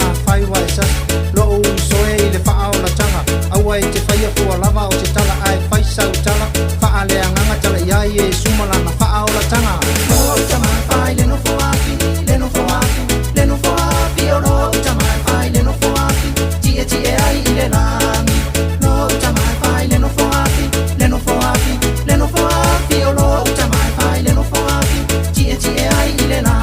Afai ua e sasi lou uso e i le faaolataga, aua e te faia fua lava o se tala, ae fai sau tala faaleagaga, tala i ai Iesu ma lana faaolataga. Lou tama e fai le nofo afi, le nofo afi, le nofo afi, o lou tama e fai le nofo afi, tietie ai i le lagi. Lou tama e fai le nofo afi, le nofo afi, le nofo afi, o lou tama e fai le nofo afi, tietie ai i le lagi.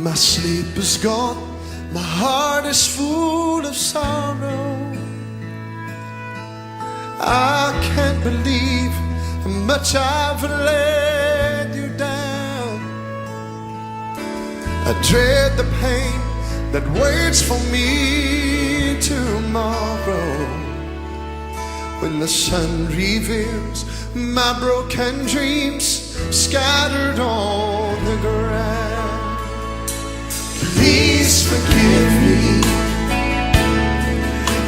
My sleep is gone, my heart is full of sorrow. I can't believe how much I've let you down. I dread the pain that waits for me tomorrow when the sun reveals my broken dreams scattered on the ground. Please forgive me.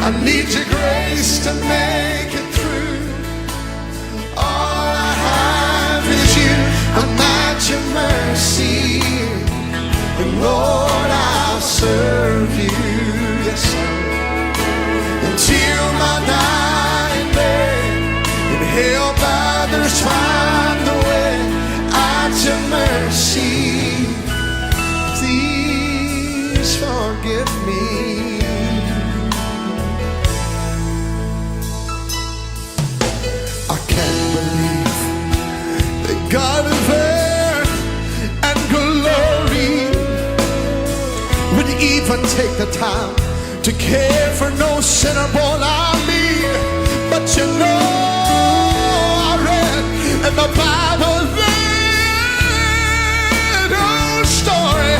I need your grace to make it through. All I have is you. I'm at your mercy. And Lord, I'll serve you. Yes, I will. Until my dying day. And help others find the way at your mercy. Please forgive me. I can't believe that God of earth and glory would even take the time to care for no sinner born like me. But you know, I read in the Bible that old story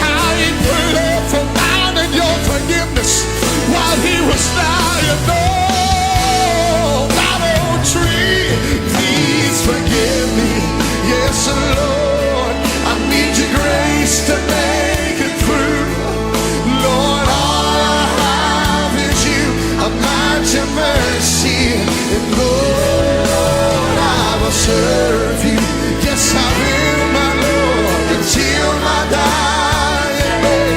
how he prayed for mine and your forgiveness while he was lying on that old tree. Please forgive me, yes, Lord. I need your grace to make it through. Lord, all I have is you. I'm at your mercy. And Lord, I will serve you. Yes, I will, my Lord, until my dying day.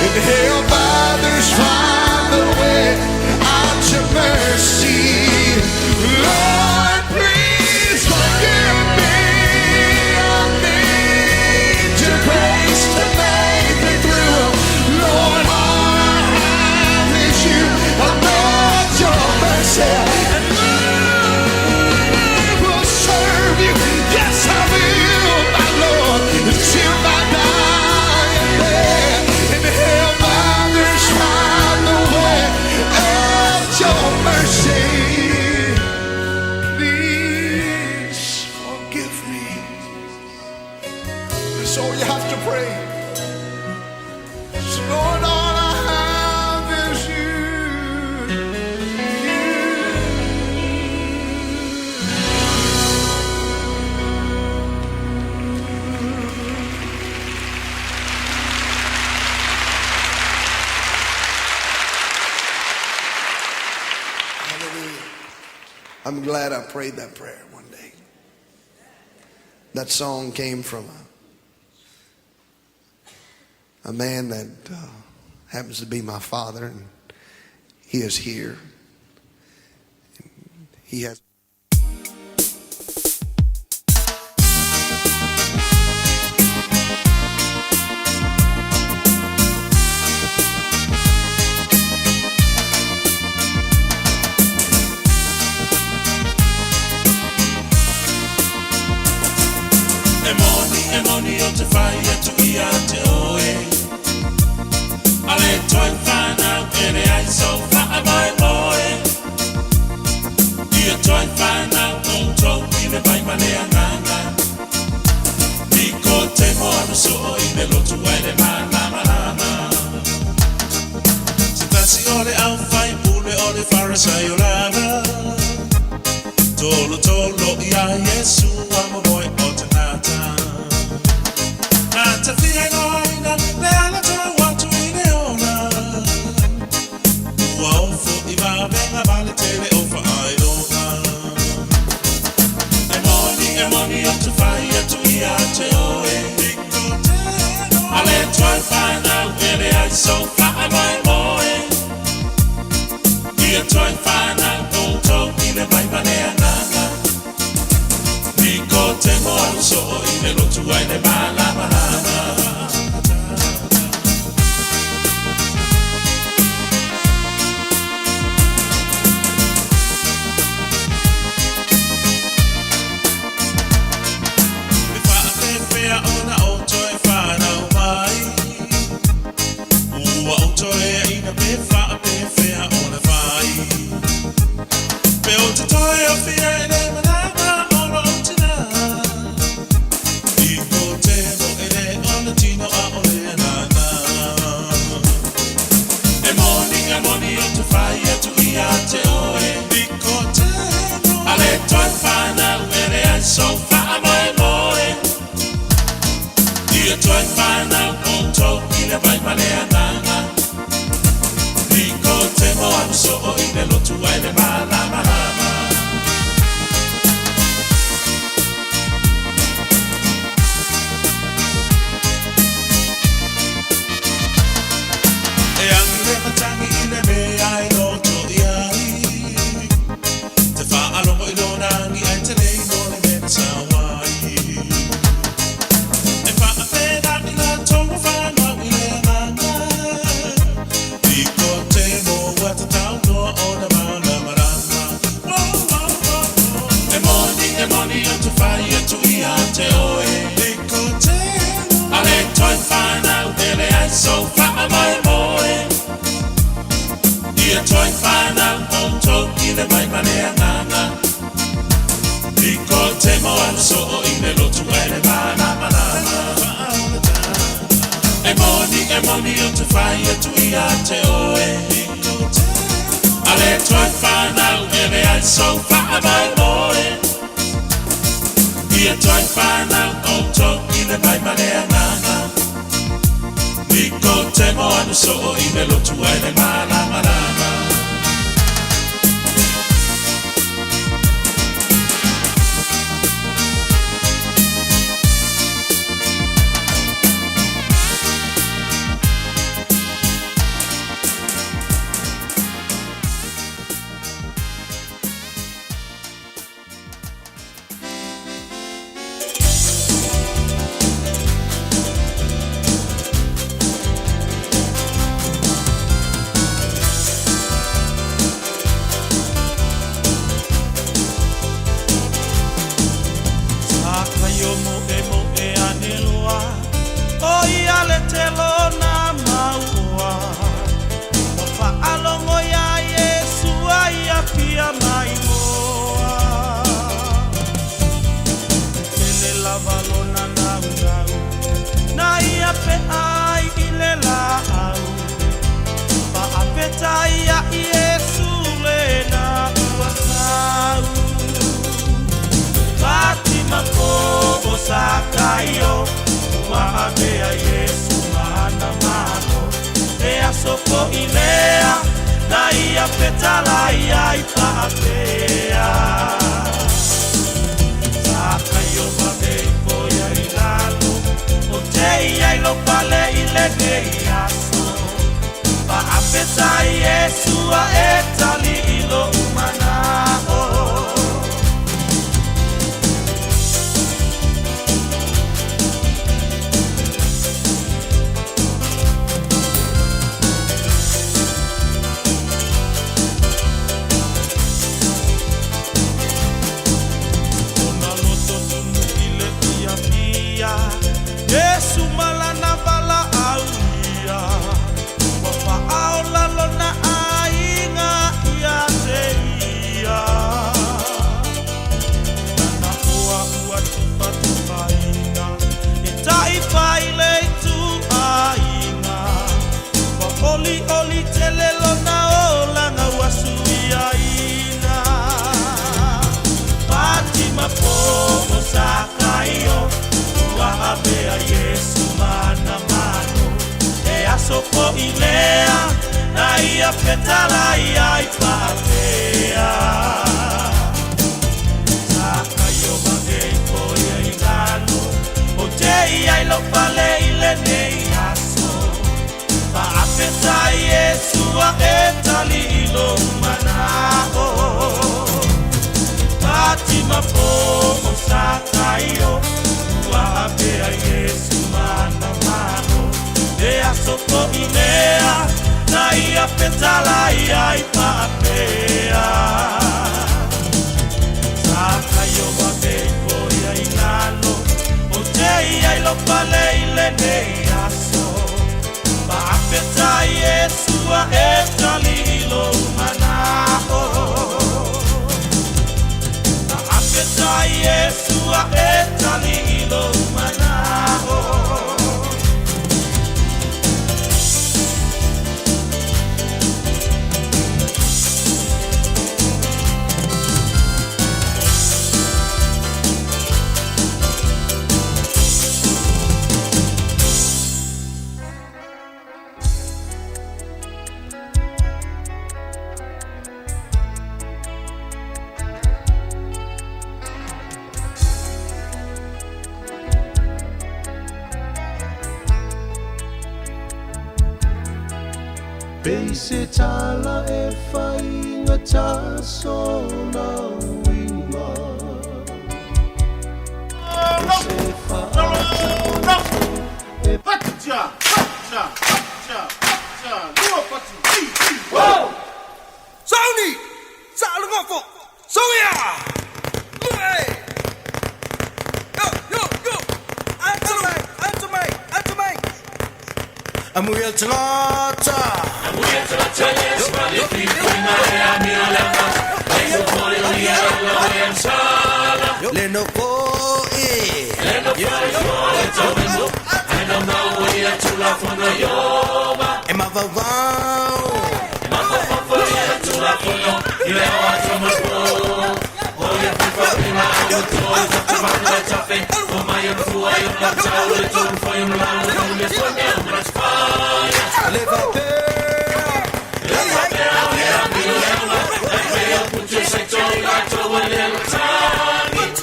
And help others find the way out your mercy. Lord, please forgive me. I need your grace to make me through. Lord, all I have is you. I'm at your mercy. And I will serve you. Yes, I will, my Lord, until my dying day. And help others find the way at your mercy. Please forgive me. That's all you have to pray. So Lord, all I have is you. Hallelujah. I'm glad I prayed that prayer one day. That song came from a man that happens to be my father, and he is here. He has. E moni, e moni o te whai atu i a te oe. A le toi whanau e le ai so wha mai oe. I a toi whanau o tau i le vai male anganga. I ko te moana so i le lotu ai le mana malama. Se tasi o le au whai pule o le wharasai o lana. Tolo tolo i a Yesu a mo moe o te nata. Nā te whia noaina, le ala tau atu i le ona. Ua ofo i vavenga vale tele o whaailoga. E moni o te whai atu i a te oe. A le toi whanau e le ai so wha mai moe. I a toi whanau o tau i le vai mane ananga. I ko te moa so i le lotu ai le malama lama. Me whaafewhea ona o toi whanau mai. te toe awhia i le malama o lou tina. I ko te mo e le ona tino a o le nana. E moni, e moni o te whai atu ia te oe. I ko te mo. A le toi whanau e le ai so wha moe moe. Ia toi whanau o tō i le vai ma le ananga. I ko te mo anu so o i le lotu ai le malama lama. E angi le matangi i le mea e loto i ai. Te whaalogo i lona angi ai te lei no le mea sa wai. E whaawhena i la tonga whanau i le anganga. I ko te moa te tau noa o na mana marama. Wow, wow, wow, wow. E moni, e moni o te whai atu i a te oe. I ko te moa. A le toi whanau e le ai so wha moe moe. Ia toi whanau o tō i le vai ma le anganga. I ko te moa so o i le lotu e le mana malama. E moni, e moni o te whai atu i a te oe. A le toi whanau e le ai so wha moe moe. Ia toi whanau o tō i le vai ma le anganga. I ko te moa so o i le lotu e le mana malama. Sa kaio mo e mo e ane loa O ia le telo na mauoa. Ua faalogo iā Iesu ai afia mai moa. Tele lava lona naunau na ia peai i le laau. Faafetai ia Iesu lena ua sau. Fatima po Sakaio ua avea Iesu mana malo. E aso fo'i lea na ia fetalai ai faapea. Sakaio vave ifo ia i lalo o te ia i lo fale i lenei aso. Faafetai Iesu a e tali i lo'u mana'o. Ona loto tumu i le fiafia Iesu ma lana valaauia. Ua faaola lona aiga ia te ia. Lana oa ua tufatufaina e taifai le ituaiga. Ua olioli tele lona olaga ua suiaina. Fatima po o Sakaio ua avea Iesu mana malo. E aso fo'i lea na ia fetalai ai faapea. Sakaio vave ifo ia i lalo o te ia i lou fale i lenei aso. Faafetai Iesu a e tali i lou mana'o. Fatima po o Sakaio ua avea Iesu mana malo. E aso fo'i lea na ia fetalai ai faapea. Sakaio vave ifo ia i lalo o te ia i lou fale i lenei aso. Faafetai Iesu a e tali i lou mana'o. Atua e tali i lou manao. Pei se tala e faigata sona uiga. O se faataoto e Sauni! Saalogofo! Soia! Lue! Yo, yo, yo! Answer mai! Answer mai! Answer mai! Amuia le tagata! Le nofo e! E mafaufau! Le faapea!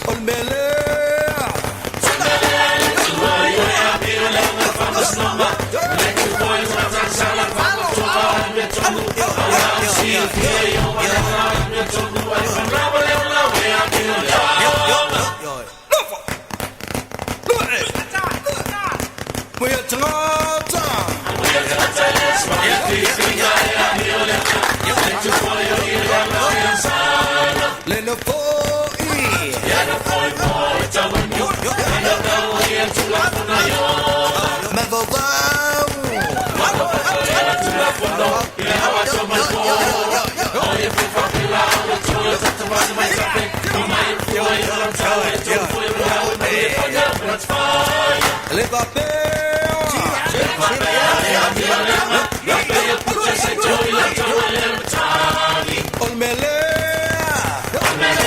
O le mea lea! Nofo! Lue! Amuia le tagata! Le nofo i! Mafaufau! Le faapea! O le mea lea! Ame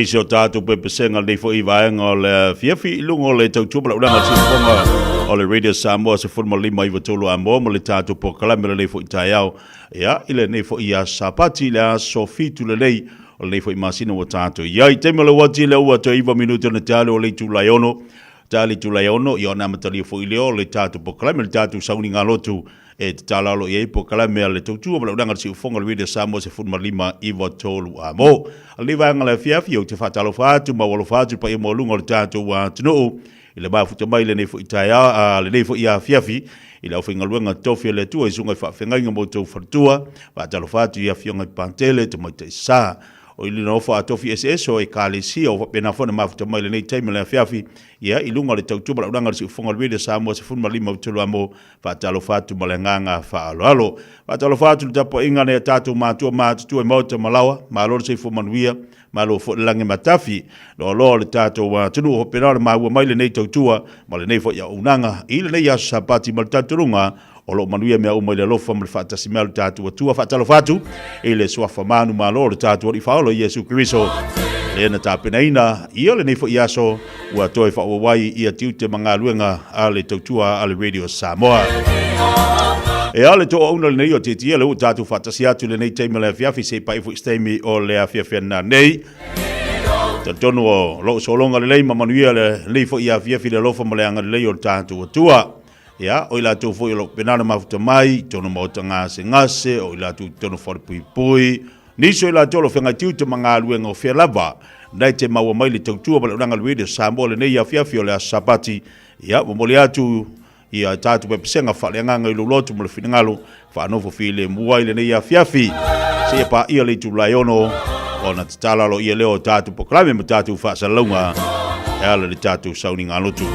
Se isi o tatou pepesega lenei foi vaega o le afiafi i luga o le tautua ma le auaunaga a le siufofoga o le Radio Samoa 1593 Amoa ma le tatou polokalame lenei foi taeao ia i lenei foi aso Sapati i le aso 7 lenei o lenei foi masina ua tatou i ai. Taimi o le uati lea ua toe 9 minute ona tali o le itula e 6 tali itula e 6 ia ona amatalia foi lea o le tatou polokalame le tatou sauniga lotu e tatalo alo i ai polokalame a le tautua ma le auaunaga a le siufofoga o le Radio Samoa 15 93 Amo. A lenei vaega o le afiafi, ou te faatalofa atu ma alofa atu i le paia maualuga o le tatou atunuu i le mafuta mai lenei foi taeao, a lenei foi afiafi i le aufaigaluega tofi a le Atua i susuga i faafeagaiga ma outou faletua. Faatalofa atu i afioga i Patele, Tamaitai Sa, o i le nofo a tofi eseese o Ekalesia o faapena foi ona mafuta mai lenei taimi o le afiafi, ia i luga o le tautua ma le auaunaga a le Siufofoga o le Radio Samoa 15 3 Amo. Faatalofa atu ma le agaga faaaloalo. Faatalofa atu i le tapuaiga a nai a tatou matua matutua i maota ma laoa, malo le soifua manuia, malo foi le lagi matafi. Loaloa o le tatou atunuu o faapena ona maua mai lenei tautua ma lenei foi auaunaga i lenei aso Sapati ma le talitonuga o lo o manuia mea uma i le alofa ma le faatasi mai o le tatou Atua. Faatalofa atu i le suafa manumalo o le tatou Alii Faaola Iesu Keriso, lea na tapenaina ia lenei foi aso ua toe faaauau ai ia tiute ma galuega a le tautua a le Radio Samoa. E a le toauna lenei o Tietie, lea ua tatou faatasi atu i lenei taimi o le afiafi, se i pai foi se taimi o le afiafi nanei. Talitonu o loo sologa lelei ma manuia lenei foi afiafi i le alofa ma le agalelei o le tatou Atua. Ia, o i latou foi o lo o faapena ona mafuta mai i totonu o maota gasegase, o i latou i totonu o falepuipui, nisi o i latou o lo o feagai tiute ma galuega o fea lava, na te maua mai le tautua ma le auaunaga a le Radio Samoa lenei afiafi o le aso Sapati. Ia, momoli atu ia tatou pepesega faaleagaga i lou loto ma le finagalo faanofo filemu ai lenei afiafi seia paia le itula e 6 ona tatala aloaia lea o tatou polokalame ma tatou faasalalauga e ala i le tatou sauniga lotu.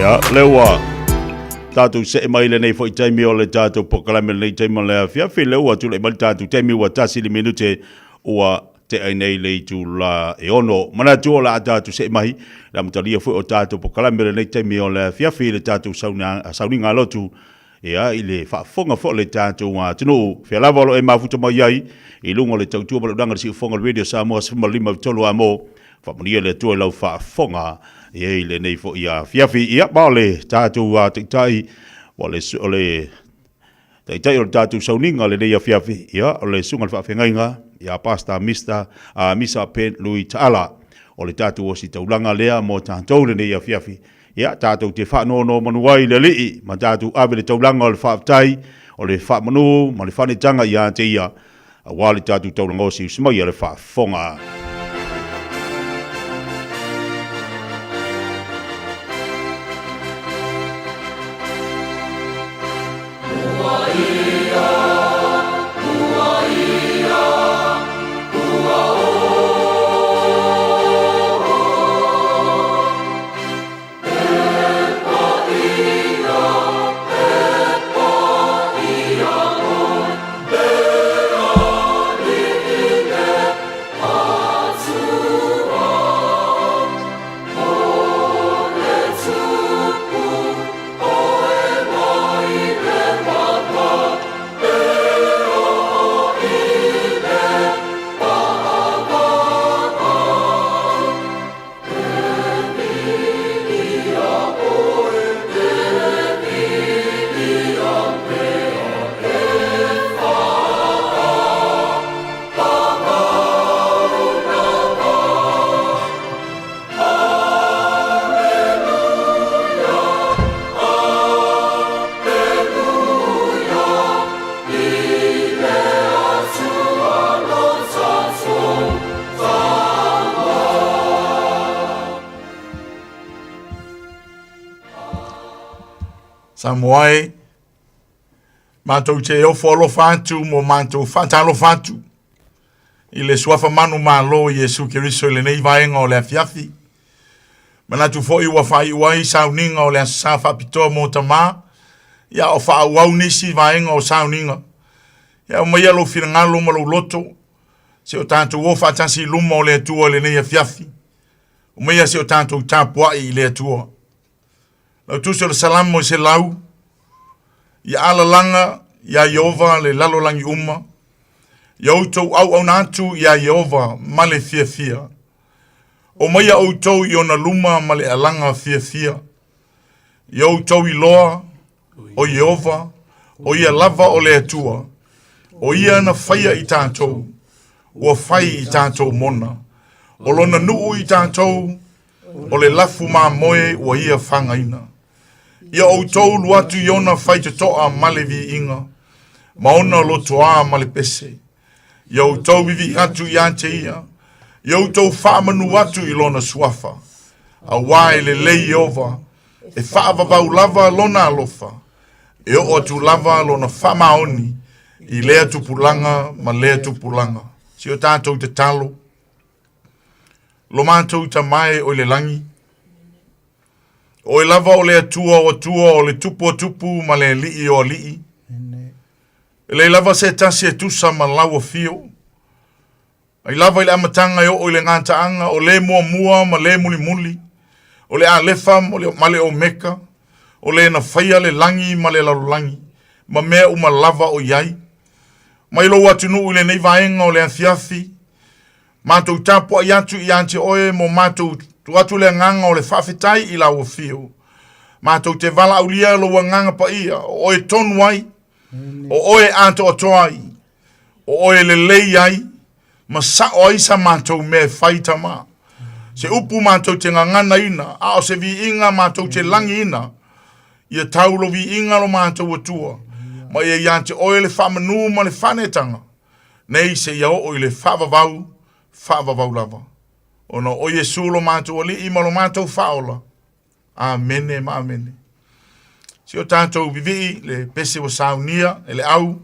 Ia, lea ua tatou see mai lenei foi taimi o le tatou polokalame lenei taimi o le afiafi, lea ua tulai mai le tatou taimi ua tasi le minute ua tea nei le itula e ono. Manatu o le a tatou see mai le amatalia foi o tatou polokalame lenei taimi o le afiafi le tatou sauniga lotu ia i le faafofoga foi o le tatou atunuu. Fea lava o lo o e mafuta mai ai i luga o le tautua ma le ulaga i le siufofoga o le Radio Samoa 15 Amo. Faamanuia le Atua i lau faafofoga i lenei foi afiafi. Ia, ma o le tatou taitai, o le, o le taitai o le tatou sauniga lenei afiafi, ia, o le susuga i le faafeagaiga, ia Pastor Mr. Misa Pen Lui Taala. O le tatou ositaulaga lea mo tatou lenei afiafi. Ia, tatou te faanonomanu ai i le Alii, ma tatou ave le taulaga o le faafetai, o le faamanu ma le faanetaga ia te Ia, aua le tatou taulaga osiusi mai a le faafofoga. Samoa e, matou te ofo alofa atu mo matou faatalofa atu i le suafa manu malo o Iesu Keriso i lenei vaega o le afiafi. Manatu foi ua faaiu ai sauniga o le Aso Sa faapitoa mo tamā, ia o faaauau nisi vaega o sauniga. Ia aumaia lou finagalo ma lou loto, se o tatou o faatasi i luma o le Atua i lenei afiafi. Aumaia se o tatou tapuai i le Atua. Lau tusi o le Salamo i 100, ia alalaga iā Ieova le lalolagi uma, ia outou auauna atu iā Ieova ma le fiafia. Omaia outou i ona luma ma le alaga fiafia. Ia outou iloa, o Ieova, o ia lava o le Atua, o ia na faia i tatou, ua fai i tatou mona. O lona nuu i tatou, o le lafu mamoe ua ia fagaina. Ia outou lu atu i ona faitotoa ma le viiga, ma ona lotoā ma le pese. Ia outou vivii atu ia te ia, ia outou faamanu atu i lona suafa. Auā e lelei Ieova, e faavavau lava lona alofa, e oo atu lava lona faamaoni i lea tupulaga ma lea tupulaga. Si o tatou tatalo, lo matou Tama e o i le lagi, Oe lava o le Atua o Atua, o le Tupu o Tupu ma le Alii o Alii. E leai lava se tasi e tusa ma lau afio. Mai lava i le amataga e oo i le gataaga, o le muamua ma le mulimuli, o le Alefa ma le Omeka, o le na faia le lagi ma le lalolagi, ma mea uma lava o i ai. Mai lou atunuu i lenei vaega o le afiafi, matou tapuai atu ia te oe mo matou tuu atu le agaga o le faafetai i lau afio. Matou te valaaulia lou agaga paia, o oe tonu ai, o oe atoatoa ai, o oe lelei ai, ma sao ai sa matou mea e fai Tama. Se upu matou te gaganaina, a o se viiga matou te lagiina, ia tau lo viiga lo matou Atua, ma ia ia te oe le faamanu ma le faanetaga, nei seia oo i le faavavau, faavavau lava. Ona o Iesu lo matou Alii ma lo matou Faaola. Amene ma amene. Si o tatou vivii le pese ua saunia e le au.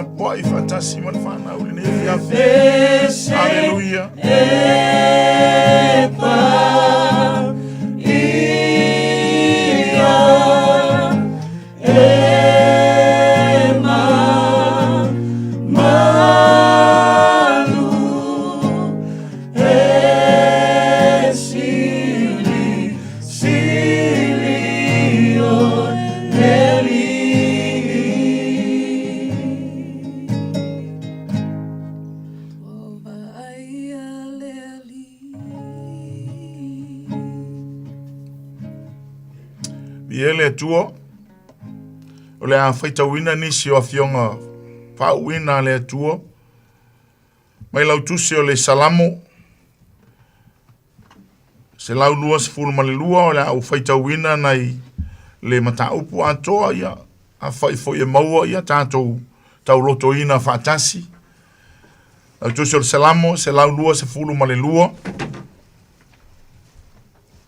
tapuai faatasi ma le fanau i lenei afiafi. Aleluia. Viia le Atua. O le a faitauina nisi o afioga faauuina a le Atua mai lau tusi o le Salamo 122 o le a ou faitauina nai le mataupu atoa ia afai foi e maua ia tatou taulotoina faatasi. Lau tusi o le Salamo 122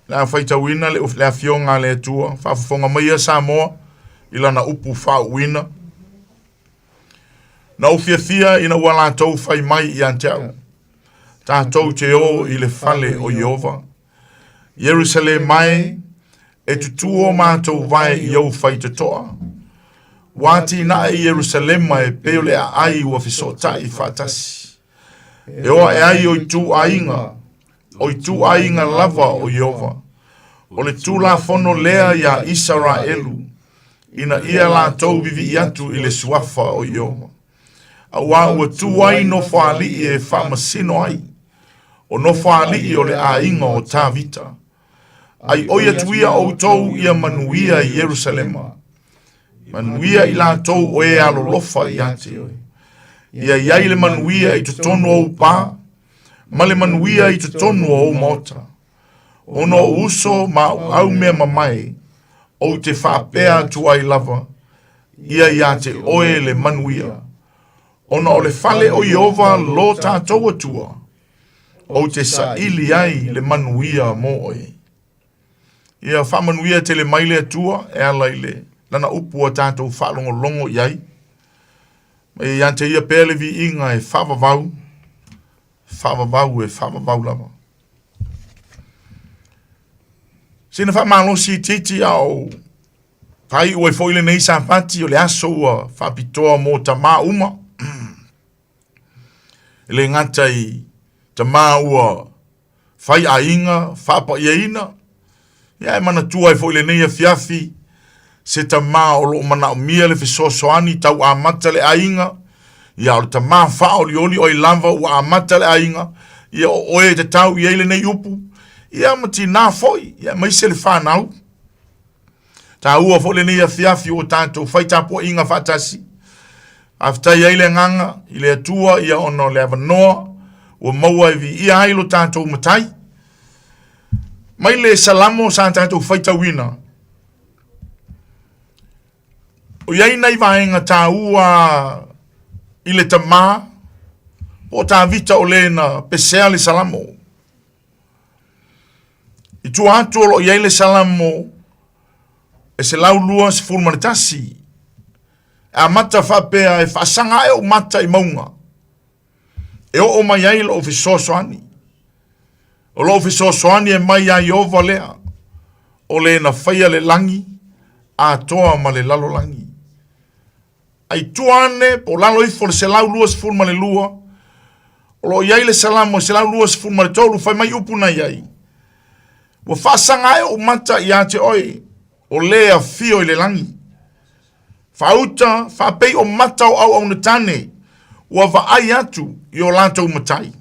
le a faitauina le, le afioga a le Atua, faafofoga mai ia Samoa i lana upu faauuina. Na ou fiafia ina ua latou fai mai ia te au, tatou te o i le fale o Ieova. Ierusalema e, e tutū o matou vae i ou faitotoa. Ua atinae Ierusalema e pei o le aai ua fesootai faatasi. E o ae ai o ituaiga, o ituaiga lava o Ieova. O le Tulafono lea iā Isaraelu, ina ia latou vivii atu i le suafa o Ieova. Auā ua tu ai nofoalii e faamasino ai, o nofoalii o le aiga o Tavita. Ai oi atu ia outou ia manuia i Ierusalema. Manuia i latou o e alolofa ia te oe. Ia i ai le manuia i totonu o ou pā, ma le manuia i totonu o ou maota. Ona o uso ma au au mea mamae, ou te faapea atu ai lava, ia iā te oe le manuia. Ona o le fale o Ieova lo tātou Atua, ou te saili ai le manuia mo oe. Ia faamanuia tele mai le Atua e ala i le lana upu a tātou faalogologo i ai. Ma ia iā te ia pea le viiga e faavavau, faavavau e faavavau lava. Sina faamalosi itiiti a o faaiu ai foi lenei Sapati o le aso ua faapitoa mo tamā uma. E le gata i tamā ua fai aiga, faapaiaina, ia e manatua ai foi lenei afiafi se tamā o lo o manaomia le fesoasoani tau amata le aiga, ia o le tamā faaolioli o ai lava ua amata le aiga, ia o oe e tatau i ai lenei upu, ia ma tinā foi, ia aemaise le fanau. Taua foi lenei afiafi ua tatou fai tapuaiga faatasi. Faafetai ai le agaga i le Atua ia ona o le avanoa ua maua e viia ai lo tatou Matai. Mai le Salamo sa tatou faitauina, o i ai nai vaega taua i le tamā po o Tavita o le na pesea le Salamo. I tua atu o lo o i ai le Salamo e 121, e amata faapea e faasaga ae ou mata i mauga, e oo mai ai lou fesoasoani. O lou fesoasoani e mai ia Ieova lea, o le na faia le lagi atoa ma le lalolagi. Ai tua ane po o lalo ifo le 122, o lo o i ai le Salamo 123, fai mai upu na i ai. Ua faasaga ae ou mata ia te oe, o le afio i le lagi. Faauta, faapei o mata o auauna tane, ua vaai atu i o latou matai.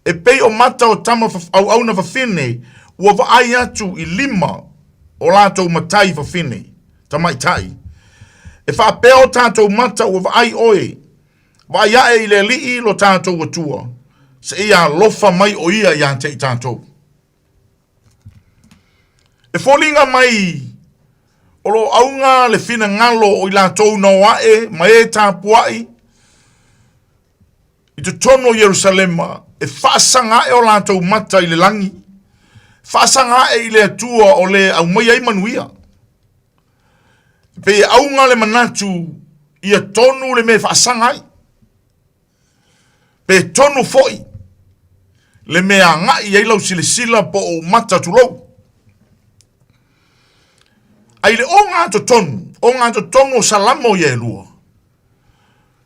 E pei o mata o tama auauna fafine, ua vaai atu i lima o latou matai fafine, tamaitai. E faapea o tatou mata ua vaai oe, vaai ae i le Alii lo tatou Atua, seia alofa mai o ia ia te i tatou. E foliga mai o lo o auga le finagalo o i latou na o ae ma e tapuai i totonu o Ierusalema e faasaga ae o latou mata i le lagi, faasaga ae i le Atua o le aumaia ai manuia. E pei e auga le manatu Ia tonu le mea e faasaga ai. Pe tonu foi le mea agai ai lau silasila po o mata tulou. Ai le ogatotonu, ogatotonu o Salamo ia e lua.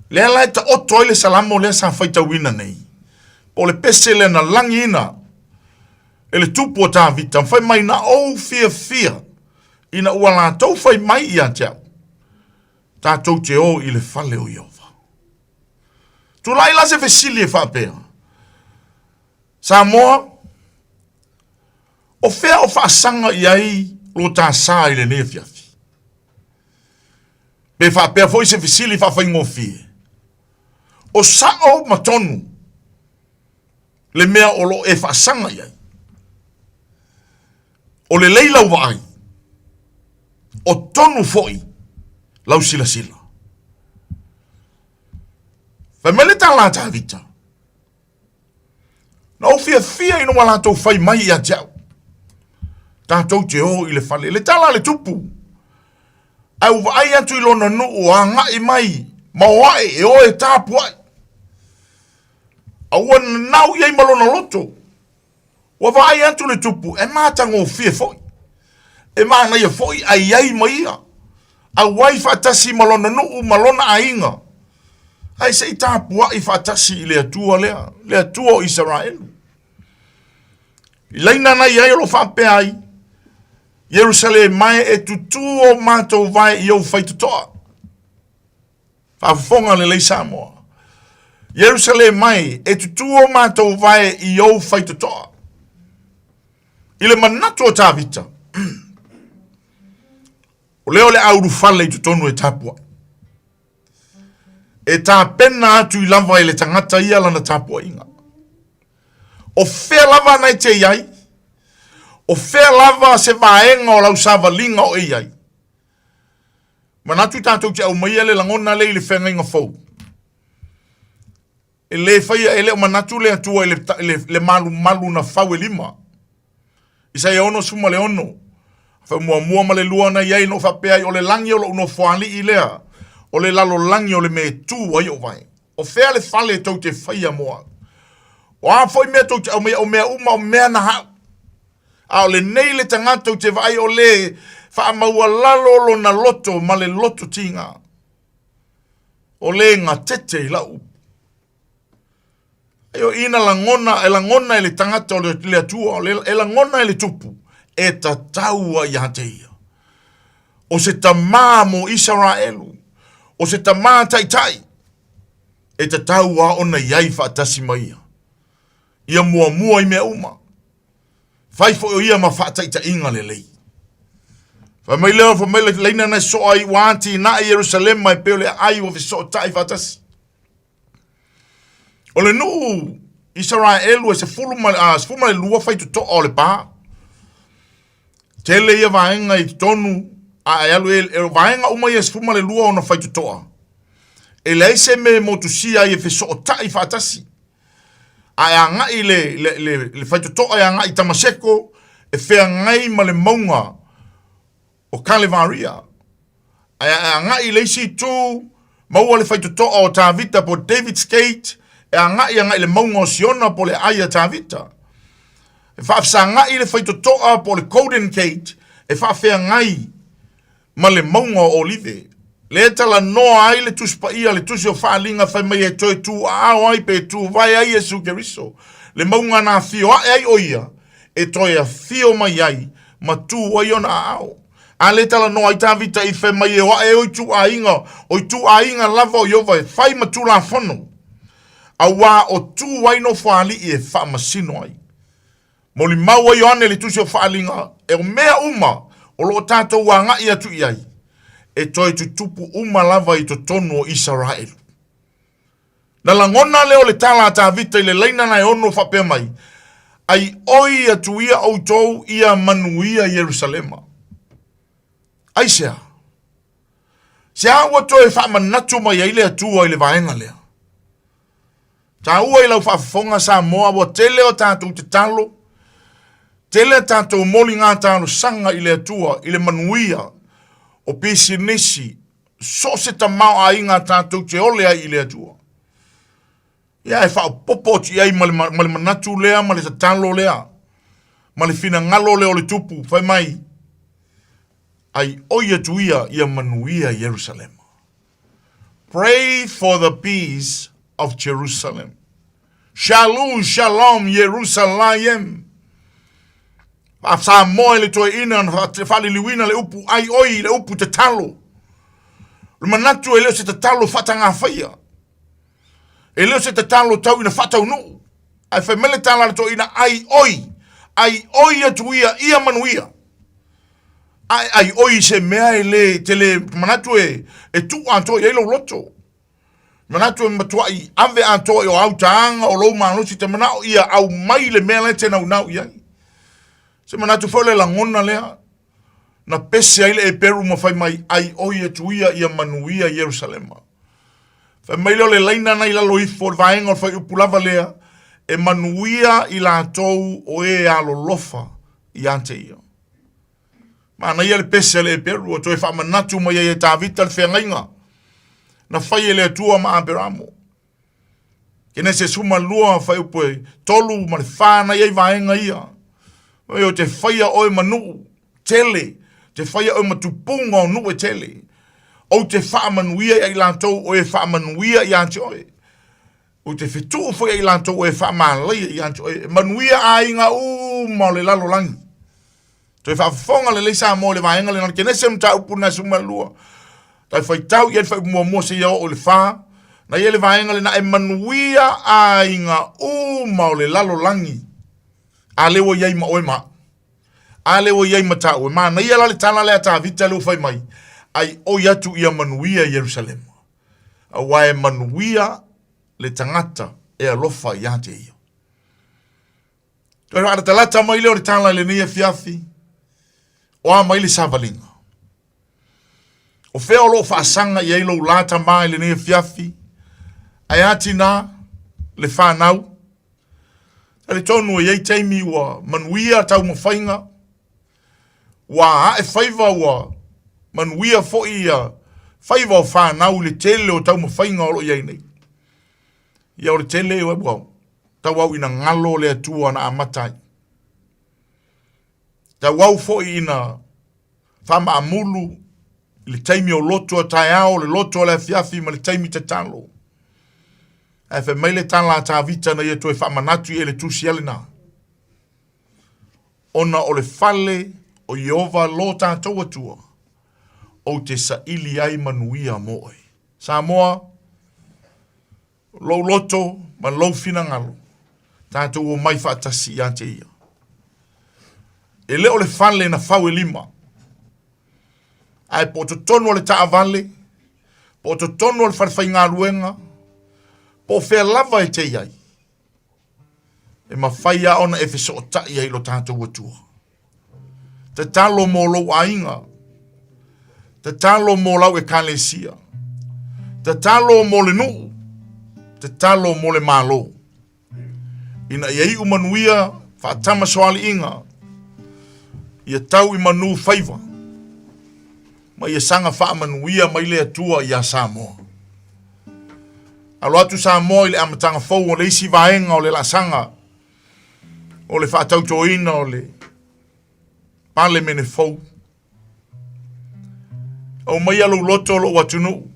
Lea la e taoto ai le Salamo lea sa faitauina nei. Po o le pese lea na lagiina e le tupu o Tavita, fai mai na ou fiafia ina ua latou fai mai ia te au, tatou te o i le fale o Ieova. Tulai la se fesili e faapea, Samoa, o fea o faasaga i ai lo ta sa i lenei afiafi? Pe faapea foi se fesili faafaigofie, o sao ma tonu le mea o lo o e faasaga i ai? O lelei lau vaai, o tonu foi lau silasila. Fai mai le tala a Tavita, na ou fiafia ina ua latou fai mai ia te au, tatou te o i le fale. Le tala a le tupu, ae ua vaai atu i lona nuu agai mai ma o ae e o e tapuai. A ua nanau i ai ma lona loto. Ua vaai atu le tupu, e matagofie foi. E manaia foi a i ai ma ia. Auai faatasi ma lona nuu ma lona aiga. Ae se i tapuai faatasi i le Atua lea, le Atua o Isaraelu. I laina na i ai o lo faapea ai, Ierusalema e, e tutū o matou vae i ou faitotoa. Faafofoga lelei Samoa. Ierusalema e, e tutū o matou vae i ou faitotoa. I le manatu o Tavita, o lea o le a ulufale i totonu e tapuai. E tapena atu i lava e le tagata ia lana tapuaiga. O fea lava na e te i ai? O fea lava se vaega o lau savaliga o e i ai? Manatu tatou te aumaia le lagona lea i le feagaiga fou. E le faia, e le o manatu le Atua i le, le, le malumalu na fau e lima. Isaia 66, fai muamua ma le lua na i ai no faapea ai, o le lagi o lou nofoalii lea, o le lalolagi o le mea e tu ai ou vae. O fea le fale tou te faia mo au? O a foi mea tou te aumaia, o mea uma o mea na hau. A o lenei le tagata ou te vaai o le faamaualalo lona loto ma le loto tiga. O le gatete i lau upu. Ai o ina lagona, e lagona e le tagata o le, le Atua, o le, e lagona e le tupu, e tatau ai ia te ia. O se tamā mo Isaraelu, o se tamā taitai, e tatau a ona i ai faatasi ma ia. Ia muamua i mea uma. Fai foi o ia ma faataitaiga lelei. Fai mai lea, fai mai le laina na soa ai ua atinae Ierusalema e pei o le aai ua fesootai faatasi. O le nuu Isaraelu e 12 faitotoa o le pa. Tele ia vaega i totonu, a e alu e, e vaega uma ia 12 ona faitotoa. E leai se mea e motusia ai e fesootai faatasi. A e agai le, le, le, le faitotoa e agai i Tamaseko, e feagai ma le mauga o Kalevaria. A e agai i le isi itu, maua le faitotoa o Tavita po David's Gate, e agai agai i le mauga o Siona po le aai a Tavita. E faafesagai le faitotoa po le Golden Gate, e faafeagai ma le mauga o Olive. Lea e talanoa ai le Tusi Paia, le Tusi o Faaaliga fai mai e toe tūao ai pe tūvae ai Iesu Keriso, le mauga na afio ae ai o ia, e toe afio mai ai ma tū ai ona aao. A le talanoa ai Tavita i fai mai e o ae o ituaiga, o ituaiga lava o Iova e fai ma Tulafono, auā o tū ai nofoalii e faamasino ai. Molimau ai Ioane i le Tusi o Faaaliga, e o mea uma o lo o tatou agai atu i ai, e toe tutupu uma lava i totonu o Isaraelu. Na lagona lea o le tala a Tavita i le laina na e ono faapea mai, Ai oi atu ia outou ia manuia Ierusalema. Aisea? Se a ua toe faamanatu mai ai le Atua i le vaega lea? Taua i lau faafofoga Samoa, ua tele o tatou tatalo, tele a tatou moligā talosaga i le Atua i le manuia o pisinisi, So o se tamaoaiga tatou te ole ai i le Atua. Ia e faaopoopo atu i ai ma le, ma le manatu lea ma le tatalo lea ma le finagalo lea o le tupu fai mai ai oi atu ia ia manuia Ierusalema. Pray for the peace of Jerusalem. Shalom, shalom, Jerusalem. Faa-Samoa i le toeaina na faaliliuina le upu ai oi i le upu tatalo. O le manatu e le o se tatalo faatagafaia. E le o se tatalo tau ina faataunuu. Ae fai mai le tala a le toeaina ai oi, ai oi atu ia, ia manuia. Ae ai oi i se mea e le, te le manatu e, e tuu atoa i ai lou loto. Manatu e matuai ave atoa i o au taga o lou malosi te manao ia aumai le mea la e te naunau i ai. Se manatu foi o le lagona lea na pese ai le Eperu ma fai mai ai oi atu ia ia manuia Ierusalema. Fai mai lea o le laina na i lalo ifo o le vaega o le fuaiupu lava lea e manuia i latou o e alolofa ia te ia. Manaia le pese a le Eperu ua toe faamanatu mai ai e Tavita le feagaiga na fai e le Atua ma Aperamo. Kenese 12 fuaiupu e 3 ma le 4 na i ai vaega ia. Oi o te faia oe ma nuu tele, te faia oe ma tupuga o nuu e tele. Ou te faamanuia ia i latou o e faamanuia ia te oe. Ou te fetuu foi ia i latou o e faamalaia ia te oe. E manuia aiga uma o le lalolagi. Toe faafofoga lelei Samoa i le vaega lena o le Kenese mataupu lena 12. Tai faitau i ai le fuaiupu muamua seia oo i le 4. Na i ai le vaega lena e manuia aiga uma o le lalolagi. A lea ua i ai ma oe ma au. A lea ua i ai ma tāua. E manaia la le tala lea a Tavita lea ua fai mai. Ai oi atu ia manuia Ierusalema. Aua e manuia le tagata e alofa ia te ia. Toe faalatalata mai lea o le tala i lenei afiafi, o a mai le savaliga? O fea o lo o faasaga i ai lou la tamā i lenei afiafi? Ae a tinā, le fanau? Talitonu e i ai taimi ua manuia taumafaiga, ua ae faiva ua manuia foi ia faiva o fanau i le tele o taumafaiga o lo o i ai nei. Ia o le tele ua tauau ina galo le Atua na amata ai. Tauau foi ina faamaamulu i le taimi o loto a taeao, le loto a le afiafi ma le taimi tatalo. Ae fai mai le tala a Tavita na ia toe faamanatu i e le tusi a lena. Ona o le fale o Ieova lo tātou Atua, ou te saili ai manuia mo oe. Samoa, lou loto ma lou finagalo, tatou omai faatasi ia te ia. E le o le fale na fau e lima, ae po o totonu o le taavale, po o totonu o le falefaigaluega, po o fea lava e te i ai, e mafai lava ona e fesootai ai i lo tatou Atua. Tatalo mo lou aiga. Tatalo mo lau ekalesia. Tatalo mo le nuu. Tatalo mo le Malo. Ina ia iu manuia faatamasoaliiga ia tau i manu faiva ma ia saga faamanuia mai le Atua iā Samoa. Alo atu Samoa i le amataga fou o le isi vaega o le laasaga o le faatautoina o le Palemene fou. Aumaia lou loto o lou atunuu,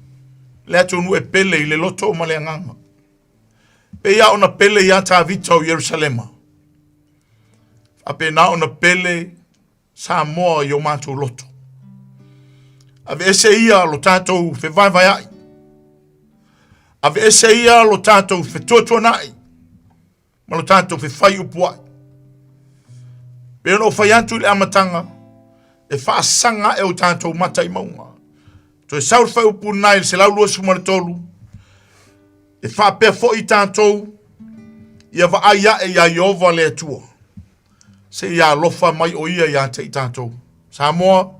le atunuu e pele i le loto ma le agaga. Pei lava ona pele iā Tavita o Ierusalema, faapena ona pele Samoa i o matou loto. Aveese ia lo tatou fevaevaeai. Aveese ia lo tatou fetuatuanai ma lo tatou fefaiupuai. Pei ona ou fai atu i le amataga, e faasaga ae o tatou mata i mauga. Toe sau le fuaiupu lena i le 123, e faapea foi tatou ia vaai ae iā Ieova le Atua, seia alofa mai o ia ia te i tatou. Samoa,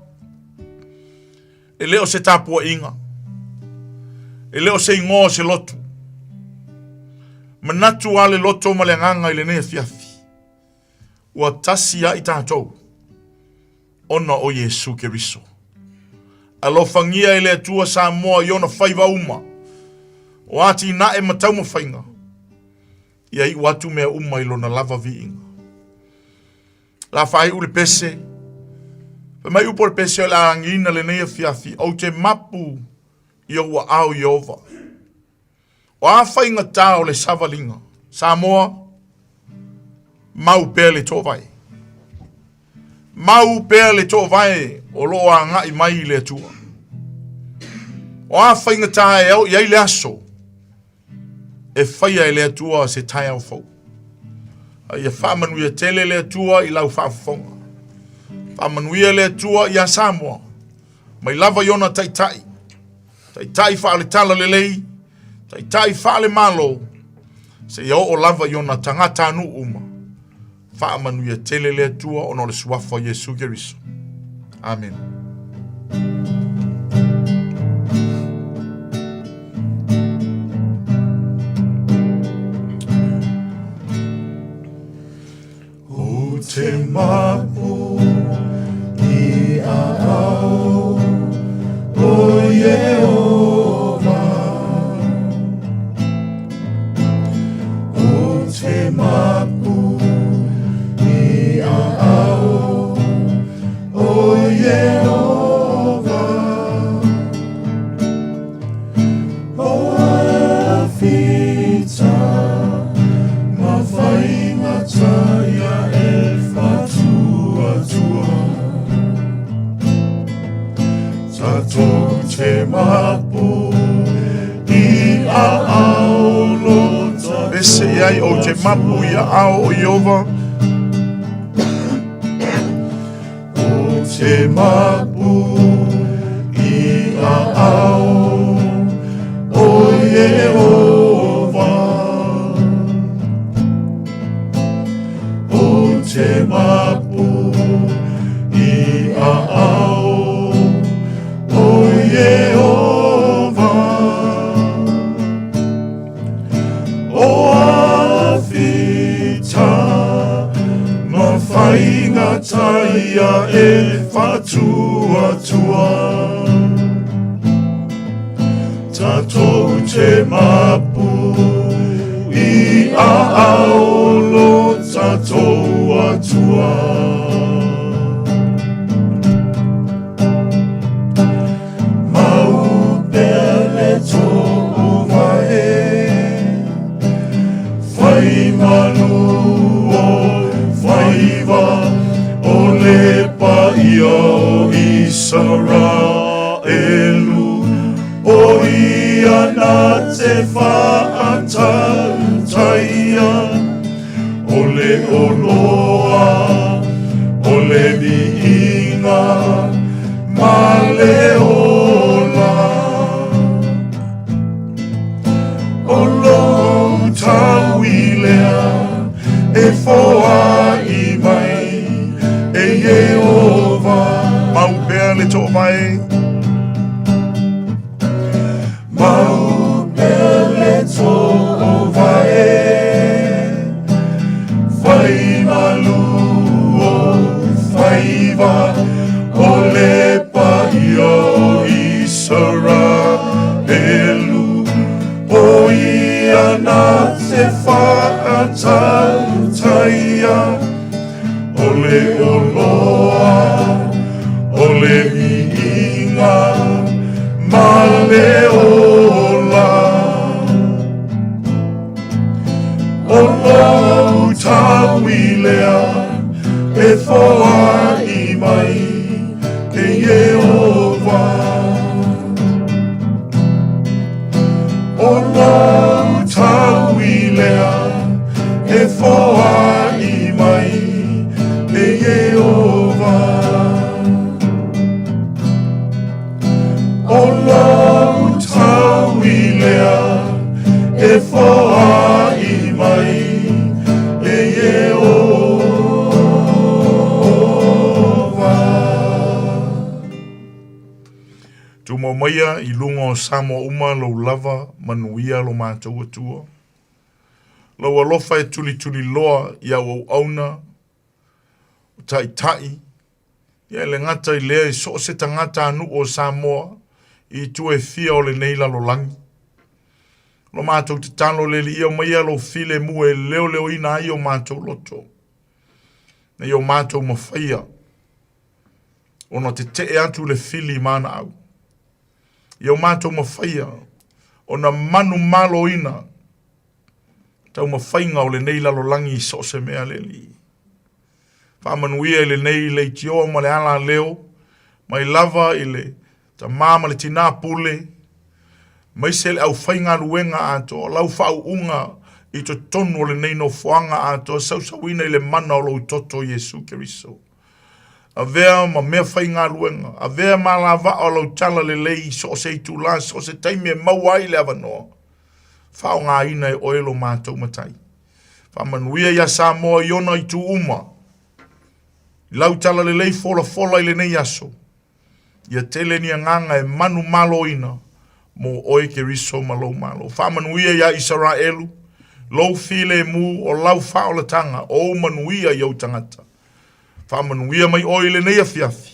e le o se tapuaiga, e le o se igoa o se lotu. Manatu a le loto ma le agaga i lenei afiafi, ua tasi ai tatou ona o Iesu Keriso. Alofagia e le Atua Samoa i ona faiva uma, o atinae ma taumafaiga, ia iu atu mea uma i lona lava viiga. La faaiu le pese, fai mai upu o le pese o le a agiina lenei afiafi, ou te mapu i ou aao Ieova. O a faigata o le savaliga, Samoa, mau pea le toovae. Mau pea le toovae o lo o agai mai i le Atua. O a faigata e ao i ai le aso, e faia e le Atua se taeao fou. A ia faamanuia tele le Atua i lau faafofoga. Faamanuia le Atua iā Samoa, mai lava i ona taitai, taitai faale-tala lelei, taitai faale-malo, seia oo lava i ona tagatanuu uma. Faamanuia tele le Atua ona o le suafa o Iesu Keriso. Amene. O te mapu i a au o Iehova. O te mapu i a au o Iehova. O whita ma whaingata ia e whatuatua. Tatou te mapu i a ao lo Pese i ai ou te mapu i a ao o Iova. O te mapu i a ao o Iehova. O te mapu i a ao o Iehova. O awhita ma whainga taia e whatuatua. Tatou te mapu i a ao lo tatou Atua. Mau pea le toovae, whai manu o faiva o le paia o Isaraelu, o ia na te whaatataia, o le oloa, o le viiga, ma le ola. O lou tauilea e foai mai e Iehova. Mau pea le toovae. Mau pea le toovae. Whai malu o faiva o le paia o Isaraelu. O ia na te whaatataia o le oloa, o le viiga ma le ola. O lou tauilea e foai mai e Iehova. O lou tauilea e foai mai e Iehova. O lou tauilea e foai mai e Iehova. Tumau maia i luga o Samoa uma lou lava manuia lo matou Atua. Lou alofa e tulituliloa i au auauna, o taitai, Ia e le gata i lea i so o se tagata-a-nuu o Samoa i itu e fia o lenei lalolagi. Lo matou tatalo le Alii aumaia lou filemu e leoleoina ai o matou loto, nei o matou mafaia ona tetee atu le fili ma ana au. Ia o matou mafaia ona manumaloina taumafaiga o lenei lalolagi i so o se mea le Alii. Faamanuia i lenei leitioa ma le alaleo, mai lava i le tamā ma le tinā pule, maise le aufaigaluega atoa, lau faauuga i totonu o lenei nofoaga atoa, sausauina i le mana o lou toto Iesu Keriso. Avea ma mea faigaluega, avea ma alavaa o lau tala lelei i so o se itulā, so o se taimi e maua ai le avanoa, faaaogaina e oe lo matou Matai. Faamanuia iā Samoa i ona itu uma. I lau talalelei folafola i lenei aso, ia tele ni agaga e manumaloina mo oe Keriso ma lou Malo. Faamanuia iā Isaraelu, lou filemu o lau faaolataga, o ou manuia i ou tagata. Faamanuia mai oe i lenei afiafi,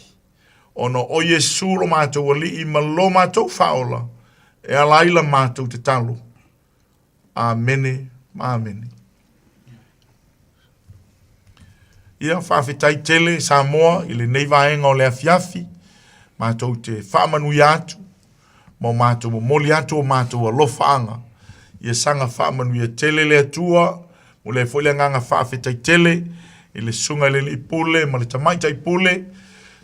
ona o Iesu lo matou Alii ma lo matou Faaola, e ala ai la matou tatalo. Amene ma amene. Ia, faafetai tele Samoa i lenei vaega o le afiafi, matou te faamanuia atu, ma o matou momoli atu o matou alofaaga. Ia saga faamanuia tele le Atua, mo le foi le agaga faafetai tele i le susuga i le Alii Pule ma le Tamaitai Pule,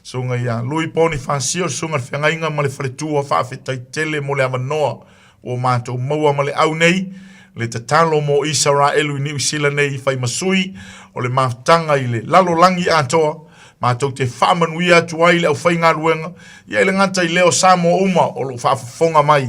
susuga ia Lui Ponifasio, susuga i le Feagaiga ma le Faletua, faafetai tele mo le avanoa ua matou maua ma le au nei, le tatalo mo Isaraelu i Niu Sila nei i fai ma sui o le mafutaga i le lalolagi atoa, matou te faamanuia atu ai le aufaigaluega, ia e le gata i lea o Samoa uma o lo o faafofoga mai,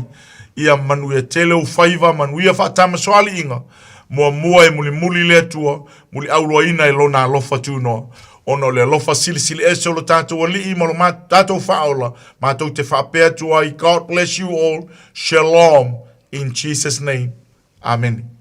ia manuia tele ou faiva, manuia faatamasoaliiga, muamua e mulimuli le Atua, muliauloaina e Lona alofa tunoa. Ona o le alofa silisili ese o lo tatou Alii ma lo tatou Faaola, matou te faapea atu ai, God bless you all, Shalom, in Jesus name. Amene.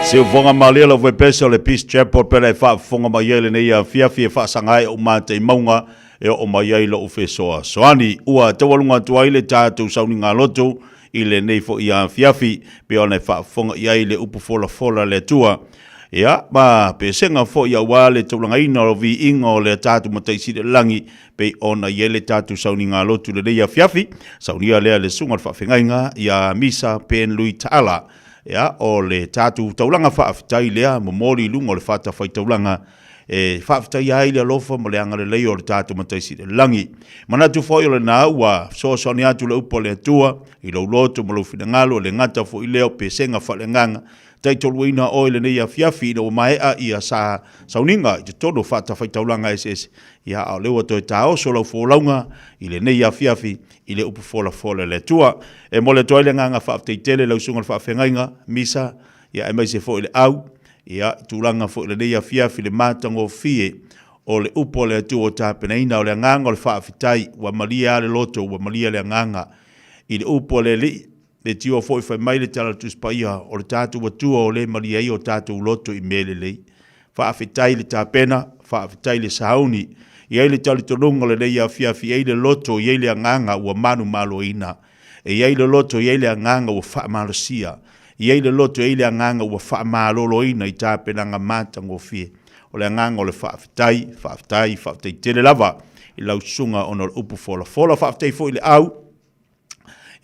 Siufoga malie lau faipese o le Peace Chapel pele e faafofoga mai ai lenei afiafi e faasaga ai ou matei mauga e oo mai ai lou fesoasoani. Ua taualuga atu ai le tatou sauniga lotu i lenei foi afiafi pei ona e faafofoga i ai le upu folafola a le Atua. Ia, ma pesega foi aua le taulagaina o viiga o le tatou Matai Sili o le Lagi pei ona i ai le tatou sauniga lotu i lenei afiafi. Saunia lea le susuga o le faafeagaiga ia Misa Pen Lui Taala. Ia, o le tatou taulaga faafetai lea momoli i luga o le fatafaitaulaga e faafetaia ai le alofa ma le agalelei o le tatou Matai Sili i le Lagi. Manatu foi o lena ua fesoasoani atu le upu a le Atua i lou loto ma lou finagalo, e le gata foi lea o pesega faaleagaga taitoluina oe i lenei afiafi ina ua maea ia sa sauniga i totonu o fatafaitaulaga eseese, ia a o lea ua toe taoso lau folauga i lenei afiafi i le upu folafola a le Atua. E momoli atu ai le agaga faafetai tele i lau susuga i le faafeagaiga, Misa, ia aemaise foi le au, ia, i tulaga foi o lenei afiafi le matagofie o le upu a le Atua ua tapenaina, o le agaga o le faafetai, ua malie lava le loto, ua malie le agaga i le upu a le Alii. Le tio foi fai mai le Tala o le Tusi Paia, o le tatou Atua o le malie ai o tatou loto i mea lelei. Faafetai i le tapena, faafetai i le sauni. I ai le talitonuga o lenei afiafi, e i ai le loto, e i ai le agaga ua manumaloina. E i ai le loto, e i ai le agaga ua faamalosia. E i ai le loto, e i ai le agaga ua faamaloloina i tapenaga matagofie. O le agaga o le faafetai, faafetai, faafetai tele lava i lau susuga ona o le upu folafola. Faafetai foi i le au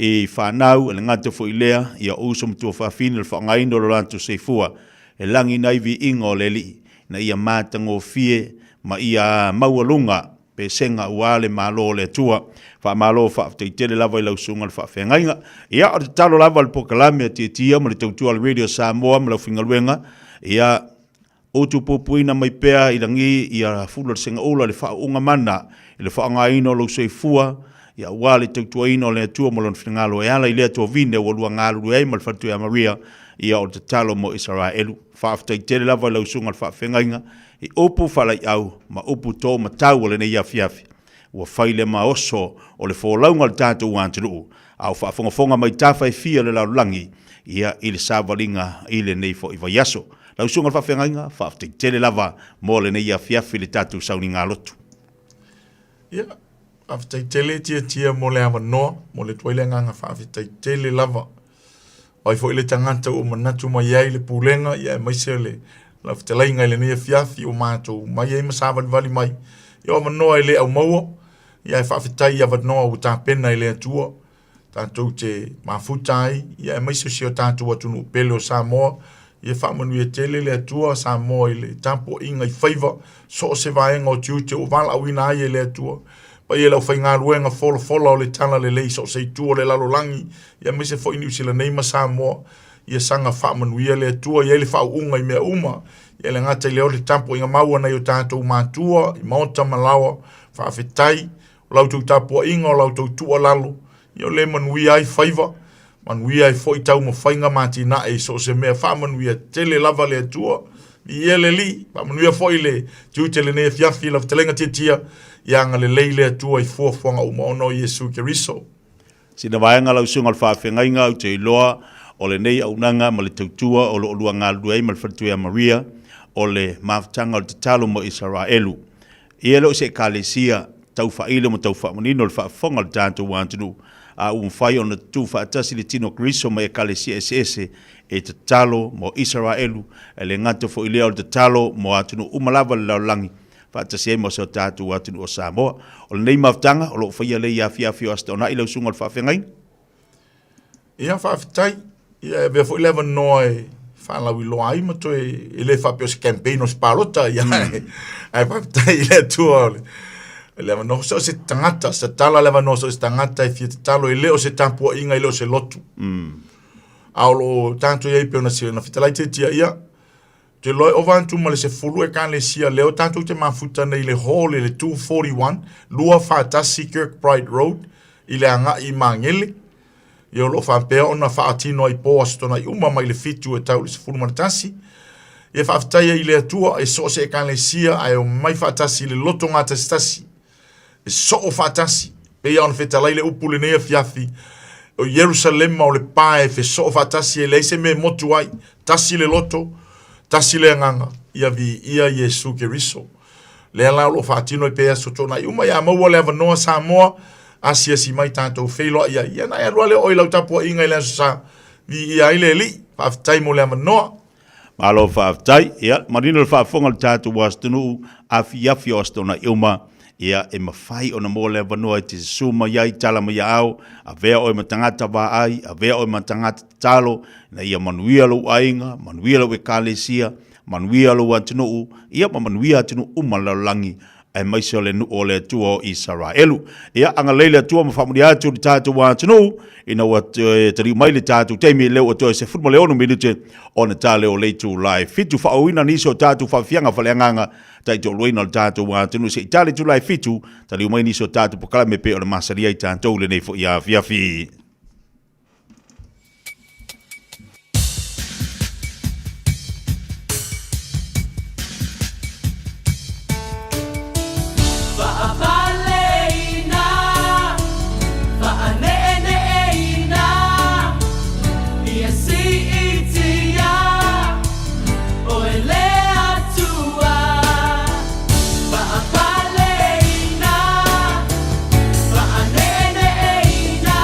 i fanau, e le gata foi i lea, ia o uso ma tuafafine o le faaaogaina o lo latou soifua e lagi ai viiga o le Alii, ina ia matagofie ma ia maualuga pesega aua le Malo o le Atua. Faamalo faafetai tele lava i lau susuga i le faafeagaiga. Ia, o le tatalo lava a le polokalame a Tietia ma le tautua a le Radio Samoa ma le aufaigaluega, ia Utupupuina mai pea i lagi ia fulu o le segaula i le faauuga mana i le faaaogaina o lou soifua, ia aua le tautuaina o le Atua ma Lona finagalo e ala i lea tovine ua lua galulue ai ma le faletua ia Maria, ia o le tatalo mo Isaraelu. Faafetai tele lava i lau susuga i le faafeagaiga i upu faalaeiau ma upu to matau o lenei afiafi. Ua fai le ma oso o le folauga o le tatou atunuu, a o faafogafoga mai tafa e fia o le lalolagi, ia, i le savaliga i lenei foi vaiaso. Lau Susuga i le Faafeagaiga, faafetai tele lava mo lenei afiafi i le tatou sauniga lotu. Ia, faafetai tele Tiatia mo le avanoa, momoli atu ai le agaga faafetai tele lava. O ai foi le tagata ua manatu mai ai le pulega, ia aemaise le lau fetalaiga i lenei afiafi ua matou mai ai ma savalivali mai. Ia o avanoa e le aumaua, ia ae faafetai i avanoa ua tapena e le Atua tatou te mafuta ai, ia aemaise o si o tatou atunuu pele o Samoa. Ia faamanuia tele le Atua Samoa i le tapuaiga i faiva, so o se vaega o tiute ua valaauina ai e le Atua. Paia i le aufaigaluega folafola o le Talalelei i so o se itu o le lalolagi, ia aemaise foi Niu Sila nei ma Samoa. Ia saga faamanuia le Atua, i ai le faauuga i mea uma. Ia le gata i lea o le tapuaiga mau a nai o tatou matua i maota ma laoa, faafetai o la outou tapuaiga, o la outou tuualalo, ia o lea e manuia ai faiva, manuia ai foi taumafaiga ma atinae i so o se mea. Faamanuia tele lava le Atua. Viia le Alii, faamanuia foi le tiute lenei afiafi i lau fetalaiga tiatia, ia agalelei le Atua i fuafuaga uma ona o Iesu Keriso. Sina vaega lau susuga o le faafeagaiga ou te iloa o lenei auaunaga ma le tautua o lo o lua galulue ai ma le faletua ia Maria o le mafutaga o le tatalo mo Isaraelu. Ia e le o se ekalesia tau faailo ma tau faamanino le faafofoga o le tatou atunuu, a ua mafai ona tutu faatasi le tino o Keriso ma ekalesia eseese e tatalo mo Isaraelu, e le gata foi i lea o le tatalo mo atunuu uma lava i le lalolagi faatasi ai ma si o tatou atunuu o Samoa. O lenei mafutaga o lo o faia lea i afiafi o Aso Toonai lau susuga i le faafeagaiga. Ia, faafetai. Ia, e avea foi le avanoa e faalauiloa ai ma toe, e le faapea o se campaign o se palota, ia, ae faafetai i le Atua o le, le avanoa. So o se tagata, se tala le avanoa so o se tagata e fia tatalo, e le o se tapuaiga, e le o se lotu. A o lo o tatou i ai pei ona se ona fetalai tiatia, ia, te iloa e ova atu ma le 10 ekalesia lea o tatou te mafuta nei i le hall i le 241, 241 Kirkbride Road i le agai i Magele. Ia o lo o faapea ona faatino ai po Aso Toonai uma mai le 7 e tau i le 11. Ia faafetai ai i le Atua e so o se ekalesia ae omai faatasi i le loto gatasitasi e soo faatasi. Pei ona fetalai le upu lenei afiafi, O Ierusalema o le pa e fesoo faatasi e leai se mea e motu ai, tasi le loto, tasi le agaga, ia viia Iesu Keriso. Lea la o lo o faatino ai pea aso tuanai uma, ia maua le avanoa Samoa, asiasi mai tatou feiloai ai. Ia na e alu lava lea o oe i lau tapuaiga i le Aso Sa, viia ai le Alii. Faafetai mo le avanoa. Malo faafetai. Ia, manino le faafofoga o le tatou atunuu, afiafi o aso tuanai uma, ia, e mafai ona maua le avanoa e te susu mai ai, tala mai aao, avea oe ma tagata vaai, avea oe ma tagata tatalo, ina ia manuia lou aiga, manuia lau ekalesia, manuia lou atunuu, ia ma manuia atunuu uma o le lalolagi, aemaise o le nuu o le Atua o Isaraelu. Ia, agalelei le Atua ma faamanuia atu i le tatou atunuu, ina ua toe taliu mai le tatou taimi lea ua toe 16 minute ona tale o le itula e fitu. Faaauauina nisi o tatou faafiaga faaleagaga taitoaluaina o le tatou atunuu se i tale itula e fitu, taliu mai nisi o tatou polokalame pei ona masalia ai tatou i lenei foi afiafi. Faapaleina, faaneeneeina, ia siitia, oe le Atua. Faapaleina, faaneeneeina.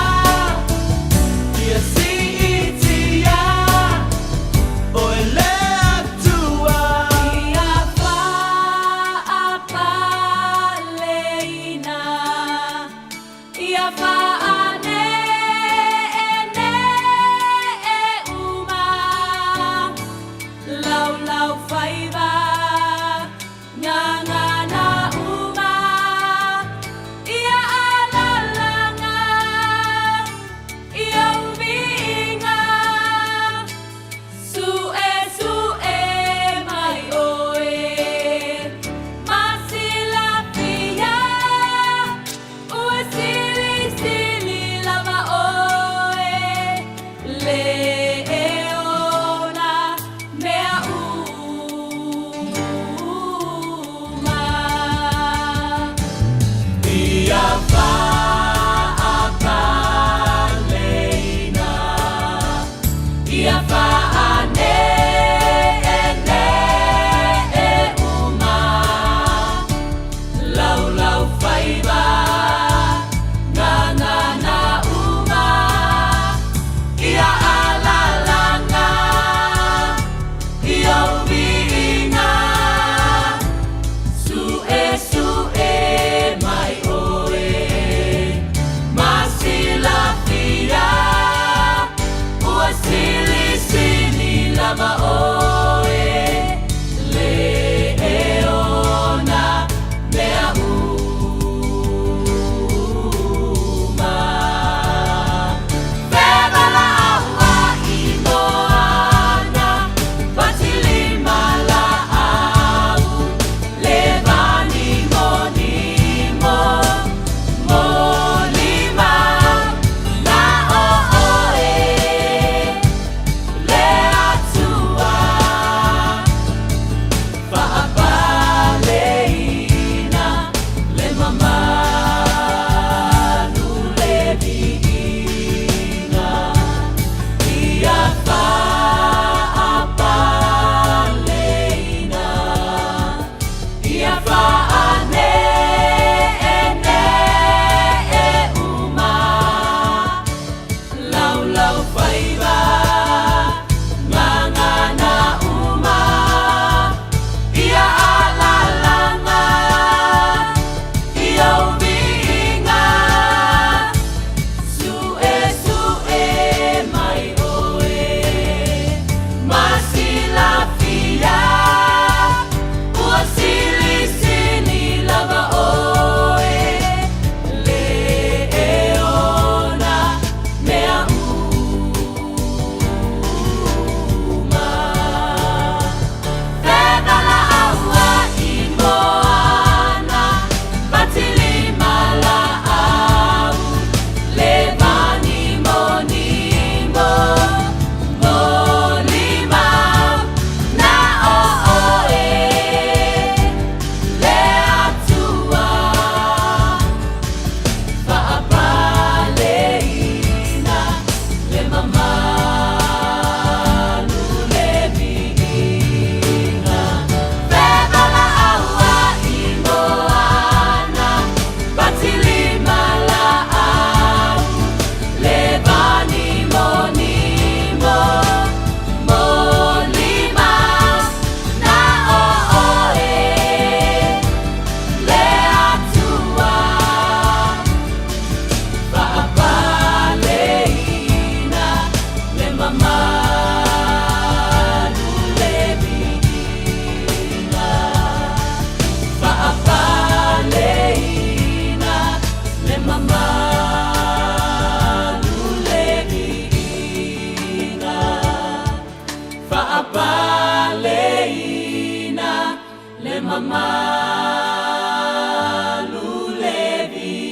mamalu le viiga.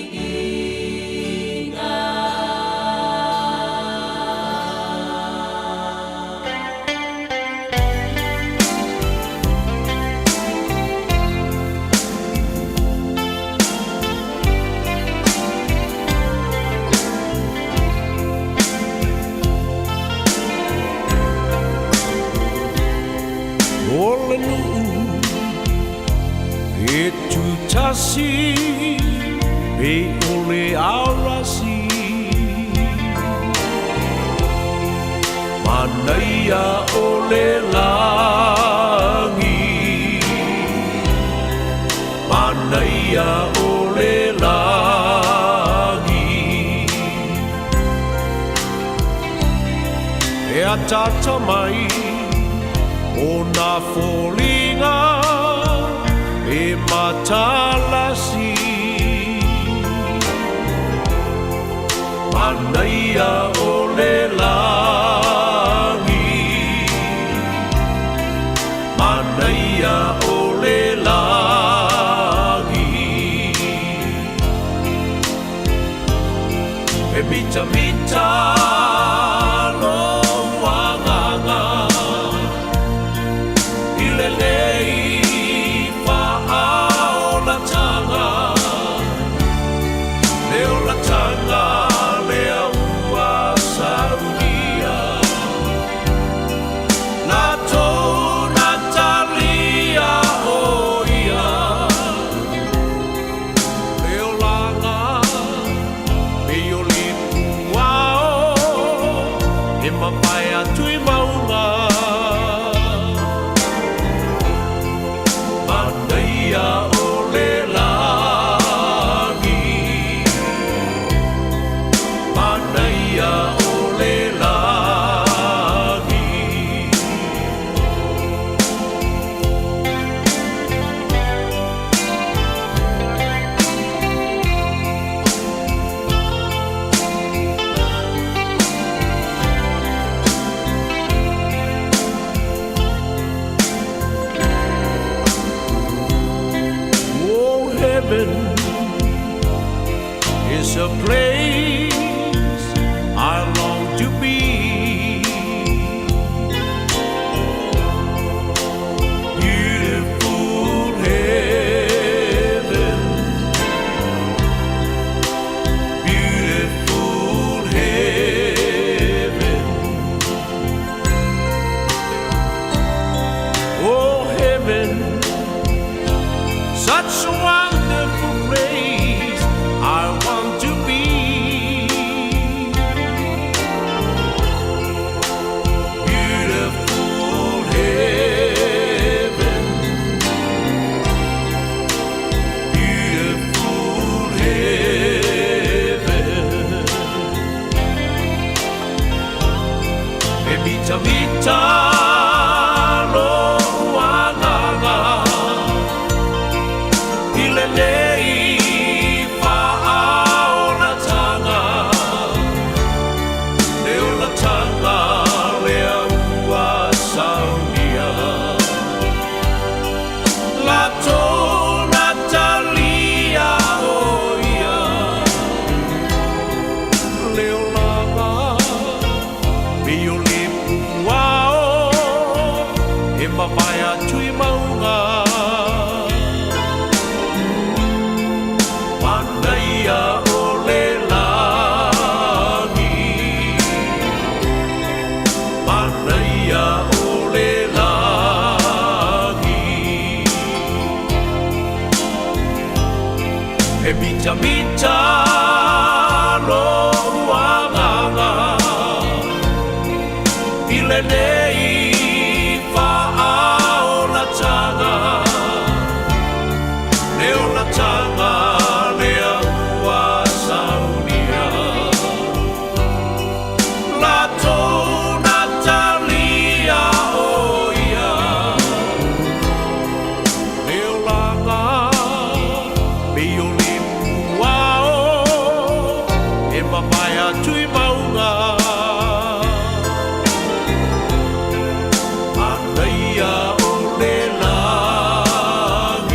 O le nuu e tutasi pe o le aurasi Manaia o le lagi Manaia o le lagi E atata mai o nā foliga e matalasi Manaia o le lagi Manaia o le lagi E mitamita lou agaga I lenei faaolataga Le olataga lea ua saunia Latou na talia o ia Le olaga pei o le puao E mavae atu i mauga Manaia o le lagi Manaia o le lagi. Oh, heaven is a place I long to be. Beautiful heaven, beautiful heaven. Oh, heaven, such a wonderful place I want to be. Beautiful heaven, beautiful heaven. E mitamita lou agaga I lenei faaolataga Le olataga lea ua saunia Latou na talia o ia Le olaga pei o le puao E mavae atu i mauga Manaia o le lagi Manaia o le lagi E mitamita lou agaga I lenei faaolataga Le olataga lea ua saunia Latou na talia o ia Le olaga pei o le puao E mavae atu i mauga Manaia o le lagi.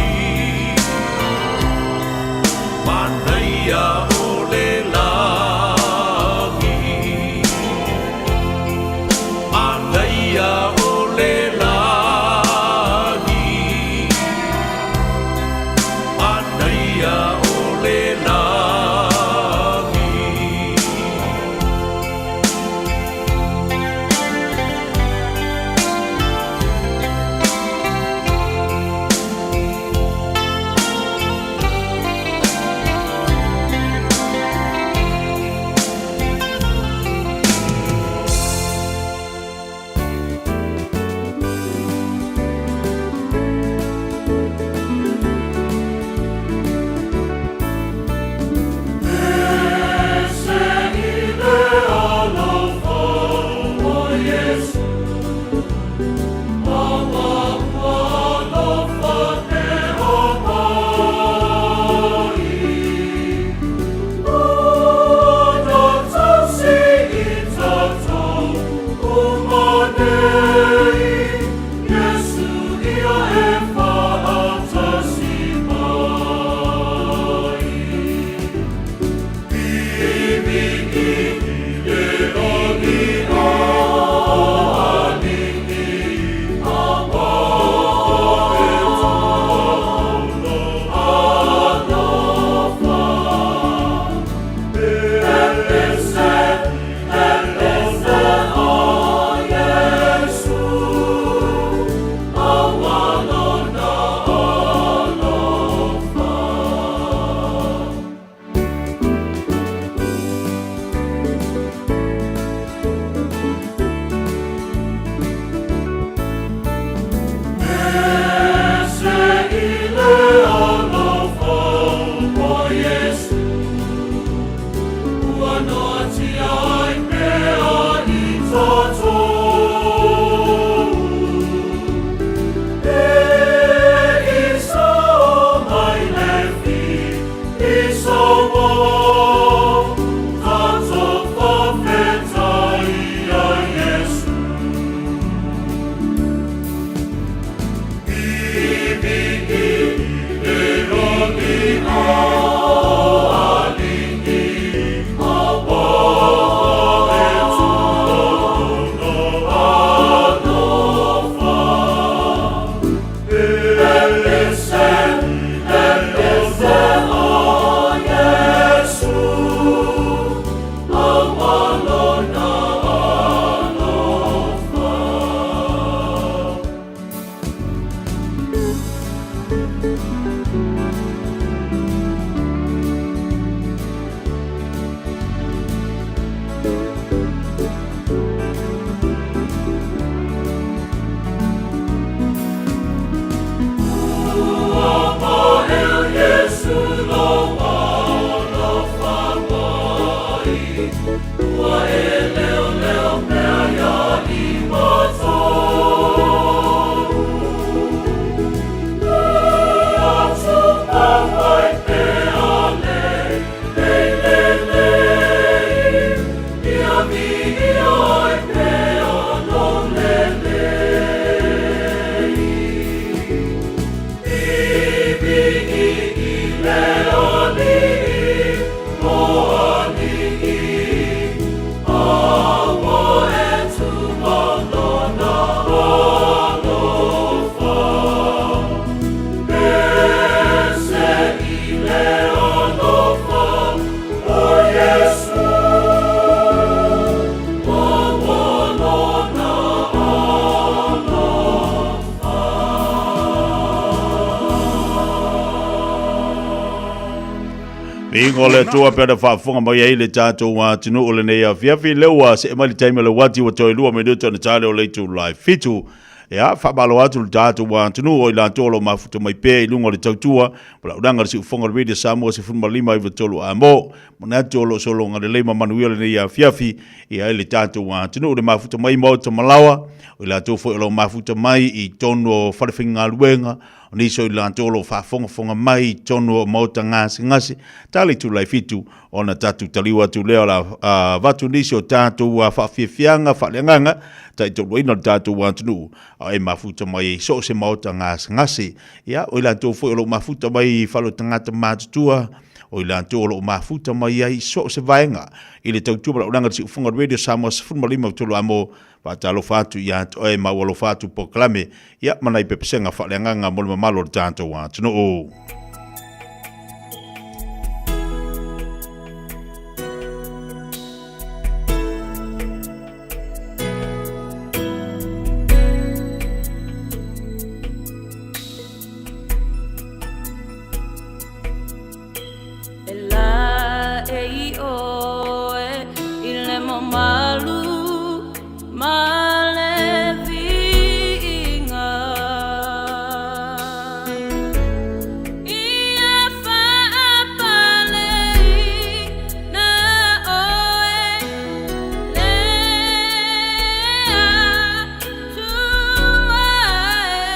Viiga o le Atua pe ana faafofoga mai ai le tatou atunuu o lenei afiafi. Lea ua see mai le taimi o le uati ua toe 2 minute ona tale o le itula e 7. Ia, faamalo atu le tatou atunuu o i latou o lo o mafuta mai pea i luga o le tautua ma laulaga o le siufofoga o le Radio Samoa 15 93 amo. Manatu o lo o sologa lelei ma manuia lenei afiafi ia i le tatou atunuu le mafuta mai maota malaoa, o i latou foi o lo o mafuta mai i tonu o falefaigaluega, O nisi o i latou o lo o faafogafoga mai i totonu o maota gasegase, tala itula e 7, ona tatou taliu atu lea o le a avatu nisi o tatou faafiafiaga faaleagaga taitauaina le tatou atunuu a e mafuta mai ai so o se maota gasegase. Ia, o i latou foi o lo o mafuta mai i fale o tagata matutua, o i latou o lo o mafuta mai ai i so o se vaega i le tautua ma laulaga le siufofoga o le Radio Samoa 15 tolu amo. Faatalofa atu ia te oe ma ua alofa atu polokalame, ia ma nai pepesega faaleagaga mo le mamalu o le tatou atunuu. E la e i ʻoe i le mamalu ma le viiga. Ia faapaleina ʻoe le Atua e.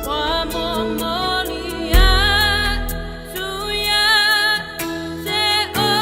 Ua momoli atu ia te oe.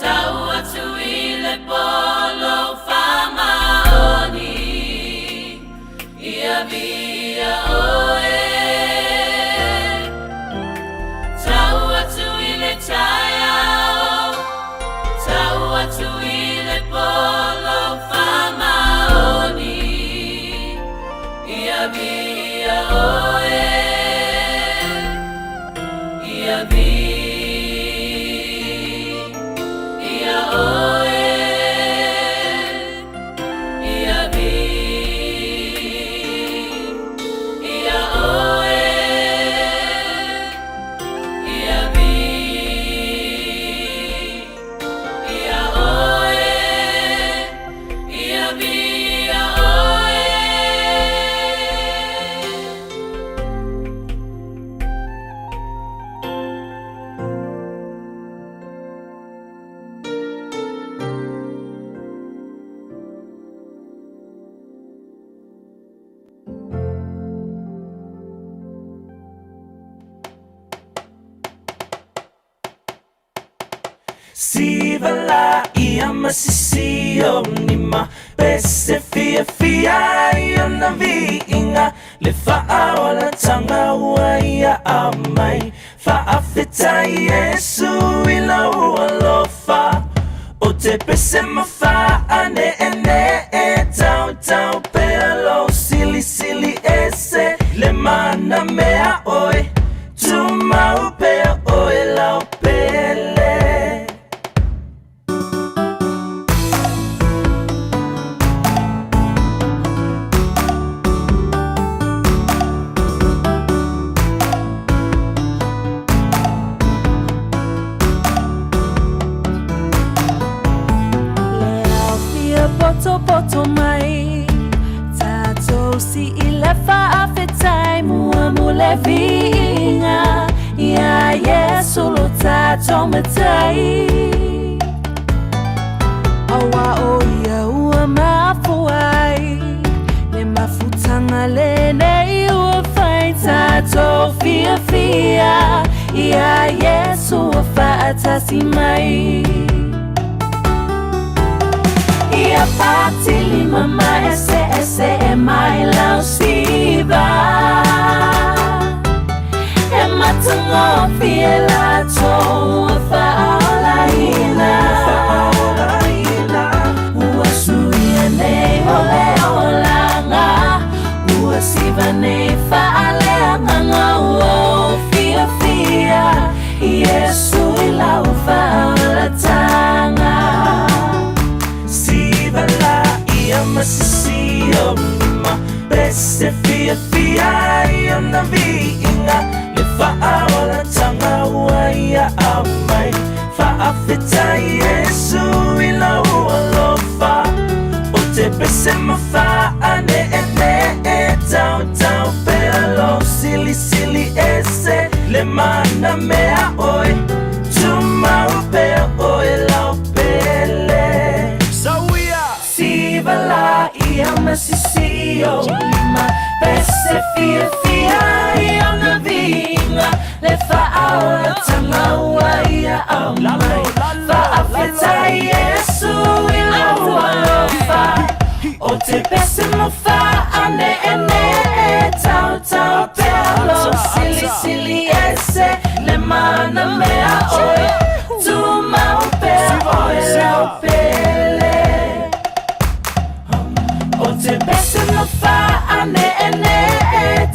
Tau atu i le polo whamaoni Ia via oe. Tau atu i le taiao, tau atu i le polo whamaoni Ia via oe. Ia vi ia oe. Ia vi ia oe. Ia vi ia oe. Ia vi ia oe. Siva la ia masisi o ni ma pese fia fia i ona viiga le faaolatanga ua ia amai. Faafetai Iesu i lau alofa o te pese ma faaneenee tautau pea lou silisili ese le mana mea oe tumau pea oe lau pele. Le ao fia poto poto mai Tātou si i le faafetai mua mo le viiga Ia Iesu lo tātou matai. Aua o ia ua mafuai Le mafutanga lenei ua fai tātou fia fia Ia Iesu ua faatasi mai. Ia patili mama ese ese e mai lau siva E matangofie la tou faaolaina Ua suia nei o le olaga Ua siva nei faaleagaga ua ou fiafia Iesu i lau faaolataga. Siva la ia masisi o ma pese fia fia i ona viiga le faaolatanga ua ia amai. Faafetai Iesu i lau alofa o te pese ma faaneenee tautau pea lou silisili ese le mana mea oe tumau pea oe lau pele. Sauia Siva la ia masisi o lima pese fia fia i ona viiga le faaolatanga ua ia amai. Faafetai Iesu i lau alofa o te pese mo faaneenee tautau pea lou silisili ese le mana mea oe tumau pea oe lau pele. O te pese mo faaneenee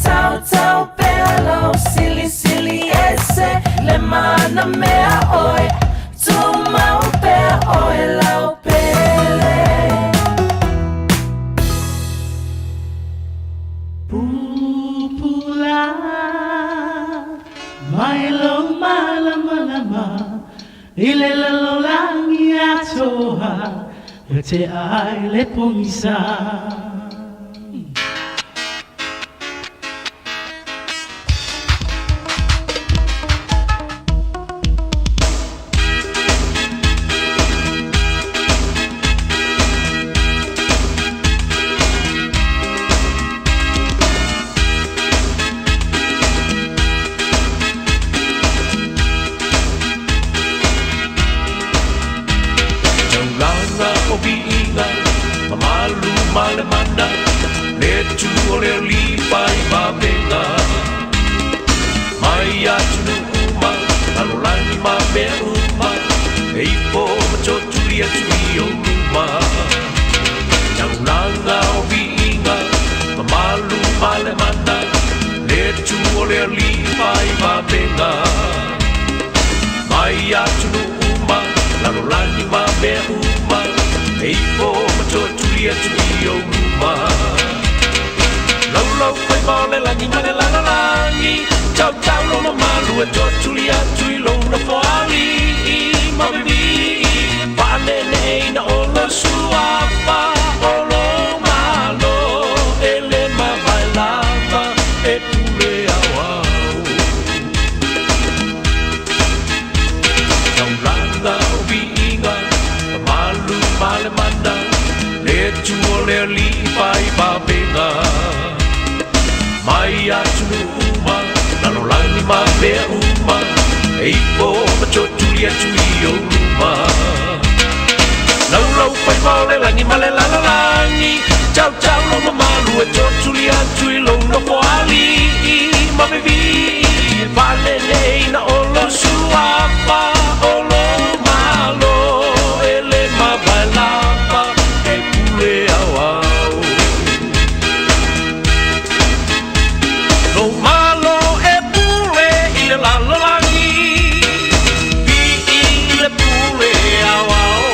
tautau pea lou silisili ese le mana mea oe tumau pea oe lau pele. Pupula mai lo malamalama i le lalolagi atoa e te ai le pogisa. Taulaga o viiga, mamalu ma le mana, le tu o le alii fai vavega. Mai atunuu uma, lalolagi ma mea uma, e ifo ma totuli atu i ou luma. Taulaga o viiga, mamalu ma le mana, le tu o le alii fai vavega. Mai atunuu uma, lalolagi ma mea uma, e ifo ma totuli atu i ou luma. Laulau faiva o le lagi ma le lalolagi, tautau lo mamalu e totuli atu i lou nofoalii ma vivii, faaneeneeina o lou suafa o lou malo, e le mavae lava e pule aoao. Taulaga o viiga, mamalu ma le mana, le tu o le alii fai vavega. Mai atunuu uma, lalolagi ma mea uma, e ifo ma totuli atu i ou luma. Laulau faiva o le lagi ma le lalolagi, tautau lo mamalu e totuli atu i lou nofoalii ma vivii, faaneeneeina o lou suafa o lou malo, e le mavae lava e pule aoao. Lou malo e pule i le lalolagi, vii le pule aoao.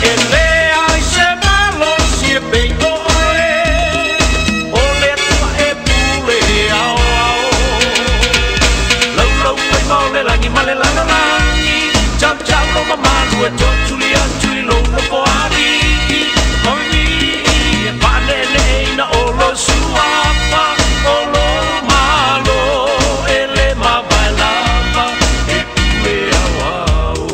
E leai se malosi e pei o oe, o le Atua e pule aoao. Laulau faiva o le lagi ma le lalolagi, tautau lo mamalu e totuli atu i lou nofoalii ma vivii, e faaneeneeina o lou suafa o lou malo, e le mavae lava e pule aoao.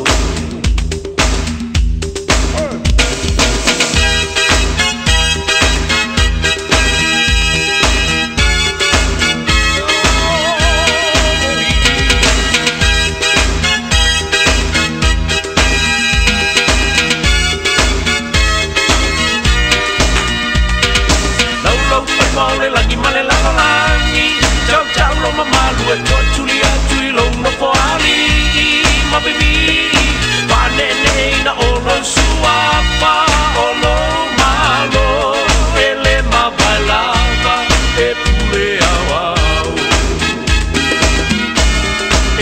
Laulau faiva o le lagi ma le lalolagi, tautau lo mamalu e totuli atu i lou nofoalii ma vivii, faaneeneeina o lou suafa o lou malo, e le mavae lava e pule aoao.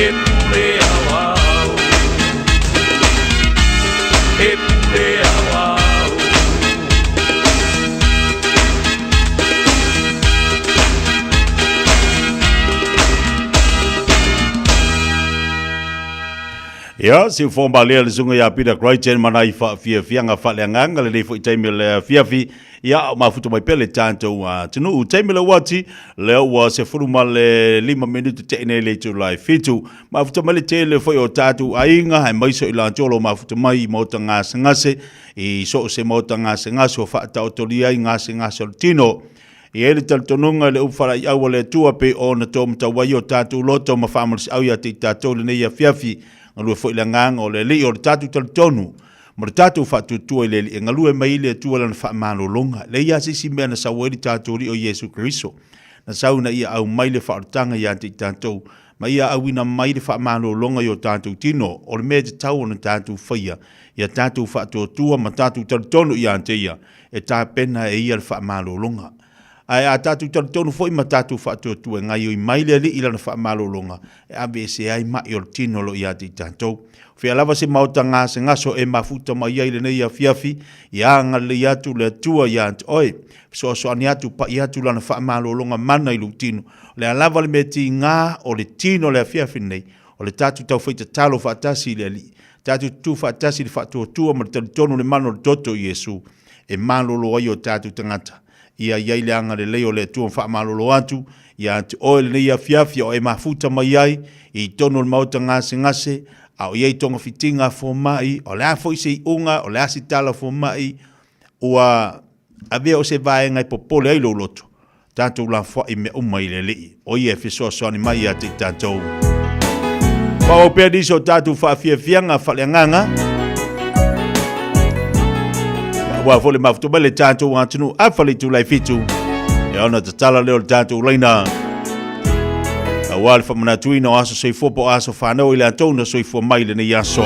E pule aoao. E pule aoao. Ia, si ufo balea le sunga ia Peter Crichton ma nai faafiafiaga faaleagaga lenei foi taimi o le afiafi. Ia, o mafuta mai pea le tatou atunuu. Taimi le uati, lea ua 15 minutu te'i nei le itula e 7. Mafuta mai le tele foi o tatou aiga, aemaise o i latou o lo o mafuta mai i maota gasegase, i so o se maota gasegase o faataotolia ai gasegase o le tino. E i ai le talitonuga i le upu faalaeiau a le Atua pei ona tomatau ai o tatou loto ma faamalosiau ia te i tatou i lenei afiafi, galue foi i le agaga o le Alii o le tatou talitonu ma le tatou faatuatua i le Alii e galue mai ai le Atua Lana faamalologa. E leai lava se isi mea na sau ai le tatou Alii o Iesu Keriso, na sau ina ia aumai le faaolataga ia te i tatou, ma ia auina mai le faamalologa i o tatou tino. O le mea e tatau ona tatou faia, ia tatou faatuatua ma tatou talitonu ia te Ia, e tapena e ia le faamalologa. Ae a tatou talitonu foi ma tatou faatuatua e gaoioi mai le Alii i lana faamalologa, e aveese ai ma'i o le tino o lo o ia te i tatou. O fea lava se maota gasegase e mafuta mai ai lenei afiafi, ia agalelei atu le Atua ia te oe, fesoasoani atu, pai atu lana faamalologa mana i lou tino. O le a lava le mea tiga o le tino o le afiafi lenei, o le tatou taufai tatalo faatasi i le Alii, tatou tutu faatasi i le faatuatua ma le talitonu i le mana o le toto o Iesu, e malolo ai o tatou tagata. Ia i ai le agalelei o le Atua ma faamalolo atu ia te oe lenei afiafi o e mafuta mai ai i totonu o le maota gasegase, a o i ai togafitiga a fomai, o le a foi se iuga, o le a se tala fomai, ua avea o se vaega e popole ai lou loto, tatou lafoai mea uma i le Alii, o ia e fesoasoani mai ia te i tatou. Faaauau pea nisi o tatou faafiafiaga faaleagaga. Aua foi le mafutu mai le tatou atunuu afa le itula e 7, ia ona tatala lea o le tatou laina aua le faamanatuina o aso soifua po o aso fanau i latou na soifua mai i lenei aso.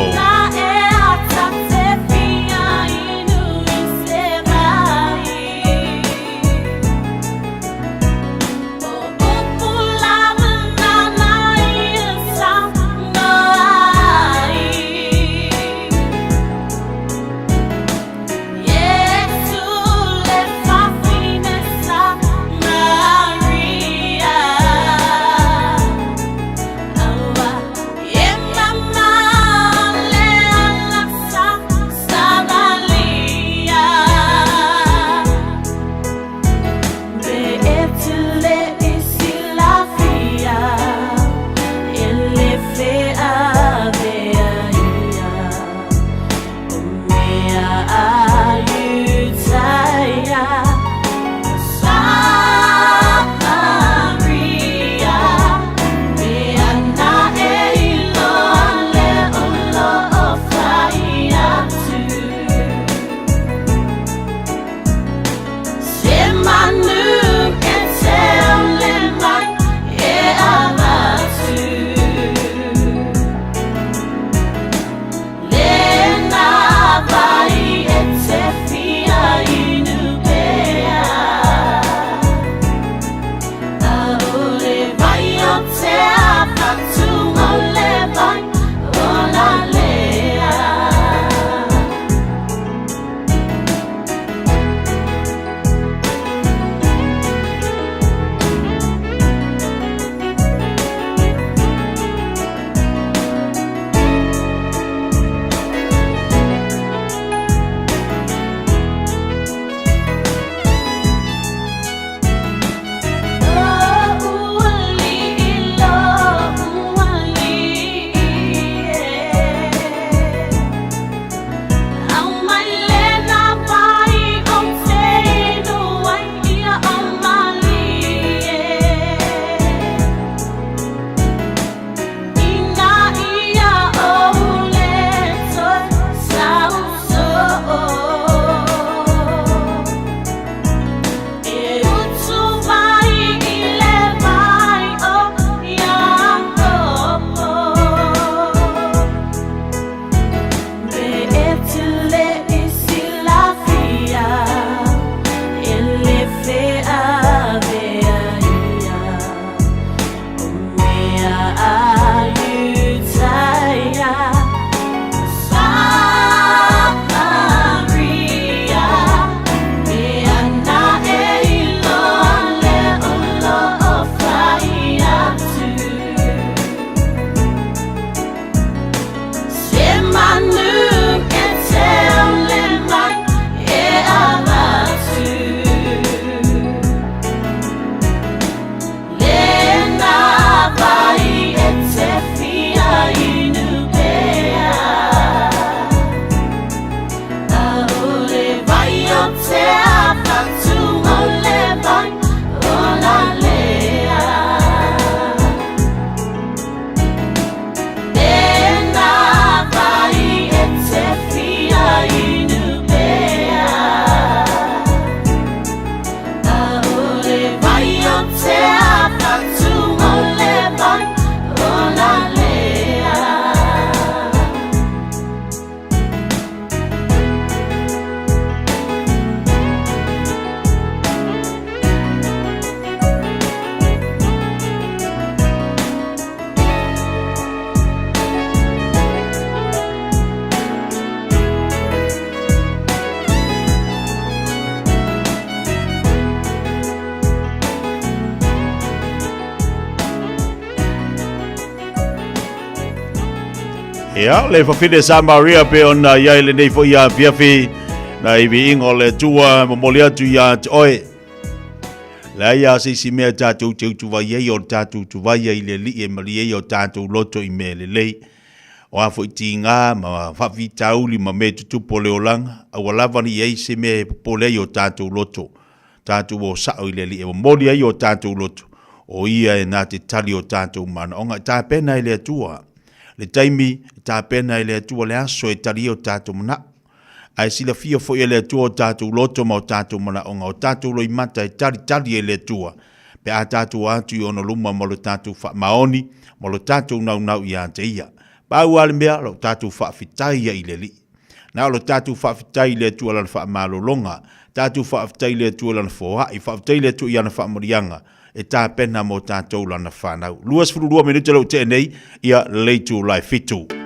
Ia, le fafine Samaria pe ona ia i lenei foi afiafi na i viiga o le Atua momoli atu ia te oe. Leai lava se isi mea tatou te utuvai ai o le tatou utuvai ai i le Alii e malie ai o tatou loto i mea lelei. O a foi tiga ma faafitauli ma mea tutupu o le olaga, aua lava ne i ai se mea e popole ai o tatou loto. Tatou o sao i le Alii e momoli ai o tatou loto, o Ia e na te tali o tatou manaoga. E tapena e le Atua le taimi, e tapena e le Atua le aso e tali ai o tatou manao. Ae silafia foi e le Atua o tatou loto ma o tatou manaoga, o tatou loimata e talitali e le Atua, pe a tatou atu i ona luma ma lo tatou faamaoni ma lo tatou naunau ia te Ia. Pau lava le mea, lo tatou faafetai ia i le Alii. Na o lo tatou faafetai i le Atua Lana faamalologa, tatou faafetai i le Atua Lana foai, faafetai i le Atua i ana faamanuiaga e tapena mo tatou Lana fanau. 22 minute lea ua tea nei, ia le itula e 7.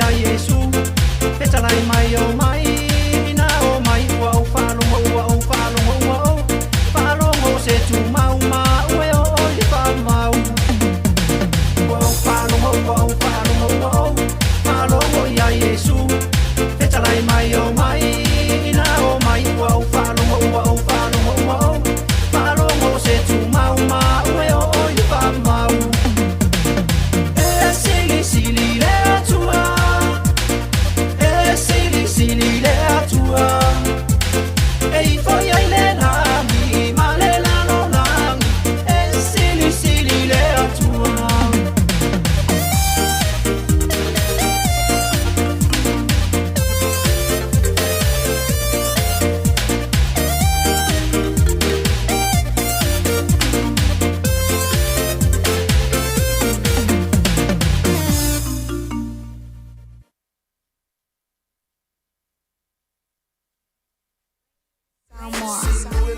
ia Iesu Fetalai mai o mai ina o mai ua ou faalogo ua ou faalogo ua ou faalogo se tumau ma ue o o i le faamau Ua ou faalogo ua ou faalogo ua ou faalogo ia Iesu Fetalai mai o mai ina o mai ua ou faalogo ua ou faalogo ua ou faalogo se tumau ma ue o o i le faamau E silisili le Atua E silisili le Atua E ifo iai le lagi ma le lalolagi E silisili le Atua.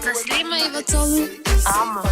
153 Amo.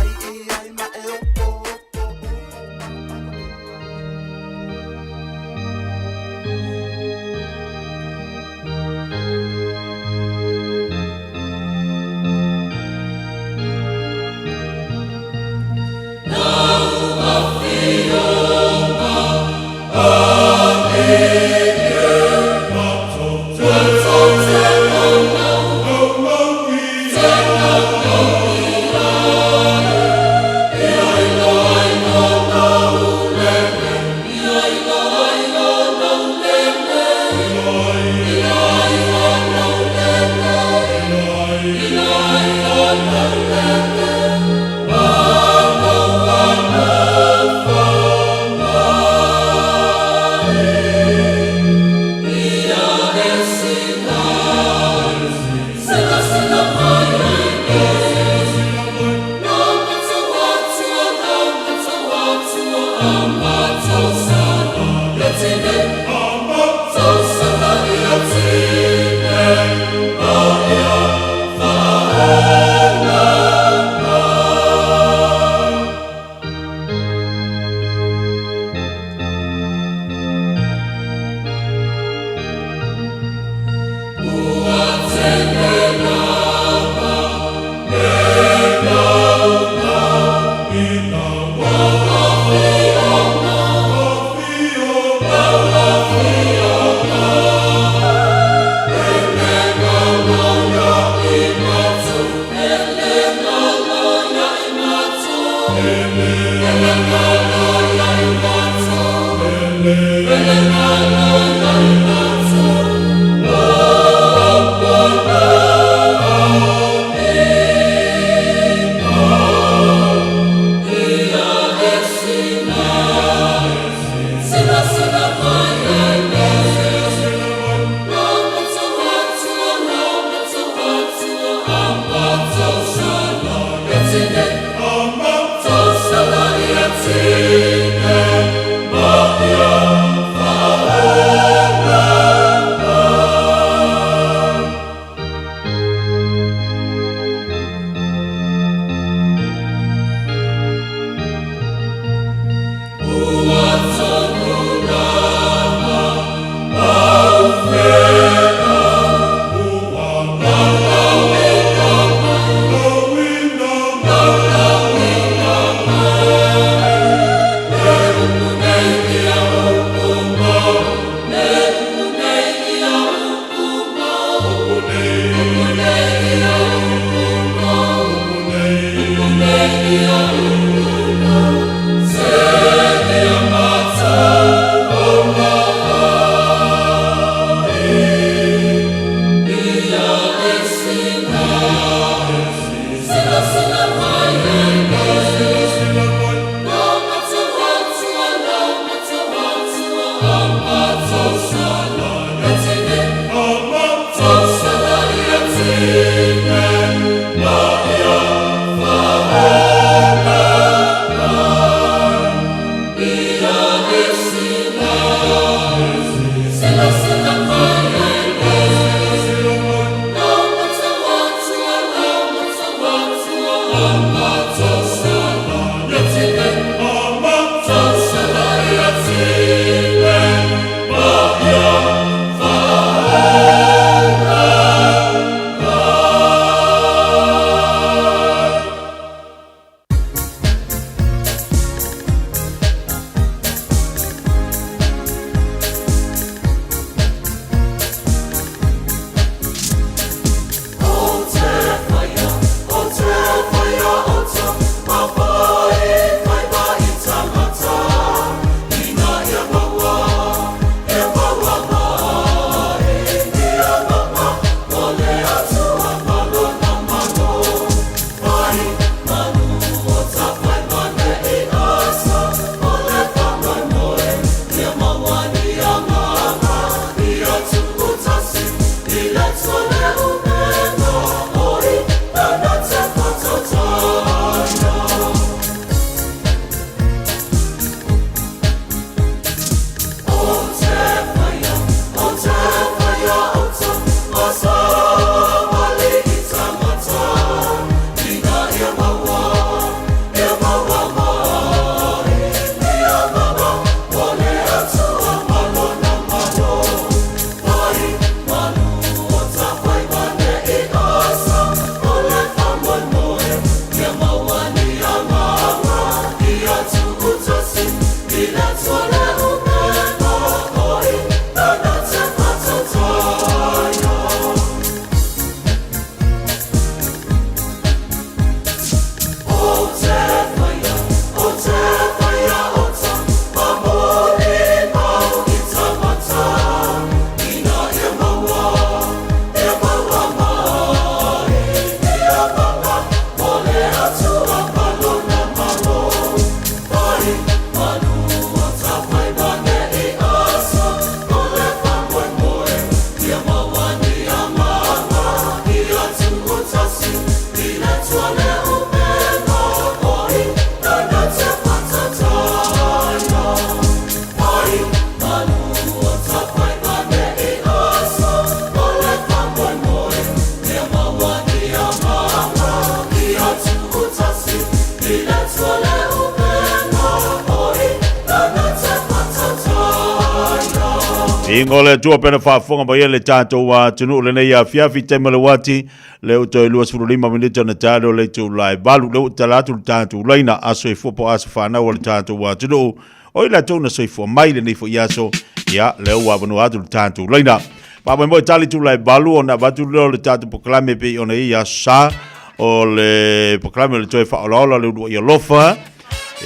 Ingo le Atua pena faafofoga mai ai le tatou atunuu lenei afiafi taimi o le uati le ua toe 25 minute ona tali o le itula e 8 le ua tala atu le tatou laina aso soifua po o aso fanau o le tatou atunuu o i latou na soifua mai lenei foi aso ia lea ua avanoa atu le tatou laina faamoemoe tali itula e 8 ona avatu lea o le tatou polokalame pei ona i ai aso sa o le polokalame o le toe faaolaola o le uluai alofa.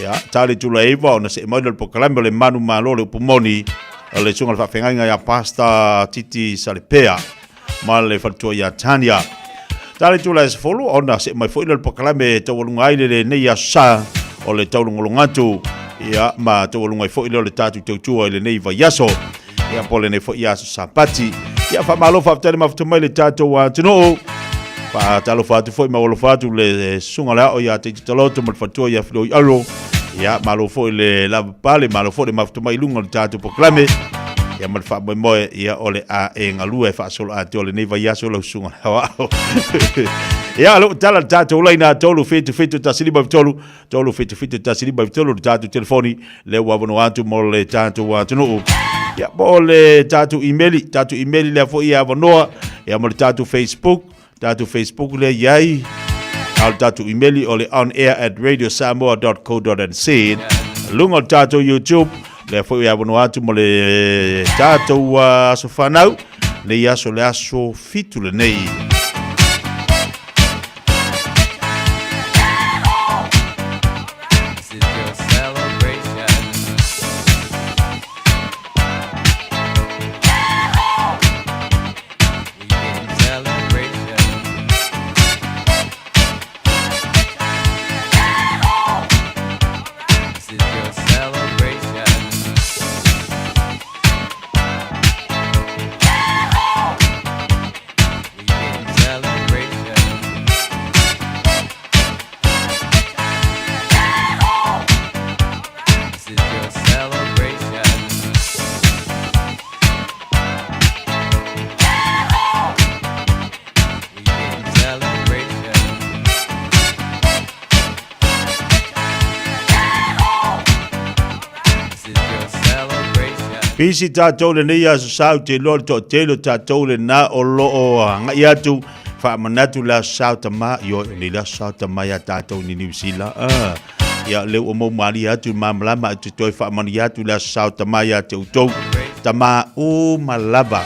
Ia, tali tula iva ona see mai lea o le polokalame o le manu malo le upu moni o le susuga i le faafeagaiga ia Pastor Titi Salepea ma le faletua ia Tania. Tali tula e 10 ona see mai foi lea o le polokalame e taualuga ai le lenei aso sa o le taulogologo atu ia ma taualuga ai foi lea o le tatou tautua i lenei vaiaso ia po o lenei foi aso Sapati. Ia faamalo faafetai le mafuta mai le tatou atunuu. Faatalofa atu foi ma alofa atu le susuga le ao ia Teiti Taloto ma le faletua ia Filoi Alo. Ia malo foi le lavapapale, malo foi le mafuta mai i luga o le tatou polokalame. Ia ma le faamoemoe ia o le a e galue faasolo atoa lenei vaiaso lau susuga le aoao. Ia lou tala le tatou laina 3 7 7 1 5 3 377 153 le tatou telefoni lea ua avanoa atu mo le tatou atunuu. Ia, po o le tatou imeli, tatou imeli lea foi e avanoa, ia ma le tatou Facebook, tatou Facebook lea i ai, a o le tatou imeli o le onair@radiosamoa.co.nz. Luga o le tatou YouTube, lea foi e avanoa atu mo le tatou aso fanau, nei aso le aso 7 lenei. Pisi tatou lenei aso sa ou te iloa le toatele o tatou lena o lo o agai atu faamanatu le aso sa o tama ioe o nei le aso sa o tama ia tatou ni Niu Sila ah. Ia lea ua mau malie atu i malamalama e te toe faamanuia atu le aso sa o tama ia te outou tama uma lava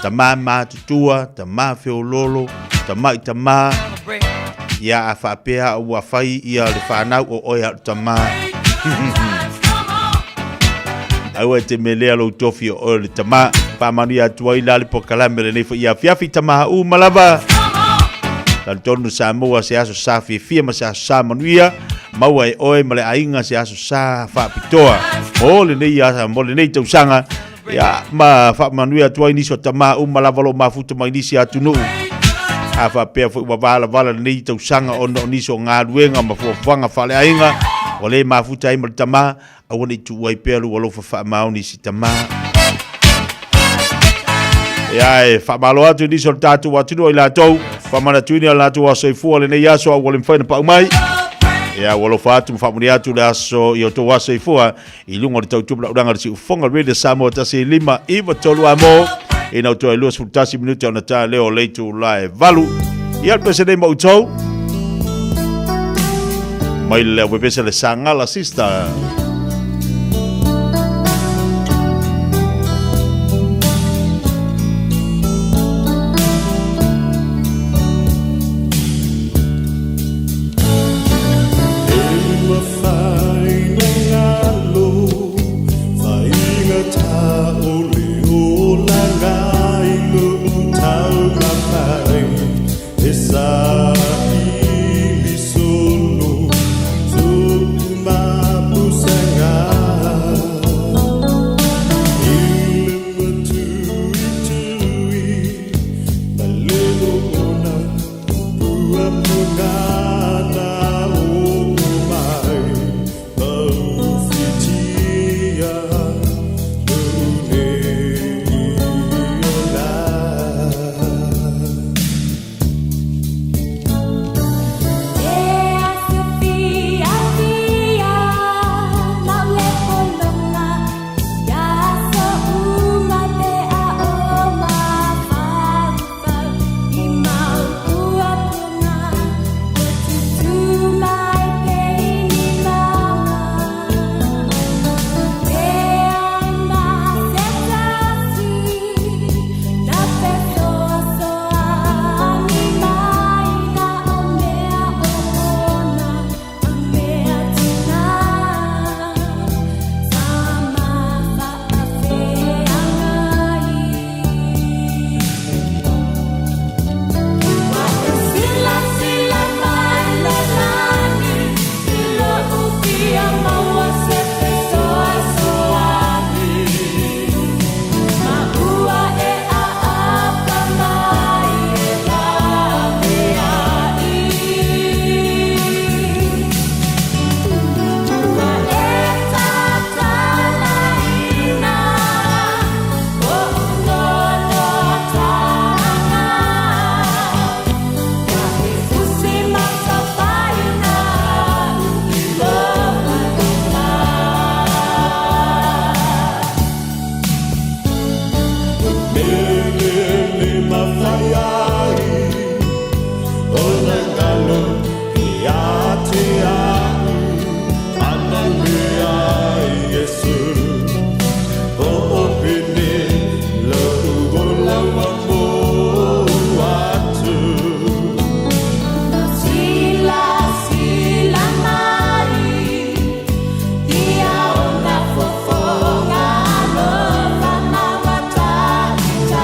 tama matutua tama feololo tama i tama ia a faapea ua fai ia le fanau o oe a o le tama Aua e te melea lou tofi o oe o le tama. Faamanuia atu ai la le polokalame lenei foi afiafi tama uma lava. Talitonu Samoa se aso sa fiafia ma se aso sa manuia. Maua e oe ma le aiga se aso sa faapitoa. Mo lenei, mo lenei tausaga. Ia, ma faamanuia atu ai nisi o tama uma lava o lo o mafuta mai nisi atunuu. A faapea foi ua valavala lenei tausaga ona o nisi o galuega ma fuafuaga faaleaiga, ua le mafuta ai ma le tama, aua ne i tuua ai pea lou alofa faamaoni i si tama. Ia, e faamalo atu i nisi o le tatou atunuu i latou, faamanatuina o latou aso soifua lenei aso a ua le mafai ona pau mai. Ia, ua alofa atu ma faamanuia atu le aso i o outou aso soifua i luga o le tautupu laulaga o le siufofoga Radio Samoa 1 5 9 3 amo ina o toe 21 minute ona ta leo o le itula e 8. Ia le pese nei ma outou mai le pese le Sangala Sister. Ia ona fofoga alofa ma wataita.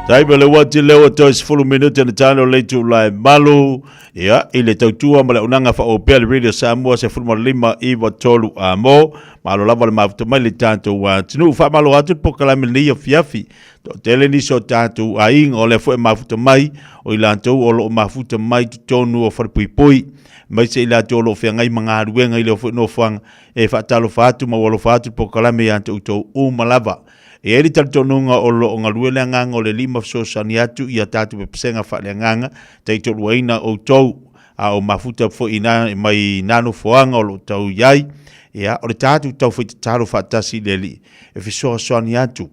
Taimi o le uati lea ua toe 10 minute na tano le itula e malu. Ia, i le tautua ma le auaunaga faaopea le Radio Samoa 15 9 3 a mo. Malo lava le mafuta mai le tatou atunuu. Faamalo atu le polokalame lenei afiafi. Toatele nisi o tatou aiga o lea foi e mafuta mai, o i latou o lo o mafuta mai totonu o falepuipui, aemaise i latou o lo o feagai ma galuega i lea foi nofoaga. E faatalofa atu ma ua alofa atu le polokalame ia te outou uma lava. E i ai le talitonuga o lo o galue le agaga o le Alii ma fesoasoani atu i a tatou pesega faaleagaga, taitoaluaina outou a o mafuta foi ina mai na nofoaga o lo o tau i ai. Ia, o le tatou taufai tatalo faatasi i le Alii e fesoasoani atu.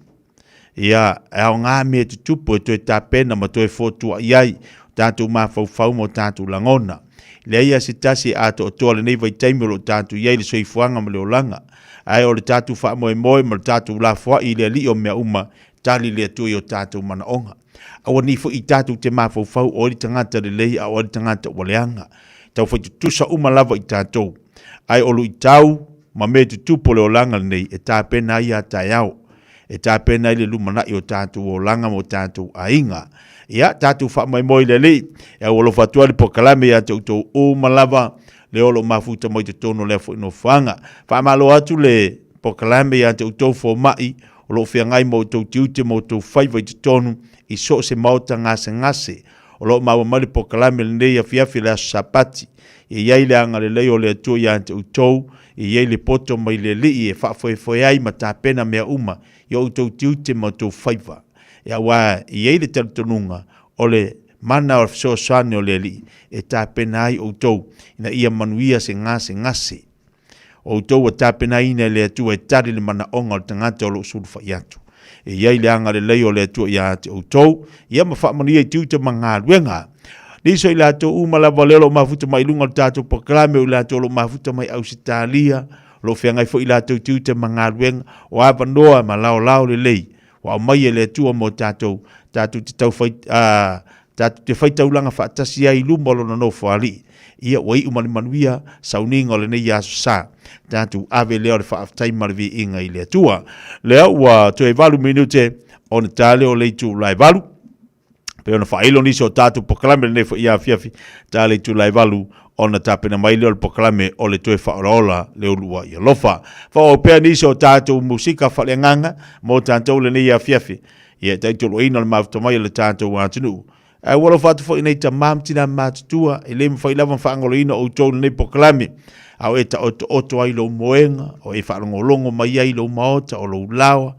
Ia, e aoga mea tutupu e toe tapena ma toe fotua'i ai o tatou mafaufau ma o tatou lagona. Leai lava se tasi e atoatoa lenei vaitaimi o lo o tatou i ai i le soifuaga ma le olaga. Ae o le tatou faamoemoe ma le tatou lafoai i le Alii o mea uma, tali le Atua i o tatou manaoga. Aua nei foi tatou te mafaufau o ai le tagata lelei a o ai le tagata ua leaga. Taufai tutusa uma lava i tatou. Ae o luitau ma mea tutupu o le olaga lenei e tapena ai a taeao. E tapena ai le lumanai o tatou olaga ma o tatou aiga. Ia, tatou faamoemoe i le Alii, e aualofa atu ai le polokalame ia te outou uma lava, le o lo o mafuta mai totonu o lea foi nofoaga. Faamalo atu le polokalame ia te outou fomai o lo o feagai ma outou tiute ma outou faiva i totonu i so o se maota gasegase. O lo o maua mai le polokalame lenei afiafi le aso Sapati. Ia i ai le agalelei o le Atua ia te outou, ia i ai le poto mai le Alii e faafoefoe ai ma tapena mea uma i outou tiute ma outou faiva. Aua e i ai le talitonuga o le mana o le fesoasoani o le Alii e tapena ai outou ina ia manuia se gasegase. O outou ua tapenaina e le Atua e tali le manaoga o le tagata o lo o sulufai atu. E i ai le agalelei o le Atua ia te outou, ia ma faamanuia i tiute ma galuega. Nisi o i latou uma lava lea o lo o mafuta mai i luga o le tatou polokalame, o i latou o lo o mafuta mai Ausetalia, o lo o feagai foi i latou tiute ma galuega, o avanoa ma laolao lelei ua aumai e le Atua mo tatou, tatou te taufai, tatou te faitaulaga faatasi ai i luma o Lona Nofoalii. Ia, ua iu ma le manuia sauniga o lenei aso sa. Tatou ave lea o le faafetai ma le viiga i le Atua. Lea ua toe 8 minute ona ta lea o le itula e 8. Pei ona faailo nisi o tatou polokalame lenei foi afiafi, ta le itula e 8 ona tapena mai lea o le polokalame o le toe faaolaola le uluai alofa. Faaauau pea nisi o tatou musika faaleagaga mo tatou lenei afiafi. Ia e taitoloina le mafuta mai o le tatou atunuu. Ae ua alofa atu foi nei tamā ma tinā matutua, e le mafai lava ona faagaloina outou i lenei polokalame, a o e taotooto ai lou moega, o e faalogologo mai ai lou maota, o lou laoa,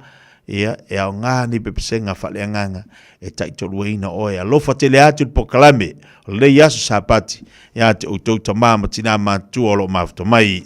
ia, e aoga nei pepesega faaleagaga e taitoluaina oe. Alofa tele atu le polokalame o lenei aso Sapati ia te outou tamā ma tinā matutua o lo o mafuta mai.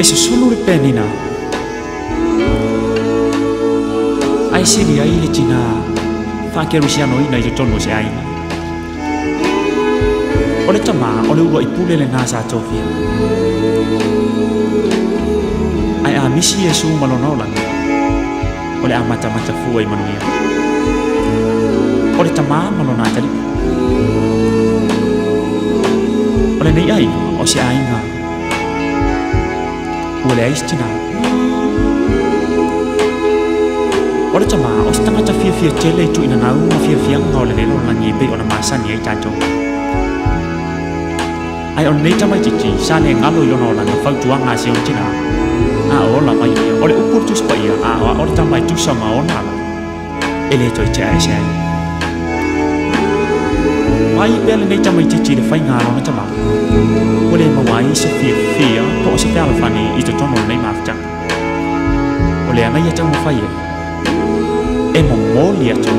E susulu le penina Ae sili ai le tinā faakerisianoina i totonu o se aiga. O le tama o le uluai pule lenā sa tofia. Ae a misi Iesu ma lona olaga, o le a matamata fua i manuia. O le tama ma lona atalii. O lenei aiga o se aiga ua leai se tinā. O le tama o se tagata fiafia tele i tuuina gau ma fiafiaga o le lalolagi e pei ona masani ai tatou. Ae o lenei tamaitiiti sa le galo i lona olaga fautuaga a si ona tinā, a o ola mai ia, o le upu o le Tusi Paia, a o le tama e tusa ma ona ala, e le toe tea ese ai. Vaai pea lenei tamaitiiti i le faiga a lona tama, ua le maua ai se fiafia po o se fealofani i totonu o lenei mafutaga. O le aga ia taumafai ai, e momoli atu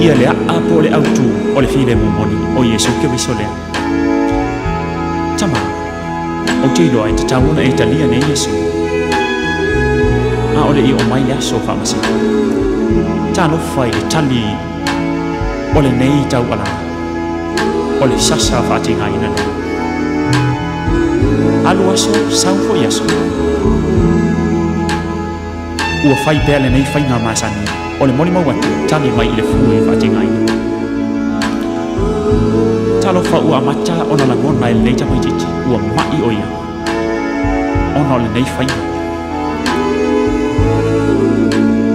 ia le a'a po o le autu o le filemu moni o Iesu Keriso lea. Tamā, ou te iloa e tatau ona e talia nei Iesu. A o le i oo mai le aso o faamasino. Talofa i le tali o lenei taualaga, o le sasa faatigaina lea. Alu aso, sau foi aso. Ua fai pea lenei faiga masani o le molimau atu tali mai i le fue faatigaina. Talofa ua amata ona lagona e lenei tamaitiiti ua ma'i o ia ona o lenei faiga.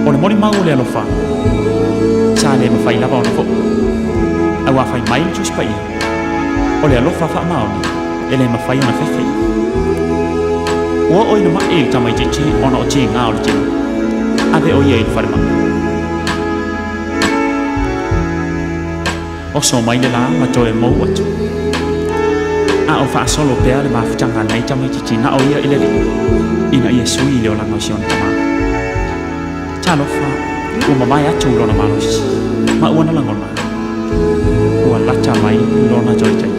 O le molimau o le alofa sa le mafai lava ona fo'i. Auā fai mai le Tusi Paia, o le alofa faamaoni e le mafai ona fefe. Ua oo ina ma'i le tamaitiiti ona o tiga o le tino, ave o ia i le falemai. Oso mai le la ma toe mou atu. A o faasolo pea le mafutaga a lenei tamaitiiti na o ia i le Alii, ina ia sui le olaga o si ona tamā. Talofa, ua mamae atu lona malosi, ma ua na lagona, ua lata mai lona toe taimi.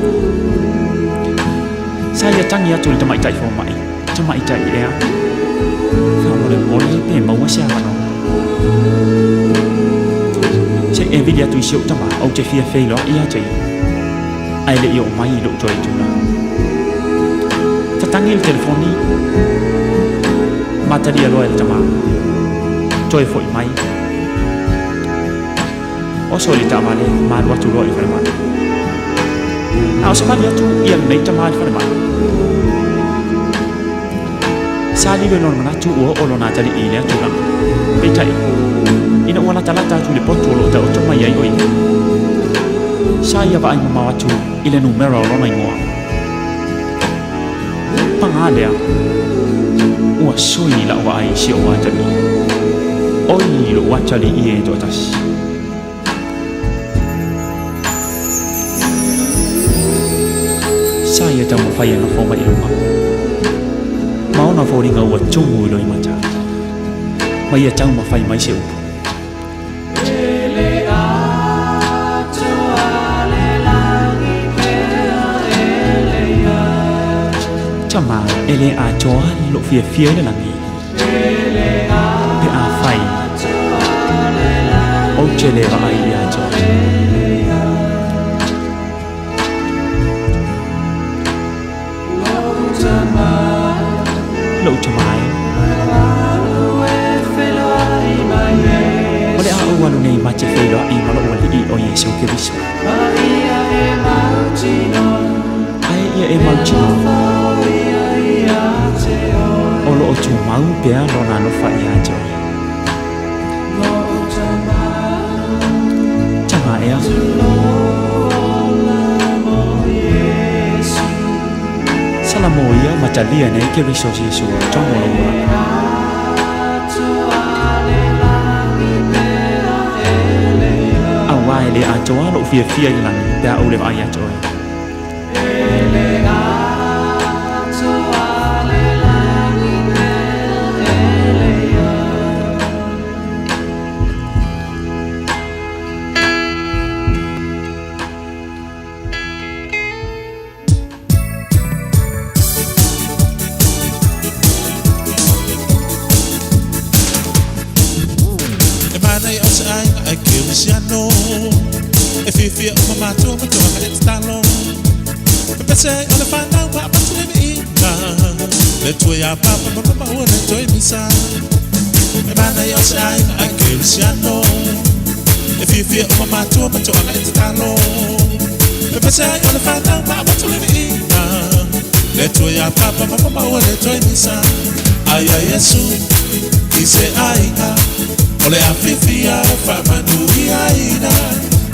Sa ia tagi atu i le tamaitai fomai, Tamaitai ea, faamolemole pe maua se avanoa. Se i e vili atu i si ou tamā, ou te fia feiloai ia te ia, ae le i oo mai i lou toe tulaga. Tatagi le telefoni, ma talia loa e le tamā. Toe foi mai. Oso i le taavale ma alu atu loa i le falemai. A o savali atu ia lenei tama i le falemai, sa lilo i lona manatu ua oo lona atalii i lea tulaga. Peitai, ina ua latalata atu i le potu o lo o taoto mai ai o ia, sa ia vaai mamao atu i le numera o lona igoa. Paga lea, ua sui la'u vaai i si o'u atalii. Oi lo'u atalii e to'atasi. Sa ia taumafai e nofo mai i luga, ma ona foliga ua tumu i loimata, ma ia taumafai mai se upu. Tama, e le atoa lou fiafia i le lagi, pe afai ou te le vaai ia te oe. Lou tama e. O le a ou alu nei ma te feiloai ma lou Alii o Iesu Keriso. Ae ia e mautinoa, o lo o tumau pea lona alofa ia te oe. Tama ea. Salamo ia ma talia nei Keriso Iesu i totonu o lou olaga. Auā e le atoa lou fiafia i le lagi pe a ou le vaai ia te oe. E mānai o se aiga ai Kerisiano E fiafia uma mātua ma toaga e tatalo Pepese ai o le whanau ma apatu le viiga Le tue a papa ma mama ua le toe misa E mānai o se aiga ai Kerisiano E fiafia uma mātua ma toaga e tatalo Pepese ai o le whanau ma apatu le viiga Le tue a papa ma mama ua le toe misa Aia Iesu i se aiga O le afifi e faamanuiaina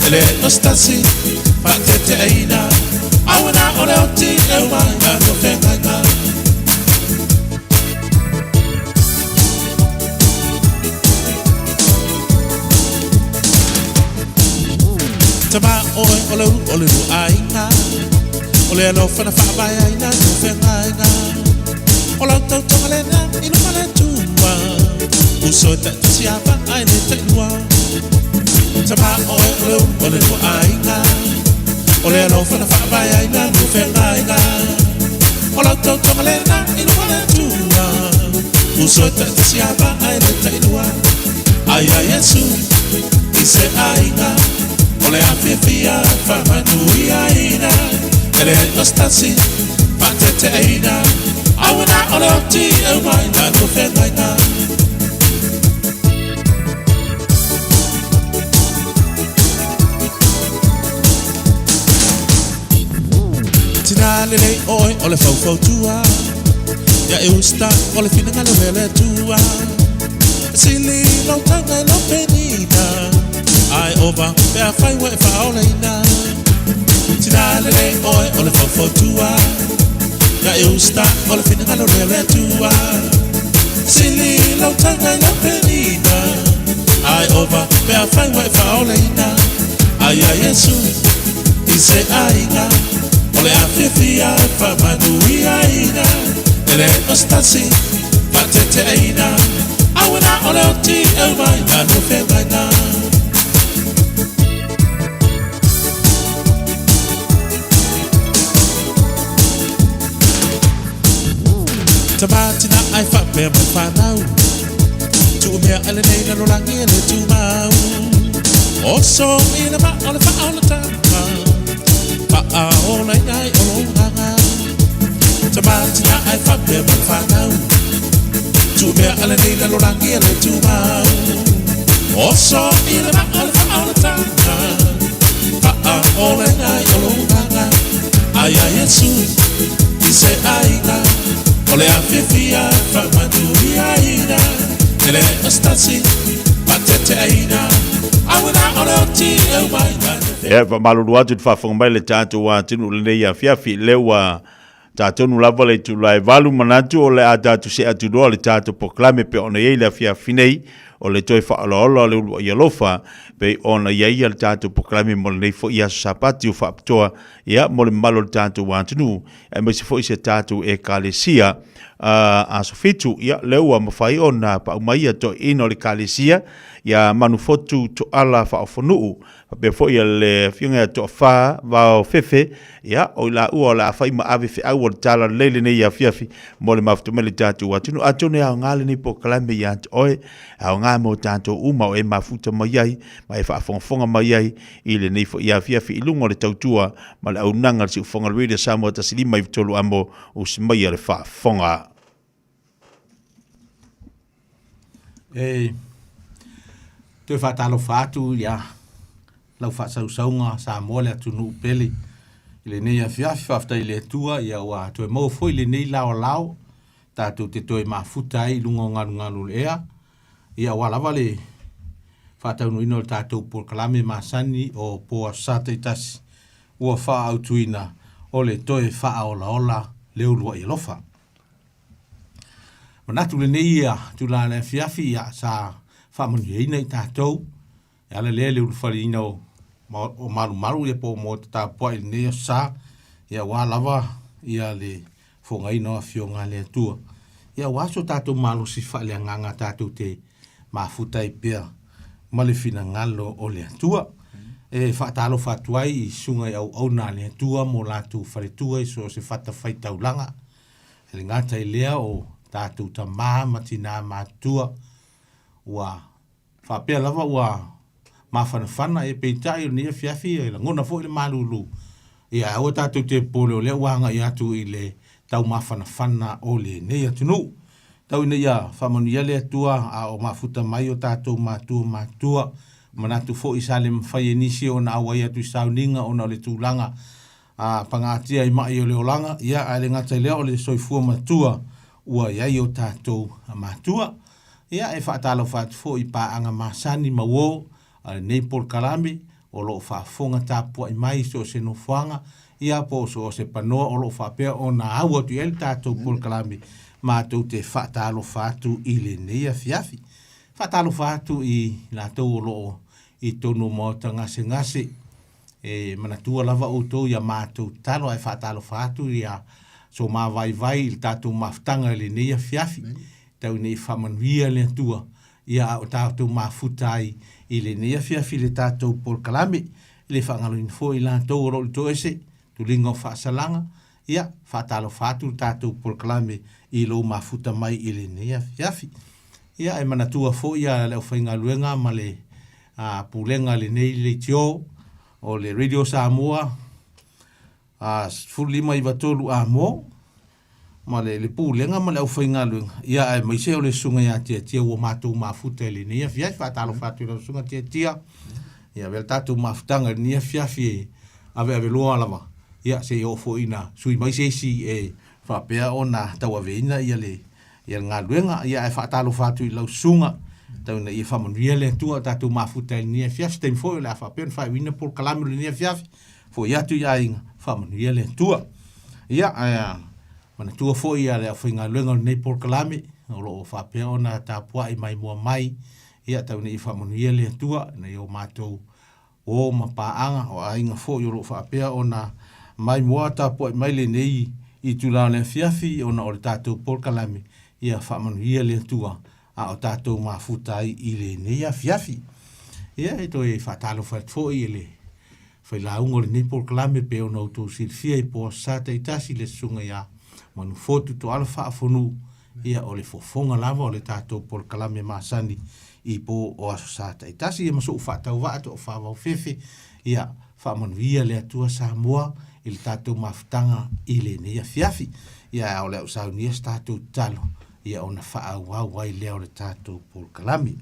E le o se tasi faateteaina Auena o le oti e uma ai a feagaiga. Tama oe o le ulu o le lua aiga O le alofa na faavae ai na lua feagaiga O lau tautoga lena i luma le Atua Uso e taitasi a vaa e le tailua Tama oe o le ulu o le lua aiga O le alofa na faavae ai na lua feagaiga. tautoga lena i luga le Atua. Uso e taitasi a vaa e le tailua. Ai a Iesu i se aiga o le afiafia faamanuiaina. E leai o se tasi faateteaina. Auena o le oti e uma i lalo feagaiga. Tina lelei oe o le faufautua Ia e usta o le finagalo o le Atua Sili lau tauga i lau penina Ae ova pe afai ua e faaolaina Tina lelei oe o le faufautua Ia e usta o le finagalo o le Atua Sili lau tauga i lau penina Ae ova pe afai ua e faaolaina Ai a Iesu i se aiga o le afiafia e faamanuiaina E leai o se tasi faateteaina Auena o le oti e uma i lalo feagaiga. Tama tina ai faapea mai fanau Tuu mea a lenei lalolagi e le tumau Oso i le maa o le faaolataga Faaolaina ai o lou agaga Tama tina ai faapea mai fanau Tuu mea a lenei lalolagi e le tumau Oso i le maa o le faaolataga Faaolaina ai o lou agaga Ai a Iesu i se aiga o le afiafia faamanuiaina E leai o se tasi faateteaina Auena o le oti e uma i lalo Ia, faamalulu atu i le faafofoga mai le tatou atunuu i lenei afiafi, lea ua tatonu lava le itula e 8 manatu o le a tatou see atu loa le tatou polokalame pei ona i ai le afiafi nei o le toe faaolaola o le uluai alofa pei ona i ai le tatou polokalame mo lenei foi aso Sapati ua faapitoa ia mo le mamalu o le tatou atunuu aemaise foi si a tatou Ekalesia aso 7. Ia, lea ua mafai ona pau mai ia toeaiina o le Ekalesia ia Manufotu Toala Faaofonuu faapea foi le afioga ia Toafa Vao Fefe, ia, o i laua o le a fai ma ave feau o le talalelei lenei afiafi mo le mafuta mai le tatou atunuu. Atonu e aoga lenei polokalame ia te oe, e aoga mo tatou uma o e mafuta mai ai ma e faafogafoga mai ai i lenei foi afiafi i luga o le tautua ma le auaunaga a le Siufofoga Radio Samoa 153 amo usi maia le faafofoga. E toe faatalofa atu ia lau faasausauga Samoa le atunuu pele i lenei afiafi. Faafetai i le Atua ia ua toe maua foi lenei laolao tatou te toe mafuta ai i luga o galugalu o le ea. Ia aua lava le faataunuuina o le tatou polokalame masani o Po Aso Sa taitasi ua faaautuina o le toe faaolaola le uluai alofa. Manatu lenei ia tulaga le afiafi ia sa faamanuiaina i tatou e ala lea le ulufaleina o, o malumalu ia po o maota tapuai i lenei aso sa ia aua lava ia le fogaina o afioga a le Atua. Ia aua so tatou malosi faaleagaga tatou te mafuta ai pea ma le finagalo o le Atua. E faatalofa atu ai i susuga i auauna a le Atua mo latou faletua i so o se fatafaitaulaga. E le gata i lea o tatou tamā ma tinā matutua ua faapea lava ua mafanafana, ia peitai o lenei afiafi e lagona foi le malulu. Ia aua tatou te popole o lea ua agai atu i le taumafanafana o lenei atunuu. Tau ina ia faamanuia le Atua a o mafuta mai o tatou matua matutua, manatu foi sa le mafai e nisi ona auai atu i sauniga ona o le tulaga a pagatia i ma'i o le olaga, ia ae le gata i lea o le soifua matua ua i ai o tatou matua. Ia e faatalofa atu foi i paaga masani ma uo a lenei polokalame o lo o faafofoga tapuai mai i so o se nofoaga, ia po o so o se panoa o lo o faapea ona au atu i ai le tatou polokalame, matou te faatalofa atu i lenei afiafi. Faatalofa atu i latou o lo o i totonu o maota gasegase, E manatua lava outou i a matou tatalo ae faatalofa atu ia so ma vaivai i le tatou mafutaga i lenei afiafi. Tau ina i faamanuia le Atua ia a o tatou mafuta ai i lenei afiafi i le tatou polokalame. E le faagaloina foi i latou o lo o i le toese, tuliga o faasalaga, Ia, faatalofa atu le tatou polokalame i lou mafuta mai i lenei afiafi. Ia, e manatua foi ia le aufaigaluega ma le a, pulega a lenei leitio o le Radio Samoa a, 1593 Amo ma le, le pulega ma le aufaigaluega, ia aemaise o le susuga ia Tiatia ua matou mafuta i lenei afiafi. Faatalofa atu i lau susuga Tiatia. Ia avea le tatou mafutaga i lenei afiafi e aveaveloa lava, ia se i oo foi ina sui mai se isi e faapea ona tauaveina ia le ia le galuega. Ia ae faatalofa atu i lau susuga, tau ina ia faamanuia le Atua o tatou mafuta i lenei afiafi. Se taimi foi o le a faapea ona faaiuina polokalame o lenei afiafi, foi atu i aiga, faamanuia le Atua. Ia, ae manatua foi ia le aufaigaluega o lenei polokalame, o lo o faapea ona tapuai maimoa mai, ia tau ina ia faamanuia le Atua, ina ia o matou o ma paaga, o aiga foi o lo o faapea ona maimoa tapuai mai lenei itula o le afiafi ona o le tatou polokalame, ia faamanuia le Atua a o tatou mafuta ai i lenei afiafi. Ia, e toe faatalofa atu foi i le failauga o lenei polokalame pei ona outou silafia i po Aso Sa taitasi le susuga ia Manufotu Toala Faafonuu, ia o le fofoga lava o le tatou polokalame masani i po o Aso Sa taitasi. Ia ma so'u faatauvaa Toafaavaofefe, ia faamanuia le Atua Samoa i le tatou mafutaga i lenei afiafi. Ia a o le a ou saunia se tatou tatalo, ia ona faaauau ai lea o le tatou polokalame.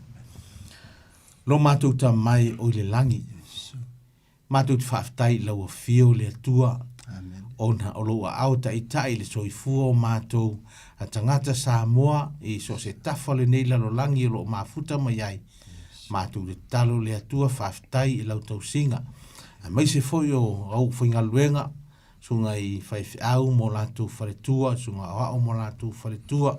Lo matou Tama e o i le lagi, matou te faafetai i lau afio le Atua, ona o lou aao taitai i le soifua o matou a tagata Samoa i so o se tafa o lenei lalolagi o lo o mafuta mai ai. Matou te tatalo le Atua faafetai i lau tausiga, aemaise foi o au faigaluega, susuga i faifeau ma o latou faletua, susuga aoao ma o latou faletua,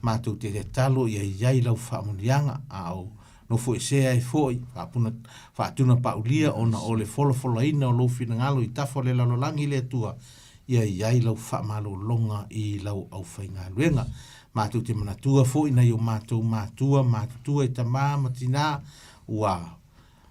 matou te tatalo ia i ai lau faamanuiaga, a o nofoesea ai foi, faapuna, faatuna paulia ona o le folafolaina o lou finagalo i tafa o le lalolagi le Atua, ia i ai lau faamalologa i lau aufaigaluega. Matou te manatua foi nai o matou matua matutua i tama ma tinā, ua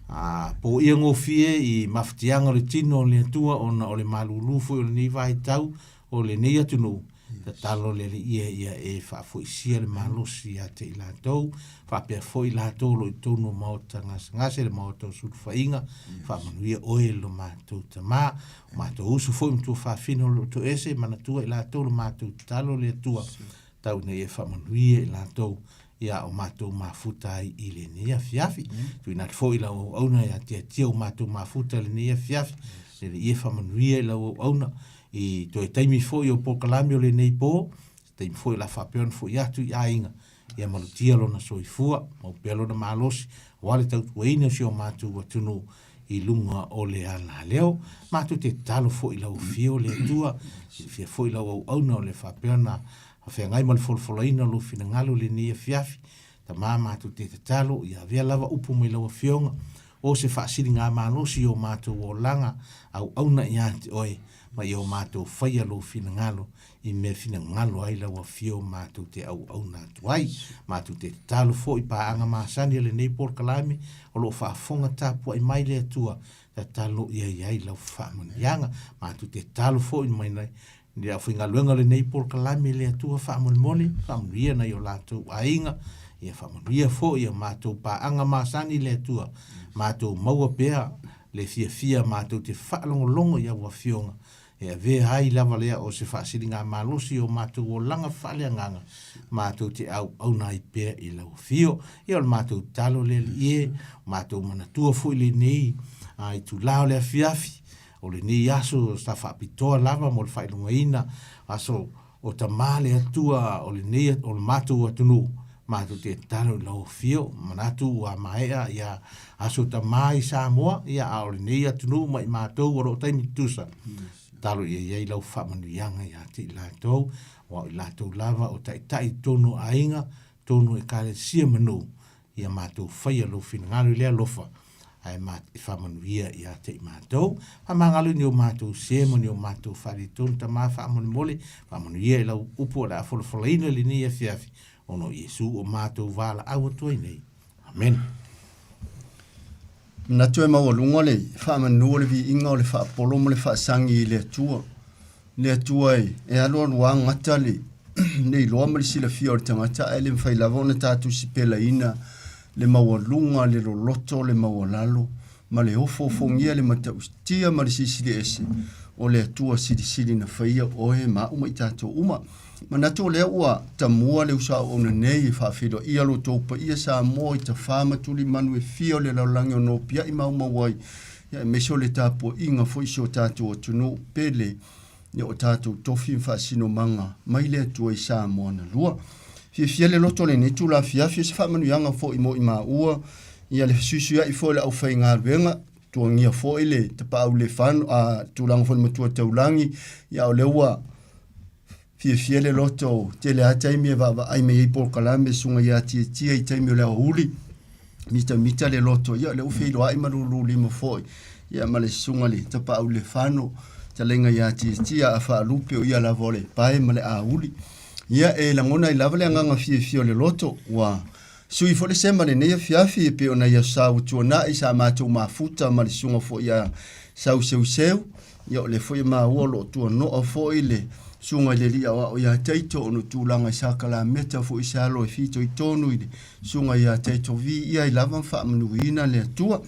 A poia gofie i mafatiaga o le tino o le Atua ona o le malūlū foi o lenei vaitau o lenei atunuu, tatalo le Alii ia ia e faafoisia le malosi ia te i latou, faapea foi latou o lo o i totonu o maota gasegase, le maota o sulufaiga, faamanuia oe lo matou Tama, o matou uso foi ma tuafafine o lo o toese, manatua i latou lo matou tatalo le Atua, tau ina ia faamanuia i latou ia o matou mafuta ai i lenei afiafi. Tuuina atu foi i lau auauna ia tiatia o matou mafuta i lenei afiafi, le Alii e faamanuia i lau auauna i toe taimi foi o polokalame o lenei po, se taimi foi o le a faapea ona foi atu i aiga, ia malutia lona soifua, mau pea lona malosi, aua le tautuaina o si o matou atunuu i luga o le alaleo. Matou te tatalo foi i lau afio le Atua, silafia foi lau auauna o le faapea ona faafeagai ma le folafolaina o lou finagalo i lenei afiafi. Tama, matou te tatalo, ia avea lava upu mai lau Afioga, o se faasiligamalosi i o matou olaga auauna ia te oe, ma ia o matou faia lou finagalo i mea finagalo ai lau Afio matou te auauna atu ai. Matou te tatalo foi i paaga masani a lenei polokalame o lo o faafofoga tapuai mai le Atua, tatalo ia i ai lau faamanuiaga. Matou te tatalo foi mai le aufaigaluega o lenei polokalame le Atua faamolemole, faamanuia nai o latou aiga, ia faamanuia foi ia matou paaga masani le Atua, matou maua pea le fiafia matou te faalogologo i au afioga, e avea ai lava lea o se faasiligamalosi i o matou olaga faaleagaga, matou te auauna ai pea i lau afio. Ia o le matou tatalo le Alii e, o matou manatua foi lenei itula o le afiafi, o lenei aso sa faapitoa lava mo le faailogaina aso o Tama le Atua o lenei o le matou atunuu, matou te tatalo i lau afio, manatu ua maea ia aso Tama i Samoa, ia a o lenei atunuu ma i matou o lo o taimi tutusa, tatalo ia i ai lau faamanuiaga ia te i latou, aua o i latou lava o taitai i totonu o aiga, totonu o ekalesia ma nuu, ia matou faia lou finagalo i le alofa, ae ma e faamanuia ia te i matou. Faamagalo i ni o matou sē ma ni o matou faaletonu, Tama faamolemole, faamanuia i lau upu o le a folafolaina i lenei afiafi, ona o Iesu o matou valaau atu ai nei. Amene. Manatu e maualuga le faamanu o le viiga o le faapolo ma le faasagi i le Atua. Le Atua e, e alualu agata le, le iloa ma le silafia o le tagata, ae le mafai lava ona tatou sipelaina le maualuga, le loloto, le maualalo, ma le ofoofogia, le matautia ma le silisili ese o le Atua silisili na faia oe ma au ma i tatou uma. Manatu o lea ua tamua le uso auauna nei e faafeiloaia lo outou paia Samoa i tafā ma tulimanu e fia o le lalolagi o nopiai maumau ai, ia aemaise o le tapuaiga foi i si o tatou atunuu pele ia o tatou tofi ma faasinomaga mai le Atua i Samoa na lua. Fiafia le loto o lenei itula afiafi, o se faamanuiaga foi mo i maua, ia le fesuisuiai foi o le aufaigaluega, tuagia foi le tapaau le fano, a tulaga foi le matua taulagi, ia o lea ua fiafia le loto, tele lava taimi e vaavaai mai ai polokalame susuga ia Tiatia i taimi o le aoauli, mitamita le loto, ia o lea ua feiloai ma lululima foi, ia ma le susuga le tapaau le fano, talenga ia Tiatia a faalupe o ia lava o le pae ma le auli. Ia e lagona ai lava le agaga fiafia o le loto, ua sui foi le sema lenei afiafi e pei ona ia sa ua tuanai sa matou mafuta ma le susuga foi ia Sauseuseu, Ia o lea foi e maua o lo o tuanoa foi le susuga i le alii aoao ia Taito ona o tulaga i sakalameta foi se alo e fitoitonu i le susuga ia Taito vi ia i lava ma faamanuiina le Atua.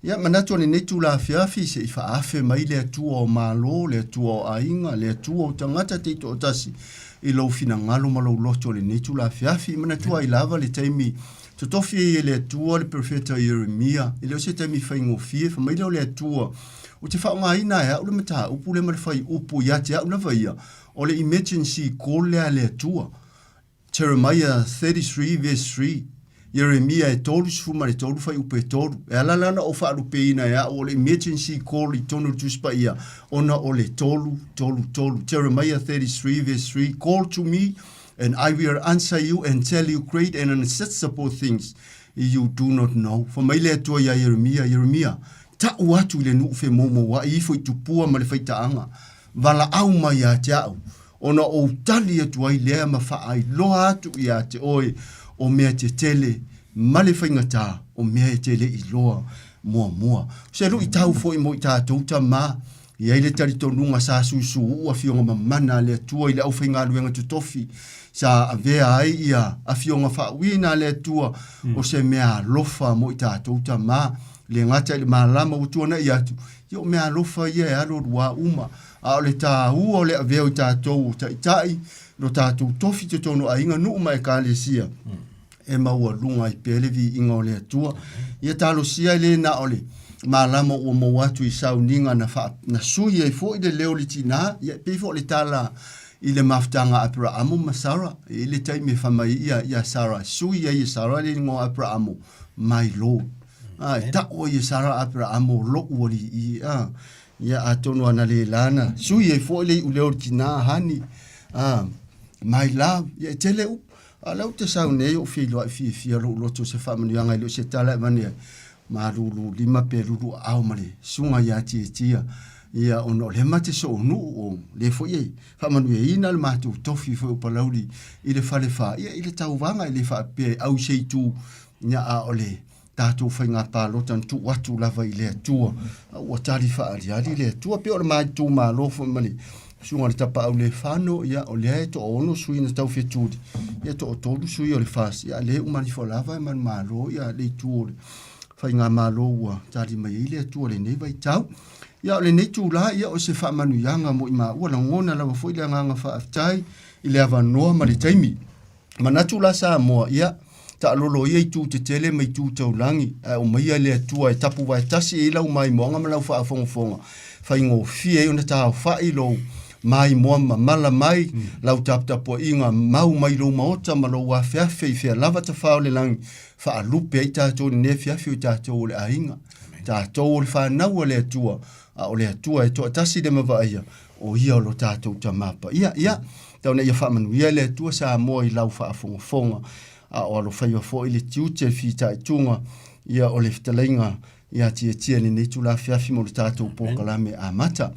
Ia manatu o lenei itula afiafi se i faaafe mai le Atua o Malo, le Atua o aiga, le Atua o tagata taitoatasi i lou finagalo ma lou loto i lenei itula afiafi. Manatua ai lava le taimi totofi ai e le Atua le perofeta Ieremia, e le o se taimi faigofie, fai mai lea o le Atua, Ou te faaaogaina e au le mataupu lea ma le fuaiupu ia te au lava ia, o le emergency call lea a le Atua. Jeremiah 33 verse 3, Ieremia e 33 fuaiupu e 3. E ala la ona ou faalupeina e au o le emergency call i totonu o le Tusi Paia, ona o le 3, 3, 3. Jeremiah 33 verse 3, Call to me and I will answer you and tell you great and unsearchable things you do not know. Fai mai le Atua iā Ieremia, Ieremia, Ta'u atu i le nu'u femoumoua'i ifo i tupua ma le faitaaga, valaau mai ia te a'u, ona ou tali atu ai lea ma faailoa atu ia te oe o mea tetele ma le faigatā o mea e te le iloa muamua. O se lu'itau foi mo i tatou tamā, e i ai le talitonuga sa susu'u afioga mamana a le Atua i le aufaigaluega totofi sa avea ai ia afioga faauiina a le Atua o se mea alofa mo i tatou tamā, le gata i le malama ua tuana'i atu, ia o mea alofa ia e alu aluā uma, a o le tāua o le avea o i tatou o taitai, lo tatou tofi totonu o aiga, nuu ma ekalesia, e maualuga ai pea le viiga o le Atua. Ia talosia e le na o le malama ua maua atu i sauniga na, faa, na sui ai foi le leo o le tinā, ia e pei foi o le tala i le mafutaga a Aperaamo ma Sara, e i le taimi e fai mai ia, ia Sara, sui ai e Sara le igoa o Aperaamo, my Lord. A, e ta'u ai e Sara Aperaamo lo'u alii, a, ia atonu ana le lana, sui ai foi le i'u leo o le tinā, honey, a, my love, ia e tele upu. A o lea ou te sau nei ou feiloai fiafia lou loto se faamanuiaga e le o se tala e avane ai, malulu lima pe lulu aao ma le susuga ia Tiatia, ia ona o lea ma te soonuu o lea foi e faamanuiaina le matou tofi foi o Palauli i le falefa, ia i le tauvaga e le faapea e au i se itu, ia a o le tatou faiga palota na tuu atu lava i le Atua, a ua tali faaaliali le Atua. Pei o le ma itumalo foi ma le susuga i le Tapaau Lefano, ia o lea e toaono sui na taufetuli, ia toatolu sui o le FAST, ia a lea e uma ifo lava e manumalo ia le itu o le faigamalo ua tali mai ai le Atua i lenei vaitau. Ia o lenei itula, ia o se faamanuiaga mo i maua, lagona lava foi le agaga faafetai i le avanoa ma le taimi. Manatu la Samoa, ia, taalolo ia itu tetele ma itu taulagi, ae omaia le Atua e tapuvaetasi ai lau maimoaga ma lau faafogafoga, faigofie ai ona taofa'i lou maimoa mamala mai, lau taputapua'iga mau mai lou maota ma lou afeafe i fea lava tafā o le lagi, faalupe ai tatou i lenei afiafi o i tatou o le aiga, tatou o le fanau a le Atua, a o le Atua e toatasi le mavaaia, o ia o lo tatou Tama Paia. Ia, tau ina ia faamanuia le Atua Samoa i lau faafogafoga, a o alofaiva foi le tiute le fitaituga, ia o le fetalaiga ia Tiatia i lenei itula afiafi mo le tatou polokalame amata.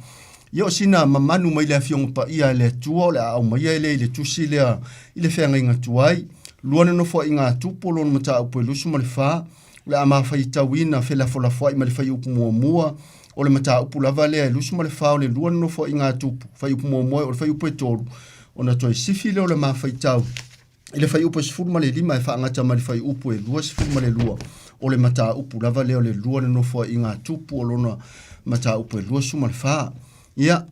Ia o sina mamanu mai le Afioga Paia a le Atua o le a aumaia lea i le tusi lea i le feagaiga tuai, lua nonofoaiga a Tupu o lona mataupu e 24, o le a mafaitauina felafolafoai ma le fuaiupu muamua. O le mataupu lava lea e 24 o le lua nofoaiga a Tupu, fuaiupu muamua e oo i le fuaiupu e 3, ona toe sifi lea o le ma faitau i le fuaiupu e 15 e faagata mai le fuaiupu e 22, o le mataupu lava lea o le lua nofoaiga a Tupu o lona mataupu e 24. Ia,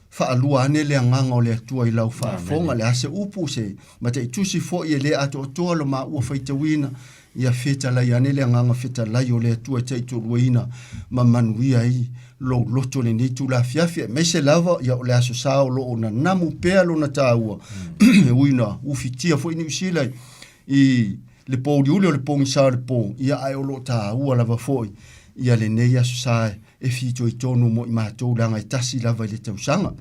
faalua ane le agaga o le Atua i lau faafofoga, le a se upu, se mataitusi foi e le atoatoa lo maua faitauina, ia fetalai ane le agaga fetalai o le Atua e taitoaluaina ma manuia ai lou loto i lenei itula afiafi, aemaise lava ia o le Aso Sa o lo o nanamu pea lona taua, e ui ina ufitia foi Niu Sila i le pouliuli o le pogisa o le po, ia ae o lo o taua lava foi ia lenei Aso Sa e fitoitonu mo i matou leaga e tasi lava i le tausaga.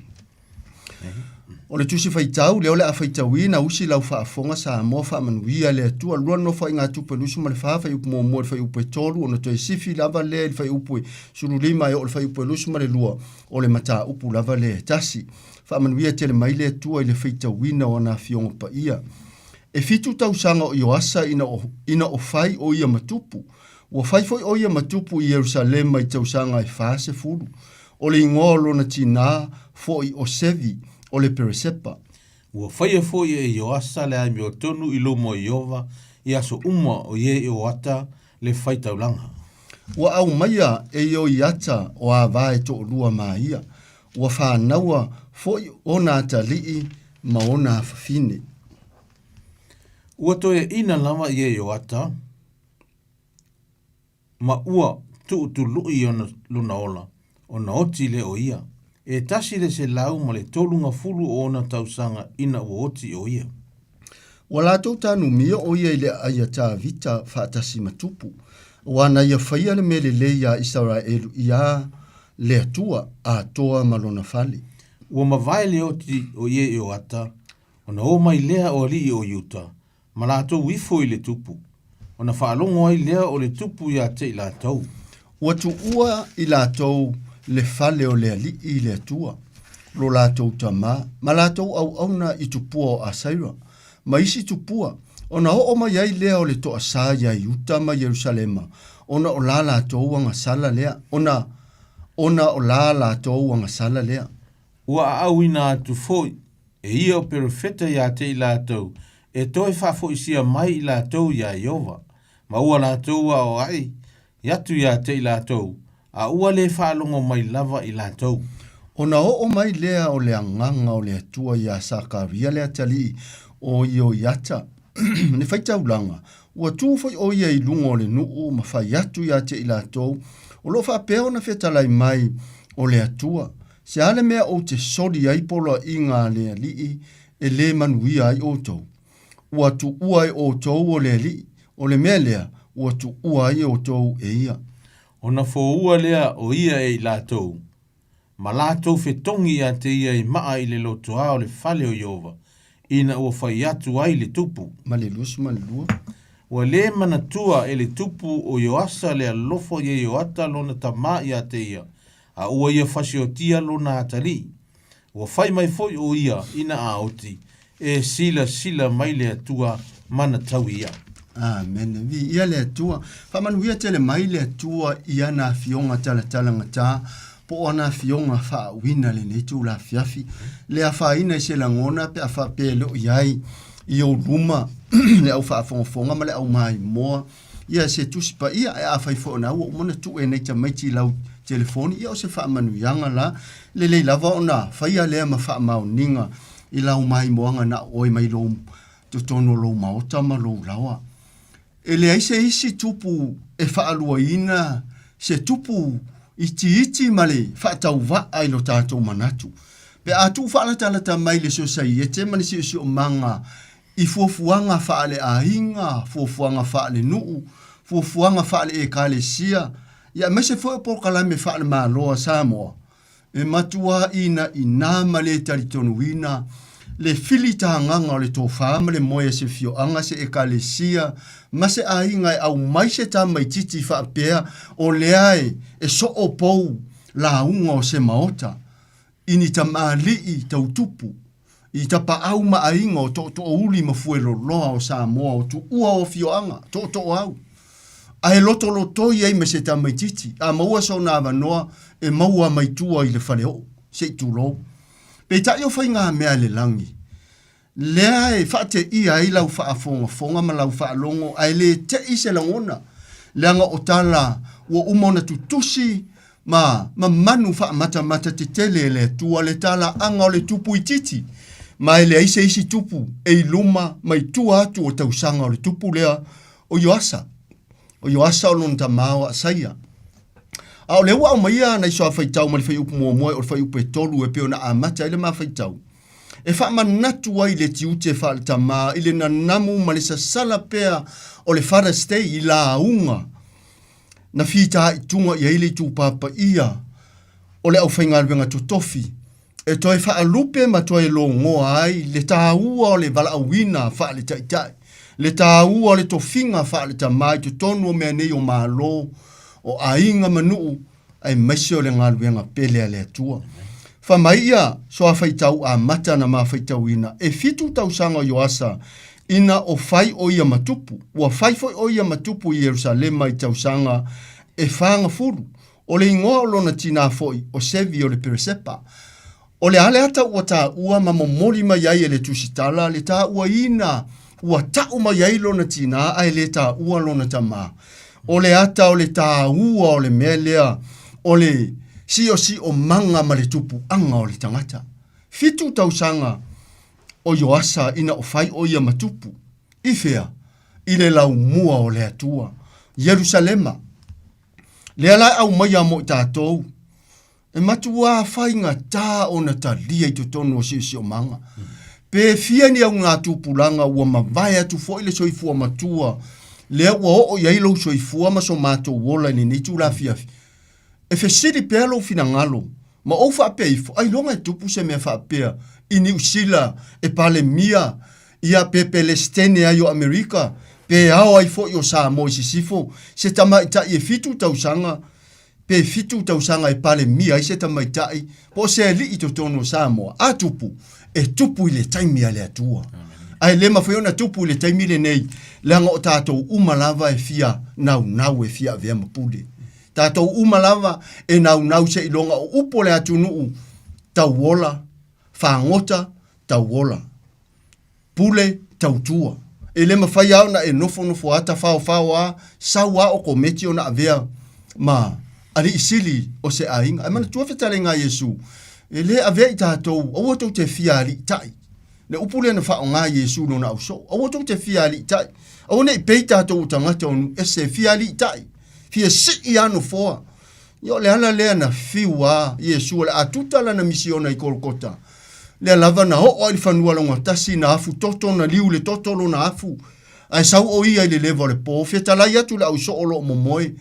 O le tusi faitau lea o le a faitauina usi lau faafofoga Samoa faamanuia le Atua lua nofoaiga tupe 24 fuaiupu muamua i le fuaiupu e 3 ona toe sifi lava lea i le fuaiupu e 15 e oo i le fuaiupu e 22 o le mataupu lava lea e tasi. Faamanuia tele mai le Atua i le faitauina o ana afioga paia. E 7 tausaga o Ioasa ina o, ina o fai o ia ma tupu. Ua fai foi o ia ma tupu i Ierusalema i tausaga e 40. O le igoa o lona tinā foi o Sevi, o le Peresepa. Ua faia foi e Ioasa le amiotonu i luma o Ieova i aso uma o Ieioata le faitaulaga. Ua aumaia e Ioiata o ava e toalua ma ia, ua fanaua foi ona atalii ma ona afafine. Ua toeaina lava Ieioata ma ua tuutului ona lona ola, ona oti lea o ia. E tasi le selau ma le tolugafulu o ona tausaga ina ua oti o ia. Ua latou tanumia o ia i le aai a Tavita faatasi ma Tupu, aua na ia faia le mea lelei iā Isaraelu iā le Atua atoa ma lona fale. Ua mavae le oti o Ieioata, ona o mai lea o alii o Iuta, ma latou ifo i le tupu, ona faalogo ai lea o le tupu ia te i latou. Ua tuua i latou le fale o le Alii i le Atua, lo latou tama, ma latou auauna i tupua o Asaira, ma isi tupua, ona oo mai ai lea o le toasā iā Iuta ma Ierusalema, ona o la latou agasala lea, ona ona o la latou agasala lea. Ua aauina atu foi e ia o perofeta ia te i latou e toe faafoisia mai i latou iā Ieova, ma ua latou aoai atu ia te i latou, a ua le faalogo mai lava i latou. Ona oo mai lea o le agaga o le Atua iā Sakaria le atalii o Ioiata, le faitaulaga, ua tu foi o ia i luga o le nuu ma fai atu ia te i latou, o lo o faapea ona fetalai mai o le Atua, Se a le mea ou te soli ai poloaiga a le Alii e lē manuia ai outou? Ua tuua e outou o le Alii, o le mea lea ua tuua ai outou e ia. Ona foua lea o ia e i latou, ma latou fetogi ia te ia i maa i le lotoa o le fale o Ieova, ina ua fai atu ai le tupu. Ma le 22. Ua lē manatua e le tupu o Ioasa le alofa ia Ioata lona tama ia te ia, a ua ia fasiotia lona atalii. Ua fai mai foi o ia ina a oti, e silasila mai le Atua mana tau ia. Amene. Viia le Atua. Faamanuia tele mai le Atua i ana afioga talatalagata, po o ana afioga faauuina lenei itula afiafi. Le afaina i se lagona pe a faapea e le o i ai i ou luma le au faafogafoga ma le au maimoa Ia se tusi paia, ae afai foi o na ua uma ona tuu e nei tamaiti i lau telefoni, ia o se faamanuiaga la. Lelei lava ona faia lea ma faamaoniga i lau maimoaga na o oe mai lou totonu o lou maota ma lou laoa. E leai se isi tupu e faaluaina se tupu itiiti ma le faatauvaa i lo tatou manatu. Pe a tuufaalatalata mai le sosaiete ma le siosiomaga i fuafuaga faale-aiga, fuafuaga faale-nuu, fuafuaga faale-ekalesia, ia aemaise foi o polokalame faale-Malo a Samoa, e matuā inaina ma le talitonuina le filitagaga o le tofa ma le moe a se afioaga, se ekalesia ma se aiga e aumai se tamaitiiti faapea o lea e soopou lauga o se maota i ni tamalii tautupu i tapaau ma aiga o tootoouli ma fueloloa o Samoa o tuua o afioaga, tootooau. Ae lotolotoi ai ma se tamaitiiti, a maua sona avanoa e maua mai tua i le faleoo, se i tulou. Peitai o faigamea a le lagi, lea e faateia ai lau faafogafoga ma lau faalogo ae le te'i se lagona, leaga o tala ua uma ona tutusi ma mamanu faamatamata tetele e le Atua le talaaga o le tupu itiiti, ma e leai se isi tupu e i luma ma i tua atu o tausaga o le tupu lea o Ioasa. O Ioasa o lona tama o Asaia. A o lea ua aumaia nai suafaitau ma le fuaiupu muamua o le fuaiupu e tolu e pei ona amata ai le mafaitau, e faamanatu ai le tiute faale-tama i le nanamu ma le sasala pea o le Father's Day i lauga na fitaituga i ai le itupa paia o le aufaigaluega totofi e toe faalupe ma toe logoa ai le taua o le valaauina faale-taitai, le taua o le tofiga faale-tama i totonu o mea nei o Malo, o aiga ma nuu, aemaise o le galuega pele a le Atua. Fai mai ia soafaitau amata na mafaitauina, e fitu tausaga o Ioasa ina o fai o ia ma tupu. Ua fai foi o ia ma tupu i Ierusalema i tausaga e fagafulu. O le igoa o lona tinā foi o Sevi o le Peresepa. O le a le ata ua taua ma momoli mai ai e le tusitala le tauaina ua ta'u mai ai lona tinā ae le taua lona tamā. O le ata o le taua o le mea lea o le siosiomaga ma le tupuaga o le tagata. Fitu tausaga o Ioasa ina o fai o ia ma tupu. I fea? I le laumua o le Atua. Ierusalema. Lea la e aumaia mo i tatou. E matuā faigata ona talia i totonu o siosiomaga. Pe fia ni augatupulaga ua mavae atu foi le soifua matua lea ua oo i ai lou soifua ma so matou ola i lenei itula afiafi, e fesili pea lou finagalo ma ou faapea ifo, ailoga e tupu se mea faapea i Niu Sila e Palemia ia pe Pelesitene ai o Amerika, pe ao ai foi o Samoa i Sisifo, se tamaitai e fitu tausaga pe fitu tausaga e Palemia ai se tamaitai po o se alii i totonu o Samoa, a tupu, e tupu i le taimi a le Atua. Ae le mafai ona tupu i le taimi lenei, leaga o tatou uma lava e fia naunau e fia avea ma pule. Tatou uma lava e naunau seiloga o upu o le atunuu, tauola, fagota, tauola. Pule, tautua. E le mafai lava ona e nofonofo a tafaofao a, sau a o kometi ona avea ma alii sili o se aiga. Ae manatua fetalaiga a Iesu, e le avea i tatou, aua tou te fia aliitai. Le upu lea na faaaoga e Iesu i lona ausoo, aua tou te fia aliitai. Aua ne i pei tatou o tagata o nuu ese e fia aliitai, fia sii a nofoa. Ia o le ala lea na fiu a Iesu o le a tuta lana misiona i Kolokota. Lea lava na oo ai i le fanua laugatasi, na afu toto, na liu le toto lona afu, ae sau o ia i le leva o le po, fetalai atu le ausoo o lo o momoe.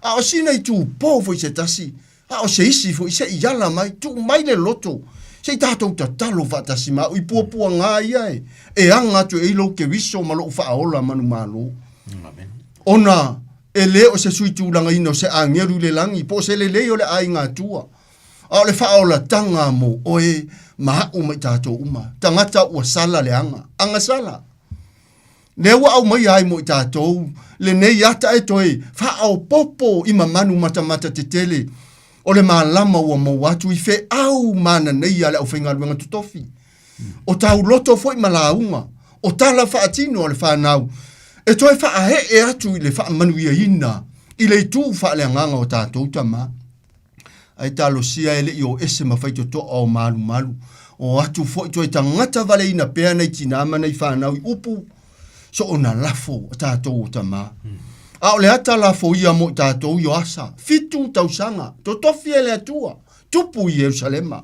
A o sina itupo foi se tasi, a o se isi foi, se i ala mai, tuu mai le loto, se i tatou tatalo faatasi ma au i puapuaga ia e, e aga atu e ai lou Keriso ma lou faaola manumalo. Ona e le o se sui tulagaina o se agelu i le lagi, po o se lelei o le aiga Atua, a o le faaolataga mo oe ma aʻu ma i tatou uma, tagata ua sala le aga, agasala. Lea ua aumaia ai mo i tatou lenei ata e toe faaopoopo i mamanu matamata tetele o le malama ua maua atu i feau mananeia a le aufaigaluega totofi. O tauloto foi ma lauga, o tala faatino a le fanau e toe faaee atu i le faamanuiaina i le itu faaleagaga o tatou tama. Ae talosia e le i o ese ma faitotoa o malumalu, o atu foi toe tagata valeina pea nai tinā ma nai fanau i upu soona lafo a tatou o tamā. A o le ata lafo ia mo i tatou i o asa, fitu tausaga, totofi e le Atua, tupu i Ierusalema.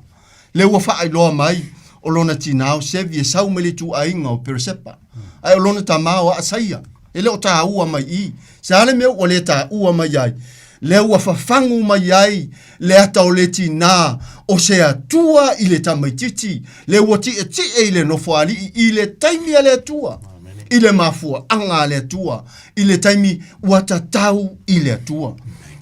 Lea ua faailoa mai o lona tinā o Sevi e sau mai le ituaiga o Peresepa, ae o lona tamā o Aasaia, e le o taua mai i. Se a le mea ua le taua mai ai? Lea ua fafagu mai ai le ata o le tinā o se Atua i le tamaitiiti, lea ua tietie i le nofoalii i le taimi a le Atua, i le mafuaaga a le Atua, i le taimi ua tatau i le Atua.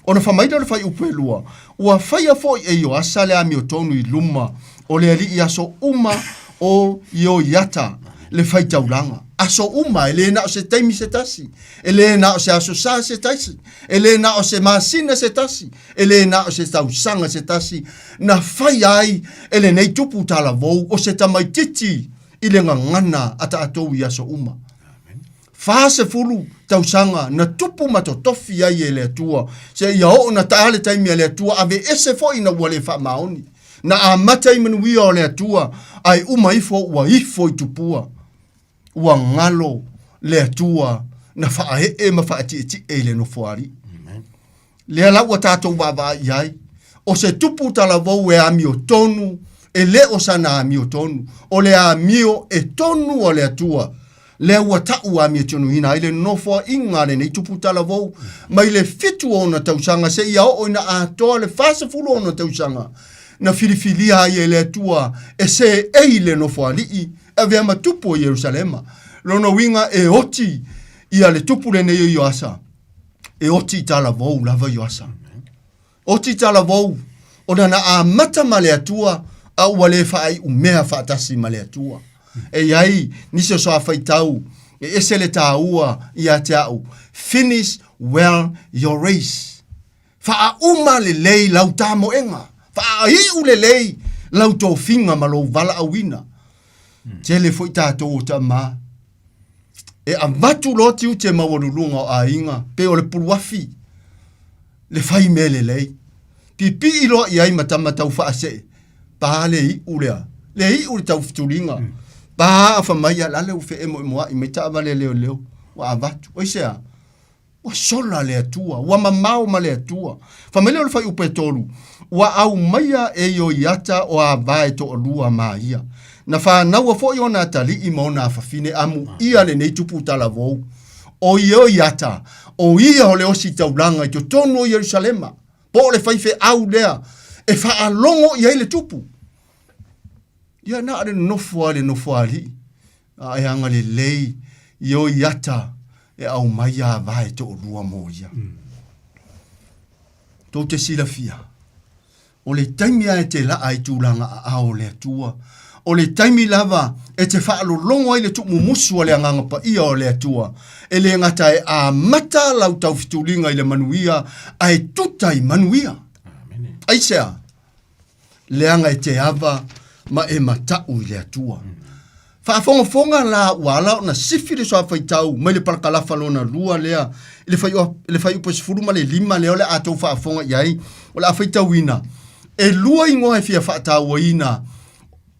Ona fai mai lea o le fuaiupu e lua, Ua faia foi e Ioasa le amiotonu i luma o le alii i aso uma o Ioiata le faitaulaga. Aso uma, e lē na o se taimi se tasi, e lē na o se aso sā se tasi, e lē na o se masina se tasi, e lē na o se tausaga se tasi, na faia ai e lenei tupu talavou o se tamaititi i le gagana a tatou i aso uma. 40 tausaga na tupu ma totofi ai e le Atua, seia oo na taea le taimi a le Atua aveese foi ina ua le faamaoni. Na amata i manuia o le Atua, ae uma ifo ua ifo i tupua. Ua galo le Atua na faaee ma faatietie i le Nofoalii. Lea la ua tatou vaavaai i ai, o se tupu talavou e amiotonu, e le o sana amiotonu, o le amio e tonu a le Atua, lea ua ta'u amiotonuina ai le nofoa'iga a lenei tupu talavou, mai le 7 o ona tausaga seia oo ina atoa le 40 o ona tausaga, na filifilia ai e le Atua e seei le nofoali'i e avea ma tupu o Ierusalema. Lona uiga e oti ia le tupu lenei o Ioasa, e oti i talavou lava Ioasa. Oti i talavou, ona na amata ma le Atua, a ua le faaiumea faatasi ma le Atua. E i ai nisi o soafaitau e ese le tāua ia te au, finish well your race. Faauma lelei lau tamoega, faaiu lelei lau tofiga ma lou valaauina. Tele foi tatou o tama e avatu loa tiute maualuluga o aiga pei o le puluafi le fai mea lelei. Pipii loa i ai ma tama tau faasee, pa le iu lea, le iu le taufetuliga, pa afa mai a lale ua feemoemoai mai taavale a leoleo, ua avatu. Aisea? Ua sola le Atua, ua mamao ma le Atua. Fai mai lea o le fuaiupu e 3, Ua aumaia e Ioiata o ava e toalua ma ia. Na fanaua foi ona atalii ma ona afafine amuia lenei tupu talavou. O Ioiata, o ia o le ositaulaga i totonu o Ierusalema, po o le faifeau lea e faalogo i ai le tupu. Ia na o le nofo a le nofoalii, a e agalelei Ioiata e aumai ava e toalua mo ia. Tou te silafia, o le taimi lava e te laa ai tulaga aao o le Atua, o le taimi lava e te faalologo ai le tuumumusu a le Agaga Paia o le Atua, e le gata e amata lau taufetuliga i le manuia, ae tuta i manuia. Aisea? Leaga e te ava ma e mata'u i le Atua. Faafogafoga la ua ala ona sifi le soafaitau mai le palakalafa lona lua lea i le i le fuaiupu 15 lea o le a tou faafofoga i ai, o le a faitauina. E lua igoa e fia faatauaina,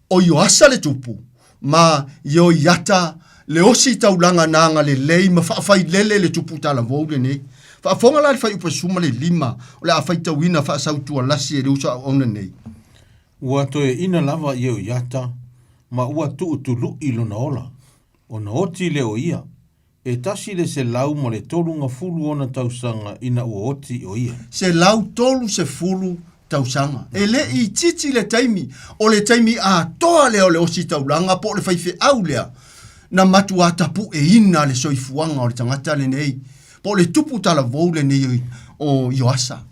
o Ioasa le tupu ma Ioiata le osi taulaga na agalelei ma faafailele le tupu talavou lenei. Faafofoga la i le fuaiupu 15 o le a faitauina faasautualasi e le uso auauna nei. Ua toeaina lava Ioiata ma ua tuutuluʻi lona ola, ona oti lea o ia, e 130 ona tausaga ina ua oti o ia. 130 tausaga. E le i itiiti le taimi, o le taimi atoa lea o le ositaulaga po o le faifeau lea na matuā tapueina le soifuaga o le tagata lenei, po o le tupu talavou lenei o Ioasa.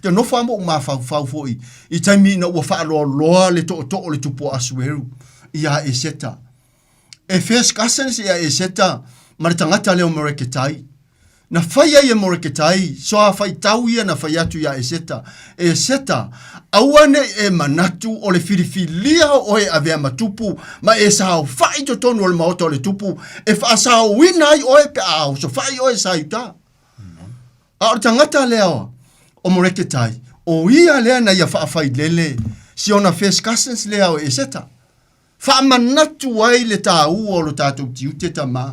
Te nofo lava ma ou mafaufau foi i taimi ina ua faaloaloa le tootoo o le tupu o Asueru iā Eseta. E first cousins ia Eseta ma le tagata lea o Moreketai. Na fai ai e Moreketai soa faitau ia na fai atu iā Eseta, Eseta, aua ne i e manatu o le filifilia o oe e avea ma tupu ma e saofai i totonu o le maota o le tupu e faasaoina ai oe pe a osofai oe sa i uta. A o le tagata lea o Moreketai, o ia lea na ia faafailele si ona first cousins lea o Eseta. Faamanatu ai le tāua o lo tātou tiute tamā.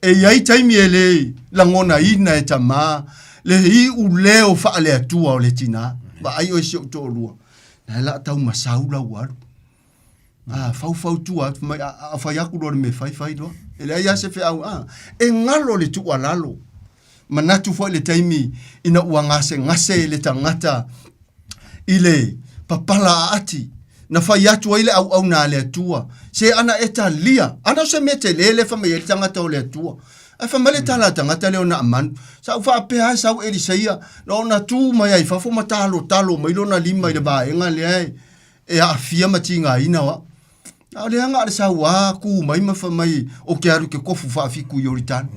E i ai taimi e le lagonaina e tamā le iu leo faaleatua o le tinā. Vaai oe si ou toalua, na e la tau masau lau alu. A faufautua atu mai, a fai aku loa le mea fai, fai loa. E leai lava se feau, a e galo le tuualalo. Manatu foi le taimi ina ua gasegase le tagata i le papala aati, na fai atu ai le auauna a le Atua, se ana e talia, ana o se mea tele le fa mai ai le tagata o le Atua. Ae fai mai le tala a le tagata lea o Naamanu, Sa ou faapea e sau Eliseia, na ona tu mai ai fafo ma talotalo mai lona lima i le vaega lea e aafia ma tigaina o au. A o le aga a le sauā kū mai ma fai mai o ke alu ke kofu faafiku i Ioritana.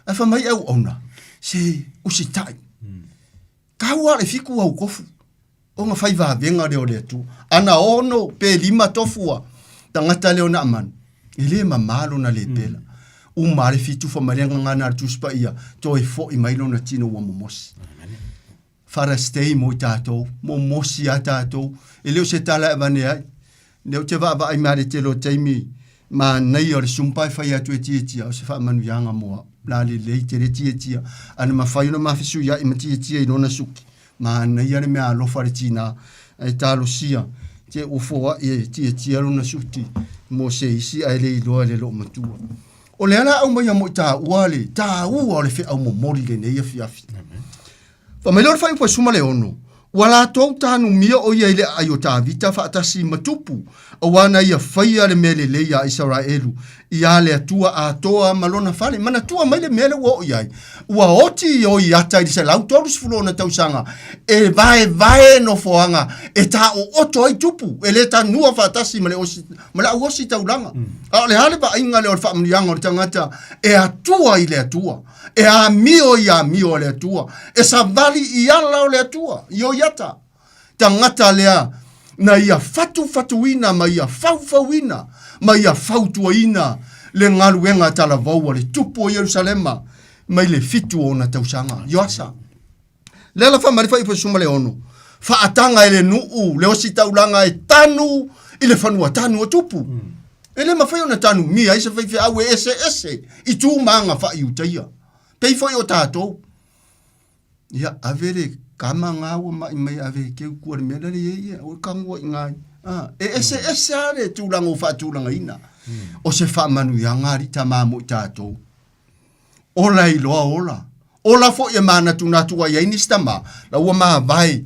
Ae fai mai auauna, se usitai. Taua le fiku au kofu. Ona fai vavega lea o le Atua. Ana ono pe lima tofua tagata lea o Naamani, e le mamā lona lepela. Uma le fitu fai mai le agaga na le Tusi Paia, toe fo'i mai lona tino ua momosi. Father's Day mo i tatou, momosi a tatou. E le o se tala e avane ai. Lea ou te vaavaai mai le tele o taimi, manaia o le sumpa e fai atu e tietia, o se faamanuiaga mo au. La lelei tele tietia. Ana mafai ona mafesuia'i ma tietia i lona suki. Manaia le mea alofa le tinā. Ae talosia, te ua foa'i e tietia lona suki mo se isi ae le iloa e le loomatua. O le ala aumaia mo i tāua le tāua o le feau momoli lenei afiafi. Fai mai lea o le faaiupu e 16, Ua latou tanumia o ia i le aai o Tavita faatasi ma tupu, auā na ia faia le mea lelei iā Isaraelu, iā le Atua atoa ma lona fale. Manatua mai le mea lea ua oo i ai, ua oti Ioiata i le 130 ona tausaga e vaevae nofoaga e taooto ai tupu, e le tanua faatasi ma le osi, ma le au ositaulaga. A o le a le vaaiga lea o le faamanuiaga o le tagata e atua i le Atua? E amio i amio a le Atua, e savali i ala o le Atua, Ioiata, tagata lea na ia fatufatuina ma ia faufauina ma ia fautuaina le galuega talavou a le tupu o Ierusalema mai le fitu o ona tausaga. Ioasa. Le ala fai mai le fuaiupu 16, faataga e le nuu le ositaulaga e tanu i le fanua tanu o tupu. E le mafai ona tanumia ai se faifeau e eseese i tu ma aga faaiutaia. Pei foi o tatou. Ia, ave le kama ngā ua mai mai ave e keu kua le mea lale ia ia, o kangua i ngā. Ah, e eseese a le tulaga o faatulagaina. O se faamanuiaga alii tama mo i tatou. Ola i loa ola. Ola foi e manatunatu ai ai nisi tama, la ua mavae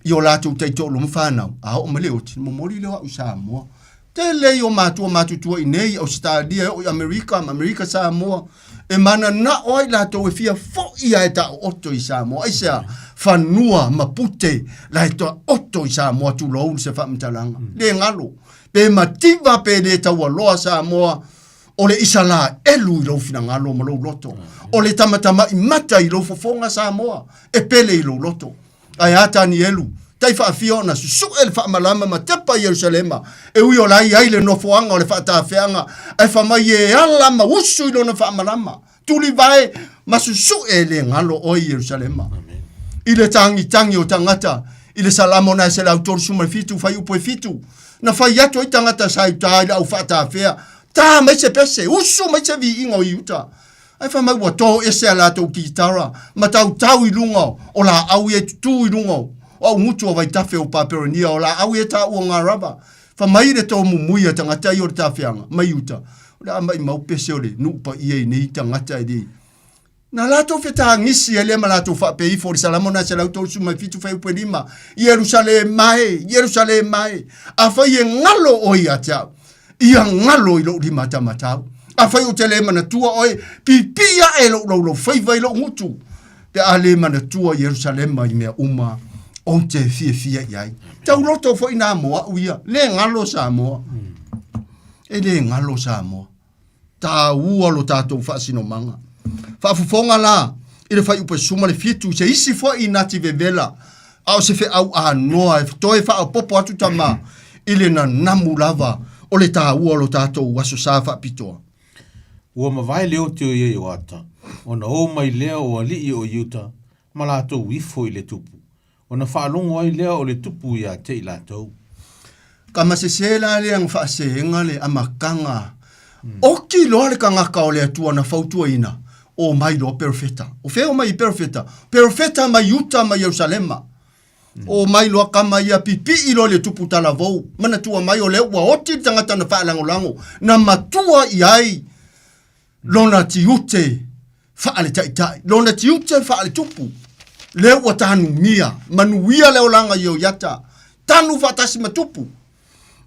i o latou taitoalua ma fanau, a oo mai le oti, momoli lea o au i Samoa. Tele i o matua matutua i nei i Ausetalia e oo i Amerika ma Amerika Samoa, e mananao ai latou e fia foi a e taooto i Samoa. Aisea? Fanua ma pute la e taoto i Samoa, tulou se faamatalaga. Le galo, pe mativa pe le taualoa Samoa, O le Isalaelu i lou finagalo ma lou loto. O le tamatama'i mata i lou fofoga, Samoa, e pele i lou loto. Ae a Tanielu, tai faafia ona susu'e le faamalama ma tepa i Ierusalema, e ui o la i ai le nofoaga o le faatafeaga, ae fai mai e ala ma usu i lona faamalama, tulivae ma susu'e e le galo oe Ierusalema. I le tagitagi o tagata i le Salamo na e 137 fuaiupu e fitu, na fai atu ai tagata sa i uta i le au faatafea, Tā mai se pese, usu mai se viiga o Iuta. Ae fai mai ua tō ese a latou kitara ma tautau i luga o laau ia e tutū i luga o augutu o vaitafe o Paperonia o laau ia e taua ngā raba. Fai mai le tō mumui a tagata ia o le tafeaga mai uta, o le a maimau pese o le nuu paia i nei tagata e le Na latou fetagisi ai lea ma latou faapea ifo i le Salamo 137 fuaiupu e lima, Ierusalema e, Ierusalema e, afai e galo oe ia te au, ia galo i lou limatamatau. Afai ou te le manatua oe, pipii ae lou laulaufaiva i lou gutu, pe a le manatua Ierusalema i mea uma ou te fiafia i ai. Tauloto foi nā mo au ia, le galo Samoa. E le galo Samoa. Taua lo tatou faasinomaga. Faafofoga la i le fuaiupu e 17 se isi foi nati vevela a o se feau anoa e toe faaopoopo atu tama i le nanamu lava o le taua o lo tatou Aso Sa faapitoa. Ua mavae le oti o Ieioata, ona o mai lea o alii o Iuta ma latou ifo i le tupu, ona faalogo ai lea o le tupu ia te i latou. Kama sese la lea na faaseega le amataga Oki loa le tagata o le Atua na fautuaina, o mai loa perofeta. O fea o mai i perofeta? Perofeta mai Iuta ma Ierusalema. O mai loa kama ia pipii loa le tupu talavou. Manatua mai o lea ua oti le tagata na faalagolago, na matua i ai lona tiute faaletaitai, lona tiute faaletupu, lea ua tanumia, manuia le olaga i Ioiata, tanu faatasi ma tupu.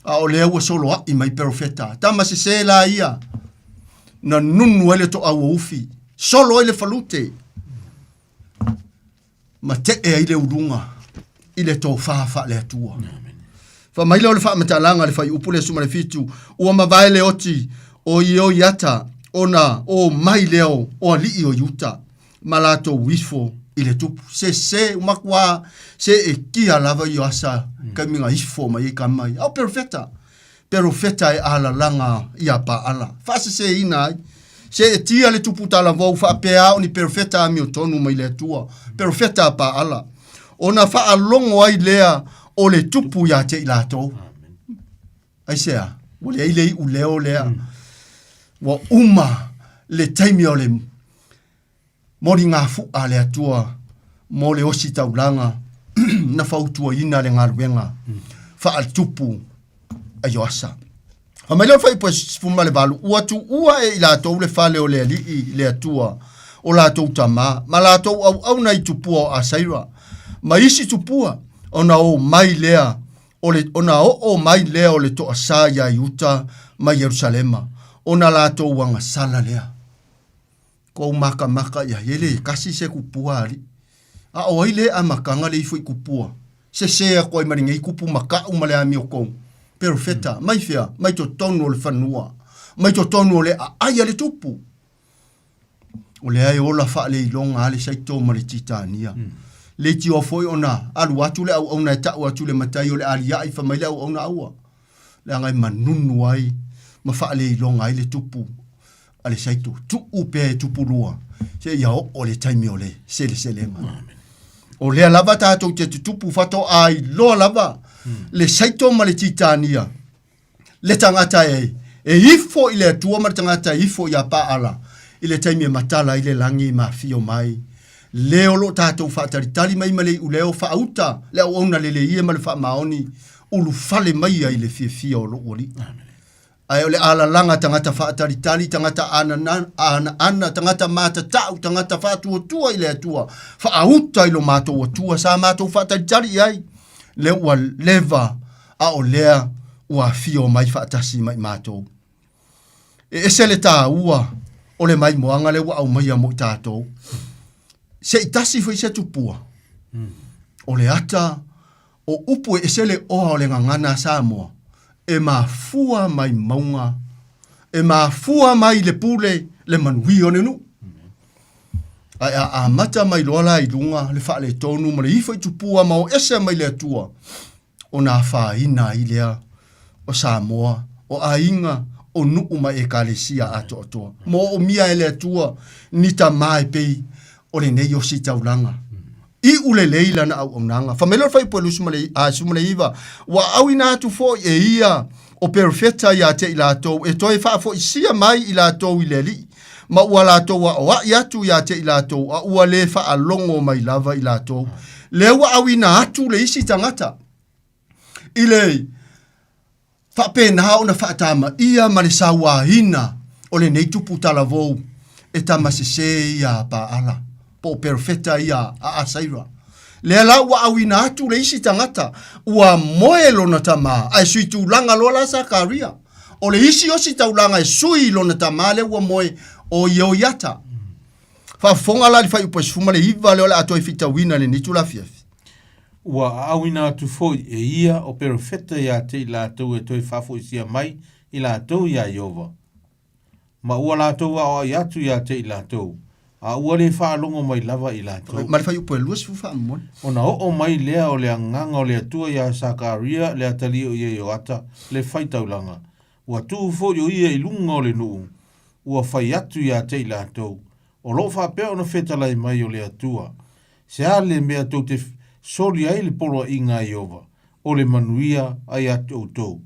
A o lea ua soloai mai perofeta, tama sese la ia, na nunu ai le toau o ufi, solo ai le falute, ma tee ai le uluga i le tofā faale-Atua. Faamaile o le faamatalaga le fuaiupu le 17, ua mavae le oti o Ioiata ona o mai lea o alii o Iuta ma latou ifo i le tupu. Sese umakuā se e kia lava Ioasa kaimiga ifo mai ai kama ia. Ao perofeta, perofeta e alalaga ia Paala. Faaseseina ai. Se e tia le tupu talavou faapea o ni perofeta amiotonu mai le Atua, perofeta a Paala. Ona faalogo ai lea o le tupu ia te i latou. Aisea? Ua leai le iu leo lea. Ua uma le taimi o le moligafu'a a le Atua mo le ositaulaga na fautuaina le galuega fa'aletupu a Ioasa. Fai mai lea o le fuaiupu 18, Ua tuua e i latou le fale o le Alii le Atua o latou tamā, ma latou auauna i tupua o Asaira, ma isi tupua, ona o mai lea o le, ona oo mai lea o le toasā iā Iuta ma Ierusalema, ona latou agasala lea. Kou makamaka ia e le kasi se kupua alii. A o ai le amataga le ifo i kupua? Sese aku ai ma lenei kupu makaʻu ma le amio kou. Perofeta, mai fea? Mai totonu o le fanua. Mai totonu o le aai a le tupu. O lea e ola faaleiloga a le saito ma le titania. Leitioa foi ona alu atu le auauna e tau atu le matai o le aliaʻi fai mai le auauna aua. Leaga e manunu ai ma faaleiloga ai le tupu a le saito. Tuu pea e tupu lua seia oo le taimi o le seleselega. O lea lava tatou te tutupu faatoa iloa lava le saito ma le titania le tagata e, e ifo i le Atua ma le tagata e ifo ia Paala i le taimi e matala ai le lagi ma afio mai. Le o loo tatou faatalitali mai ma le iuleo faauta le auauna leleie ma le faamaoni ulufale mai ai le fiafia o lou Alii. Ae o le alalaga tagata faatalitali, tagata anaana, tagata matatau, tagata faatuatua i le Atua, faauta i lo matou Atua sa matou faatalitali i ai, lea ua leva a o lea ua afio mai faatasi ma i matou. E ese le taua o le maimoaga lea ua aumaia mo i tatou. Se i tasi foi se tupua, o le ata o upu e ese le oa o le gagana a Samoa, e mafua mai mauga, e mafua mai le pule, le manuia o le nuu. Ae a amata mai loa la i luga le faaletonu ma le ifo i tupua ma o ese mai le Atua, ona afaina ai lea o Samoa, o aiga, o nuu ma ekalesia atoatoa. Moomia e le Atua ni tamā e pei o lenei ositaulaga. Iu lelei lana auaunaga. Fai mai lea o le fuaiupu e 29, Ua aauina atu foi e ia o perofeta ia te i latou e toe faafoisia mai i latou i le Alii, ma ua latou aoai atu ia te i latou, a ua le faalogo mai lava i latou. Lea ua auina atu le isi tagata i le faapena ona faatamaia ma le sauaina o lenei tupu talavou e tama sese ia a Paala, po o perofeta ia a Asaira. Lea la ua auina atu le isi tagata, ua moe lona tamā, ae sui tulaga loa la Sakaria. O le isi ositaulaga e sui lona tamā lea ua moe, o Ioiata. Faafofoga la i le fuaiupu e 19 lea o le a toe fitauina i lenei itula afiafi. Ua aauina atu foi e ia o perofeta ia te i latou e toe faafoisia mai i latou iā Ieova. Ma ua latou aoai atu ia te i latou, a ua le faalogo mai lava i latou. Ma le fuaiupu e 20 faamolemole. Ona oo mai lea o le agaga o le Atua iā Sakaria le atalii o Ieioata le faitaulaga, ua tu foi o ia i luga o le nuu, ua fai atu ia te i latou, O lo o faapea ona fetalai mai o le Atua, Se a le mea tou te soli ai le poloaiga a Ieova, o le manuia a ia te outou?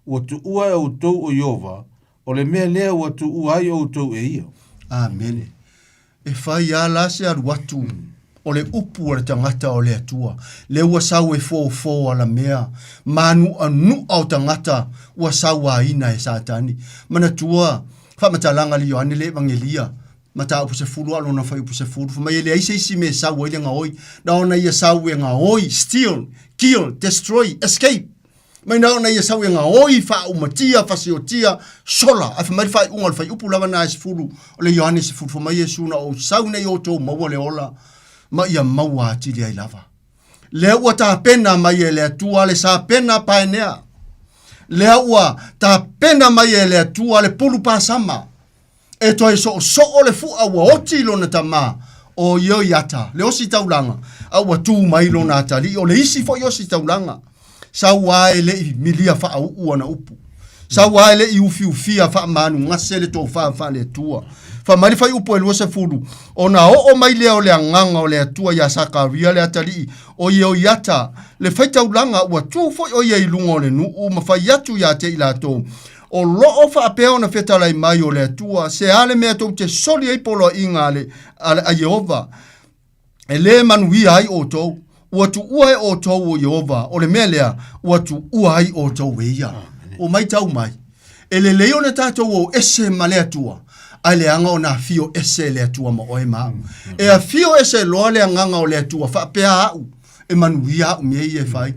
Ua tuua e outou o Ieova, o le mea lea ua tuua ai outou e ia. Amene. E fai a la se alu atu o le upu a le tagata o le Atua, lea ua sau e fofo alamea, manuʻanuʻa o tagata ua sauaina e Satani. Manatua faamatalaga le Ioane le Evagelia, mataupu 10 a lona fuaiupu 10, fai mai e leai se isi mea e sau ai le gaoi, na ona ia sau e gaoi, steal, kill, destroy, escape. Mai na ona ia sau e gaoi, faaumatia, fasiotia, sola. Ae fai mai le faaiuga o le fuaiupu lava na e 10 o le Ioane 10, fai mai Iesu, na ou sau nei outou maua le ola, ma ia maua atili ai lava. Lea ua tapena mai e le Atua le sapena paenea. Lea ua tapena mai e le Atua le pulu pasama. E toe soosoo le fua ua oti lona tamā o Ioiata, le ositaulaga, a ua tū mai lona atalii, o le isi foi ositaulaga. Sau a e le i milia faauu ana upu. Sau a e le i ufiufia faamanugase le tofa faale-Atua. Fai mai le fuaiupu e 20, ona oo mai lea o le agaga o le Atua iā Sakaria le atalii o Ioiata, le faitaulaga, ua tu foi o ia i luga o le nuu ma fai atu ia te i latou, O loo faapea ona fetalai mai o le Atua, se a le mea tou te soli ai poloaiga a le, a, le, a Ieova, e lē manuia ai outou. Ua tuua e outou o Ieova, o le mea lea, ua tuua ai outou e ia. Ua maitau mai, e lelei ona tatou o ese ma le Atua, ae leaga ona afio ese le Atua ma oe ma au. E afio ese loa le agaga o le Atua faapea au, e manuia au mea ia e fai.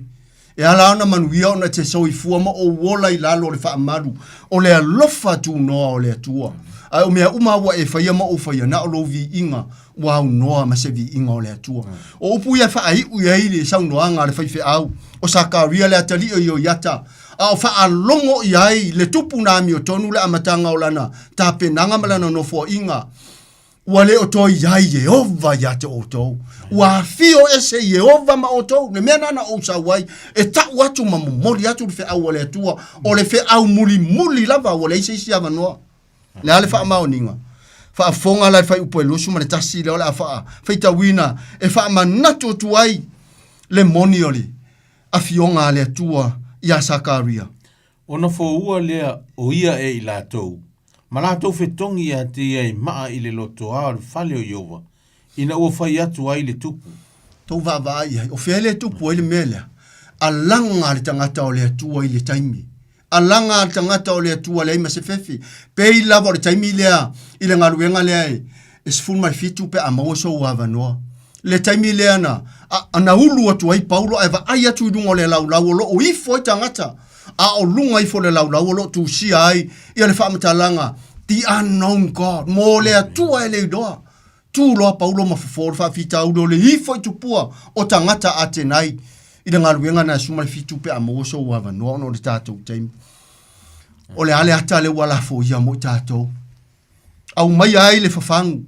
E ala ona manuia ona e te soifua ma ou ola i lalo o le faamalu o le alofa tunoa o le Atua. Ae o mea uma ua e faia ma ou faia, na o lou viiga ua aunoa ma se viiga o le Atua. O upu ia e faaiu i ai le saunoaga a le faifeau o Sakaria le atalii o Ioiata, a o faalogo i ai le tupu na amiotonu le amataga o lana tapenaga ma lana nofoaiga. Ua le o toe i ai Ieova ia te outou. Ua afio ese Ieova ma outou, le mea lena na ou sau ai, e tau atu ma momoli atu le feau a le Atua, o le feau mulimuli lava, ua leai se isi avanoa. Le a le faamaoniga? Faafofoga la i le fuaiupu e 21 lea o le a faafaitauina e faamanatu atu ai le moni o le afioga a le Atua iā Sakaria. Ona foua lea o ia e i latou, ma latou fetogi ia te ia i maa i le lotoa o le fale o Ieova, ina ua fai atu ai le tupu. Tou vaavaai i ai, o fea le tupu ai le mea lea? Alaga le tagata o le Atua i le taimi. Alaga le tagata o le Atua leai ma se fefe. Pei lava o le taimi lea i le galuega lea e 17 pe a maua sou avanoa. Le taimi lea na, a, na ulu atu ai Paulo ae vaai atu i luga o le laulau o lo o ifo ai tagata, a o luga ifo o le laulau o lo o tusia ai ia le faamatalaga The Unknown God, mo le Atua e le iloa. Tu loa Paulo ma fofo le faafitauli o le ifo i tupua o tagata Atenai i le galuega na e 17 pe a maua sou avanoa ona o le tatou taimi. O le a le ata lea ua lafoia mo i tatou? Aumaia ai le fafagu.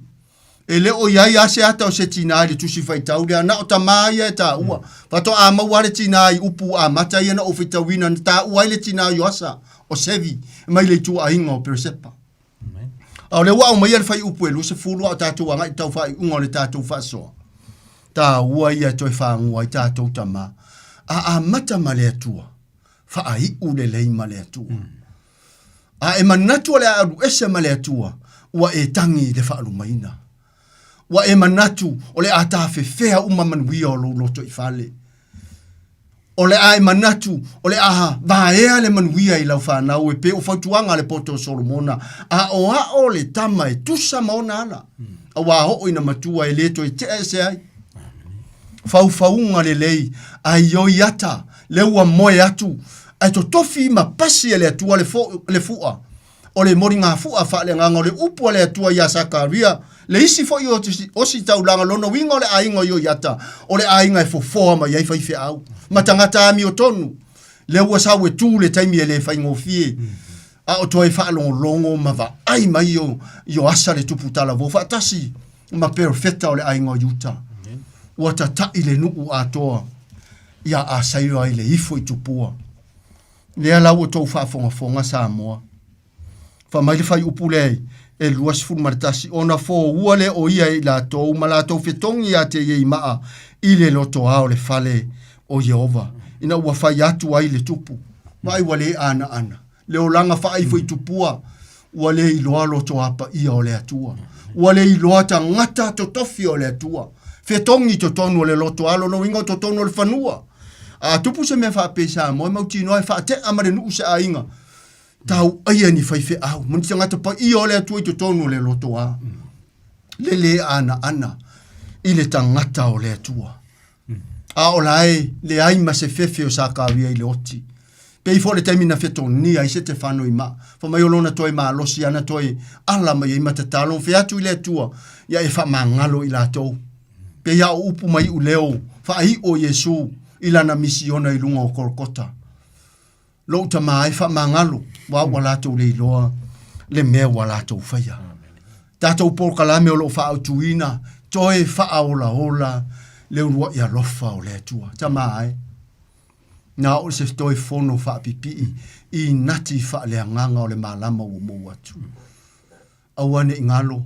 E le o i ai lava se ata o se tinā i le tusi faitau lea, na o tamā ia e taua. Faatoa maua lava le tinā i upu amata ia na ou faitauina na taua ai le tinā o Ioasa, o Sevi, mai le ituaiga o Peresepa. A o lea ua aumaia le fuaiupu e 20 a o tatou agai i tau faaiuga o le tatou faasoa. Taua ia e toe fagua ai tatou tamā. A amata ma le Atua, faaiu lelei ma le Atua. A e manatu o le a alu ese ma le Atua, ua e tagi i le faalumaina. Ua e manatu o le a tafefea uma manuia o lou loto i fale. O le a e manatu o le a vaea le manuia i lau fanau e pei o fautuaga a le poto o Solomona, a o ao le tama e tusa ma ona ala, auā oo ina matua e le toe tea ese ai. Faufauga lelei, a ioi ata, le ua moe atu, ae totofi ma pasi e le Atua le, fo, le fua, o le moligafua faaleagaga o le upu a le Atua iā Sakaria, le isi foi o ositaulaga lona uiga o le aiga o Ioiata, o le aiga e fofoa mai ai faifeau, ma tagata amiotonu, lea ua sau e tu le taimi e le faigofie, a o toe faalogologo ma vaai mai o Ioasa le tupu talavou faatasi ma perofeta o le aiga o Iuta. Ua tataʻi le nuu atoa iā Asaira i le ifo i tupua. Lea la ua tou faafogafoga Samoa. Fai mai le fuaiupu lea e 21, ona foua lea o ia e i latou ma latou fetogi ia te ia i maa i le lotoa o le fale o Ieova, ina ua fai atu ai le tupu. Vaai ua le anaana le olaga faaifo i tupua, ua le iloa lotoa paia o le Atua. Ua le iloa tagata totofi o le Atua. Fetogi totonu o le lotoa, lona uiga o totonu o le fanua. A tupu se mea faapea i Samoa, e mautinoa e faatea ma le nuu se aiga. Tau aia ni faifeau, ma ni tagata paia o le Atua i totonu o le lotoa. Le le anaana i le tagata o le Atua. A o la e leai ma se fefe o Sakaria i le oti. Pei foi o le taimi na fetonia ai Setefano i maa, fai mai o lona toe malosi ana toe ala mai ai ma tatalo ma fai atu i le Atua, ia e faamagalo i latou. Pei a o upu mai iuleo faai'u o Iesu i lana misiona i luga o Kolokota. Lou tamā ai faamagalo, ua ua latou le iloa le mea ua latou faia. Tatou polokalame o lo o faaautuina, toe faaolaola le uluai alofa o le Atua. Tamā e, na o se toe fono faapipii i nati faaleagaga o le malama ua mou atu. Aua ne i galo,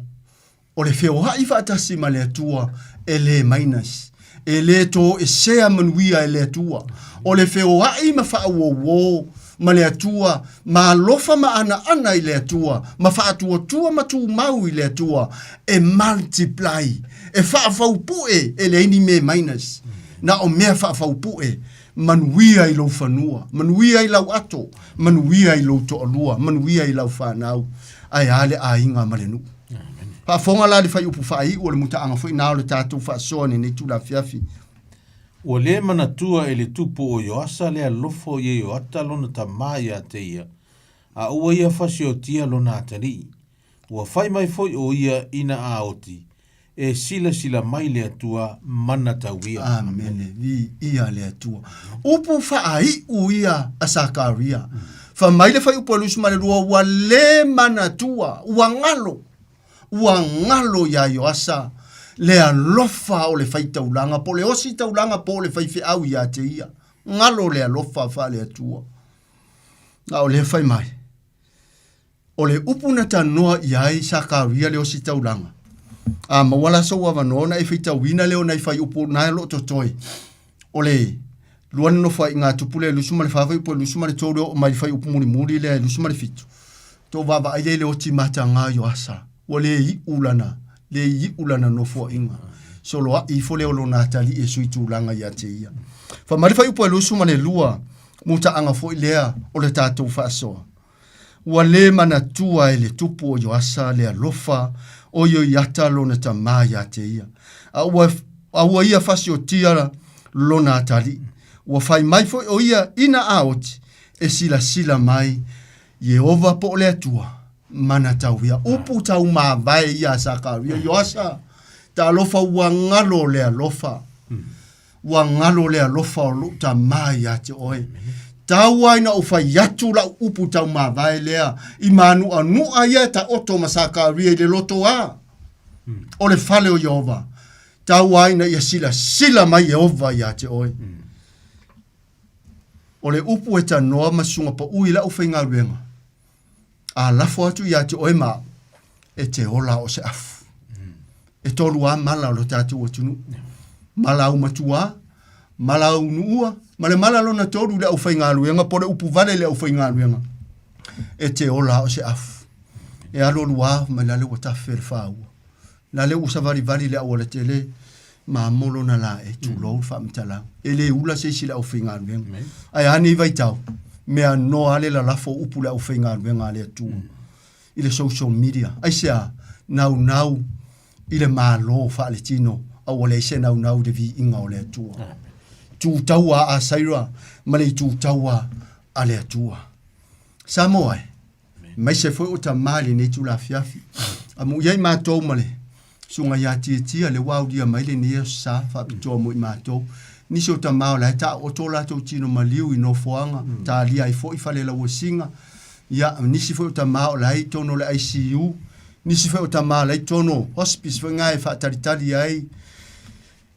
o le feoai faatasi ma le Atua e le minus, e le toesea manuia e le Atua. O le feoai ma faauouo ma le Atua, ma alofa ma anaana i le Atua, ma faatuatua ma tumau i le Atua, e multiply, e faafaupue, e leai ni mea minus. Na o mea faafaupue, manuia i lou fanua, manuia i lau ato, manuia i lou toalua, manuia i lau fanau, ae a le aiga ma le nuu. Faafofoga la le faiupu faaiu o le mutaaga foi na o le tatou faasoa i lenei itula afiafi. Ua le manatua e le tupu o Ioasa le alofa o Ieioata lona tamā iā te ia, a ua ia fasiotia lona atalii. Ua fai mai foi o ia ina a oti, e silasila mai le Atua mana tau ia. Amene. Viia le Atua. Upu faaiu ia a Sakaria. Fai mai le fuaiupu e 22, ua le manatua, ua galo, ua galo iā Ioasa le alofa o le faitaulaga, po o le ositaulaga po o le faifeau ia te ia. Galo le alofa faale-Atua. A o lea fai mai, O le upu na tanoa i ai Sakaria le ositaulaga, a maua la sou avanoa ona e faitauina lea o nai fuaiupu na o lo o totoe, o le lua nofoaiga tupu lea e 24 fuaiupu e 23 e oo mai i le fuaiupu mulimuli lea e 27, tou vaavaai lea i le oti mataga o Ioasa, ua le iu lana, le iu lana nofoaiga. Soloai ifo lea o lona atalii e sui tulaga ia te ia. Fai mai le fuaiupu e 22, mutaaga foi lea o le tatou faasoa. Ua le manatua e le tupu o Ioasa le alofa o Ioiata lona tamā iā te ia, a ua, a ua ia fasiotia lona atalii. Ua fai mai foi o ia ina a oti, e silasila mai Ieova po o le Atua, mana tau ia. Upu tau mavae ia a Sakaria, Ioasa, talofa ua galo le alofa. Ua galo le alofa o lou tamā ia te oe. Tau ai na ou fai atu lau upu taumavae lea i mānuʻanuʻa ia e taoto ma Sakaria i le lotoā o le fale o Ieova. Tau ai na ia silasila mai Ieova ia te oe. O le upu e tanoa ma susuga paʻu i lau faigaluega, a lafo atu ia te oe ma au, e te ola o se afu. E tolu lava mala o lo tatou atunuu. Mala aumatuā, mala aunuua, ma le mala lona tolu le aufaigaluega po o le upu vale i le aufaigaluega. E te ola o se afu. E alu alu lava mai lale ua tafe le fāua. Lale ua savalivali le aualatele ma amo lona laei, tulou le faamatalaga. E le ula se isi i le aufaigaluega. Ae a nei vaitau, mea noa lava le lalafo o upu i le aufaigaluega a le Atua i le social media. Aisea? Naunau i le Malo faaletino, a ua leai se naunau i le viiga o le Atua. Itu taua a Asaira ma le itu taua a le Atua. Samoa e, aemaise foi o tamā i lenei itula afiafi. Amuia i ai matou ma le susuga ia Tiatia lea ua aulia mai lenei aso sa faapitoa mo i matou. Nisi o tamā o la e taooto o latou tino maliu i nofoaga, talia ai foi fale lauasiga. Ia, nisi foi o tamā o la e i totonu o le ICU, nisi foi o tamā o la e i totonu o hospice foi na e faatalitali ai,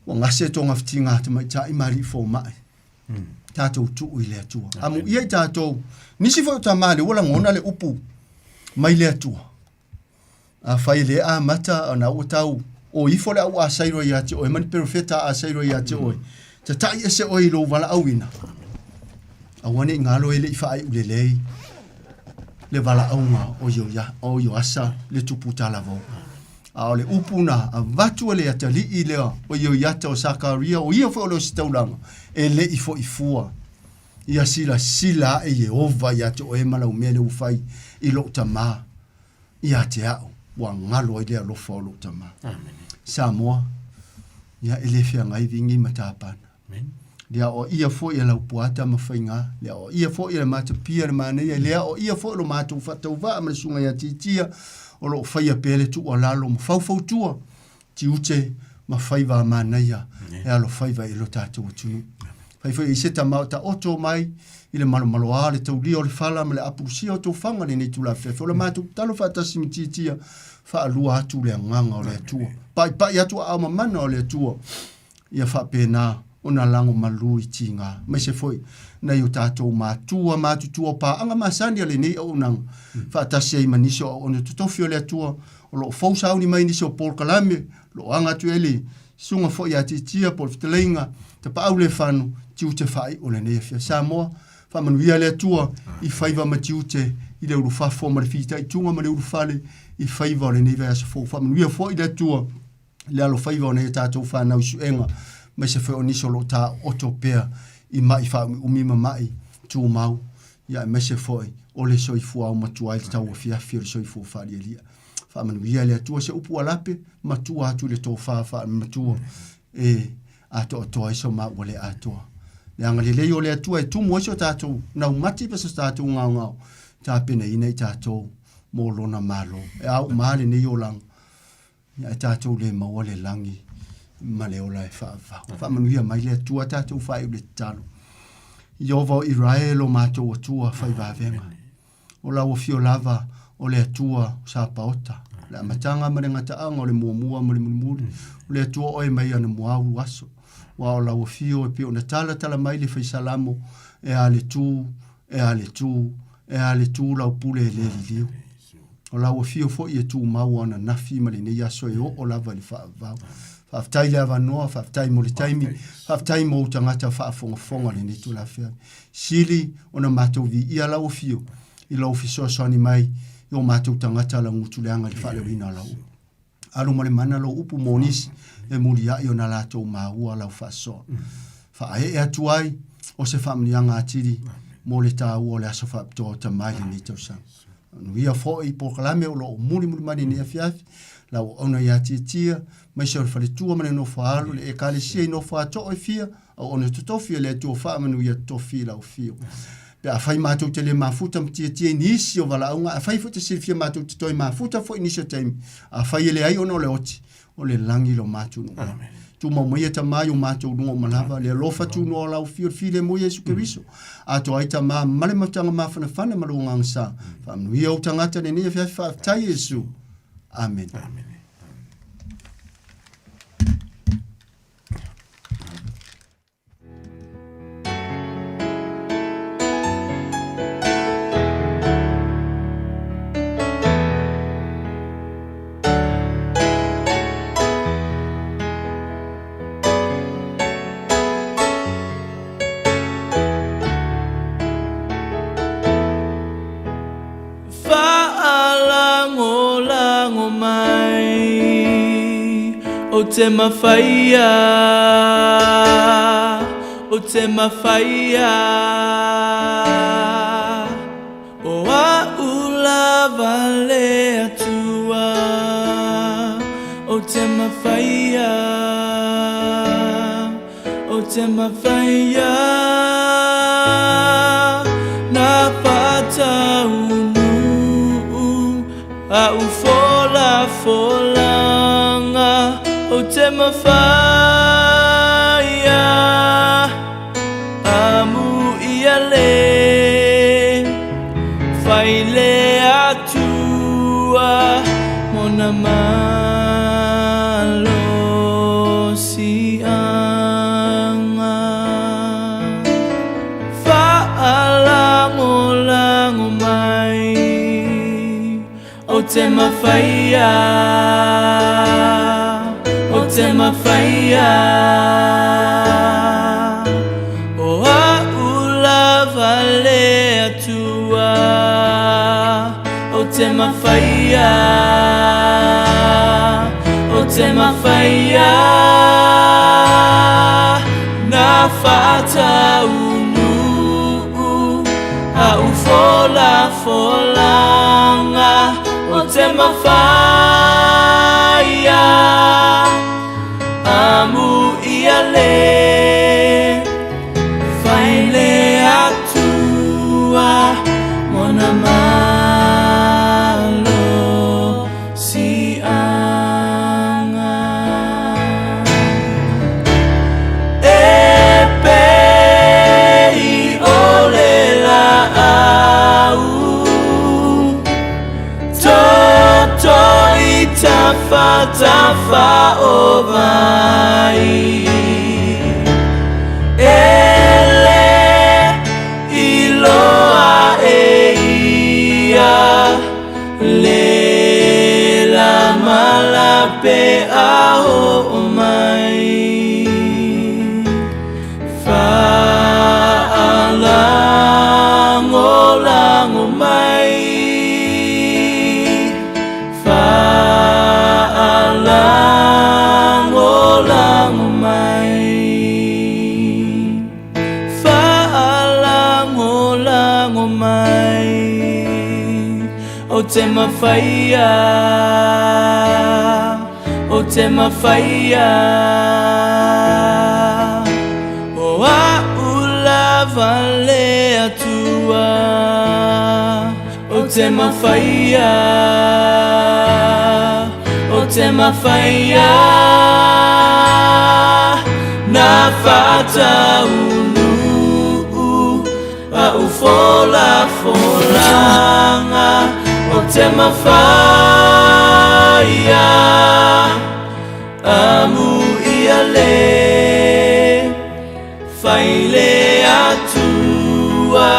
ua gase togafitiga a tamaitai ma alii fomai. Tatou tuu i le Atua. Amuia i tatou, nisi foi o tamā lea ua lagona le upu mai le Atua. Afai e le amata ona ua tau o ifo le au asairo ia te oe ma ni perofeta asairo ia te oe. Tatai ese oe i lou valaauina. Aua ne i galo e le i faaiu lelei le valaauga o Ioia, o Ioasa le tupu talavou. A o le upu na avatu e le atalii lea o Ioiata o Sakaria, o ia foi o le ositaulaga, e le i foi fua. Ia silasila ae Ieova ia te oe ma lau mea lea ua fai i lou tamā ia te au, ua galo ai le alofa o lou tamā. Samoa, ia e le feagai vigi ma tāpana. Le aoaia foi e Laupuata ma Faigā, le aoaia foi e le Matapia le Manaia, le aoaia foi o lo matou faatauvaa ma le susuga ia Tiatia, o lo o faia pea le tuualalo ma faufautua, tiute ma faiva a manaia e alofaiva i lo tatou atunuu. Fai foi i se tama o taoto mai i le malomaloa, le taulia o le fala ma le apulusia o tofaga lenei itula afiafi. O le matou tatalo faatasi ma tiatia, faalua atu le agaga o le Atua. Paipai atu aao mamana o le Atua ia faapena ona lago malu i tiga. Aemaise foi nai o tatou matua matutua o paaga masani a lenei auaunaga faatasi ai ma nisi o auauna totofi o le Atua o lo o fou sauni mai nisi o polokalame, o lo o aga atu ai le susuga foi ia Tiatia po o le fetalaiga Tapaau Lefano, tiute faaiu o lenei afiafi. Samoa, faamanuia le Atua i faiva ma tiute i le ulufafo ma le fitaituga ma le ulufale i faiva o lenei vaiaso fou. Faamanuia foi le Atua i le alofaiva o nai a tatou fanau i suega, aemaise foi o nisi o lo o taooto pea i mai faaumiumi ma mai tumau, ia aemaise foi o le soifua aumatua ai le tauafiafi o le soifua faalialia. Faamanuia le Atua se upu ua lape, matua atu i le tofa faamatua e atoatoa ai so maua le atoa. Le agalelei o le Atua e tumu ai so tatou naumati ma so tatou gaogao, tapenaina i tatou mo lona Malo. E a uma lenei olaga, ia e tatou le maua le lagi ma le ola e faavavau. Faamanuia mai le Atua tatou faaiu le tatalo. Ieova o Irae lo matou Atua fai vavega. O lau afio lava o le Atua o Sapaota, le amataga ma le gataaga o le muamua ma le mulimuli, o le Atua oe mai ana muaulu aso. Aua o lau afio e pei ona talatala mai le fai Salamo, e a le tu, e a le tu, e a le tu lau pule e le liliu. O lau afio foi e tumau ananafi ma lenei aso e oo lava i le faavavau. Faafetai le avanoa, faafetai mo le taimi, faafetai mo ou tagata faafogafoga lenei itula afiafi. Sili ona matou viia lau afio i lou fesoasoani mai i o matou tagata laugutuleaga i le faaleoina o lau upu. Alu ma le mana lou upu mo nisi e muliai ona latou maua lau faasoa. Faaee atu ai o se faamanuiaga atili mo le taua o le aso faapitoa o Tama i lenei tausaga. Manuia foi polokalame o lo o mulimuli mai lenei afiafi, lau auauna ia Tiatia, aemaise o le faletua ma le nofo a alo, le Ekalesia i nofo a too e fia, auauna totofi a le Atua faamanuia totofi i lau afio. Pe afai matou te le mafuta ma tiatia i nisi o valaauga, afai foi te silafia matou te toe mafuta foi i nisi o taimi, afai e leai ona o le oti, o le lagi lo matou nuu. Tumau maia Tama i o matou luga uma lava, le alofa tunoa o lau afio le filemu Iesu Keriso. Atoa ai Tama ma le mafutaga mafanafana ma lou agaga sa. Faamanuia ou tagata lenei afiafi faafetai Iesu. Amene. Amene. Faalagolago mai o te mafaia, o te mafaia, O a'u lava le Atua o te mafaia, o te mafaia, Na faataunuu a'u folafolaga o te mafaia, Amu ia le fai le Atua mona malosiaga. Faalagolago mai o te mafaia, o te mafaia, O a'u lava le Atua o te mafaia, o te mafaia, Na faataunuu a'u folafolaga o te mafaia, Amu ia le fai le Atua mona malosiaga. tafa tafa o vai Ele iloa e ia Le la malape a o mai Fa'alagolango mai Fa'alagolango mai Fa'alagolango mai O te mafaia O te mafaia O a'u lava le Atua O te mafaia O te mafaia Na fa'ataunuu A'u folafolāga O te mafaia Amu ia le Faile Atua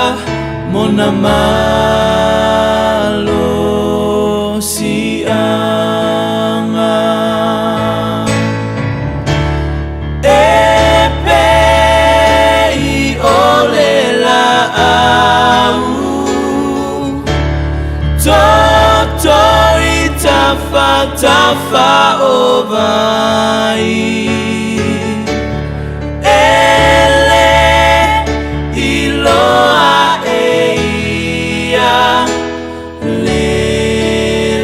Mona malosiaga E pei o le la'au Toto i tafatafa o vai E lē iloa e ia Le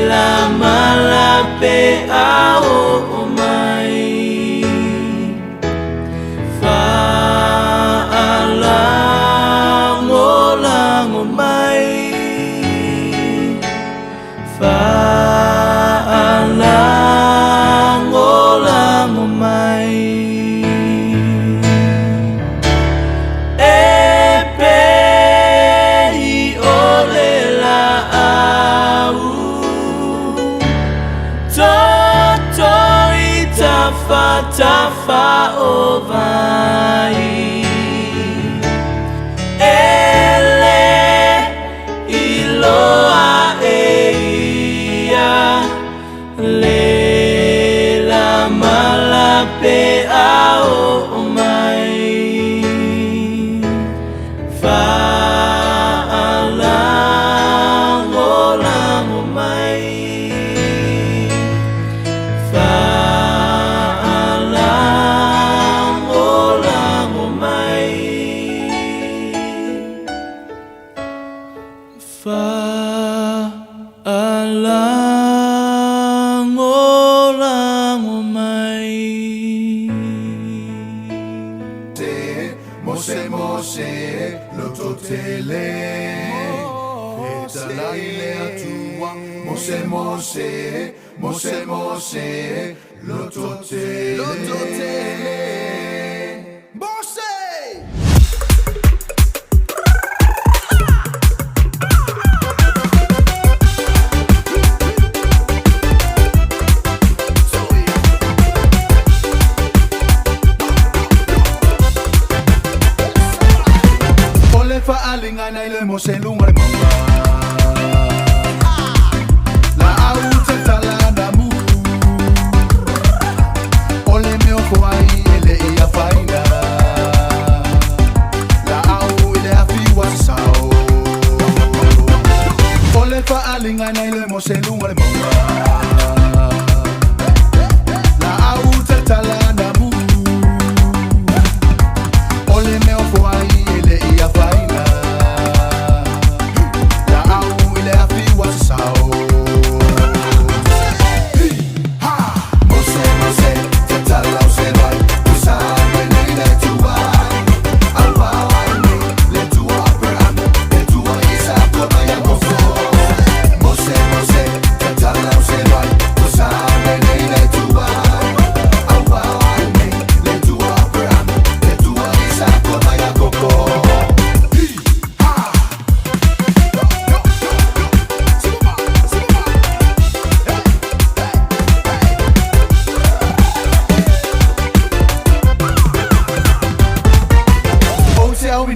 la malape a oo mai Fa'alagolago mai Fa'alagolago mai E pei o le la'au Toto i tafatafa o vai E lē iloa e ia Le la malape a oo mai Fa'alagolago mai Fa'alagolago mai Fa'alagolago mai Mose mose lototele Fetalai le Atua Mose mose mose mose lototele Lototele Mose O le fa'aligana i le Mose i luga le mauga La'au tatala na mu O le mea o ai e le i afaina La'au i le afi ua sao O le fa'aligana i le Mose i luga le mauga La'au tatala na mu O le mea o ai e le i afaina La'au i le afi ua sao Mose, Mose, tatala o se vai Usa mai nei le Atua Aua ai nei le Atua Abraham Le Atua Isako ma Iakopo Mose, Mose, tatala o se vai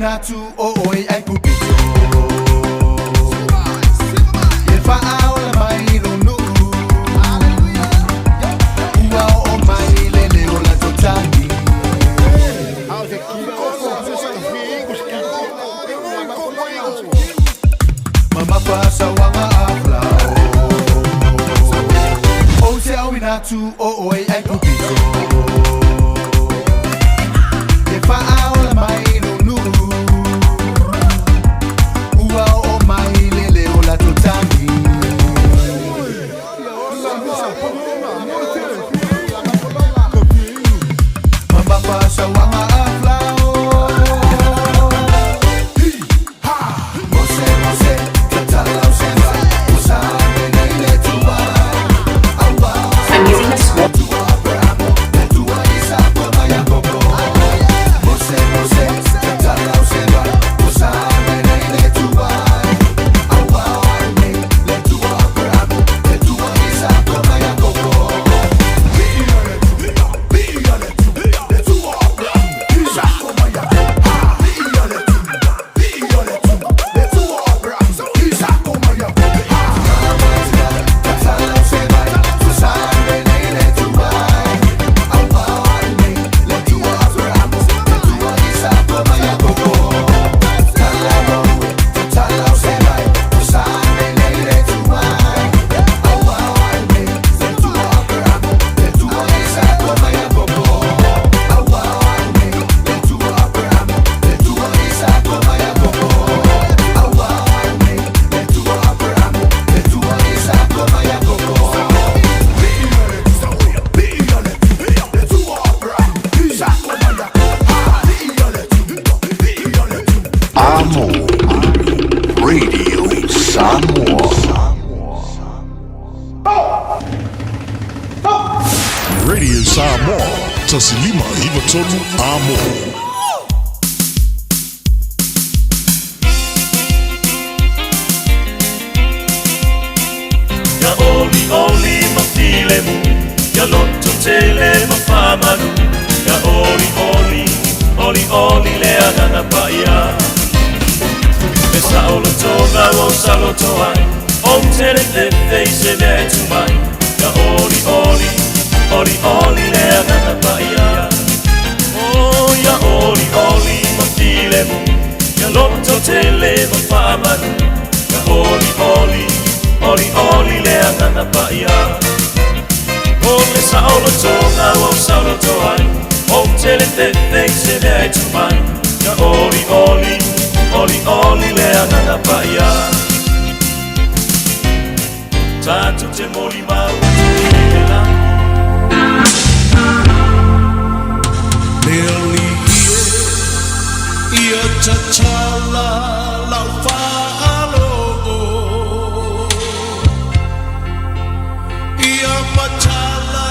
auina atu o oe ai pupito. E faaola mai lo nuu. Ua oo mai le leo la totagi. Mama faasauaga afalao. Ou te auina atu o oe ai pupito. E faaola mai lo nuu. Ua oo mai le leo la totagi. Mama faasauaga afalao. Mose, mose, tatalau se vai, o sa nei le tua. I'm using a small Mose, mose, tatalau se vai, o sa nei le tua. Aua nei le tua Abrahamu, le tua Isako ma Iakopo. Amo Radio Samoa. Radio Samoa, Tasilima Ivatonu Amo. Ia oli oli ma filemu, ia loto tele ma whamanu. Ia oli oli, oli oli le agaga paia. E sa o lotoga o sa loto ai, o tele fefe i se mea e tu mai. Ia oli oli, oli oli le agaga paia. Oh, ia oli oli ma filemu, ia loto tele ma whamanu. Ia oli oli, oli oli le agaga paia. O le sa o lotoga o sa loto ai, o tele fefe i se mea e tu mai. Ia oli oli, oli oli le agaga paia. Tātou te moli mau atu i le langi. Le ali ia tatala lau faalogo. Ia matala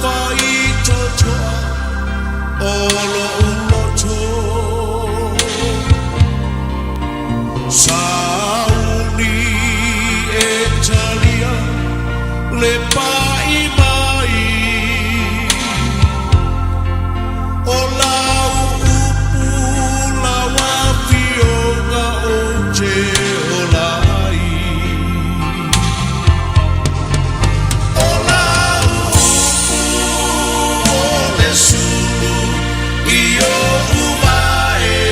faitotoa o lo'u loto. Sauni e talia le pa'i mai. O lau upu lau afioga o te ola ai. O lau upu o le sulu i o'u vae.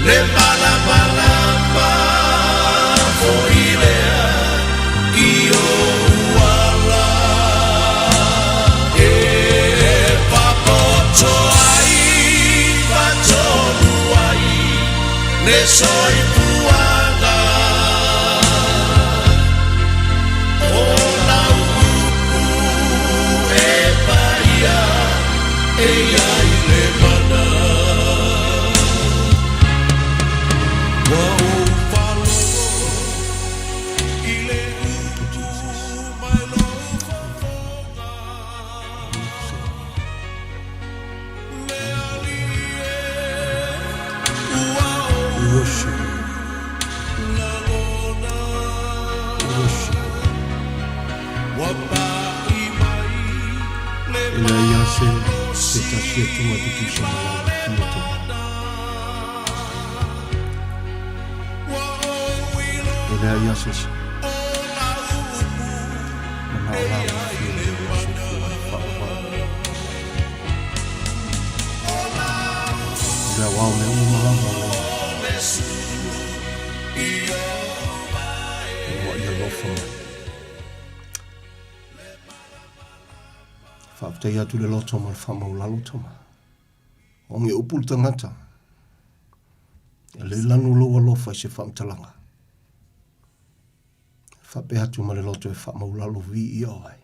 Le malamalama fo'i lea i o'u ala. E papoto ai, patonu ai, le soifuaga. O lau upu e paia, e iai le mana. Ua ou faalogo i le upu mai lou fofoga. Le alii e ua ou Worship. lagona. Worship. Ua pa'i mai le E leai lava se malo. Se tasi atua tutusa ma lau afio Tama. E leai lava se isi. Manao lau afio i lou soifua e faaauau. O le aoao mea uma lava o lea. Ua i alofa mai. Faafetai atu le loto ma le faamaulalo Tama. O nge upu le tagata. E le lanu lou alofa i se faamatalaga. Faapea atu ma le loto e faamaulalo viia oe.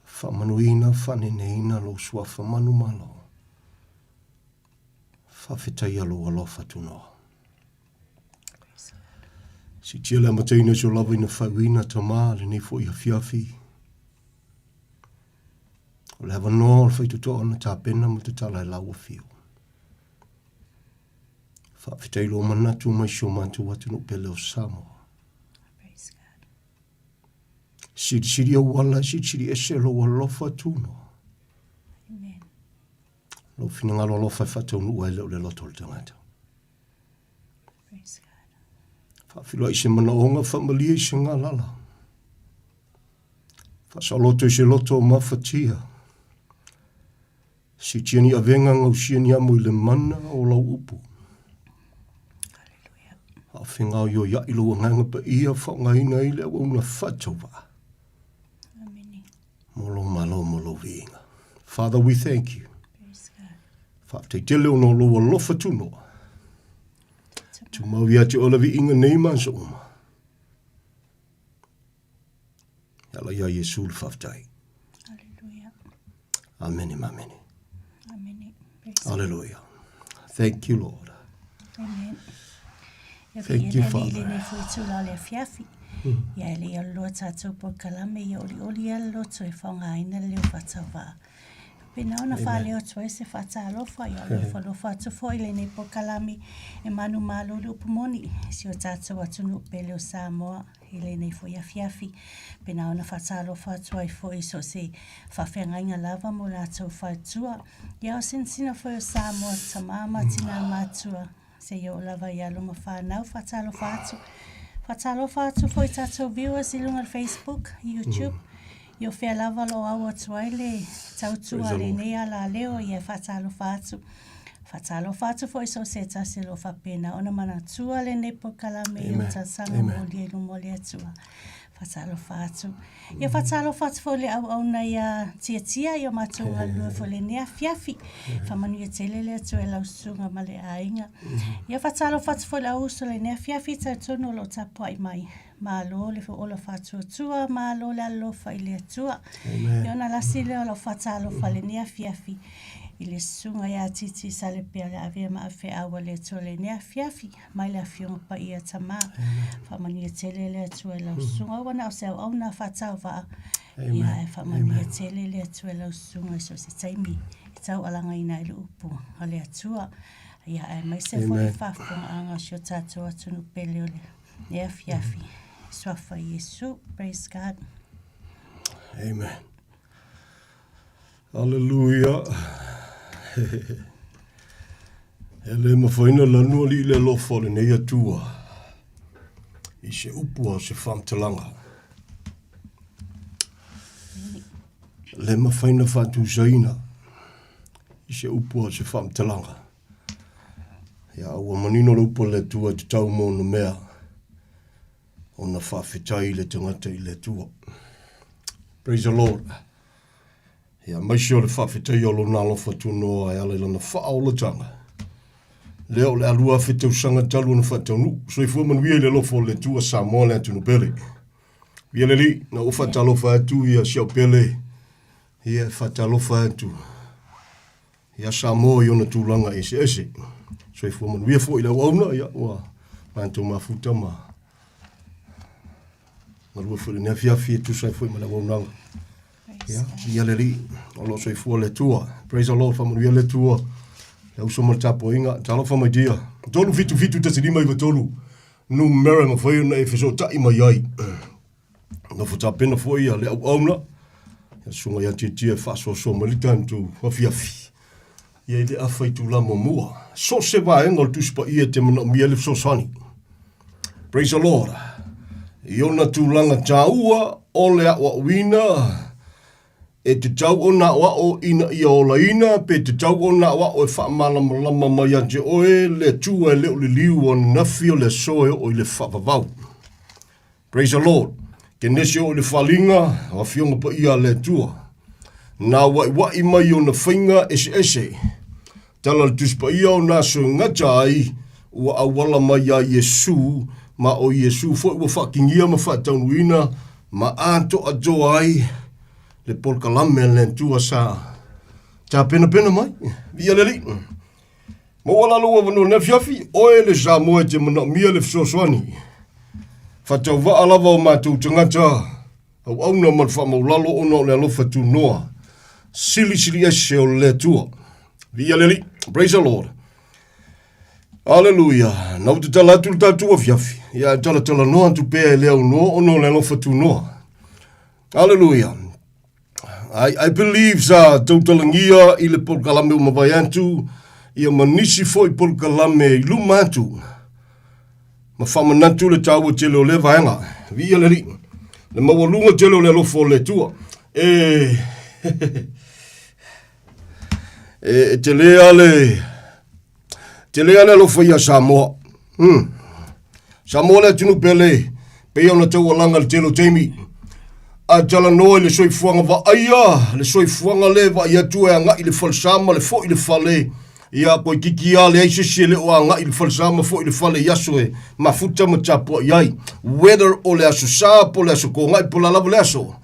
Faamanuina, faaneneina lou suafa manumalo. Faafetaia lou alofa tunoa. Siitia le amataina o si o lava ina faaiuina Tamā lenei foi afiafi. O le avanoa o le faitotoa na tapena ma tatala e lau afio. Faafetai lou manatu mai si o matou atunuu pele o Samoa. Silisili auala, silisili ese lou alofa tunoa. Lou finagalo alofa e faataunuu ai le o le loto o le tagata. Faafiloai i se manaoga, faamalie i se galala. Faasaoloto i se loto o mafatia. Siitia ni avega, gausia ni amo i le mana o lau upu. Faafegaoioiai lou agaga paia, faaaogaina ai le auauna faatauvaa. Mo lou malo mo lou viiga. Father, we thank you. Faafetai tele ona o lou alofa tunoa. Tumau ia te oe le viiga nei ma aso uma. E ala ia Iesu le faafetai. Amene ma amene. Hallelujah. Thank you, Lord. Amen. Thank you, Father. Lenei foi tula o le afiafi. Ia e le o loa tātou polokalame ia olioli ia le loto e faaaogaina le leo faatauvaa. Pena ona faaleo atu ai se faatalofa ia alofa atu foi lenei polokalame e manumalo le upu moni si o tātou atunuu pele o Samoa i lenei foi afiafi. Pena ona faatalofa atu ai foi i so o se faafeagaiga lava mo latou faletua. Ia o sinasina foi o Samoa, tama ma tina matua, seia oo lava i alo ma fanau, faatalofa atu. Faatalofa atu foi i tatou viewers i luga o le Facebook, YouTube, i o fea lava lo au atu ai le tautua a lenei alaleo, ia e faatalofa atu. Faatalofa atu foi i so o se tasi o lo o faapena ona manatua lenei polokalame i o tausaga molia i luma o le Atua. Faatalofa atu. Ia faatalofa atu foi i le auauna ia Tiatia i o matou galulue foi i lenei afiafi. Faamanuia tele le Atua i lau susuga ma le aiga. Ia faatalofa atu foi i le auuso i lenei afiafi, talitonu o lo o tapuai mai. Malo le ola faatuatua, malo le alolofa i le Atua. Ia ona lasi lea o lau faatalofa i lenei afiafi i le susuga ia Titi Salepea le avea ma avefeau a le Atua i lenei afiafi. Mai le Afioga Paia Tama. Faamanuia tele le Atua i lau susuga. Ua na o se auauna faatauvaa. Ia e faamanuia tele le Atua i lau susuga i so o se taimi e taualagaina ai le upu a le Atua. Ia aemaise foi le faafofogaaga o si o tatou atunuu pele o lenei afiafi. Suafa Iesu. Praise God. Amen. Aleluia. E le mafai na lanu alii le alofa o lenei Atua i se upu a o se faamatalaga. Le mafai na faatusaina i se upu a o se faamatalaga. Ia, ua manino le upu a le Atua e tatau mo ona mea ona faafetai le tagata i le Atua. Praise the Lord. Ia, aemaise o le faafetaia o Lona alofa tunoa e ala i Lana faaolataga, lea o le a 2000 tausaga talu ona faataunuu. Soifua manuia i le alofa o le Atua Samoa le atunuu pele. Ia le Alii, na ou faatalofa atu ia si au pele, ia e faatalofa atu ia Samoa i ona tulaga eseese. Soifua manuia foi i le auauna, ia ua matou mafuta ma galue foi i lenei afiafi e tusa ai foi ma le auaunaga. Ia, ia le Alii, o lo o soifua le Atua. Praise the Lord, faamanuia le Atua. Le uso ma le tapuaiga, talofa mai dia. 377 159 numera e mafai ona e fesootai mai ai. Nofo tapena foi ia le auauna. Ia susuga ia Tietie e faasoasoa mai le tatou afiafi. Ia i le afa itula muamua. So o se vaega o le Tusi Paia e te manaomia ai le fesoasoani. Praise the Lord. I ona tulaga tāua o le aʻoaʻoina, e tatau ona aʻoaʻo ina ia olaina, pe tatau ona aʻoaʻo e faamalamalama mai ia te oe le Atua e le o liliu ananafi o le aso e oo i le faavavau. Praise the Lord. Kenese oo i le faliga o Afioga Paia a le Atua. Na waiwai mai ona faiga eseese. Tala le Tusi Paia o na aso e gata ai, ua auala mai iā Iesu, ma o Iesu foi ua faakigia ma faataunuuina ma atoatoa ai le polokalame a le Atua sa tapenapena mai. Viia le Alii. Maua la lou avanoa i lenei afiafi, oe le Samoa e te manaomia le fesoasoani. Faatauvaa lava o matou tagata auauna ma le faamaulalo ona o le alofa tunoa silisili ese o le Atua. Viia le Alii. Praise the Lord. Aleluia. Na ou tatala atu le tatou afiafi. Ia e talatalanoa atu pea e le aunoa ona o le alofa tunoa. Aleluia. I believe sa tautalagia i le polokalame ua mavae atu, ia ma nisi foi polokalame i luma atu, ma faamanatu le taua tele o lea vaega. Viia le Alii, le maualuga tele o le alofa o le Atua. E, e, e tele lava le, tele lava le alofa ia Samoa. Samoa le atunuu pele, pei ona taualaga i le tele o taimi. A talanoa i le soifuaga vaaia, le soifuaga lea e vaai atu e agai i le falesa ma le foi i le fale, ia toeitiiti lava leai se isi e le o agai i le falesa ma foi i le fale i aso e mafuta ma tapuai ai, whether o le Aso Sa po o le Aso Toonai po o le a lava le aso.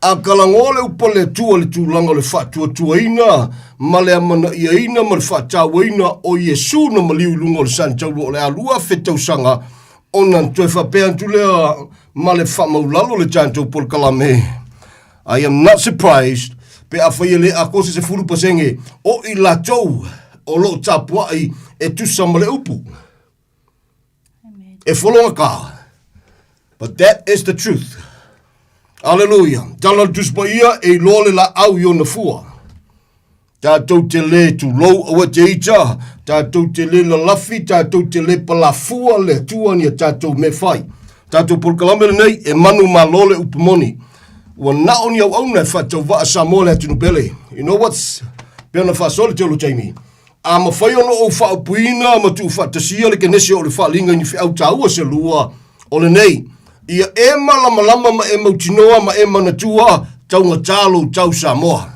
A talanoa le upu a le Atua i le tulaga o le faatuatuaina ma le amanaiaina ma le faatauaina o Iesu na maliu i luga o le sanitaula o le a 2000 tausaga, ona toe faapea atu lea ma le faamaulalo le tatou polokalame, I am not surprised pe afai e le atoa se 10% o i latou o lo o tapuai e tusa ma le upu. E fologata. But that is the truth. Aleluia. Tala le Tusi Paia e iloa le laau i ona fua. Tātou te lē tulou aua te ita, tātou te lē lalafi, tātou te lē palafua le Atua ni a tātou mea fai. Tātou polokalame lenei e manu malo le upu moni. Ua na o ni auauna e faatauvaa Samoa le atunuu pele. You know what's, pei ona faasoa le tele o taimi. A mafai ona ou faaupuina ma tuufaatasia le kenese o le faaaliga i ni feau taua se lua, o lenei, Ia e malamalama ma e mautinoa ma e manatua taugata lou tau Samoa.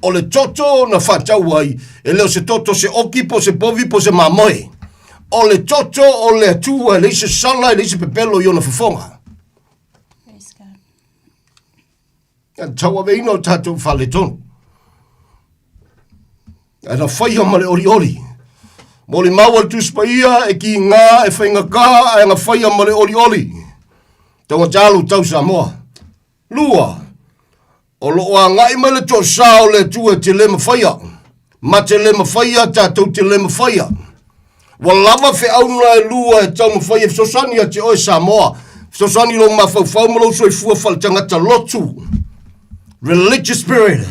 O le toto na faatau ai, e le o se toto se oki po o se povi po o se mamoe. O le toto o le Atua e leai se sala e leai se pepelo i ona fofoga. Ia tauaveina o tatou faaletonu. Ae na faia ma le olioli. Molimau a le Tusi Paia e kīgā, e faigata, ae na faia ma le olioli. Taugata lou tau Samoa. Lua, o lo o agai mai le toasa o le Atua e te le mafaia. Ma te le mafaia, tatou te le mafaia. Ua lava feauna e lua e taumafai e fesoasoani ia te oe Samoa. Fesoasoani i lou mafaufau ma lou soifua faaletagata lotu. Religious spirit.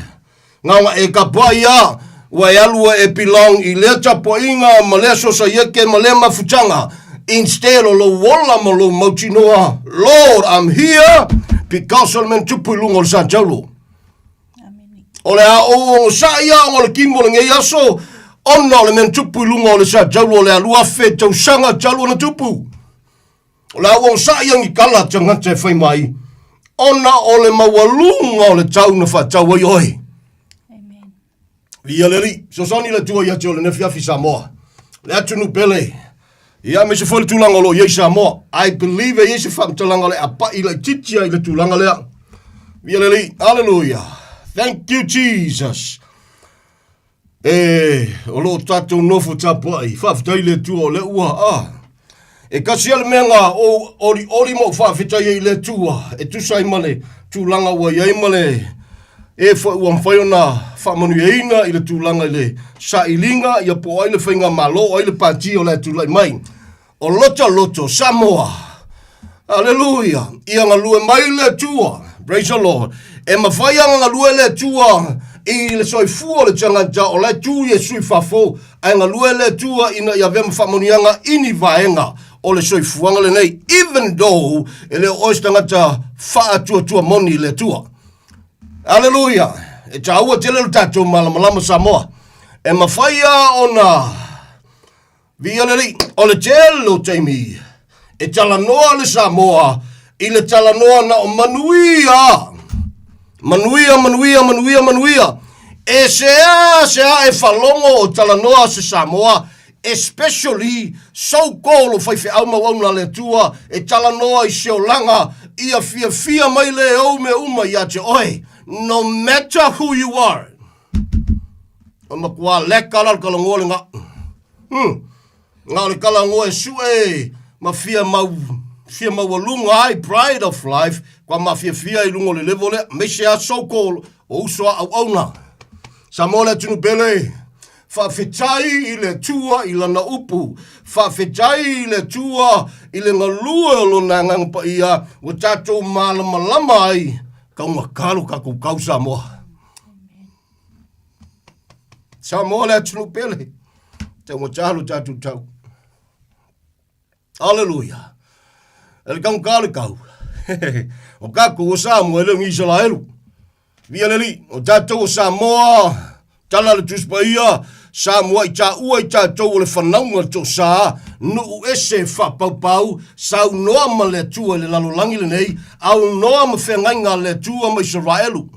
Gaoga e kapuai a, ua e alu e belong i lea tapuaiga ma lea sosaiete ma lea mafutaga. Instead o lou ola ma lou mautinoa, Lord, I'm here because o le mea na tupu i luga o le Santaulo. O le a ou ogosaʻi a ona o le kimo o lenei aso, ona o le mea na tupu i luga o le Santaulo o le a 2000 tausaga talu ona tupu. O le a ou ogosaʻi a ni kala tagata e fai mai, ona o le maualuga o le tau na faatau ai oe. Viia le Alii, fesoasoani le Atua ia te oe i lenei afiafi Samoa. Le atunuu pele. Ia aemaise foi le tulaga o lo o i ai Samoa. I believe e i ai se faamatalaga o le a pai laitiiti ai i le tulaga lea. Viia le Alii. Hallelujah. Thank you Jesus. E, o lo o tatou nofo tapuai. Faafetai le Atua o lea ua, ah. E kasi lava le mea na ou olioli ma ou faafetai ai i le Atua e tusa ai ma le tulaga ua i ai ma le e foi ua mafai ona faamanuiaina i le tulaga i le sailiga ia po o ai le faigamalo o ai le pati o le a tulai mai. O lota loto Samoa. Aleluia. Ia galue mai le Atua. Praise the Lord. E mafai ona galue le Atua i le soifua o le tagata o la e tu Iesu i fafo, ae galue le Atua ina ia avea ma faamanuiaga i ni vaega o le soifuaga lenei, even though e le o oe se tagata faatuatua moni i le Atua. Aleluia! E taua tele lo tatou malamalama Samoa. E mafai lava ona Viia le Alii, o le tele o taimi e talanoa le Samoa i le talanoa na o manuia. Manuia, manuia, manuia, manuia. E sea, sea e falogo o talanoa se Samoa, especially so called o faifeau mauauna a le Atua e talanoa i se olaga ia fiafia mai le ou mea uma ia te oe, no matter who you are. O matua leka la le kalagoa le nga. Nga o le kalagoa e sue ma fia mau fia maualuga ai pride of life kua mafiafia i luga o le level lea aemaise a so called o uso a auauna. Samoa le atunuu pele, faafetai i le Atua i lana upu, faafetai i le Atua i le galue o lona Agaga Paia ua tatou malamalama ai taugata lo tatou tau Samoa. Samoa le atunuu pele, taugata lo tatou tau. Aleluia. E le taugata le tau. o tatou o Samoa e le o ni Isaraelu. Via le Alii, o tatou o Samoa, tala le Tusi Paia, Samoa i taua i tatou o le fanauga le toasa, nuu ese faapaupau, saunoa ma le Atua i le lalolagi lenei, aunoa ma feagaiga a le Atua ma Isaraelu.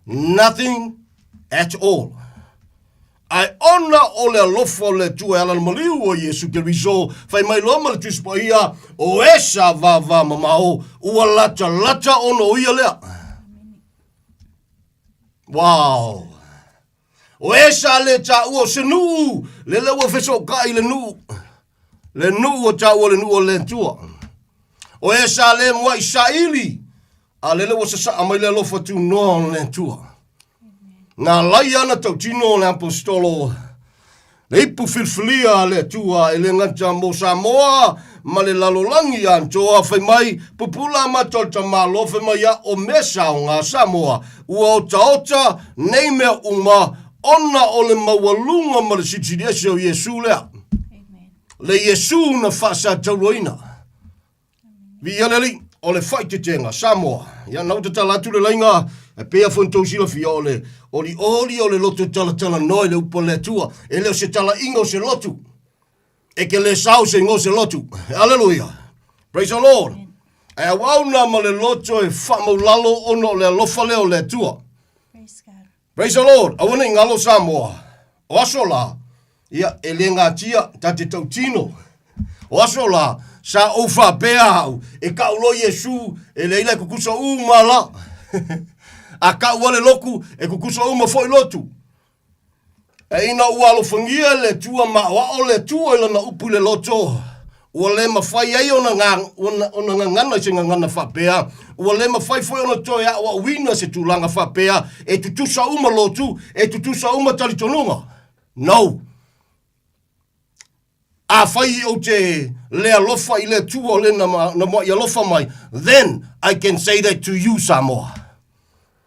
Nothing at all. Ae ona o le alofa o le Atua e ala le maliu o Iesu Keriso, fai mai loa ma le Tusi Paia, o e sa vava mamao, ua latalata ona o ia lea. Wow! O e sa le taua o se nuu, lele ua fesootai i le nuu, le nuu o taua le nuu o le Atua. O e sa le muai saili, a lele ua sasaa mai le alofa tunoa o le Atua. Na lai ana tautino o le Aposetolo, le ipu filifilia a le Atua e le gata mo Samoa ma le lalolagi atoa, fai mai, pupula mata o le tamaloa, fai mai ia o mea saoga a Samoa, ua otaota nei mea uma ona o le maualuga ma le silisili ese o Iesu lea. Le Iesu na faasatauaina. Viia le Alii, o le faaeteetega, Samoa. Ia, na ua tatala atu le laina, e pei lava foi ona outou silafia, o le olioli o le loto e talatalanoa i le upu a le Atua. E le o se talaiga o se lotu. E te le sao se igoa o se lotu. Aleluia. Praise the Lord. Ae auauna ma le loto e faamaulalo ona o le alofa lea o le Atua. Praise the Lord, aua ne i galo Samoa. O aso la, ia, e le gatia, ta te tautino. O aso la, sa ou faapea au, e kau loa Iesu, e leai la e kukusa uma la. A kau ale loku, e kukusa uma foi lotu. E ina ua alofagia le Atua ma aoao le Atua i lana upu i le loto, Ua le mafai ai ona, ona, ona gagana i se gagana faapea, ua le mafai foi ona toe aoaoina se tulaga faapea e tutusa uma lotu, e tutusa uma talitonuga. No. Afai ou te le alofa i le Atua o le na, na mua'i alofa mai, then I can say that to you, Samoa.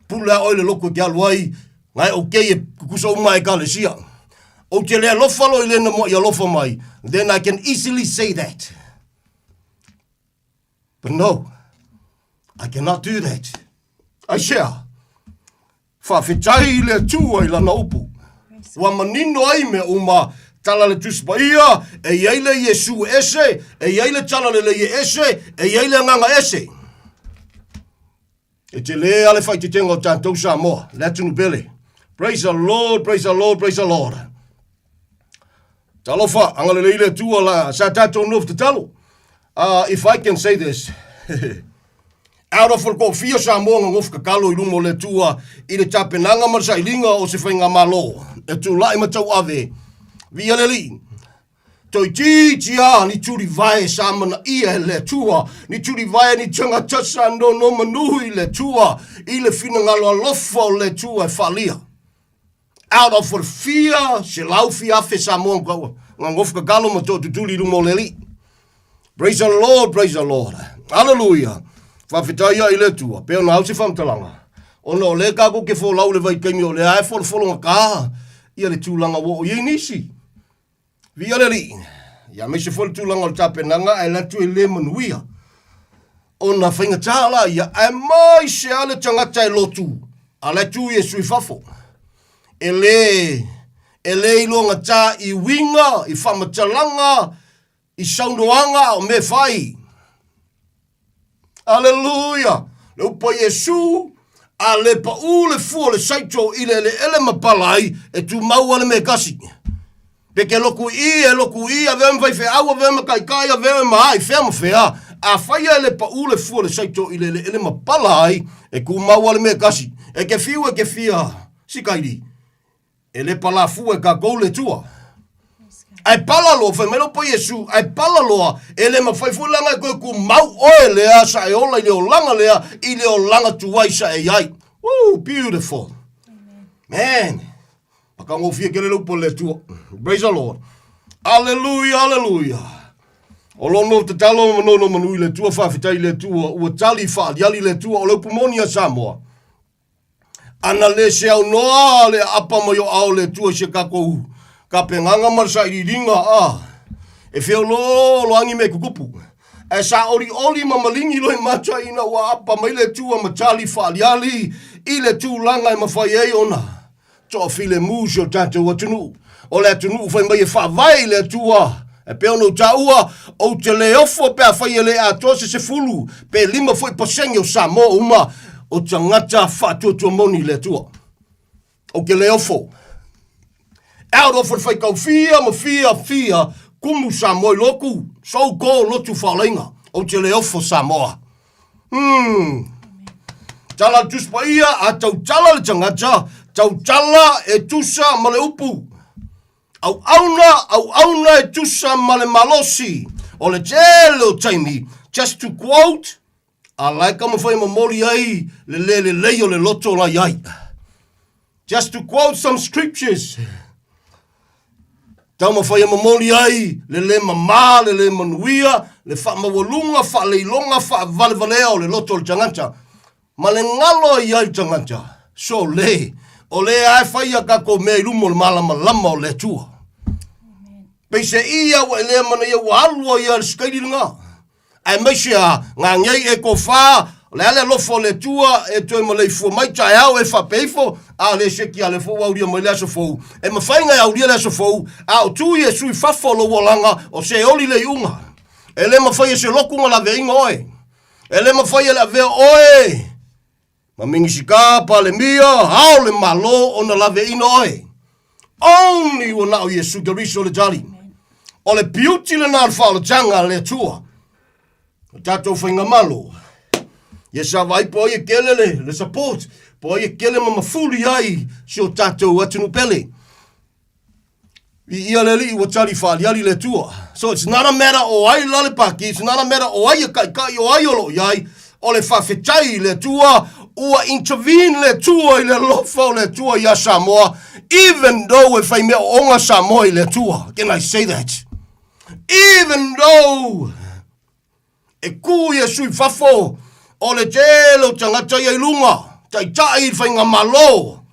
Pule a oe le loku e te alu ai, ngae okay e kukusa uma ekalesia. Ou te le alofa loa i le na mua'i alofa mai, then I can easily say that. But no, I cannot do that. Aisea, faafetai i le Atua i lana upu. Ua manino ai mea uma, tala le Tusi Paia, e i ai le Iesu ese, e i ai le tala lelei e ese, e i ai le agaga ese. E tele a le faaeteetega o tatou Samoa, le atunuu pele. Praise the Lord, praise the Lord, praise the Lord. Talofa, agalelei le Atua la, sa tatou nofo tatalo. If I can say this, out of le toafia Samoa na nofo tatalo i luma o le Atua i le tapenaga ma le sailiga o se faigamalo e tulai ma tauave, viia le Alii. Toitiiti a ni tulivae sa manaia e le Atua, ni tulivae ni tagata sa nonomanu i le Atua, i le finagalo alofa o le Atua e faalia. Out of le fia selau fia afe Samoa na nofo tatalo ma tootutuli i luma o le Alii. Praise the Lord, praise the Lord. Hallelujah. Faafetai ai i le Atua, pei ona au se faamatalaga. Ona o lea tatou te folau i le vaitaimi o lea e folofologata ia le tulaga ua oo i ai nisi. Viia le Alii, ia aemaise foi le tulaga o le tapenaga ae alu atu e le manuia. Ona faigata la ia, aemaise lava le tagata e lotu, a la e tu Iesu i fafo. E le, e le iloagata i uiga, i faamatalaga, i saunoaga a o mea e fai. Aleluia! Le upu a Iesu, a le paʻū le fua o le saito i le eleele ma pala ai, e tumau lava le mea e tasi. Pe ke loku i, e loku i, avea ma faifeau, avea ma taitai, avea ma a i fea ma fea, afai e le paʻū le fua o le saito i le eleele ma pala ai, e tumau lava le mea e tasi. E ke fiu e ke fia sikaili, E le palafua e kakou le Atua. Ae pala loa, fai mai loa Iesu, ae pala loa, e le mafai foi laga e koe kumau oe lea sa e ola i le olaga lea, i le olaga tuai sa e iai. Woo, beautiful. Man, pakagofie kele le upu a le Atua. Praise the Lord. Hallelujah, hallelujah. O lono tatalo ma nono manu i le Atua, faafetai i le Atua, ua tali faaliali le Atua, o le upu moni a Samoa. Ana le se aunoa le aapa mai o ao le Atua i se kakou kapegaga ma le sailiiliga, a e feolooloagi mea kukupu. Ae saolioli ma maligi loa i mata ina ua aapa mai le Atua ma tali faaliali i le tulaga e mafai ai ona toafilemu si o tatou atunuu. O le atunuu fai mai e faavae i le Atua, e pei ona ou taua, ou te le ofo pe afai e le atoa se 10 pe 5 foi pasene o Samoa uma o tagata faatuatua moni i le Atua. Ou te le ofo. Out of le faitau fia ma fia fia kumu Samoa i loku, so called lotu faolaiga. Ou te le ofo Samoa. Tala le Tusi Paia, a tautala le tagata, tautala e tusa ma le upu. Auauna, auauna e tusa ma le malosi. O le tele o taimi, just to quote, a la e taumafai e momoli ai le le lelei o le loto la i ai. Just to quote some scriptures, taumafai e momoli ai le lē mamā, le lē manuia, le faamaualuga, faaleiloga, faavalevalea o le loto o le tagata, ma le galo ai ai le tagata. So le, o lea lava e fai a tatou mea i luma o le malamalama o le Atua. Peiseai ua e le manaia ua alu ai lava le sikaili lena. Aemaise a gagei e tofa, o le a le alofa o le Atua e toe maleifua mai taeao e faapea ifo, a le seki a le fou aulia mai le aso fou. E mafai na e aulia le aso fou, a o tu Iesu i fafo o lou olaga, o se oli le iuga. E le mafai e se loku na laveaiga oe. E le mafai e le avea oe ma Minisita, Palemia, ao le Malo ona laveaiina oe. Only ua na o Iesu Keriso le tali. O le beauty lena o le faaolataga a le Atua. O tatou faigamalo. Ia sa vaai po ai e kele le, le support, po ai e kele ma mafuli ai si o tatou atunuu pele. Viia le Alii ua tali faaliali le Atua. So it's not a matter o ai la le paki, it's not a matter o ai e taitai, o ai o lo o i ai, o le faafetai i le Atua, ua intervene le Atua i le alofa o le Atua iā Samoa, even though e fai mea ooga Samoa i le Atua. Can I say that? Even though E kū Iesu i fafo o le tele o tagata ia i luga, taitai i le faigamalo,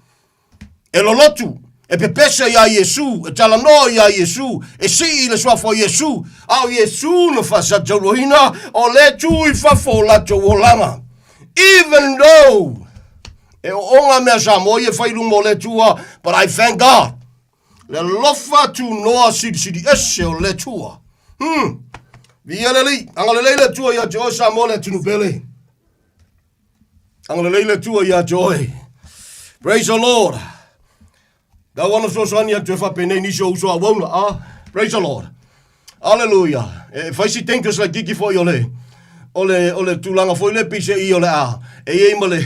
e lolotu, e pepese iā Iesu, e talanoa iā Iesu, e sii i le suafa o Iesu, a o Iesu na faasatauloina o le tū i fafo o latou olaga. Even though e ooga mea Samoa ia e fai i luma o le Atua, but I thank God. Le alofa tunoa silisili ese o le Atua. Viia le Alii, agalelei le Atua ia te oe Samoa le atunuu pele. Agalelei le Atua ia te oe. Praise the Lord. Tau ana fesoasoani atu e faapenei nisi o uso auauna, a. Praise the Lord. Hallelujah. E fai si dangerous laitiiti foi o le o le o le tulaga foi le pise i o le a. E i ai ma le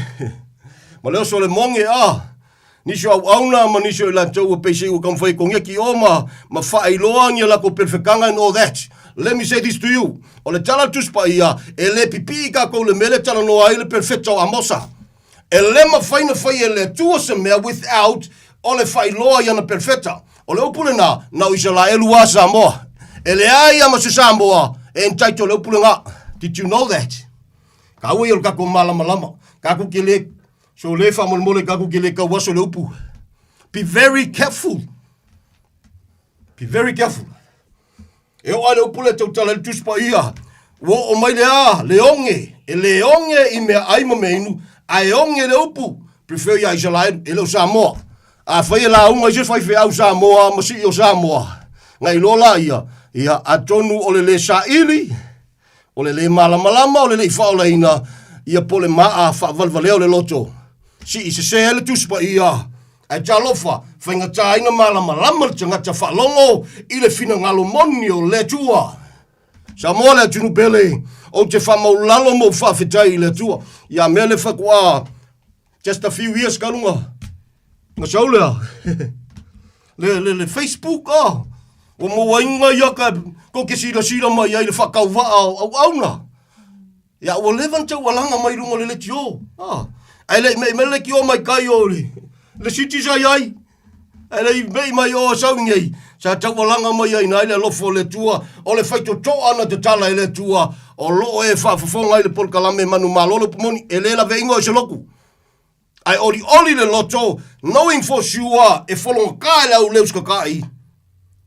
ma le oso o le moge a. Nisi o auauna ma nisi o i latou ua pei se ua taumafai e koneki i o ma ma faailoa ni a latou pelefekanga and all that. Let me say this to you, o le tala a le Tusi Paia, e le pipii tatou i le mea lea e talanoa ai le pelefeta o Amosa. E le mafai na fai e le Atua se mea without o le faailoa i ana pelefeta. O le upu lena, na o Isalaelu a Samoa. E leai a ma se Samoa e entitled le upu lena. Did you know that? Kaua ia o le tatou malamalama. Tatou te le. So le faamolemole kaku ke le kauaso le upu. Be very careful. Be very careful. E oo ai le upu lea tautala i le Tusi Paia, ua oo mai le a, le oge, e le oge i meaai ma meainu, ae oge le upu, prefer iā Isalaelu, e le o Samoa. Afai e lauga i se faifeau Samoa ma sii o Samoa, na iloa laia, ia, atonu o le lē saili, o le lē malamalama, o le le i faaolaina, ia po o le maa faavalevalea o le loto. Sii sesē ai le Tusi Paia, ae talofa, faigata ai na malamalama le tagata faalogo i le finagalo moni o le Atua. Samoa le atunuu pele, ou te faamaulalo ma ou faafetai i le Atua. Ia mea le faatoa just a few years ka luga na sau lea le, le, le Facebook ah. Ua maua ai ia ka ko ke silasila mai ai le faatauvaa o auauna. Ia ua leva na taualaga mai luga o le leitio. Ah. Ae le i mei mai le leitio mai kai o le, le city sa i ai. Ae le i mei mai o sau nei. Sa taualaga mai ai na i le alofa o le Atua. O le faitotoa na tatala e le Atua. O loo e faafofoga i le polokalame manumalo le upu moni. E le laveaiga o se loku. Ae olioli le loto, knowing for sure e fologata e le au leu sikakai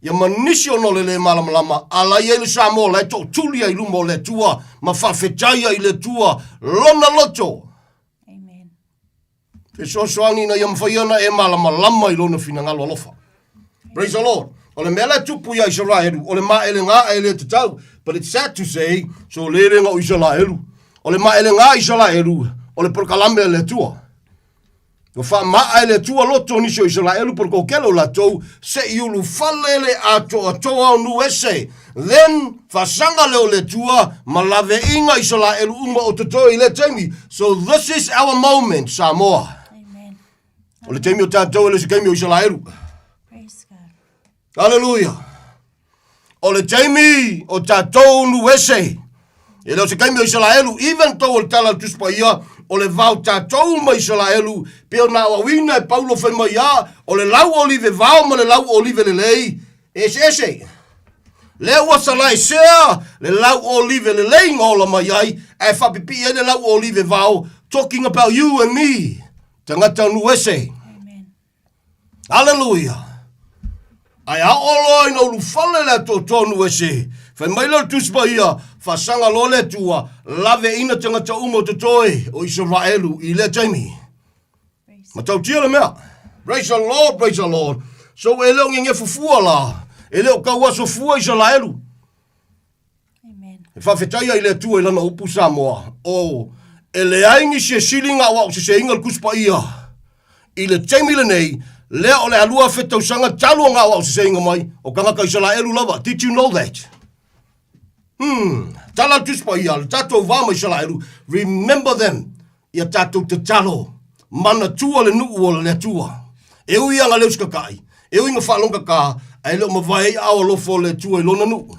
ia ma nisi ona o le le malamalama, a la i ai le Samoa la e tootuli ai i luma o le Atua ma faafetai ai i le Atua lona loto. Amen. Fesoasoani ina ia mafai ona e malamalama i lona finagalo alofa. Praise the Lord. O le mea la e tupu ia Isaraelu, o le maelega e le tatau. But it's sad to say, so le lega o Isaraelu. O le maelega a Isaraelu, o le polokalame a le Atua. Ua faamaa e le Atua loto o nisi o Isaraelu po o le kokele o latou, se i ulufale le atoatoa o nuu ese. Then, faasaga lea o le Atua ma laveaiga Isaraelu uma o totoe i lea taimi. So this is our moment, Samoa. Amen. O le taimi o tatou e le o se taimi o Isaraelu. Hallelujah. O le taimi o tatou nuu ese. E le o se taimi o Isaraelu, even though o le tala a le Tusi Paia, o le vao tatou ma Isaraelu, pei ona aoaoina e Paulo fai mai a, o le lau olive vao ma le lau olive lelei, e eseese. Lea ua salaesea le lau olive lelei na ola mai ai, ae faapipii ai le lau olive vao, talking about you and me, tagata nuu ese. Hallelujah. Ae a oo loa ina ulufale le atoatoa nuu ese, fai mai lea o le Tusi Paia, faasaga loa le Atua, laveina tagata uma o totoe o Isaraelu i lea taimi. Matautia le mea. Praise the Lord, praise the Lord. So e le o ngegefu fua la, e le o tauaso fua Isaraelu. E faafetai ai i le Atua i lana upu Samoa, o e leai nisi e sili na o aoseseina le Tusi Paia i le taimi lenei, lea o le a 2000 tausaga talu ona aoaoseseina mai o tagata Isaraelu lava. Did you know that? Tala le Tusi Paia, le tatou va ma Isaraelu, remember them, ia tatou tatalo, manatua le nuu o le Atua. E ui lava na leu sikakai, e ui na faalogogata, ae le o mavae ai aao alofa o le Atua i lona nuu.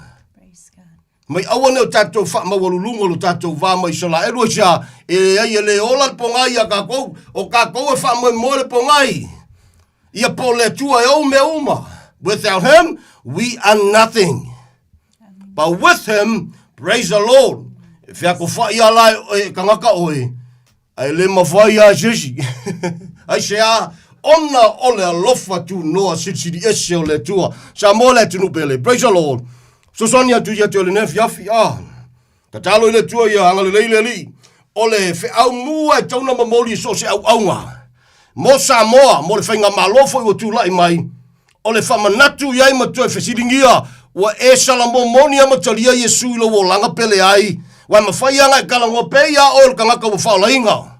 Mai aua ne o tatou faamaualuluga o lo tatou va ma Isaraelu, aisea, e leai e le ola le pogai ia tatou, o tatou e faamoemoe le pogai. Ia po o le Atua e ou mea uma. Without him, we are nothing. But with him, praise the Lord. E feakofai a la e tagata oe, ae le mafai lava e se isi. Aisea? Ona o le alofa tunoa silisili ese o le Atua. Samoa le atunuu pele. Praise the Lord. Fesoasoani atu ia te oe i lenei afiafi. Ah. Tatalo i le Atua ia agalelei le Alii. O le feau mua e tatau ona momoli i so o se auauna mo Samoa, mo le faigamalo foi ua tulai mai, o le faamanatu i ai ma toe fesiligia, ua e salamo moni a ma talia Iesu i lou olaga pe leai? Ua e mafai lava ona e talanoa pea iā oe o le tagata ua faaolaina,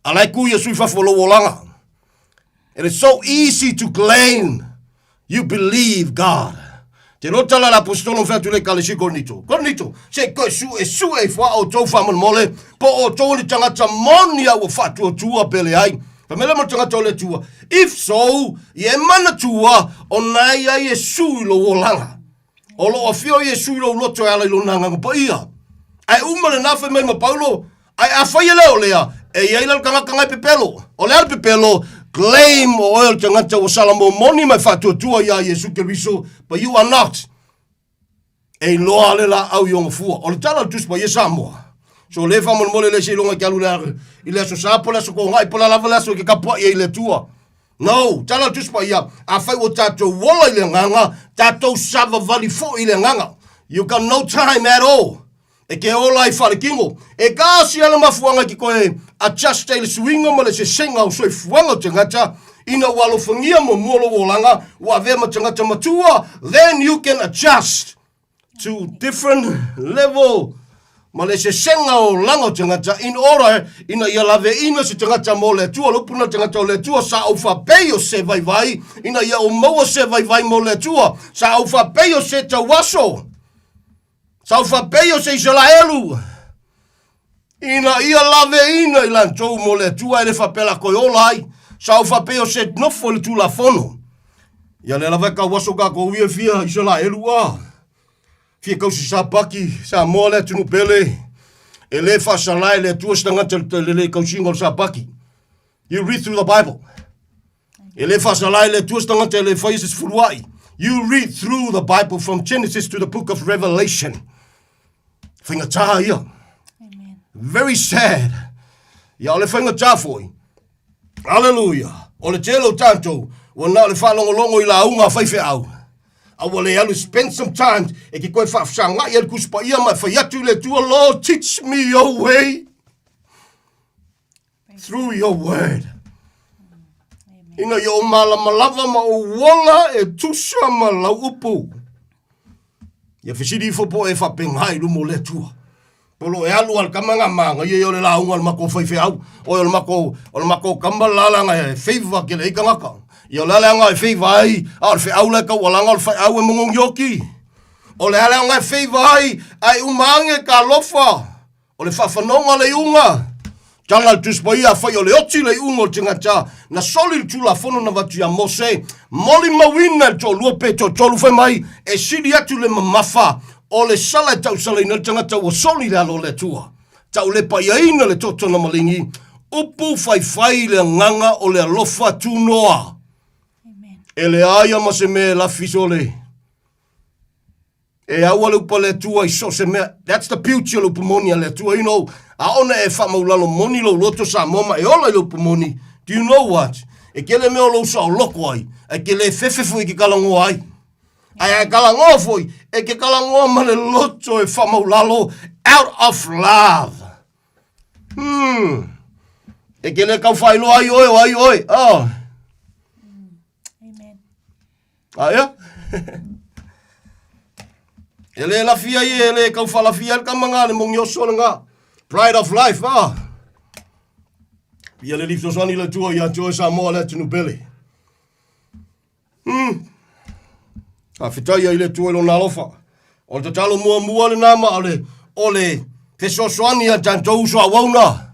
a la e tu Iesu i fafo o lou olaga. It is so easy to claim you believe God. Te iloa tala a le aposetolo na fai atu i le Ekalesia i Korinito. Korinito, se i toe suesue ifo a outou faamolemole, po o outou o ni tagata moni a ua faatuatua pe leai. Fai mai lea ma le tagata o le Atua, If so, ia e manatua, o na e i ai Iesu i lou olaga. O lo o afio Iesu i lou loto e ala i lona Agaga Paia. Ae uma lena fai mai ma Paulo, Ae afai e le o lea, e i ai la le tagata ngai pepelo. O le a le pepelo? Claim o oe o le tagata ua salamo moni ma e faatuatua iā Iesu Keriso, but you are not. E iloa le laau i ona fua. O le tala a le Tusi Paia Samoa. So le faamolemole le seiloga e te alu i le aso Sa po le aso Toonai po le a lava le aso e te tapuai ai i le Atua. No, tala le Tusi Paia, afai ua tatou ola i le agaga, tatou savavali foi i le agaga. You got no time at all. E ke ola ai faalekino. E kasi lava le mafuaaga e te toe adjust ai le suiga ma le sesega o soifuaga o tagata ina ua alofagia muamua lou olaga, ua avea ma tagata matua, then you can adjust to different level ma le sesega o olaga o tagata in order ina ia laveina se tagata mo le Atua. O le upu lena tagata o le Atua, sa ou faapei o se vaivai ina ia ou maua se vaivai mo le Atua. Sa ou faapei o se tauaso. Sa ou faapei o se Isaraelu ina ia laveina i latou mo le Atua e le faapea latou e ola ai. Sa ou faapei o se nofo i le Tulafono. Ia lea lava e tauaso tatou ia fia Isaraelu a. Fia tausi sapaki Samoa le atunuu pele. E le faasala e le Atua se tagata le le tausiga o le sapaki. You read through the Bible. E le faasala e le Atua se tagata e le faia se sefuluai. You read through the Bible from Genesis to the book of Revelation. Faigata ia. Very sad. Ia o le faigata foi. Hallelujah. O le tele o tatou, ua na o le faalogologo i lauga a faifeau. A ua le alu spend some time e ke koe faafesagai ai le Tusi Paia ma e fai atu i le Atua, Lord, teach me your way. Through your word. Ina ia ou malamalava ma ou ola e tusa ma lau upu. Ia fesili ifo po o e faapena i luma o le Atua. Po lo e alu a le tama na maga ia ia o le lauga a le matou faifeau. Oi o le matou, o le matou tama la leaga e favor tele ai tagata. Ia o le a le aga e favor ai, a o le feau la e taualaga o le faeau e mogonioki. O le a le aga e favor ai, ae uma ane ka alofa. O le faafanoga le iuga. Tala le Tusi Paia, afai o le oti le iuga o le tagata, na soli le Tulafono na avatu ia Mose, molimauina e le toalua pe toatolu fai mai, e sili atu le mamafa o le sala e tausalaina ai le tagata ua soli le alo o le Atua. Taulepaiaina le toto na maligi, upu faifai le agaga o le alofa tunoa. E leai a ma se mea e lafi sole. E aua le upu a le Atua i so o se mea. That's the beauty o le upu moni a le Atua. You know, aona e faamaulalo moni lou loto Samoa ma e ola i le upu moni. Do you know what? E kele mea o lou saoloko ai, ae ke le fefe foi ke kalagoa ai. Ae a e kalagoa foi, e ke kalagoa ma le loto e faamaulalo out of love. Hmm. E ke le kau whailoa ai oe o ai oe. Oh. A ea? E le lafi ai e le kau whalafia le kama ngā le mongi oso le ngā. Pride of life, ah. Ia le lifto soani le tua ia tua sa moa le atunu pele. A whitai ai le tua i lona alofa. O le tatalo muamua lenā ma o le, o le fesoasoani a tatou uso auauna.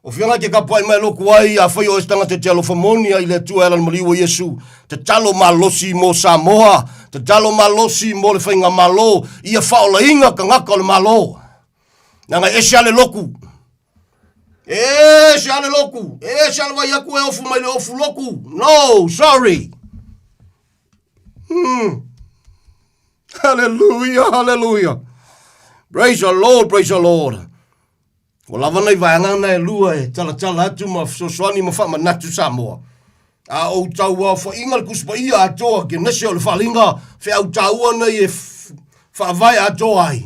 O fea ke kapuaʻi mai loku ai, afai o e se tagata e te alofa moni ai i le Atua e ala i le maliu o Iesu. Tatalo malosi mo Samoa, tatalo malosi mo le faigamalo, ia faaolaina tagata o le Malo. Leaga e ese lava le loku. E ese lava le loku. E ese lava le vai atu e ofu mai le ofu loku. No, sorry. Hallelujah, hallelujah. Praise the Lord, praise the Lord. Ua lava nai vaega na e lua e talatala atu ma fesoasoani ma faamanatu Samoa. A ou tauaofaiga le Tusi Paia atoa Kenese o le Faaaliga feau taua nei e faavae atoa ai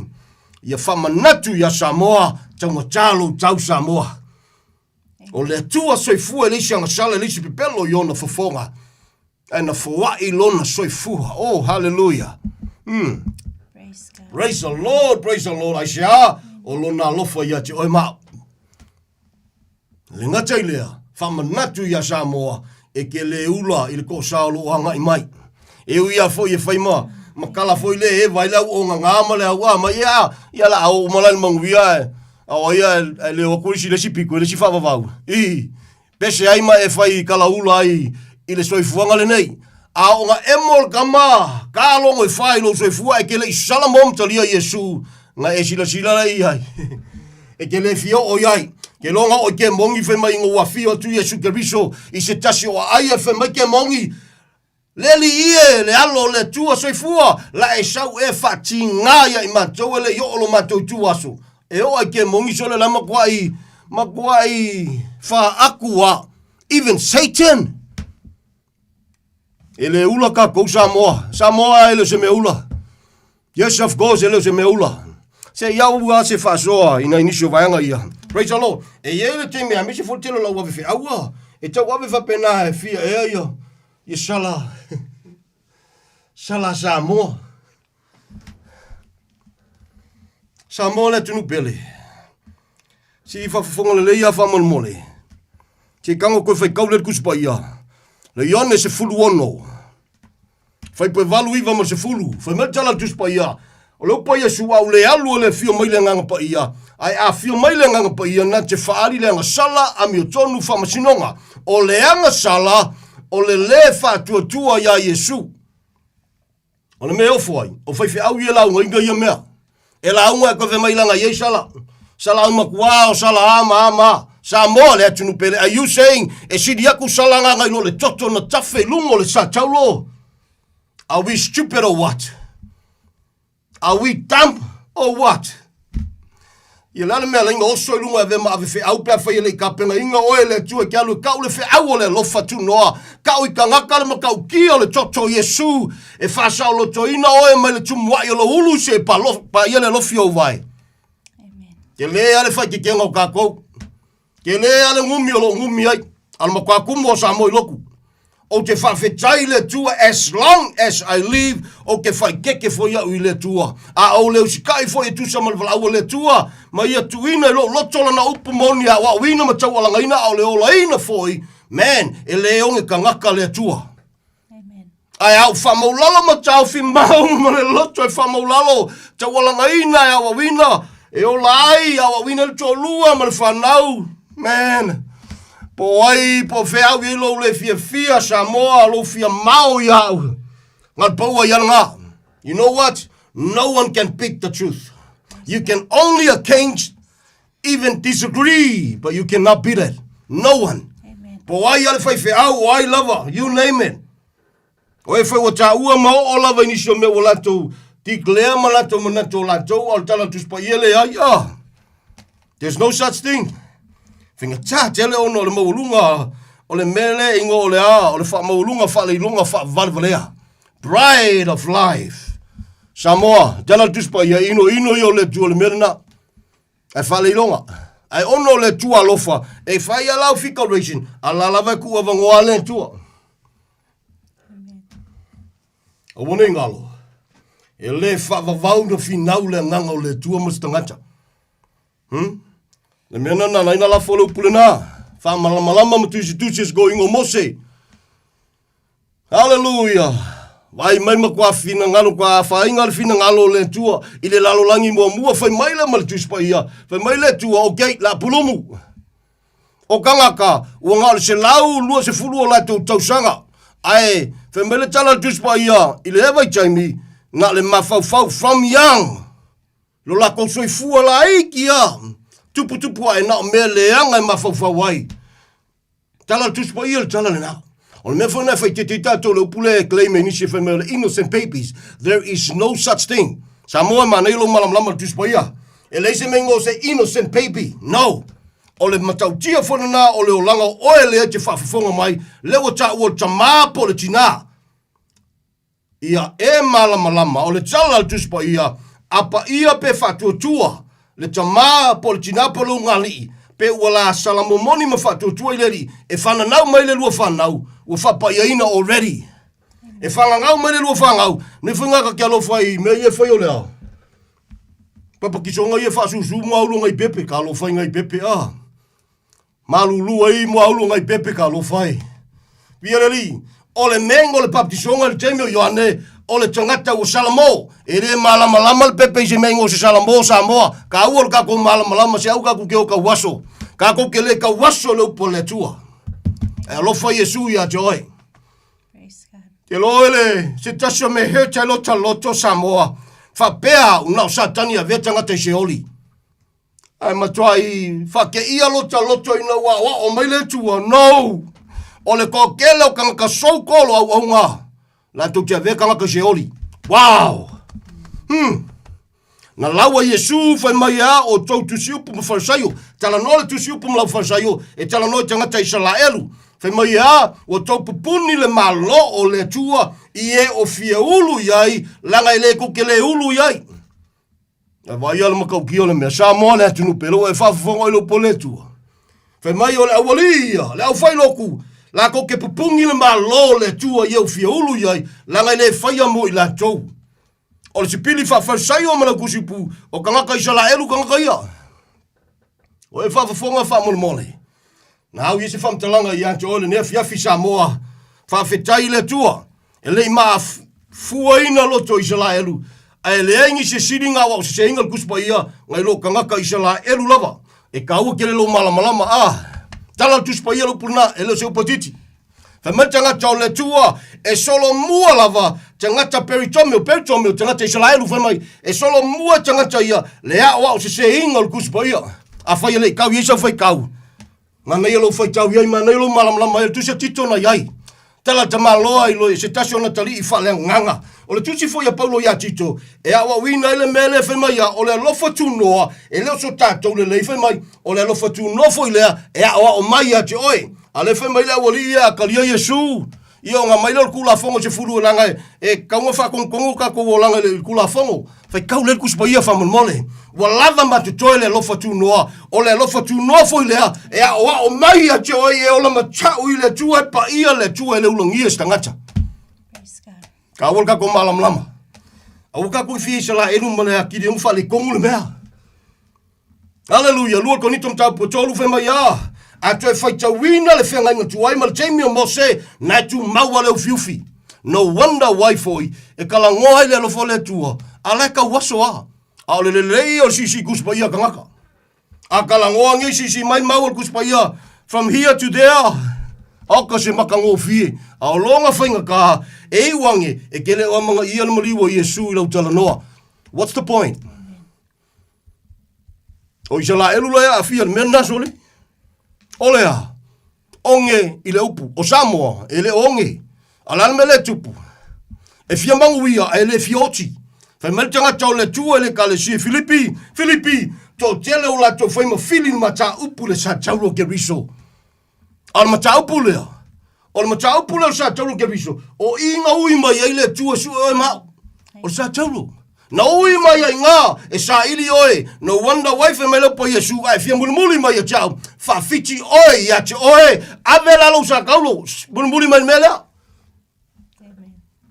ia faamanatu iā Samoa taugata lou tau Samoa. O le Atua soifua e leai se agasala e leai se pepelo i ona fofoga ae na foai lona soifua. Oh, hallelujah. Praise the Lord, praise the Lord. Aisea, o lona alofa ia te oe ma au. Le gata i lea, faamanatu iā Samoa e ke le ula i le toʻasā o lo o agai mai. E ui lava foi e fai ma, ma kala foi le eva i le au ogagā ma le au a mai, ia, ia la a oo uma la i le manuia ae, a o ai ae leo atu isi le isi pito i le isi faavavau. I, pese ai ma e fai i kala ula ai i le soifuaga lenei. A o ga emo le kama, ka logo e fa i lou soifua e ke le i sala mo matalia Iesu, ga e silasila la i ai. E ke le fia oo i ai. Ke loga o i ke mongi fai mai inga ua afio atu Iesu Keriso i se tasi o aai e fai mai ke mongi, Le Alii e, le Alo o le Atua soifua, la e sau e faatigā ia i matou e le i oo lo matou itu aso. E oo ai ke mongi sole la makuai, makuai faaku a. Even Satan. E le ula kakou Samoa. Samoa e le o se mea ula. Yes, of course, e le o se mea ula. Se i au a se faasoa i nai nisi o vaega ia. Praise the Lord. E i ai le taimi a misi fo tele lau ave feaua. E tau ave faapena e fia ea ia. Ia sala. Sala Samoa. Samoa le atunuu pele. Si i faafofoga lelei a faamolemole. Se kago koe faitau le Tusi Paia. Le Ioane 16. Faipoe 8, 9 ma le 10. Fai mai le tala a le Tusi Paia, O le upu a Iesu, A ou le alu e le afio mai le Agaga Paia, ae a afio mai le Agaga Paia, na te faaali le agasala, amiotonu, faamasinoga. O le agasala, o le lē faatuatua iā Iesu. O le mea e ofo ai, o faifeau ia e laugaina ia mea. E lauga e kove mai lana iai sala. Sala aumakuā o sala a ma a ma a. Samoa le atunuu pele. Are you saying e sili aku sala agaga i lo le toto na tafe i luga o le sa taulo? Are we stupid or what? Are we dumb or what? Ia le a le mea laina oso i luga e ave ma ave feau pe afai e le i kapenaina oe e le Atua e ke alu e kau le feau o le alofa tunoa. Kau i kagaka le matautia o le toto o Iesu e faasaolotoina oe mai le tumuai o lou ulu se e paia le alofi o ou vae. Tele a le faikekega o kakou. Tele a le gumi o loo gumi ai. A le matua kumu o Samoa i loku. Ou te faafetai i le Atua as long as I live, ou te faikeke foi au i le Atua. A ou le usikai foi e tusa ma le valaau a le Atua, ma ia tuuina i lou loto lana upu moni a aoaoina ma taualagaina a o le olaina foi, man, e le oge kagaka le Atua. Ae a ou faamaulalo ma taofi mau ma le loto e faamaulalo, taualagaina e aoaoina, e ola ai, aoaoina le toalua ma le fanau. Man, po o ai, po o fea au i ai lou le fiafia, Samoa, lou fia mao ia au. Ngalu pau ai ala ngā. You know what? No one can beat the truth. You can only against, even disagree, but you cannot beat it. No one. Po o ai a le faifeau, o ai lava, you name it. O e fai ua taua ma oo lava i nisi o mea ua latou declare ma latou manatu o latou, a o le tala Tusi Paia leai. Ah, there's no such thing. Faigata tele ona o le maualuga o le mea lea e igoa o le a, o le faamaualuga faaleiloga faavalevalea. Pride of life. Samoa, tala le Tusi Paia, inoino ia o le Atua o le mea lena. Ae faaleiloga. Ae ono o le Atua alofa, e fai a lau figuration, a la lava e kuu avanoa le Atua. Aua nei galo. E le faavavau na finau le agaga o le Atua ma se tagata. Le mea na nana ina lafo le upu lena. Faamalamalama ma tusitusi e se goiga o Mose. Haleluia! Vaai mai matua finagalo, kua afaina le finagalo o le Atua i le lalolagi muamua, fai mai le ma le Tusi Paia, fai mai le Atua, ok, la pulumu. O kagaka, ua na o le 120 o latou tausaga, ae fai mai le tala a le Tusi Paia i le vaitaimi, na le mafaufau from young, lo latou soifua laiti a, tuputupu ae na o mea leaga e mafaufau ai. Tala le Tusi Paia le tala lena. O le mea foi lena e faitete ai tatou le upu lea e claim e nisi e fai mai o le innocent babies. There is no such thing. Samoa e manaia lou malamalama i le Tusi Paia. E leai se mea igoa o se innocent baby. No. O le matautia foi lena o le olaga o oe lea e te faafofoga mai, lea ua taua o le tamā po o le tinā. Ia e malamalama, o le tala a le Tusi Paia, a paia pe faatuatua le tamā po o le tinā po o le ulugalii, pe ua la sala momoni ma faatuatua i le Alii, e fananau mai le lua fanau, ua faapaiaina already. E fagagau mai le lua fagau, nei foi ngaka ke alofa i mea ia e fai o le a. Papakisoga ia e faasusu mo aulu ngai pepe, ka alofa i ngai pepe a. Malulu ai mo aulu ngai pepe ka alofa e. Pia le alii, o le mea o le baptisoga i le taimi o Ioane, o le tagata ua salamo. E le malamalama le pepe i se mea o se salamo Samoa. Ka ua le kakou malamalama se au kakou ke o kauaso. Kakou ke le kauaso le upu a le Atua. E alofa Iesu ia te oe. Te loe le se tasi o me hurt ai lota loto Samoa. Faapea au na o Satani avea tagata i Seoli. Ae matuai faakeia lota loto ina ua aoao mai le Atua. No! O le toatele o tagata so called o auauna, latou te avea tagata i Seoli. Wow! Na laua Iesu fai mai e a outou tusiupu ma Farisaio, talanoa le tusiupu ma lau Farisaio, e talanoa i tagata Isalaelu. Fai mai e a, ua tou pupuni le Malo o le Atua i e o fia ulu i ai, laga e le kou ke le ulu i ai. E vaai a le matautia o le mea, Samoa le atunuu pele ua e faafofoga i lou po le Atua. Fai mai o le aualii ia, le aufailoku, latou ke pupuni le Malo o le Atua i e o fia ulu i ai, laga e le faia mo i latou. O le sipili faafarisaio ma le autusipu o tagata Isalaelu tagata ia. O e faafofoga faamolemole. Na au ia se faamatalaga ia te oe lenei afiafi Samoa. Faafetai i le Atua e le i maafuaina loto o Isalaelu, ae leai nisi e sili na aoaoseseina le Tusi Paia nai lo tagata Isalaelu lava. E taua tele lou malamalama. A tala le Tusi Paia le upu lena, e le o se upu a titi. Fai mai le tagata o le Atua, e solomua lava tagata Peritome, o Peritome o tagata Isaraelu, fai mai, e solomua tagata ia le aoao seseina o le Tusi Paia. Afai e le i kau i ai sau faitau, manaia lou faitau i ai, manaia lou malamalama ai, o le tusi a Tito na i ai. Tala tamaloa i lo se tasi o na tali'i faaleagaga. O le tusi foi a Paulo iā Tito, e aoaoina ai le mea lea fai mai ia, o le alofa tunoa, e le o so tatou lelei fai mai, o le alofa tunoa foi lea e aoao mai ia te oe. A lea fai mai le aualii ia a talia Iesu, ia ona aumai lea o le Tulafono se fulu leaga e tatau ona faatonutonu tatou olaga i le Tulafono. Faitau lea le Tusi Paia faamolemole. Ua lava ma totoe le alofa tunoa. O le alofa tunoa foi lea e aoao mai ia te oe e ola matau i le Atua e paia le Atua e le ulagia se tagata. Taua le tatou malamalama. Aua tatou i fia Isaraelu ma le atili ai ma faaletonu le mea. Aleluia, 2 Korinito mataupu e 3 fai mai a, a toe faitauina le feagaiga tuai ma le taimi o Mose, na e tumau a le ufiufi. No wonder why foi e kalagoa ai le alofa o le Atua, a la e tauaso a. A o le lelei o le siisii Tusi Paia a tagata. A kalagoa nei siisii mai mau o le Tusi Paia from here to there, oka se matagofie, a o lona faigata e iu ane e te le o amanaia le maliu o Iesu i lau talanoa. What's the point? O Isalaelu la e aafia i le mea lena sole. O le a? Oge i le upu. O Samoa, e le o oge. A o le a le mea lea e tupu? E fia manuia ae le fia oti. Fai mai le tagata o le Atua i le Ekalesia i Filipi, Filipi, toatele o latou fai ma fili le mataupu i le Sa Taulo Keriso. A o le mataupu lea, o le mataupu lea o le Sa Taulo Keriso, o i na ui mai ai le Atua e sue oe ma au. O le Sa Taulo. Na ui mai ai ngā e saili oe, no wonder why fai mai le upu a Iesu, a e fia mulimuli mai ia te au, faafiti oe ia te oe, ave la lou sa taulo, mulimuli mai le mea lea.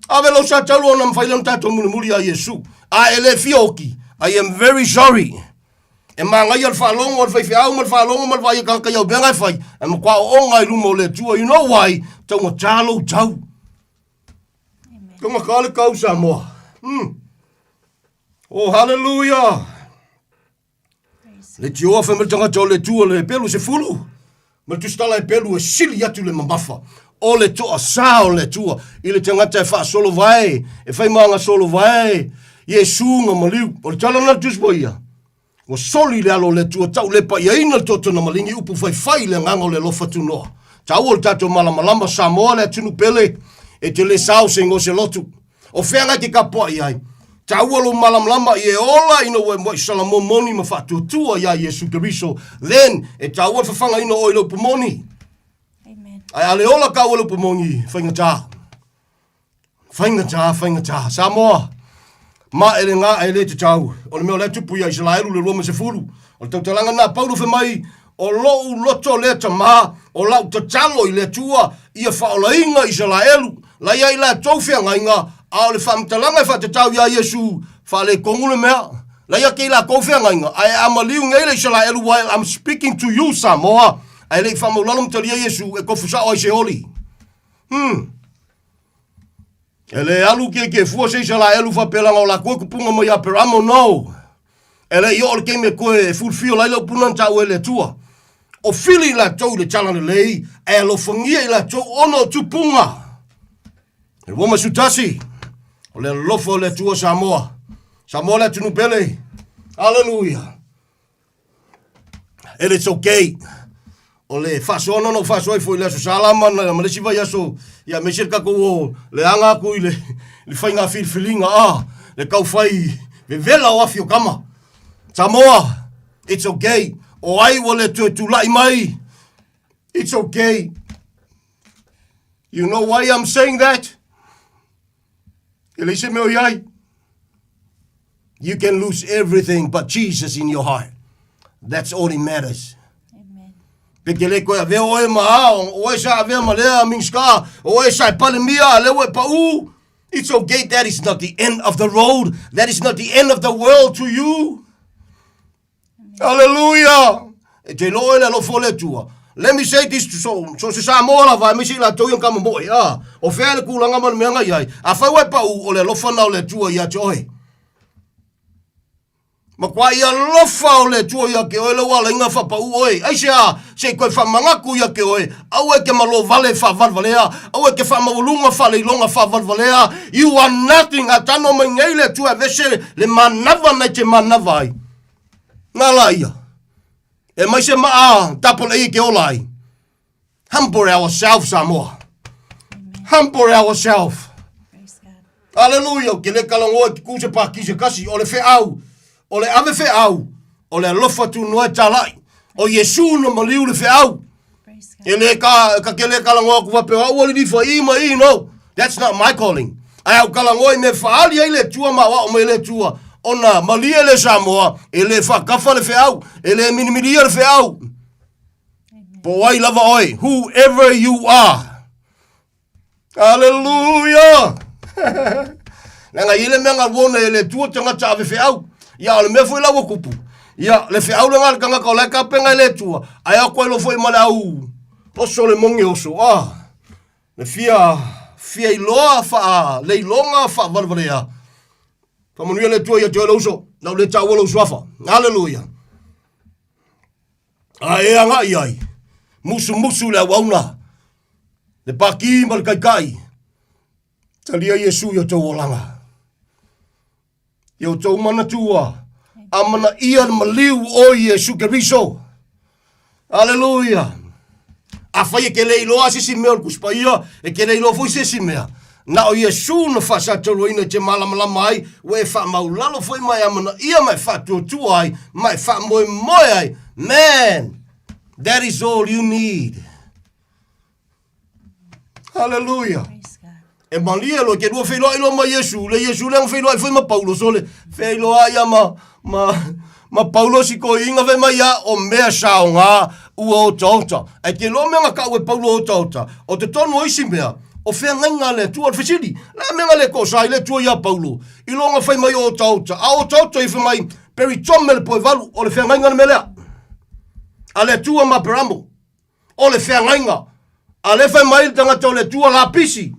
Ave lou sa taulo ona mafai lea ona tatou mulimuli ia Iesu. A e le fia oki, I am very sorry. E magaia le faalogo a le faifeau ma le faalogo ma le vaai a tagata i au mea na e fai, e matua ooga i luma o le Atua. You know why? Taugata lou tau. Taugata le tau Samoa. Oh, hallelujah. Le tioa fai mai le tagata o le Atua le pelu se fulu. Ma le tusitala e pelu e sili atu le mamafa. O le toasā o le Atua i le tagata e faasolo vae, e fai ma gasolo vae, Iesu na maliu. O le tala lena le Tusi Paia. Ua soli le alo o le Atua tau le paiaina le toto na maligi upu faifai i le agaga o le alofa tunoa. Taua le tatou malamalama Samoa le atunu pele e te le sao se igoa se lotu. O fea ngai te kapoai ai? Taua lou malamalama i e ola ina ua e muai salamo moni ma faatuatua iā Iesu Keriso. Then e taua le fafagaina o oe i le upu moni. Ae a le ola kaua le upu moni, faigata. Faigata, faigata. Samoa, ma e le gā e le tatau. O le mea o lea tupu ia Isaraelu le 20. O le tautalaga na Paulo fai mai, o lou loto lea tamā, o lau tatalo i le Atua, ia faaolaina Isaraelu, la ia i latou feagaiga, a o le faamatalaga e faatatau iā Iesu, faaletonu le mea. La ia ke i latou feagaiga, ae a maliu nei le Isaraelu while I'm speaking to you Samoa, ae le i faamaulalo ma talia Iesu e tofu sao ai se oli. E le alu kiekie fua se Isaraelu faapea leaga o latou e tupuga mai Aperamo, no. E le i oo le taimi e toe e fulfill ai le upu lena na taua e le Atua. O fili i latou i le talalelei, ae alofagia i latou ona o tupuga. E 21, o le alofa o le Atua Samoa. Samoa le atunuu pele. Hallelujah. It is okay. O le faasoa na ou faasoa ai foi i le Aso Salama ma le isi vaiaso, ia aemaise le tatou o le aga atu i le faiga filifiliga, a, le tau fai Vevela o afi o kama. Samoa, it's okay. O ai ua le toe tula'i mai. It's okay. You know why I'm saying that? E leai se mea o i ai. You can lose everything but Jesus in your heart. That's all it matters. Pe ke le koe avea oe ma a, oe sa avea ma lea Minska, oe sa e pale mia, a lea ua e pa'u. It's okay, that is not the end of the road. That is not the end of the world to you. Hallelujah! E te iloa oe le alofa o le Atua. Let me say this to so, so se Samoa lava, aemaise i latou ia kama moe, a, o fea le kulaga ma le mea nga iai, afai ua e pa'u, o le alofa na o le Atua ia te oe. Makuai alofa o le Atua ia ke oe le ua alaiga faapa'u oe. Aisea, se i koe faamagaku ia ke oe, aua e ke malo vale faavalevalea, aua e ke faamaualuga faaleiloga faavalevalea, you are nothing, a tano mai nei le Atua e vese le manava na i te manava ai. Nga la ia. E mai se maa double A ke ola ai. Humble ourselves, Samoa. Humble ourselves. Aleluia, ke le kalagoa ke ku se paki se kasi, o le feau, o le ave feau, o le alofa tu noa talai. O Iesu na maliu le feau. E le ka, ka ke le kalagoa ku wape o au li fa i ma i no. That's not my calling. Ai au kalagoa i me faali ai le tua ma wa o mai le tua. Ona malie le Samoa, e le whakafa le feau, e le minimilia le feau. Po ai lava oe, whoever you are. Hallelujah! Leaga i le mea galua e le tua tagata ave feau. Ia, o le mea foi la ua kupu. Ia, le feau le ngā le tagata o le kapenga i le tua. Ai a koe lo foi ma le au oso le mongi oso. Ah, le fia, fia iloa, faa leiloga, faa valevalea. Faamanuia le Atua ia te oe le uso. Nau le taua lou suafa. Hallelujah. A e agai ai, musumusu le auauna, le pākī ma le kaikai, talia Iesu i o tou olaga. I o tou manatua, amanaia le maliu o Iesu Keriso. Aleluia! Afai e ke le iloa se isi mea o le Tusi Paia, e ke le iloa foi se isi mea. Na o Iesu na faasatauluaina i te malamalama ai, ua e faamaulalo foi ma e amanaia ma e faatuatua ai, ma e faamoemoe ai. Man, that is all you need. Hallelujah. E malie loa ke lua feiloai loa ma Iesu, le Iesu lea na feiloai foi ma Paulo, sole, feiloai ia ma, ma, ma Paulo si koiinga fai mai ia, o mea saoga ua otaota. Ae te iloa mea na kau e Paulo otaota, o totonu o isi mea, o feagaiga a le Atua, o le fesili, le a mea na le kosa ai le Atua ia Paulo, i loga fai mai o otaota, a otaota ia fai mai, peritome le poevalu, o le feagaiga le mea lea. A le Atua ma Aperamo. O le feagaiga. A le fai mai le tagata o le Atua lapisi.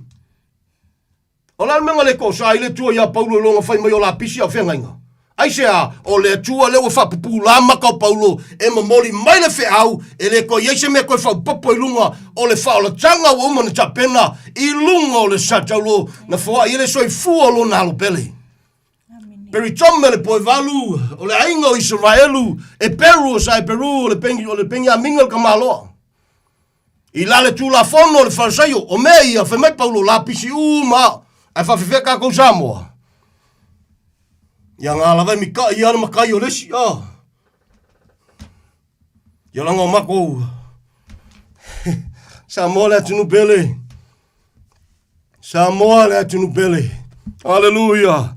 O le a le mea na le kosa ai le Atua ia Paulo i loga fai mai o lapisi a o feagaiga? Aisea? O le Atua lea ua faapupula maka o Paulo e momoli mai le feau, e le toe i ai se mea toe faaopoopo i luga o le faaolataga ua uma ona tapena i luga o le sataulo na foai ai le soifua o lona alo pele. Peritome le poevalu o le aiga o Isaraelu, e Peru o Saeperu o le Pengi, o le Peniamina o le Kamaloa. I la le Tulafono o le Farisaio, o mea ia, fai mai Paulo, lapisi uma, ae faafefea kākou Samoa. Ia ngā lava e mika'i ia le makai o le isi, ah. Ia laga o makou Samoa le atunu pele. Samoa le atunu pele. Aleluia.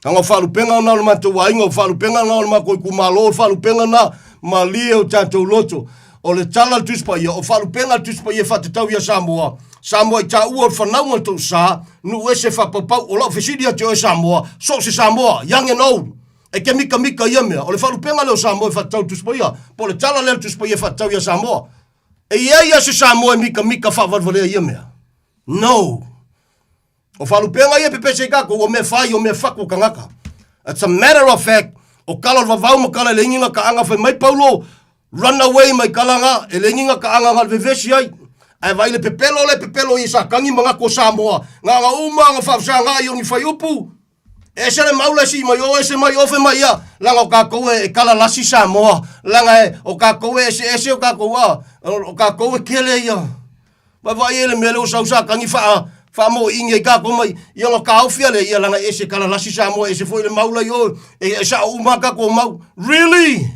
Aga o faalupega na o le matou aiga, o faalupega na o le makou itumalo, o faalupega na malie o tatou loto. O le tala a le Tusi Paia, o faalupega a le Tusi Paia e faatatau ia Samoa. Samoa i taua o le fanauga o le tou sa, nuu ese faapaupau, o lau fesili ia te oe Samoa, so o se Samoa, young and old, e ke mikamika ia mea, o le faalupega lea o Samoa e faatatau i le Tusi Paia, po o le tala lea a le Tusi Paia e faatatau ia Samoa. E i ai a se Samoa e mikamika faavalevalea ia mea? No! O faalupega ia e pepese i kakou, o mea fai, o mea faku o kangaka. It's a matter of fact, o kala o le vavau ma kala e le ingi nga kaaga fai mai Paulo, run away mai kala nga, e le ingi nga kaaga nga le vevesi ai. Ae vaai le pepelo le pepelo i sa kangi mangaku o Samoa, nga nga uma nga faafesaga ai o ni faiupu, E ese le mau le sii mai o, ese mai o, fai mai ia, laga o kakou e kalalasi Samoa, laga e, o kakou e eseese o kakou a, o kakou e kele ia. Vaavaai e le mea lea ua sau sa kagi faa, Faamoiigi ai tatou mai ia ona taofi a lea ia leaga e ese kalalasi Samoa e ese foi le mau la i o e sao uma lava tatou mau. Really?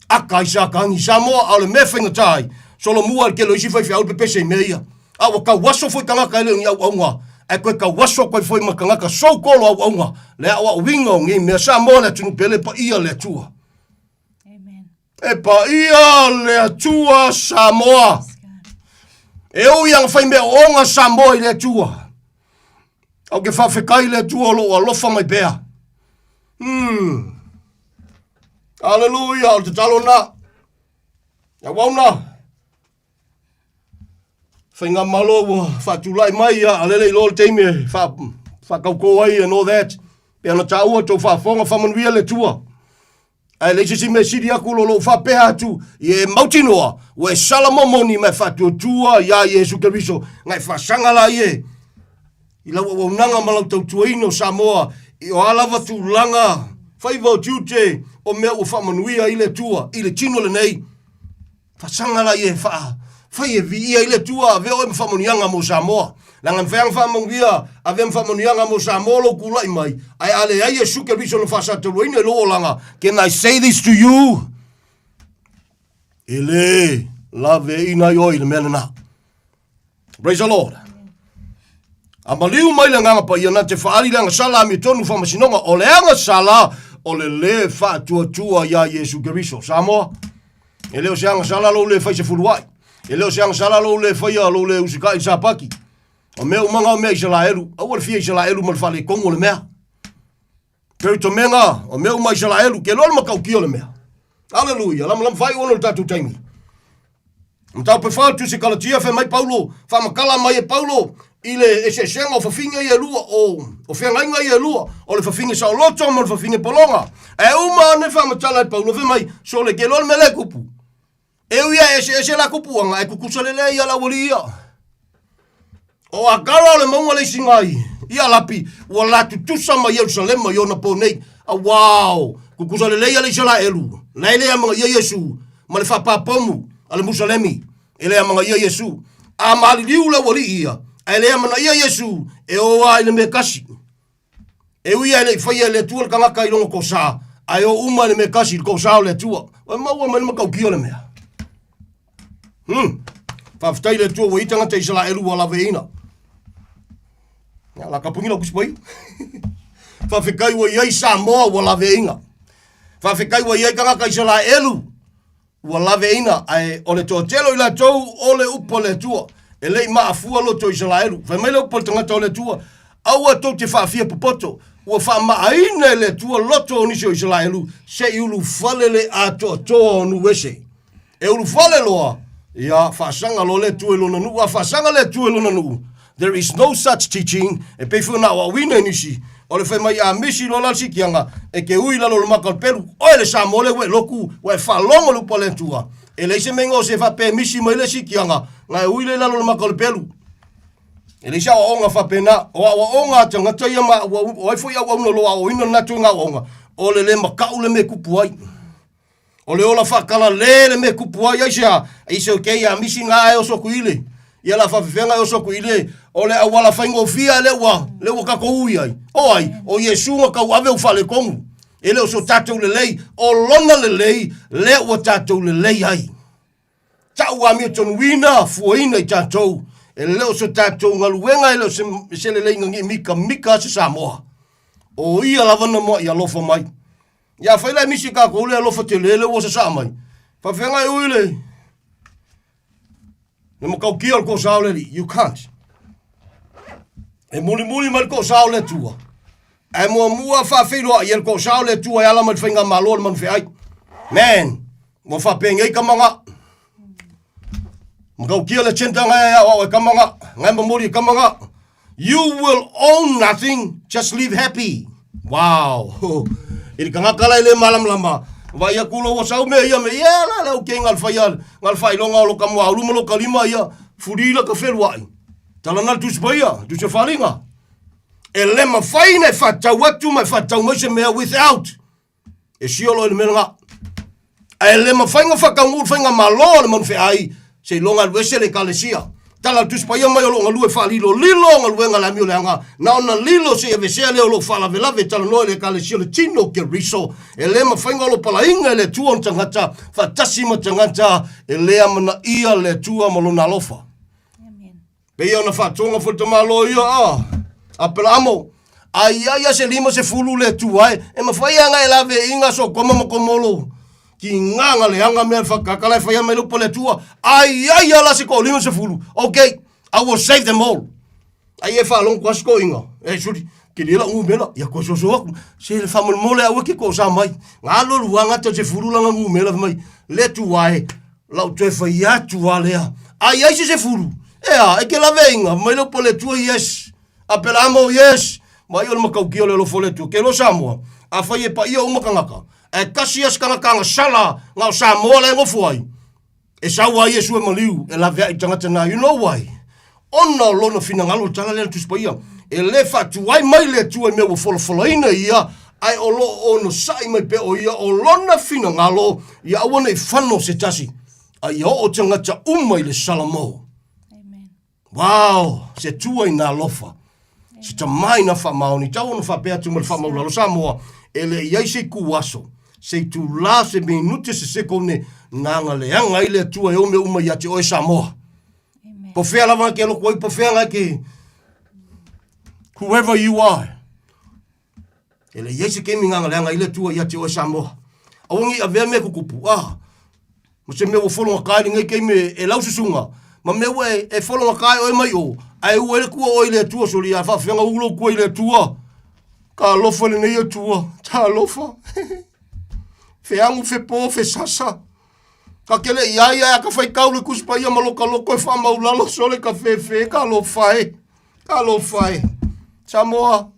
Aka ai sa tagi Samoa a o le mea e faigata ai, solomua i le tele o isi faifeau le pepese i mea ia. A ua tauaso foi tagata e le o ni auauna, ae toe tauaso atu ai foi ma tagata so-called auauna le aoaoina o nei mea. Samoa le atunuu pele, paia le Atua. E paia le Atua Samoa. E ui ana fai mea ooga Samoa i le Atua. Au ke faafetai i le Atua o lou alofa mai pea. Hmm. Aleluia, o le tatalo na. Auauna. Faigamalo ua faatulai mai ia, a lele iloa le taimi e faatautō ai and all that. Pe ana taua tou faafofoga, faamanuia le Atua. Ae leai se isi mea e sili atu lo lou faapea atu, ia e mautinoa, ua e sala momoni ma e faatuatua iā Iesu Keriso, na e faasaga la ie i lau auaunaga ma lau tautuaina o Samoa, i o a lava tulaga, faiva o tiute, o mea ua faamanuia ai le Atua i le tino lenei. Faasaga la ia e faa fai e viia ai le Atua, avea oe ma faamanuiaga mo Samoa. Leaga e mafai lava ona faamanuia, avea ma faamanuiaga mo Samoa lou tulai mai, ae a leai Iesu Keriso na faasataluaina i lou olaga, can I say this to you? E le laveaiina ai oe i le mea lena. Praise the Lord. A maliu mai le agaga paia na te faali le agasala amiotonu faamasinoga o le agasala o le lē faatuatua iā Iesu Keriso. Samoa, e le o se agasala lou lē fai se fuluai. E le o se agasala lou lē faia lou lē usikai i le sapati. O mea uma na o mea Isalaelu. Aua le fia Isalaelu ma le faaletonu o le mea. Keritomega, o mea uma Isalaelu, ke loa le matautia o le mea. Aleluia, lamalama faaiu ona o le tatou taimi. Mataupu e fa o le Tusi Kalatia, fai mai Paulo, faamatala mai e Paulo i le eseesega o fafine ia e lua, o feagaiga ia e lua, o le fafine saoloto ma le fafine pologa. Ae uma ane faamatala e Paulo, fai mai, sole ke loa le mea lea e tupu. E ui a eseese la tupuaga, ae tutusa lelei ia le aualii ia. O Agara o le mauga le Sinai, i Alapi, ua la tutusa ma Ierusalema i ona po nei. Auao, tutusa lelei ia le Isalaelu, la e le amanaia Iesu, ma le faapapomu a le Musalemi, e le amanaia Iesu. A maliliu le aualii ia, ae le amanaia Iesu, e o lava i le mea tasi. E ui lava e le i faia e le Atua le tagata i lona tosa, ae o uma i le mea tasi i le tosa o le Atua. Ua maua mai le matautia o le mea. Hmm. Faafetai i le Atua ua i tagata Isalaelu ua laveina. Ia, la kapungi lau kusipai. Faafetai ua i ai Samoa ua laveina. Faafetai ua i ai tagata Isalaelu ua laveina, ae o le toatele o i latou o le upu a le Atua, e le i maafua loto o Isalaelu. Fai mai le upu a le tagata o le Atua, Aua tou te faafia popoto, ua faamaaina e le Atua loto o nisi o Isalaelu, se i ulufale le atoatoa o nuu ese. E ulufale loa, ia faasaga loa le Atua i lona nuu, a faasaga le Atua i lona nuu, There is no such teaching, e pei foi ona aoaoina e nisi, o le fai mai a misi loa la le sikiaga, e te ui i lalo o le maka o le pelu, oe le Samoa lea ua e lotu, ua e faalogo i le upu a le Atua. E leai se mea igoa o se faapea e misi mai le sikiaga, na e ui lea i lalo o le maka o le pelu. E leai se aoaoga faapena. O aoaoga a tagata ia ma o ai foi auauna o lo o aoaoina lena ituaiga aoaoga, o le le makaʻu le mea e kupu ai. O le ola faakalalē le mea e kupu ai, aisea? It's okay a misi ngā e oso aku ile. Ia la faafefea e oso aku ile, o le auala faigofie lea ua, lea ua tatou ui ai. O ai? O Iesu na tauave u faaletonu. E le o so tatou lelei, o lona lelei lea ua tatou lelei ai. Tau amiotonuina, fuaina i tatou, e le o so tatou galuega, e le o se, se lelei na mikamika se Samoa. O ia lava na muaʻi alofa mai. Ia afai la e misi tatou le alofa tele le ua sasaa mai. Faafefea e ui le le matautia o le toasā o le Alii? You can't. E mulimuli mai le toasā o le Atua. Ae muamua faafeiloai e le toasā o le Atua e ala mai le faigamalo a le manufeai. Man, ua faapenei kamaga. Matautia le agenda ngai e aoao e kamaga, ngai momoli e kamaga. You will own nothing, just live happy. Wow. I le tagata la e le malamalama, vaai atu loa ua sau mea ia me, yeah la la okay ngal fai al, ngal faailoga o lo ka mua aulu ma lo ka lima ia, fuli la ka feluai. Talana le Tusi Paia, Tusi o Faaaliga. E le mafai ona e faatau atu ma e faatau mai se mea without E siolo ai le mea lena. Ae le mafai ona faataunuu le faigamalo a le manufeai seiloga alu ese le Ekalesia. Tala le Tusi Paia mai o loo galue faalilolilo galuega a le amioleaga, na ona lilo seia avesea lea o loo faalavelave e talanoa i le Ekalesia o le Tino o Keriso. E le mafai ona olopalaina e le Atua ona tagata faatasi ma tagata e le amanaia le Atua ma Lona alofa. Pei ona faatoga foi le tamaloa ia a Apelaamo, a i ai a se 50 le Atua e, e mafai a na e laveaiga Sotoma ma Komolo. Tiga na leaga mea whakakala e whaia mai lupo le Atua. Ai ai ala se ko 50. Okay, I will save them all. Ai e whaalongo kwa siko inga. E suri, ke lela ungu mela, ia koe soso aku. Se le whamolmole au ke ko sa mai. Ngā lolu wanga te se furu langa ngu mela mai. Le tu ai, lau toe whai atu a lea. Ai ai se se furu. E a, e ke lawe inga, mai lupo le Atua, yes. Apelamo, yes. Mai o le makaukia o le alofo le Atua. Ke lo Samoa, a whai e paia uma kangaka. Ae tasi ia se tagata agasala na o Samoa la e nofo ai, e sau ai Iesu e maliu e laveai i tagata na. You know why? Ona o lona finagalo le tala lea le Tusi Paia, e le faatuai mai le Atua i mea ua folafolaina ia, ae o lo o onosai mai pea o ia o lona finagalo ia aua ne i fano se tasi, a ia oo tagata uma i le Salamo. Wow! Se tua i nā alofa. Se tamā i nā faamaoni. Tau ona faapea atu ma le faamaulalo Samoa, e le i ai se ikuaso, se itulā, se minute, se sekone, na agaleaga ai le Atua e ou mea uma ia te oe Samoa. Po whea lava ke loko ai, po whea ngai ke whoever you are. E le i ai se kemi ngangaleaga i le Atua ia te oe Samoa. Aua nei avea mea kukupu, ah, ma se mea ua fologata ai lenei keimi e lau susuga, ma mea ua e, e fologata ai oe mai o, ae ua ai le kua oe i le Atua, soli a faafeaga u lou kua i le Atua. Ka alofa lenei Atua, talofa. Feagu, fepo, fesasa. Ka kele i ai ae a ka faitau le Tusi Paia ma loka loko e faamaulalo sole ka fefe, ka alofa e, ka alofa e. Samoa,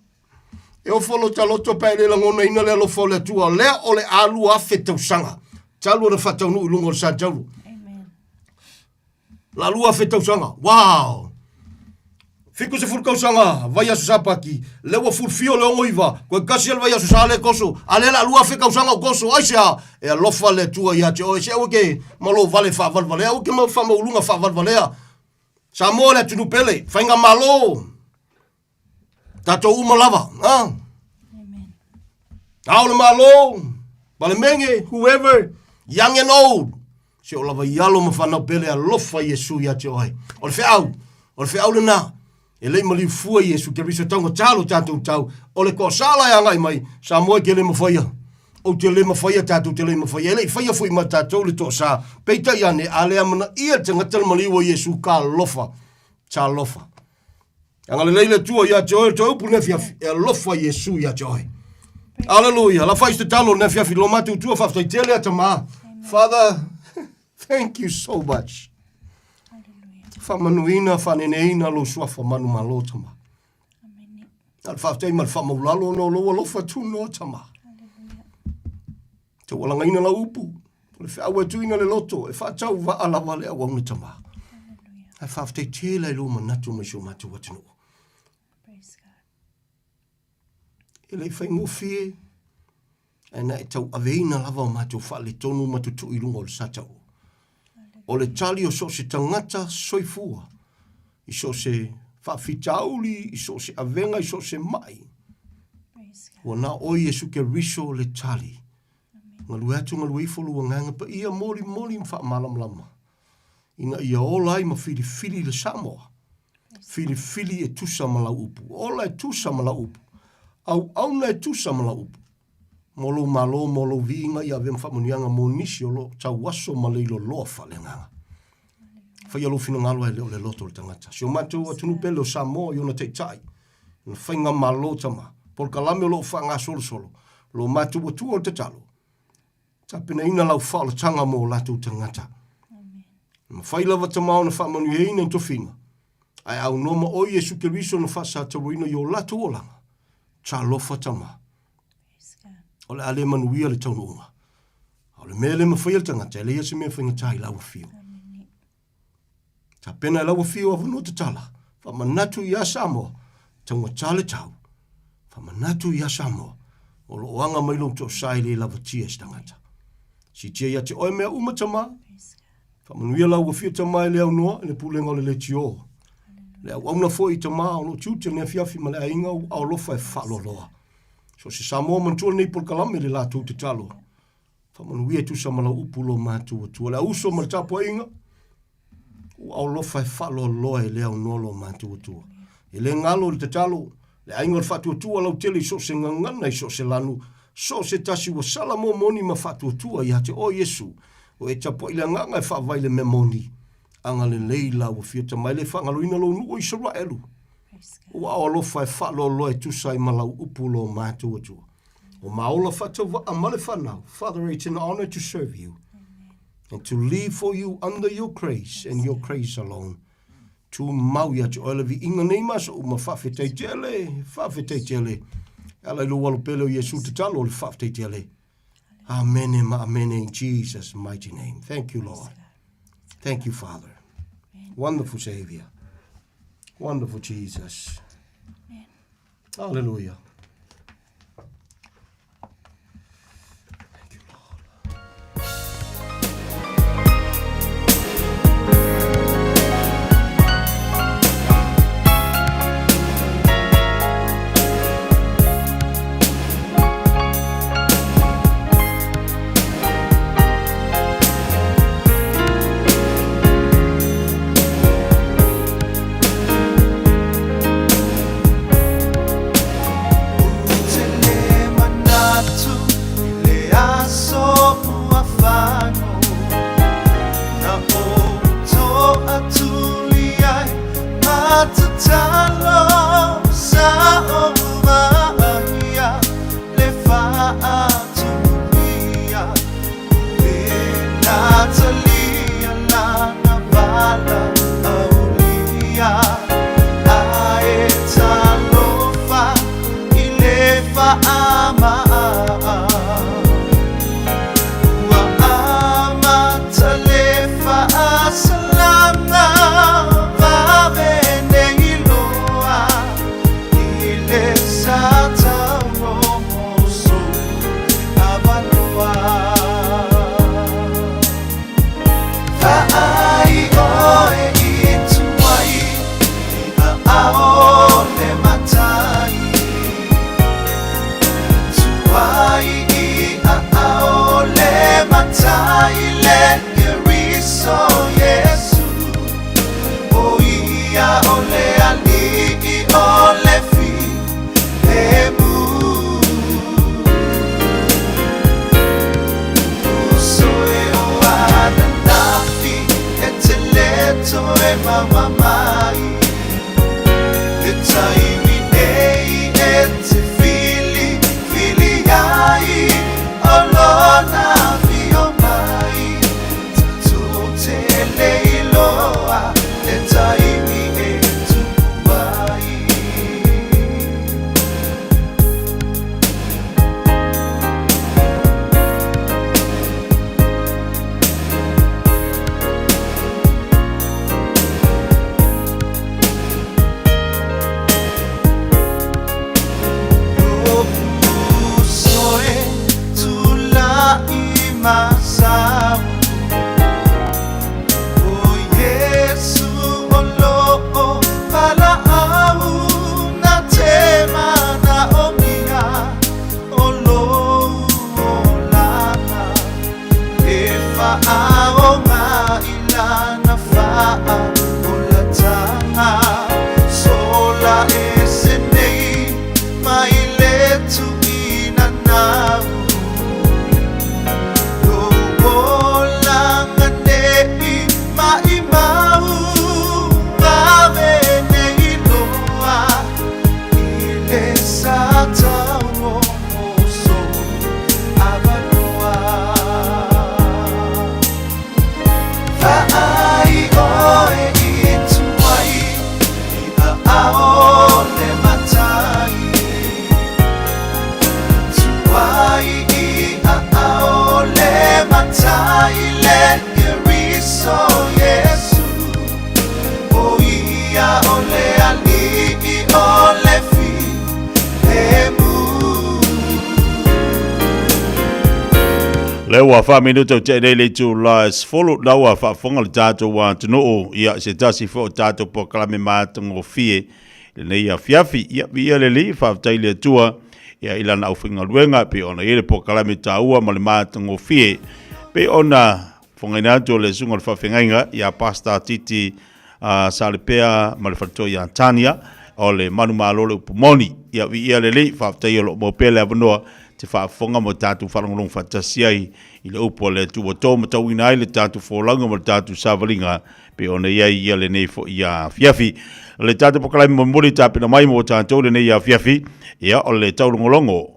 E ofo lo ta loto pe le lagonaina le alofa o le Atua, lea o le a 2000 tausaga talu ona faataunuu i luga o le sa taulu. La 2000 tausaga. Wow! 70 tausaga, vaiaso Sapati, le ua fulufia o le 69, koe kasi le vaiaso sa le koso, a le la 2000 tausaga o koso, ai se a, e alofa le Atua ia te oe, se aua ke malo vale faavalevalea, aua ke mau faamauluga faavalevalea. Samoa le atunuu pele, faigamalo, Tatou uma lava, ha? Ao le Malo, Palemene, whoever, young and old, se o lava i alo ma whanau pele alofa Iesu ia te oe. O le feau, o le feau lena, e lei maliu fua Iesu Keriso taunga talo tatou tau, o le toasala e agai mai, Samoa e te le mafaia. Ou te le mafaia, tatou te le mafaia. E lei faia foi ma tatou le toasa. Peitai ane, a le amanaia le tagata le maliu o Iesu, ka alofa, talofa. Agalelei le Atua ia te oe, toe upu le afiafi, e alofa Iesu ia te oe. Aleluia. La fai se talo le afiafi, lo matou tua faafetai tele a tama. Father, thank you so much. Faamanuina, faaneneina lou suafa manumalo tama. A le faafetai ma le faamaulalo ona o lou alofa tunoa tama. Taualagaina lau upu, o le feau e tuuina le loto, e faatauvaa lava le auauna tama. Ae faafetai tele ai lou manatu mai si o matou atunuu. E le i faigofie, ae na e tauaveina lava o matou faaletonu ma tutui i luga o le sa taua. O le tali o so o se tagata soifua, i so o se faafitauli, i so o se avega, i so o se mai, ua na o Iesu Keriso le tali. Galue atu, galue ifo lou agaga paia, molimoli ma faamalamalama, ina ia ola ai ma filifili le Samoa. Filifili e tusa ma lau upu. Ola e tusa ma lau upu. Auauna e tusa ma lau upu. Mo lou malo, mo lou viiga ia avea ma faamanuiaga mo nisi o lo tauaso ma le iloloa faaleagaga. Faia lou finagalo ae le o le loto o le tagata. Si o matou atunuu pele o Samoa i ona taitai, ona faigamalo tama, polokalame o lo o faagasolosolo, lo matou Atua o le tatalo, tapenaina lau faaolataga mo o latou tagata. E mafai lava tama ona faamanuiaina i tofiga, ae aunoa ma oe Iesu Keriso na faasatauaina i o latou olaga. Talofa tama. O le a le manuia le taunuuga. A o le mea le mafai e le tagata, e leai se mea e faigata i lau afio. Tapena e lau afio avanoa tatala, faamanatu iā Samoa, taugata le tau. Faamanatu iā Samoa, o lo o aga mai lou toasā e le lavatia e se tagata. Siitia ia te oe mea uma tama. Faamanuia lau afio Tama e le aunoa i le pulega o le leitio. Le auauna foi Tama o loo tiute lenei afiafi ma le aiga ua alofa e faaloaloa. So o se Samoa manatua lenei polokalame le latou tatalo. Faamanuia e tusa ma lau upu lo matou Atua. Le auso ma le tapuaiga ua alofa e faaloaloa e le aunoa lo matou Atua. E le galo le tatalo, le aiga o le faatuatua lautele i so o se gagana i so o se lanu, so o se tasi ua sala momoni ma faatuatua ia te oe Iesu, o e tapuai le agaga e faavae i le mea moni. Agalelei lau afio Tama e le faagaloina lou nuu o Isaraelu. Ua ao alofa e faaloaloa e tusa ai ma lau upu lo matou Atua. O maola faatauvaa ma le fanau. Father, it's an honor to serve you and to live for you under your grace and your grace alone. Tumau ia te oe le viiga nei ma aso uma, faafetai tele, faafetai tele. E ala i lou alo pele o Iesu tatalo o le faafetai tele. Amene ma amene in Jesus mighty name. Thank you, Lord. Thank you, Father. Wonderful Savior. Wonderful Jesus. Hallelujah. Le ua faaminuta o tea nei le itula e 10 na ua faafofoga le tatou atunuu ia se tasi foi o tatou polokalame matagofie lenei afiafi. Ia viia le Alii, faafetai i le Atua ia i lana aufaigaluega e pei ona i ai le polokalame taua ma le matagofie pei ona fofogaina atu o le susuga o le faafeagaiga ia Pastor Titi Salepea ma le faletua ia Tania o le manumalo le upu moni. Ia viia le Alii, faafetai o lo o maua pea le avanoa te faafofoga ma tatou faalogologo faatasi ai i le upu a le Atua ua to matauina ai le tatou folauga ma le tatou savaliga pei ona i ai ia lenei foi afiafi. O le tatou polokalame mulimuli tapena mai mo tatou lenei afiafi, ia o le taulogologo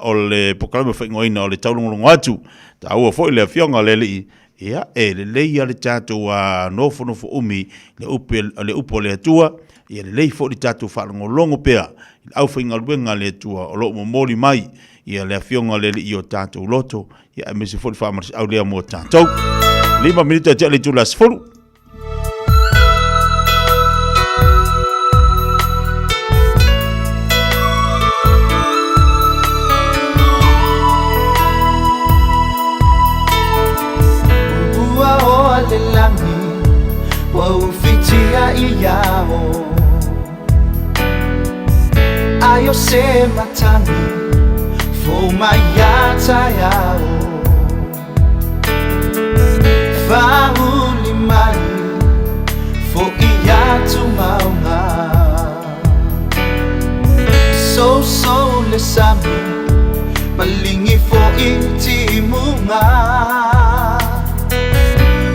o le polokalame faaigoaina o le taulogologo atu. Taua foi le afioga a le Alii, ia e lelei lava le tatou nofonofo umi le upu, le upu a le Atua, ia lelei foi le tatou faalogologo pea i le aufaigaluega a le Atua o lo o momoli mai ia le afioga a le Alii i o tatou loto, ia aemaise foi le faamalosiau lea mo tatou. 5 minute tea le itula 10. Ua oa le lagi Ua ufitia i ao Ai o se matagi Fou mai ia taeao Faauli mai Fo'i atu mauga Sousou le sami Maligi fo'i timuga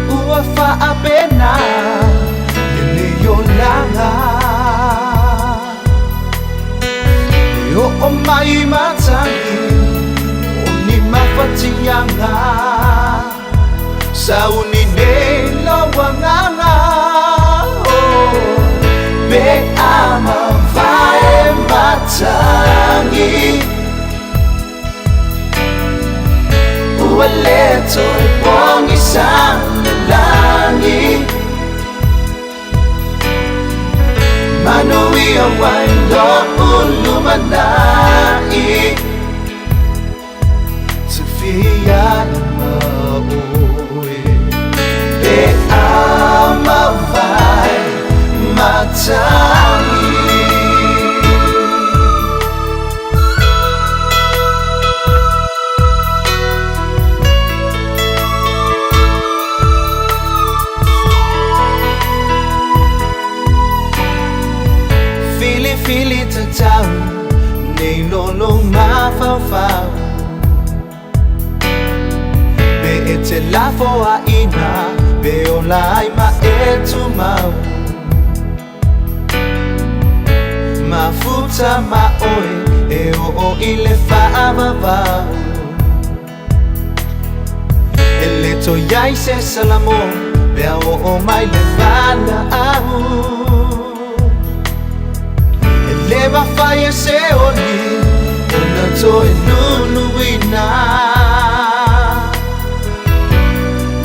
Ua faapena Lenei olaga E oo mai matagi O ni mafatiaga Sauni nei lou agaga oh, Pe a mavae matagi Ua le toe pogisa le lagi Manuia ai lo'u lumanai Tafia i ma oe Pe a mavae matagi Filifili tatau nei lolo mafaufau Pe e te lafo aina pe ola ai ma e tumau Mafuta ma oe e oo i le faavavau E le toe i ai se salamo pe a oo mai le valaau E le mafai e se oli ona toe luluina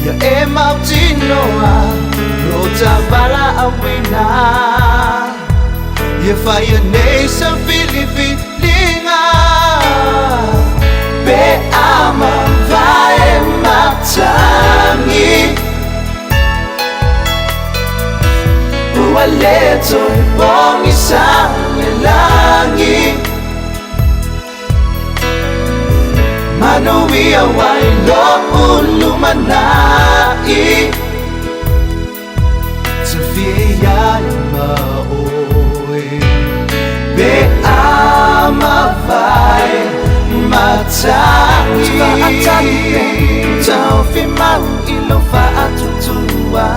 Ia e mautinoa lo ta valaauina Ia faia nei sa filifiliga Pe a mavae matagi Ua le toe pogisa le lagi Manuia ai lo'u lumanai Tafia i ma oe Pe a mavae matagi Faatali pe taofi mau i lou faatutua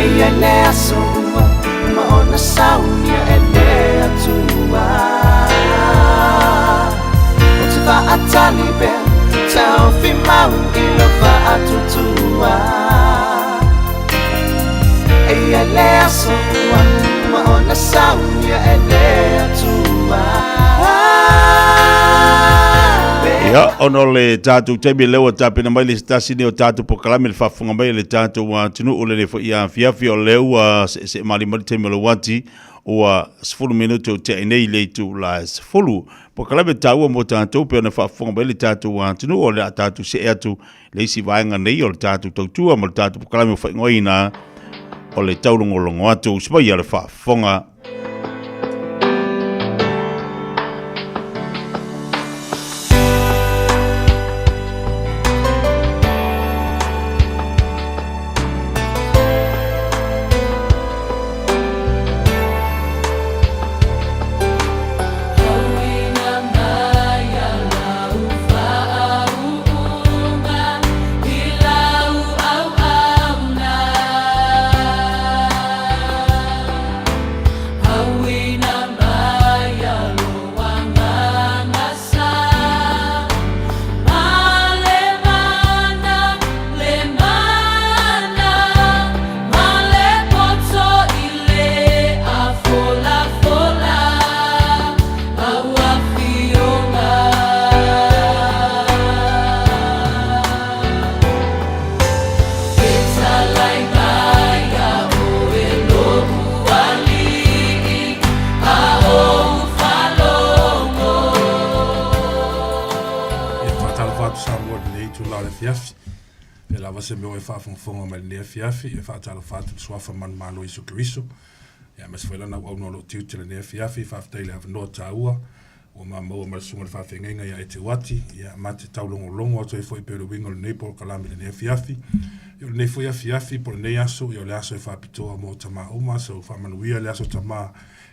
Eia le aso ua uma ona saunia e le Atua Ou te faatali pea taofi mau i lou faatutua Eia le aso ua uma ona saunia e le Atua Ia, ona o le tatou taimi lea ua tapena mai le se tasi nei o tatou polokalame le faafofoga mai a le tatou atunuu lenei foi afiafi o lea ua seesee malie mai le taimi o le uati. Ua 10 minute o tea nei le itula e 10. Polokalame taua mo tatou pe ona faafofoga mai le tatou atunuu o le a tatou see atu le isi vaega nei o le tatou tautua ma le tatou polokalame o faaigoaina o le taulogologo atu usipaia le faafofoga. Afiafi. E lava se mea e faafogafoga mai lenei afiafi, e faatalofa atu i le suafa manumalo o Iesu Keriso. Ia, aemaise foi lana auauna o lo o tiute i lenei afiafi, faafetai i le avanoa taua ua ma maua ma le susuga i le faafeagaiga ia Eteuati, ia, ma te taulogologo atu ai foi pei o le uiga o lenei polokalame i lenei afiafi. Ia, o lenei foi afiafi po o lenei aso, ia, o le aso e faapitoa mo tamā uma, so faamanuia le aso tamā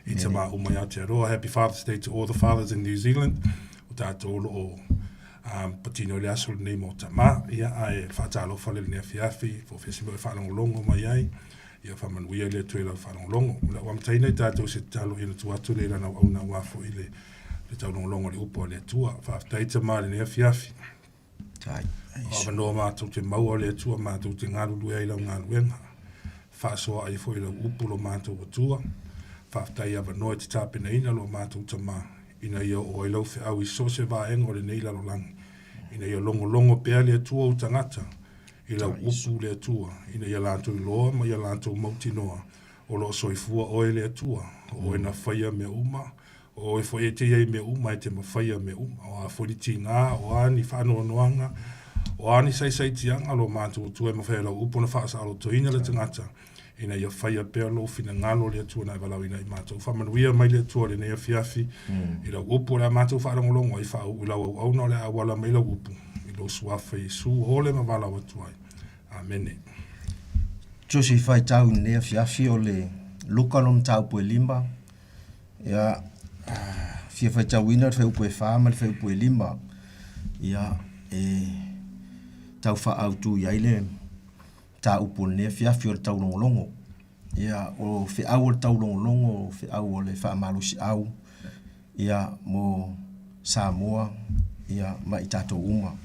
i tamā uma i Aotearoa. Happy Father's Day to all the fathers in New Zealand. O tatou o lo o um, patino i le aso lenei mo tamā, ia, ae faatalofa le lenei afiafi, po o fea se mea e faalogologo mai ai, Ia faamanuia le Atua i lau faalogologo. O le a ou amataina i tatou se tatalo ina tuu atu lea i lana auauna aua foi le, le taulogologo i le upu a le Atua. Faafetai Tama i lenei afiafi. O avanoa matou te maua o le Atua matou te galulue ai lau galuega. Faasoa ai foi lau upu lo matou Atua. Faafetai avanoa e te tapenaina lo matou Tama ina ia oo ai lau feau i so o se vaega o lenei lalolagi, ina ia logologo pea le Atua ou tagata i lau upu le Atua, ina ia latou iloa ma ia latou mautinoa o lo o soifua oe le Atua, o oe na faia mea uma, o oe foi e te i ai i mea uma, e te mafaia mea uma. O a foi ni tigā, o a ni faanoanoaga, o a ni saisaitiaga, lo matou Atua e mafai e lau upu ona faasaolotoina le tagata, ina ia faia pea lou finagalo le Atua na e valaauina i matou. Faamanuia mai le Atua i lenei afiafi i lau upu o le a matou faalogologo ai, faauu i lau auauna o le a auala mai lau upu i lou suafa Iesu hole ma valaau atu ai. Amene. Tusi faitau i lenei afiafi o le Luka lona mataupu e 5, ia, fia faitauina le fuaiupu e 4 ma le fuaiupu e 5, ia, e tau faaautu i ai le mataupu o lenei afiafi o le taulogologo. Ia, o feau o le taulogologo, o feau o le faamalosiau, ia, mo Samoa, ia, ma i tatou uma.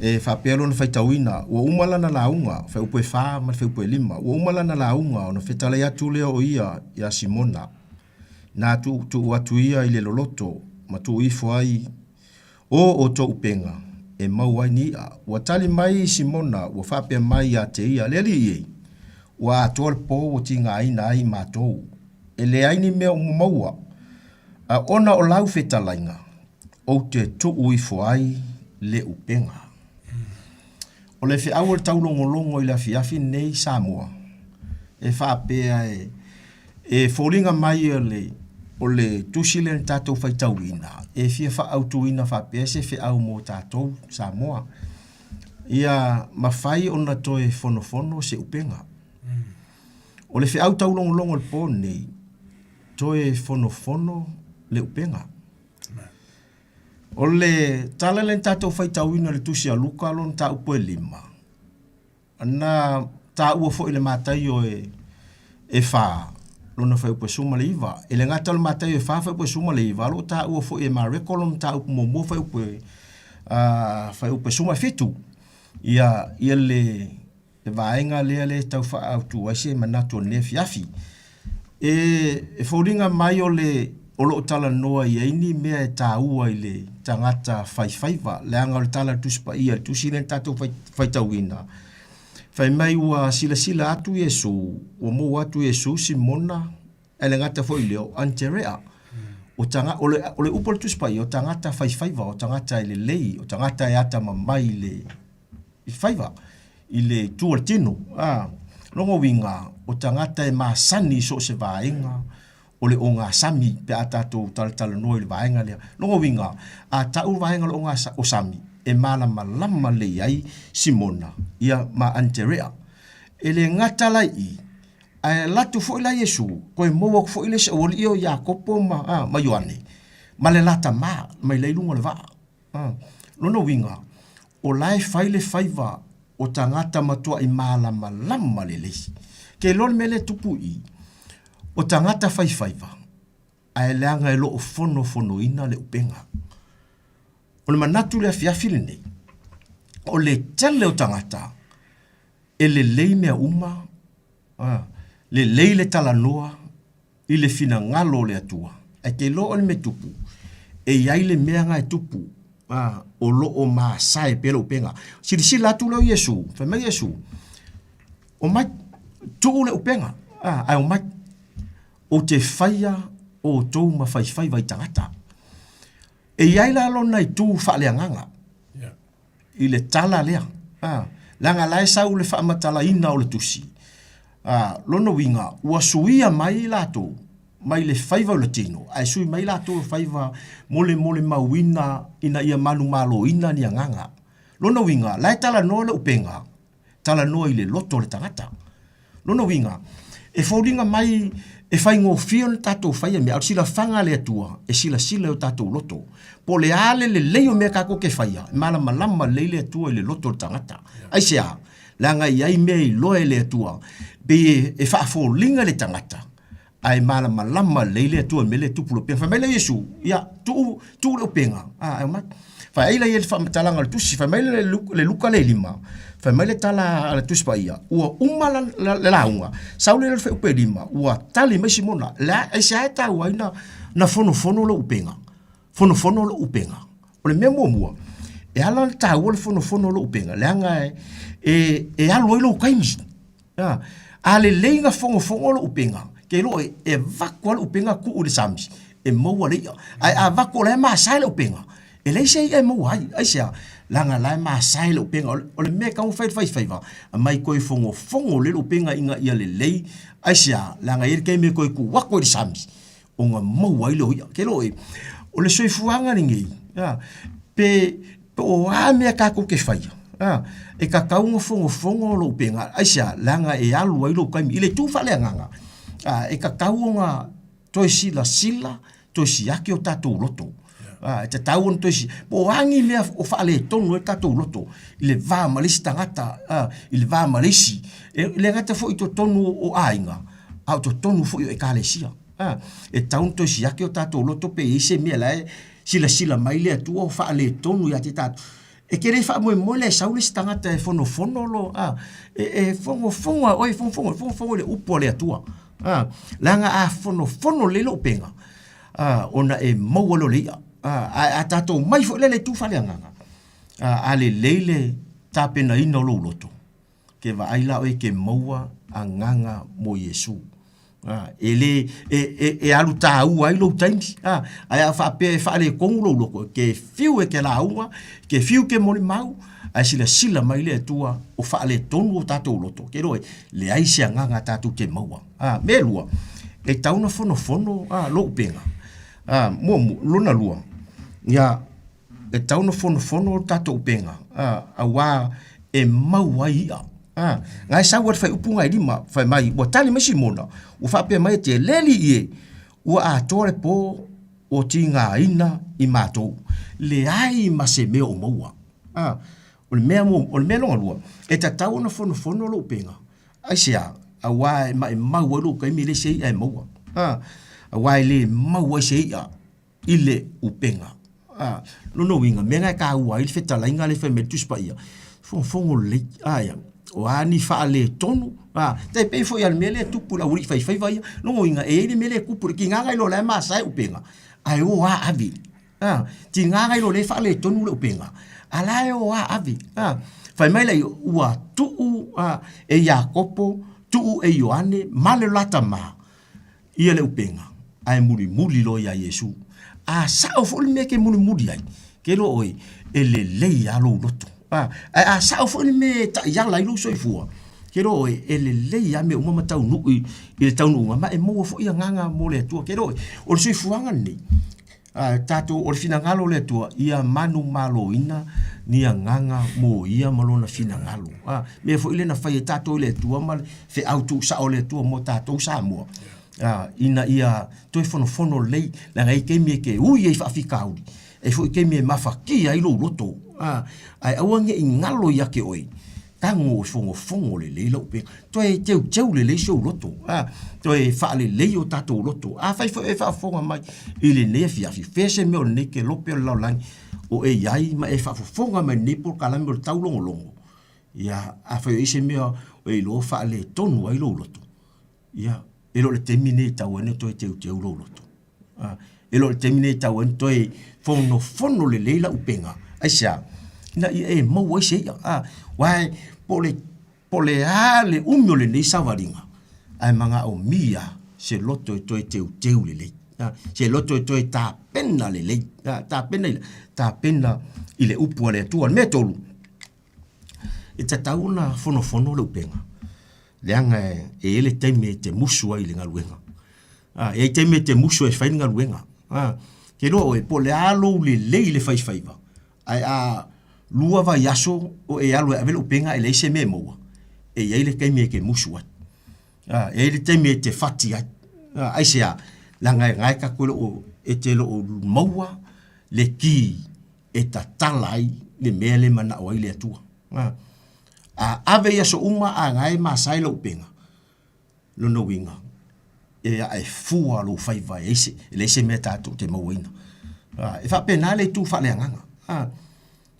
E faapea lona faitauina, ua uma lana lauga, fuaiupu e 4 ma le fuaiupu e 5, ua uma lana lauga ona fetalai atu lea o ia iā Simona, na tuutuu atu ia i le loloto ma tuu ifo ai O outou upega, e maua ai ni i'a. Ua tali mai Simona, ua faapea mai ia te ia, Le Alii e, ua atoa le po ua tigaina ai matou, e leai ni mea ua maua, a ona o lau fetalaiga, ou te tuu ifo ai le upega. O le feau o le taulogologo i le afiafi lenei Samoa, e faapea e, e foliga mai o le, o le tusi lea na tatou faitauina, e fia faaautuina faapea se feau mo tatou Samoa. Ia mafai ona toe fonofono se upega. O le feau taulogologo i le po lenei, toe fonofono le upega. O le tala lea na tatou faitauina i le Tusi a Luka lona mataupu e 5, na taua foi i le Mataio e, e 4, lona fuaiupu e 19. E le gata o le Mataio e 4 fuaiupu e 19, a o lo o taua foi e Mareko lona mataupu muamua fuaiupu e, fuaiupu e 17. Ia, ia le, le vaega lea le tau faaautu ai se manatu o lenei afiafi. E, e foliga mai o le o lo o talanoa i ai ni mea e taua i le tagata faifaiva, leaga o le tala a le Tusi Paia, le tusi lea na tatou faitauina, fai mai ua silasila atu Iesu, ua maua atu Iesu Simona. Ae le gata foi i lea, o Aneterea. O taga, o le, o le upu a le Tusi Paia, o tagata faifaiva, o tagata e lelei, o tagata e atamamai i le, i faiva, i le itu o le tino. A, lona uiga, o tagata e masani i so o se vaega o le ogasami pe a tatou talatalanoa i le vaega lea. Lona uiga, a tau le vaega o le oga, o sami, e malamalama lelei ai Simona, ia, ma Aneterea. E le gata la i i, Ae alu atu foi la Iesu, toe maua atu foi le isi aualii o Iakopo ma, a, ma Ioane, ma le la tama mai la i luga o le vaa. A, lona uiga, o la e fai le faiva o tagata matuai malamalama lelei. Ke iloa le mea lea e tupu i i, o tagata fai faiva, ae leaga e lo o fonofonoina le upega. O le manatu i le afiafi lenei, o le tele o tagata, E lelei mea uma, a, lelei le talanoa i le finagalo o le Atua, ae te iloa o le mea tupu, e i ai le mea na e tupu, a, o lo o masae pea le upega. Silasila atu lea o Iesu, fai mai Iesu, Omai, tuu le upega, a, ae omai, ou te faia outou ma faifaiva i tagata. E i ai la lona itu faaleagaga. i le tala lea. A, leaga la e sau le faamatalaina o le tusi. A, lona uiga, ua suia mai latou mai le faiva o le tino, ae sui mai latou i faiva mo le molimauina ina ia manumaloina ni agaga. Lona uiga, la e talanoa le upega, talanoa i le loto o le tagata. Lona uiga, e foliga mai e faigofie ona tatou faia mea, a o le silafaga a le Atua, e silasila i o tatou loto. Po o le a le lelei o mea tatou te faia, e malamalama lelei le Atua i le loto o le tagata. Aisea? Leaga e i ai mea e iloa e le Atua, pei e faafoliga le tagata, ae malamalama lelei le Atua i le mea lea e tupu i le upega. Fai mai lea o Iesu, ia, tuu, tuu le upega, a, ae omai. Fai ai la ia le faamatalaga o le tusi, fai mai le, le Luka le lima, fai mai le tala a le Tusi Paia, ua uma la, la, le lauga, sau lea le fuaiupu e lima, ua tali mai Simona, le a, aisea e taua ai na, na fonofono lou upega, fonofono lou upega. O le mea muamua, e ala ona taua le fonofono o lou upega, leaga e, e, e alu ai lou taimi. A, a lelei na fogofogo lou upega, ke iloa e, e avatu lava le upega tuu i le sami, e maua le i'a. Ae a avatu o la e masae le upega, e leai se i'a e maua ai. Aisea? Leaga o la e masae le upega. O le mea e tatau ona fai e le faifaiva, aumai toe fogofogo lelei le upega ina ia lelei. Aisea? Leaga e i ai le taimi e toe tuu atu ai i le sami, ona maua ai lea o i'a. Ke iloa oe, o le soifuaga lenei, a, pe, pe o a mea tatou te faia, a, e tatau ona fogofogo lou upega. Aisea? Leaga e alu ai lou taimi. I le itu faaleagaga, a, e tatau ona toe silasila, toe siaki o tatou loto. A, e tatau ona toe si, po o a ni mea o faaletonu ai tatou loto i le va ma le isi tagata, a, i le va ma le isi. E le gata foi i totonu o aiga, a o totonu foi o Ekalesia. A, e tatau ona toe siaki o tatou loto pe i ai se mea la e silasila mai le Atua o faaletonu ia te tatou. E te le faamoemoe la e sau le isi tagata e fonofono lo, a, e, e fogofogo lava oe, fogofogo, fogofogo i le upu a le Atua. A, leaga a fonofono lelei lou upega, a, ona e maua lea o le i'a. A, ae a tatou omai foi la i le itu faaleagaga, a, a lelei le tapenaina o lou loto, Ke vaai la oe ke maua agaga mo Iesu. A, e le, e, e, e alu tāua ai lou taimi, a, ae a faapea e faaletonu lou loto, ke fiu e ke lauga, ke fiu ke molimau, ae silasila mai le Atua o faaletonu o tatou loto, ke iloa e leai se agaga tatou te maua. A, mea e lua, e tatau ona fonofono, a, lou upega. A, muamua, lona lua, ia, E tatau ona fonofono le tatou upega, auā e mau ai i'a. A, na e sau ai le fuaiupu na e lima, fai mai, ua tali mai Simona, ua faapea mai e te, Le alii e, ua atoa le pō o tigaina i matou, leai ma se mea o maua. A, o le mea mo, o le mea lona lua, e tatau ona fonofono lou upega, aisea? Auā e maimau ai lou taimi e leai se i'a e maua. A, auā e le mau ai se i'a i le upega. A, lona uiga, mea na e taua ai le fetalaiga lea e fai mai ai le Tusi Paia, fogofogo lelei, ae o a ni faaletonu, a, tai pei foi lava o le mea lea e tupu i le aualii faifaiva ia, lona uiga, e i ai le mea lea e tupu, le tiga na iloa o la e masae upega, ae o lava ave. A, tiga na iloa o lea e faaletonu le upega, a o la e o lava ave. A, fai mai lea, ua tuu e Iakopo, tuu e Ioane ma le la tama. ia le upega, ae mulimuli loa iā Iesu. A sao foi le mea e te mulimuli ai, ke iloa oe, e lelei lava lou loto. A, ae a sao foi le mea e taiala ai lou soifua, ke iloa oe, e lelei lava mea uma ma taunuu i le taunuuga, ma e maua foi agaga mo le Atua. Ke iloa oe, o le soifuaga lenei, a, tatou, o le finagalo o le Atua, ia manumaloina ni agaga mo ia ma lona finagalo. A, mea foi lea na fai e tatou e le Atua ma le feau tuusao a le Atua mo tatou Samoa, a, ina ia toe fonofono lelei, leaga e i ai taimi e te ui ai i faafitauli, e i ai foi taimi e mafatia ai lou loto, a, ae aua ne i galo ia te oe, tago e fogofogo lelei lau upega, toe teuteu lelei si ou loto, a, toe faalelei o tatou loto. Afai foi o e faafofoga mai i lenei afiafi, fea se mea o lenei kelope o le lalolagi o e i ai ma e faafofoga mai i lenei polokalame o le taulogologo, ia, afai o i ai se mea o e iloa o faaletonu ai lou loto, ia, e le o le taimi lenei e tatau ai ona toe teuteu lou loto. A, e le o le taimi lenei e tatau ai ona toe fonofono lelei lau upega. Aisea? Ina ia e maua ai se i'a. A, aua e, po o le, po o le a le umi o lenei savaliga, ae manaomia se loto e toe teuteu lelei. A, se loto e toe tapena lelei. A, tapena i, tapena i le upu a le Atua. O le mea tolu, e tatau ona fonofono le upega, leaga e i ai le taimi e te musu ai i le galuega. A, e i ai taimi e te musu ai e fai le galuega. A, te iloa oe, po o le a lou lelei i le faifaiva, ae a lua vaiaso o e alu e ave le upega e leai se mea e maua, e i ai le taimi e te musu ai. A, e i ai le taimi e te fati ai. A, aisea? Leaga e na e tatou e le o, e te le o maua le ki e tatala ai le mea lea e manao ai le Atua. A, a ave i aso uma a na e masae lou upega, lona uiga, e ae fua lou faiva e leai e leai se mea tatou te mauaina. A, e faapena le itu faaleagaga. A,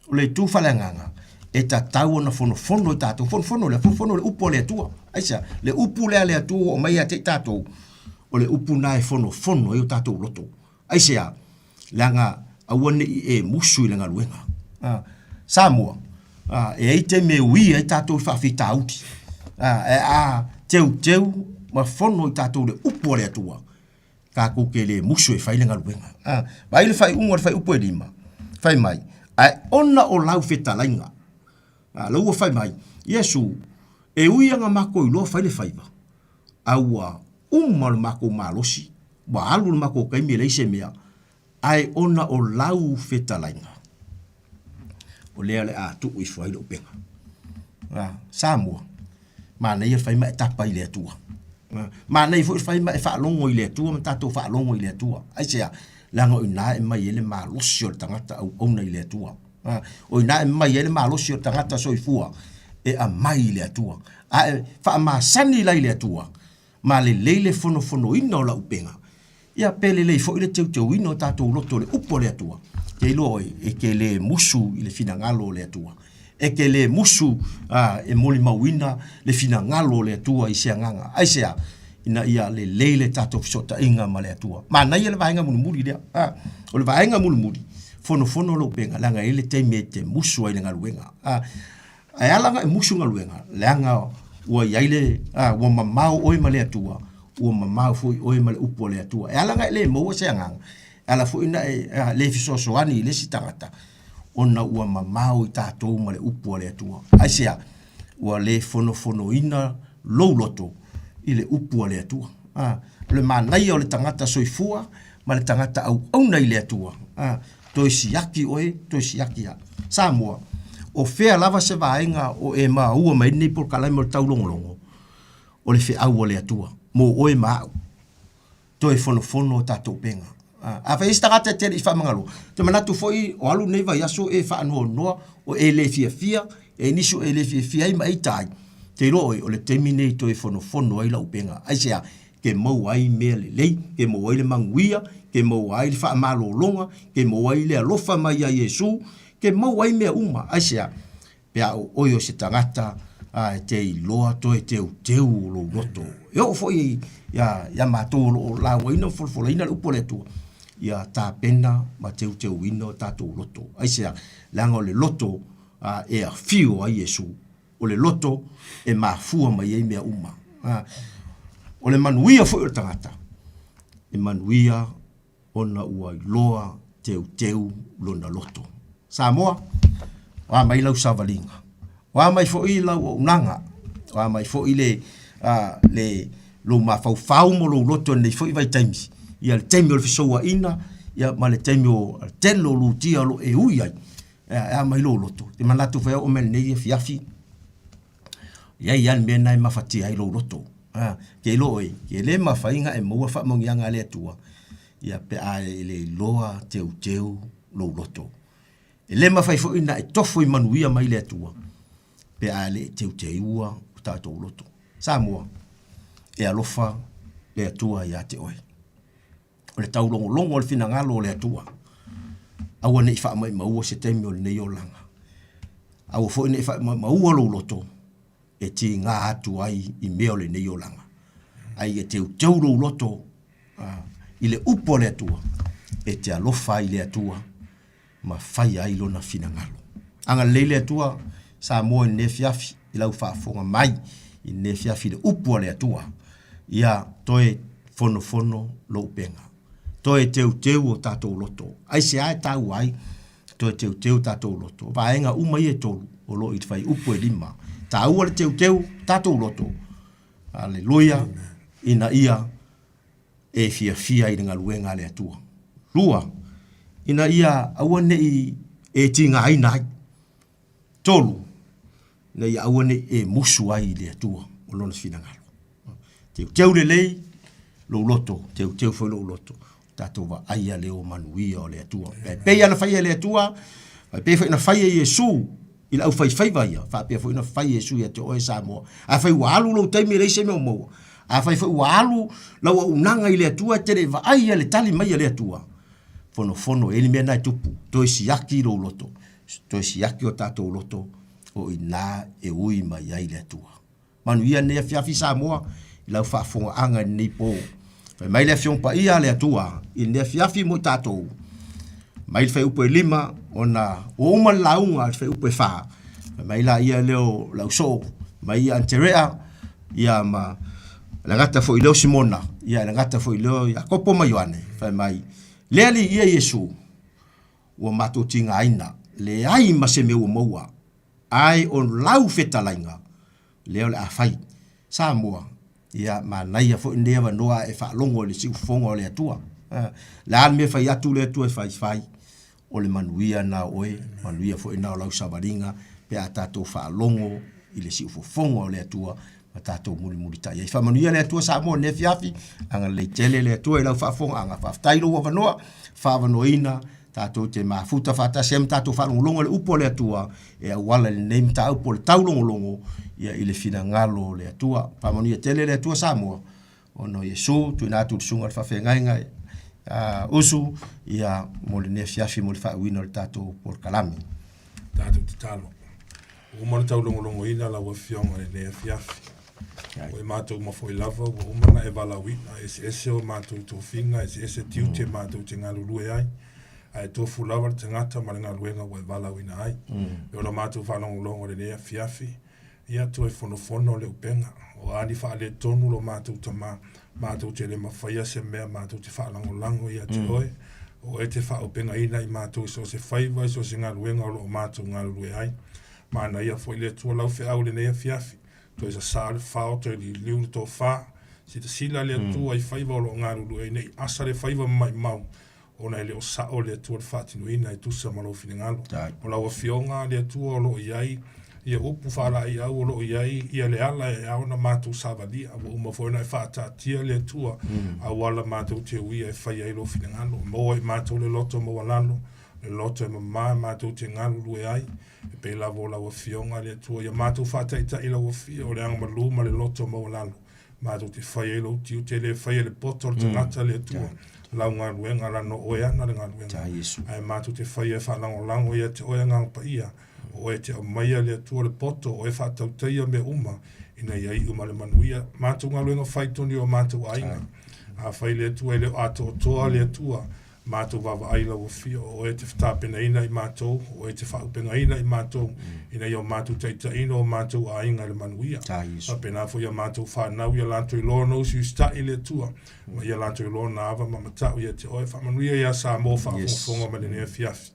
o le itu faaleagaga, e tatau ona fonofono i tatou, fonofono le, fonofono le upu a le Atua. Aisea? Le upu lea a le Atua ua aumai ia te i tatou, o le upu lena e fonofono ai o tatou loto. Aisea? Leaga aua ne i e musu i le galuega. A, Samoa, a, e i ai taimi e ui ai tatou i faafitauli. A, ae a teuteu ma fono i tatou i le upu a le Atua, tatou te le musu e fai le galuega. A, vaai le faaiuga o le fuaiupu e 5, fai mai, ae ona o lau fetalaiga, a, la ua fai mai, Iesu, e ui lava ina matou iloa fai le faiva, a ua uma lo matou malosi, ua alu le matou taimi e leai se mea, ae ona o lau fetalaiga, o lea o le a tuu ifo ai le upega. A, Samoa, manaia le fai ma e tapa i le Atua. Manaia foi le fai ma e faalogo i le Atua ma tatou faalogo i le Atua. Aisea? Leaga o i ina e aumai ai le malosi o le tagata auauna i le Atua. O i ina e aumai ai le malosi o le tagata soifua e aumai i le Atua. A e faamasani la i le Atua, ma lelei le fonofonoina o lau upega, ia pe lelei foi le teuteuina o tatou loto i le upu a le Atua, te iloa oe e te le musu i le finagalo o le Atua. E te le musu e molimauina le finagalo o le Atua i se agaga. Aisea? Ina ia lelei le tatou fesootaiga ma le Atua. Manaia le vaega mulimuli lea. A, o le vaega mulimuli, fonofono lou upega, leaga e i ai le taimi e te musu ai i le galuega. A, Ae ala ona e musu galuega, leaga ua i ai le, a, ua mamao oe ma le Atua, ua mamao foi oe ma le upu a le Atua. E ala ona e le maua se agaga, e ala foi ona e a, le fesoasoani i le isi tagata, ona ua mamao i tatou ma le upu a le Atua. Aisea? Ua le fonofonoina lou loto i le upu a le Atua. A, o le manaia o le tagata soifua ma le tagata auauna i le Atua. A, toe siaki oe, toe siaki au. Samoa, o fea lava se vaega o e maua mai ai lenei polokalame o le taulogologo, o le feau a le Atua, mo oe ma au. Toe fonofono o tatou upega. Afai e i ai se tagata e te le i faamagalo, ou te manatu foi o alu lenei vaiaso e faanoanoa, o e le fiafia, e i ai nisi o e le fiafia ai ma e ita ai, te iloa oe, o le taimi lenei e toe fonofono ai lau upega. Aisea? Ke maua ai mea lelei, ke maua ai le manuia, ke maua ai le faamalologa, ke maua ai le alofa mai ia Iesu, ke maua ai mea uma. Aisea? Pe a o oe o se tagata a e te iloa toe teuteu o lou loto. E oo foi ia, ia matou o lo o laugaina ma folafolaina le upu a le Atua, ia tapena ma teuteuina o tatou loto. Aisea? Leaga o le loto a, e afio ai Iesu. O le loto e mafua mai ai mea uma. O le manuia foi o le tagata, E manuia ona ua iloa teuteu lona loto. Samoa, o a mai lau savaliga? O a mai foi lau auaunaga? O a mai foi le, a, le lou mafaufau ma lou loto i lenei foi vaitaimi? Ia le taimi o le fesouaina, ia ma le taimi o le tele o lutia o lo o e ui ai, e a mai lou loto? E manatu foi au o mea lenei afiafi, E iai lava le mea lena e mafatia ai lou loto. A, ke iloa oe, ke le mafai ona e maua faamanuiaga a le Atua, ia pe a e le iloa teuteu lou loto. E le mafai foi ona e tofo i manuia mai le Atua, pe a e le i teuteua o tatou loto. Samoa, e alofa le Atua ia te oe. O le taulogologo o le finagalo o le Atua, aua ne i faamaimaua se taimi o lenei olaga. Aua foi ne i faamaimaua lou loto e tiga atu ai i mea o lenei olaga. Ae ia teuteu lou loto i le upu a le Atua, e te alofa ai i le Atua ma faia ai lona finagalo. Agalelei le Atua Samoa i lenei afiafi i lau faafofoga mai i lenei afiafi i le upu a le Atua. Ia toe fonofono lou upega. Toe teuteu o tatou loto. Aisea e taua ai toe teuteu o tatou loto? O vaega uma ia e tolu o lo o i le fuaiupu e 5. Taua le teuteu tatou loto. Aleluia. Ina ia e fiafia i le galuega a le Atua. 2, ina ia aua ne i e tigaina ai. 3, ina ia aua ne i e musu ai i le Atua o Lona finagalo. Teuteu lelei lou loto, teuteu foi lou loto, tatou vaaia le o manuia o le Atua. E pei lava na faia e le Atua, e pei foi na faia e Iesu i le aufaifaiva ia, faapea foi na fai e Iesu ia te oe Samoa. Afai ua alu lou taimi e leai se mea o maua, afai foi ua alu lau auaunaga i le Atua e te le i vaaia le tali mai a le Atua, fonofono, e i ai le mea lena e tupu, toe siaki lou loto, toe siaki o tatou loto, o i ina e ui mai ai le Atua. Manuia lenei afiafi Samoa i lau faafofogaaga i lenei po. Fai mai le Afioga Paia a le Atua i lenei afiafi mo i tatou. Mai le fuaiupu e 5 ona ua uma le lauga i le fuaiupu e 4. Fai mai laia lea o le ausoo mai ia Aterea ia ma le gata foi lea o Simona ia le gata foi lea o Iakopo ma Ioane. Fai mai le Alii ia Iesu ua matou tigaina leai ma se mea ua maua Ae o lau fetalaiga, lea o le a fai. Samoa, ia manaia foi lenei avanoa a e faalogo i le siufofoga o le Atua. O le a le mea e fai atu le Atua e fai, fai. O le manuia lena o oe, manuia foi lena o lau savaliga pe a tatou faalogo i le siufofoga o le Atua ma tatou mulimulitai ai. Faamanuia le Atua Samoa i lenei afiafi, agalelei tele le Atua i lau faafofogaaga. Faafetai i lou avanoa, faaavanoaina tatou te mafuta faatasi ai ma tatou faalogologo i le upu a le Atua e auala i lenei mataupu o le taulogologo ia i le finagalo o le Atua. Faamanuia tele le Atua Samoa ona o Iesu, tuuina atu i le susuga i le faafeagaiga Usu ia mo lenei afiafi mo le faauiina o le tatou polokalame. Tatou tatalo. Ua uma ona taulogologoina lau Afioga i lenei afiafi. Ua e matou uma foi lava, ua uma ona e valaauina, eseese o matou tofiga, eseese tiute matou te galulue ai, ae tofu lava le tagata ma le galuega ua e valaauina ai. E ola matou faalogologo i lenei afiafi, ia toe fonofono le upega. O a ni faaletonu lo matou tama, matou te le mafaia se mea matou te faalagolago ia te oe, o oe te faaupegaina i matou i so o se faiva, i so o se galuega o lo o matou galulue ai. Manaia foi le Atua lau feau i lenei afiafi, toe sasā le fao, toe liliu le tofa, silasila le Atua i faiva o lo o galulue ai, ne i asa le faiva ma maimau, ona e le o sao le Atua le faatinoina e tusa ma lou finagalo. O lau Afioga le Atua o lo o i ai ia upu faalaeiau o lo o i ai ia le ala e ao ona matou savalia, ua uma foi ona e faataatia le Atua auala matou te uia e fai ai lou finagalo. Maua i matou le loto maualalo, le loto e mama matou te galulue ai, e pei lava o lau Afioga le Atua ia matou faataitai i lau Afio o le agamalu ma le loto maualalo. Matou te fai ai lou tiute, e le faia e le poto o le tagata le Atua lau galuega, lana o oe ana le galuega. Ae matou te faia e faalagolago ia te oe Agaga Paia, o oe e te aumaia le Atua le poto, o oe e faatautaia mea uma, ina ia iu ma le manuia matou galuega fai tonu i o matou aiga. Afai le Atua e le o atoatoa le Atua, Matou vaavaai i lau Afio, o Oe e te tapenaina i matou, o Oe e te faaupegaina i matou, ina ia o matou taitaiina o matou aiga i le manuia. Faapena foi ia matou fanau ia latou iloa ona usiusitai i le Atua, ma ia latou iloa ona ava ma matau ia te Oe. Faamanuia ia Samoa faafogafoga mai lenei afiafi.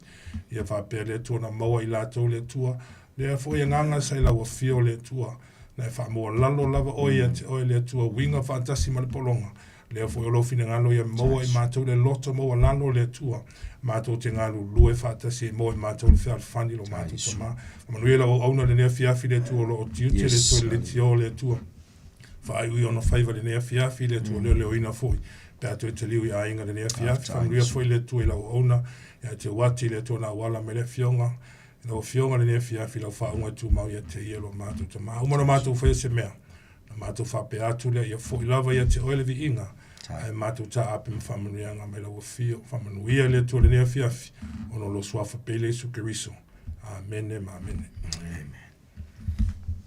Ia faapea le Atua na maua i latou le Atua, lea foi agaga sa i lau Afio le Atua, na e faamualalo lava Oe ia te Oe le Atua, uiga faatasi ma le pologa, Lea foi o lou finagalo ia maua i matou le loto maualalo o le Atua, matou te galulue faatasi ai maua i matou le fealofani lo matou Tama. Faamanuia lau auauna i lenei afiafi le Atua o lo o tiute le Atua i le leitio o le Atua. Faaiu i ona faiva i lenei afiafi le Atua leoleoina foi pe a toe taliu i aiga i lenei afiafi. Faamanuia foi le Atua i lau auauna ia te Uati le Atua na auala mai le afioga i lau afioga i lenei afiafi lau faauga e tumau ia te ia lo matou Tama. Uma ona matou faia se mea Ona matou faapea atu lea, Ia foi lava ia te oe le viiga, ae matou taape ma faamanuiaga mai lau afio. Faamanuia le Atua i lenei afiafi, ona o lou suafa pele Iesu Keriso. Amene ma amene. Amen.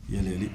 Ia le Alii.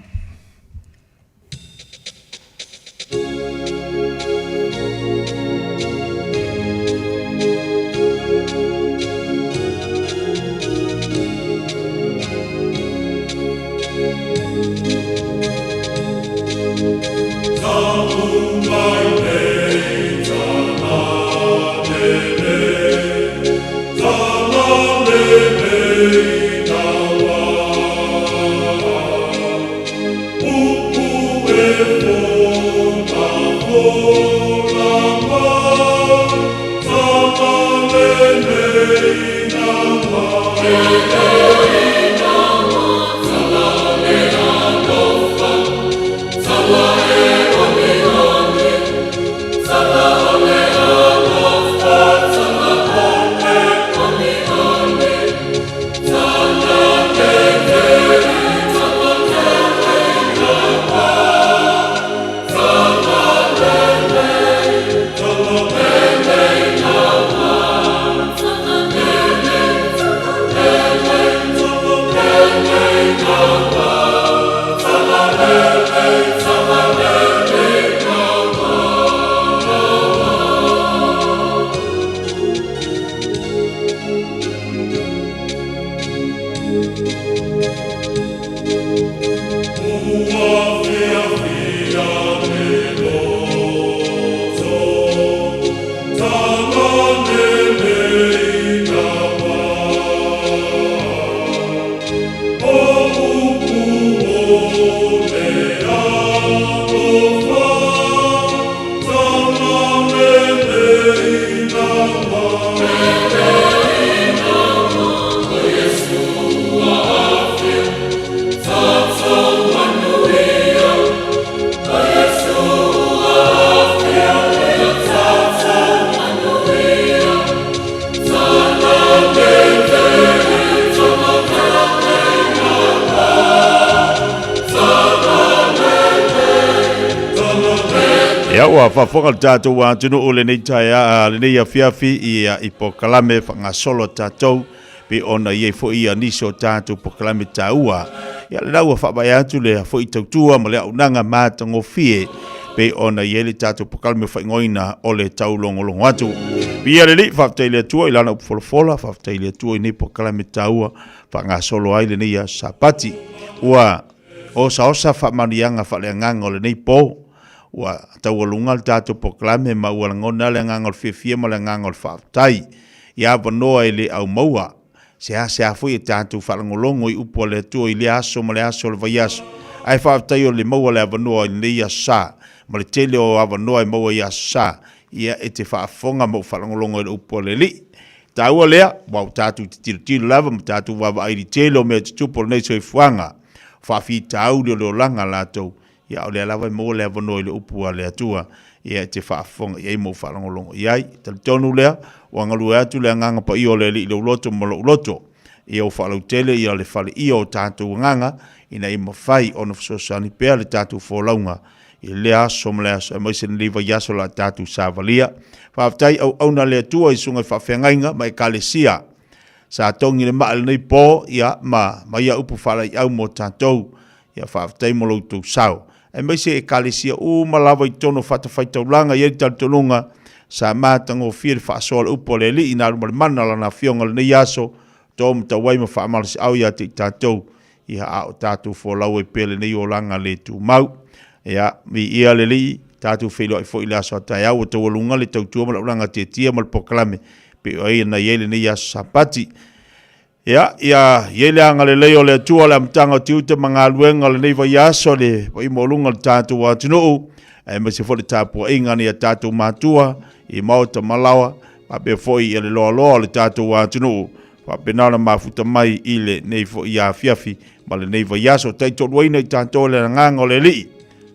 Ia ua faafofoga le tatou atunuu lenei taea lenei afiafi i i polokalame faagasolo a tatou pei ona i ai foi ia nisi o tatou polokalame taua. Ia lena ua faavae atu le foi tautua ma le auaunaga matagofie pei ona i ai le tatou polokalame faaigoaina o le taulogologo atu. Viia le Alii, faafetai i le Atua i lana upu folafola, faafetai i le Atua i nei polokalame taua faagasolo ai lenei aso Sapati. Ua osaosa faamanuiaga faaleagaga o lenei po, ua taualuga le tatou polokalame ma ua lagona le agaga o le fiafia ma le agaga o le faafetai i avanoa e le aumaua. Seasea foi e tatou faalogologo i upu a le Atua i lea aso ma le aso o le vaiaso, ae faafetai o le maua le avanoa i lenei aso sa, ma le tele o avanoa e maua i aso sa, ia e te faafofoga ma ou faalogologo i le upu a le Alii. Taua lea, aua ua tatou tilotilo lava ma tatou vaavaai i le tele o mea tutupu o lenei soifuaga, o faafitauli o le olaga latou, ia o lea lava e maua le avanoa i le upu a le Atua, ia e te faafofoga i ai ma ou faalogologo i ai. E talitonu lea, ua galue atu le Agaga Paia o le Alii i lou loto ma lou loto, ia ua faalautele ia le faleia o tatou agaga, ina ia mafai ona fesoasoani pea le tatou folauga i lea aso ma le aso, aemaise lenei vaiaso o le a tatou savalia. Faafetai auauna a le Atua i susuga i faafeagaiga ma Ekalesia sa togi le maa i lenei po, ia, ma, ma ia upu faalaeiau mo tatou. Ia faafetai mo lo outou sao. Aemaise Ekalesia uma lava i totonu o fatafaitaulaga, e i ai le talitonuga, Sa matagofie le faasoa o le upu a le Alii na alu ma le mana o Lana Afioga i lenei aso, to ma tauai ma faamalosiau ia te i tatou, ia a o tatou folau ai pea lenei olaga le tumau. Ia, viia le Alii, tatou feiloai foi i le aso a taeao ua taualuga le tautua ma le aulaga tietie ma le polokalame pei o ai na i ai lenei aso Sapati. Ia, ia i ai le agalelei o le Atua le amataga o tiute ma galuega o lenei vaiaso le paia maualuga o le tatou atunuu, aemaise foi le tapuaiga a nai a tatou matua i maota ma laoa, faapea foi ia le loaloa o le tatou atunuu, faapena ona mafuta mai i lenei foi afiafi ma lenei vaiaso. Taitoaluaina i tatou le agaga o le Alii,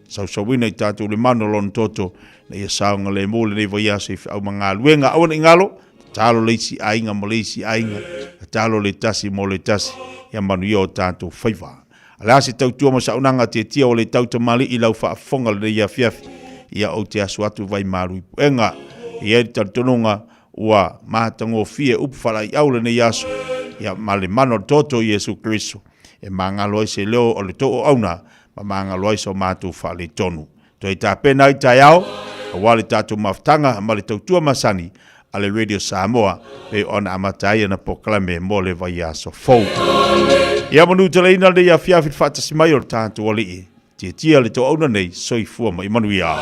sausauina i tatou le manu o Lona toto, ina ia saogalemu lenei vaiaso i feau ma galuega. Aua ne i galo, Tatalo le isi aiga mo le isi aiga, tatalo le tasi mo le tasi, ia manuia o tatou faiva. A le a se tautua ma saunaga tietia ua le tau tamalii i lau faafofoga lenei afiafi, ia ou te asu atu vai malu i puega. E i ai le talitonuga ua matagofie upu faalaeiau lenei aso, ia ma le mana o le toto o Iesu Keriso e magalo ai se leo o le tou auauna ma magalo ai so matou faaletonu. Toe tapena ai taeao aua le tatou mafutaga ma le tautua masani a le Radio Samoa pei ona amata ai ana polokalame mo le vaiaso fou. Ia manuteleina lenei afiafi le faatasi mai o le tatou Alii. Tietia le toauna nei, soifua ma ia manuia.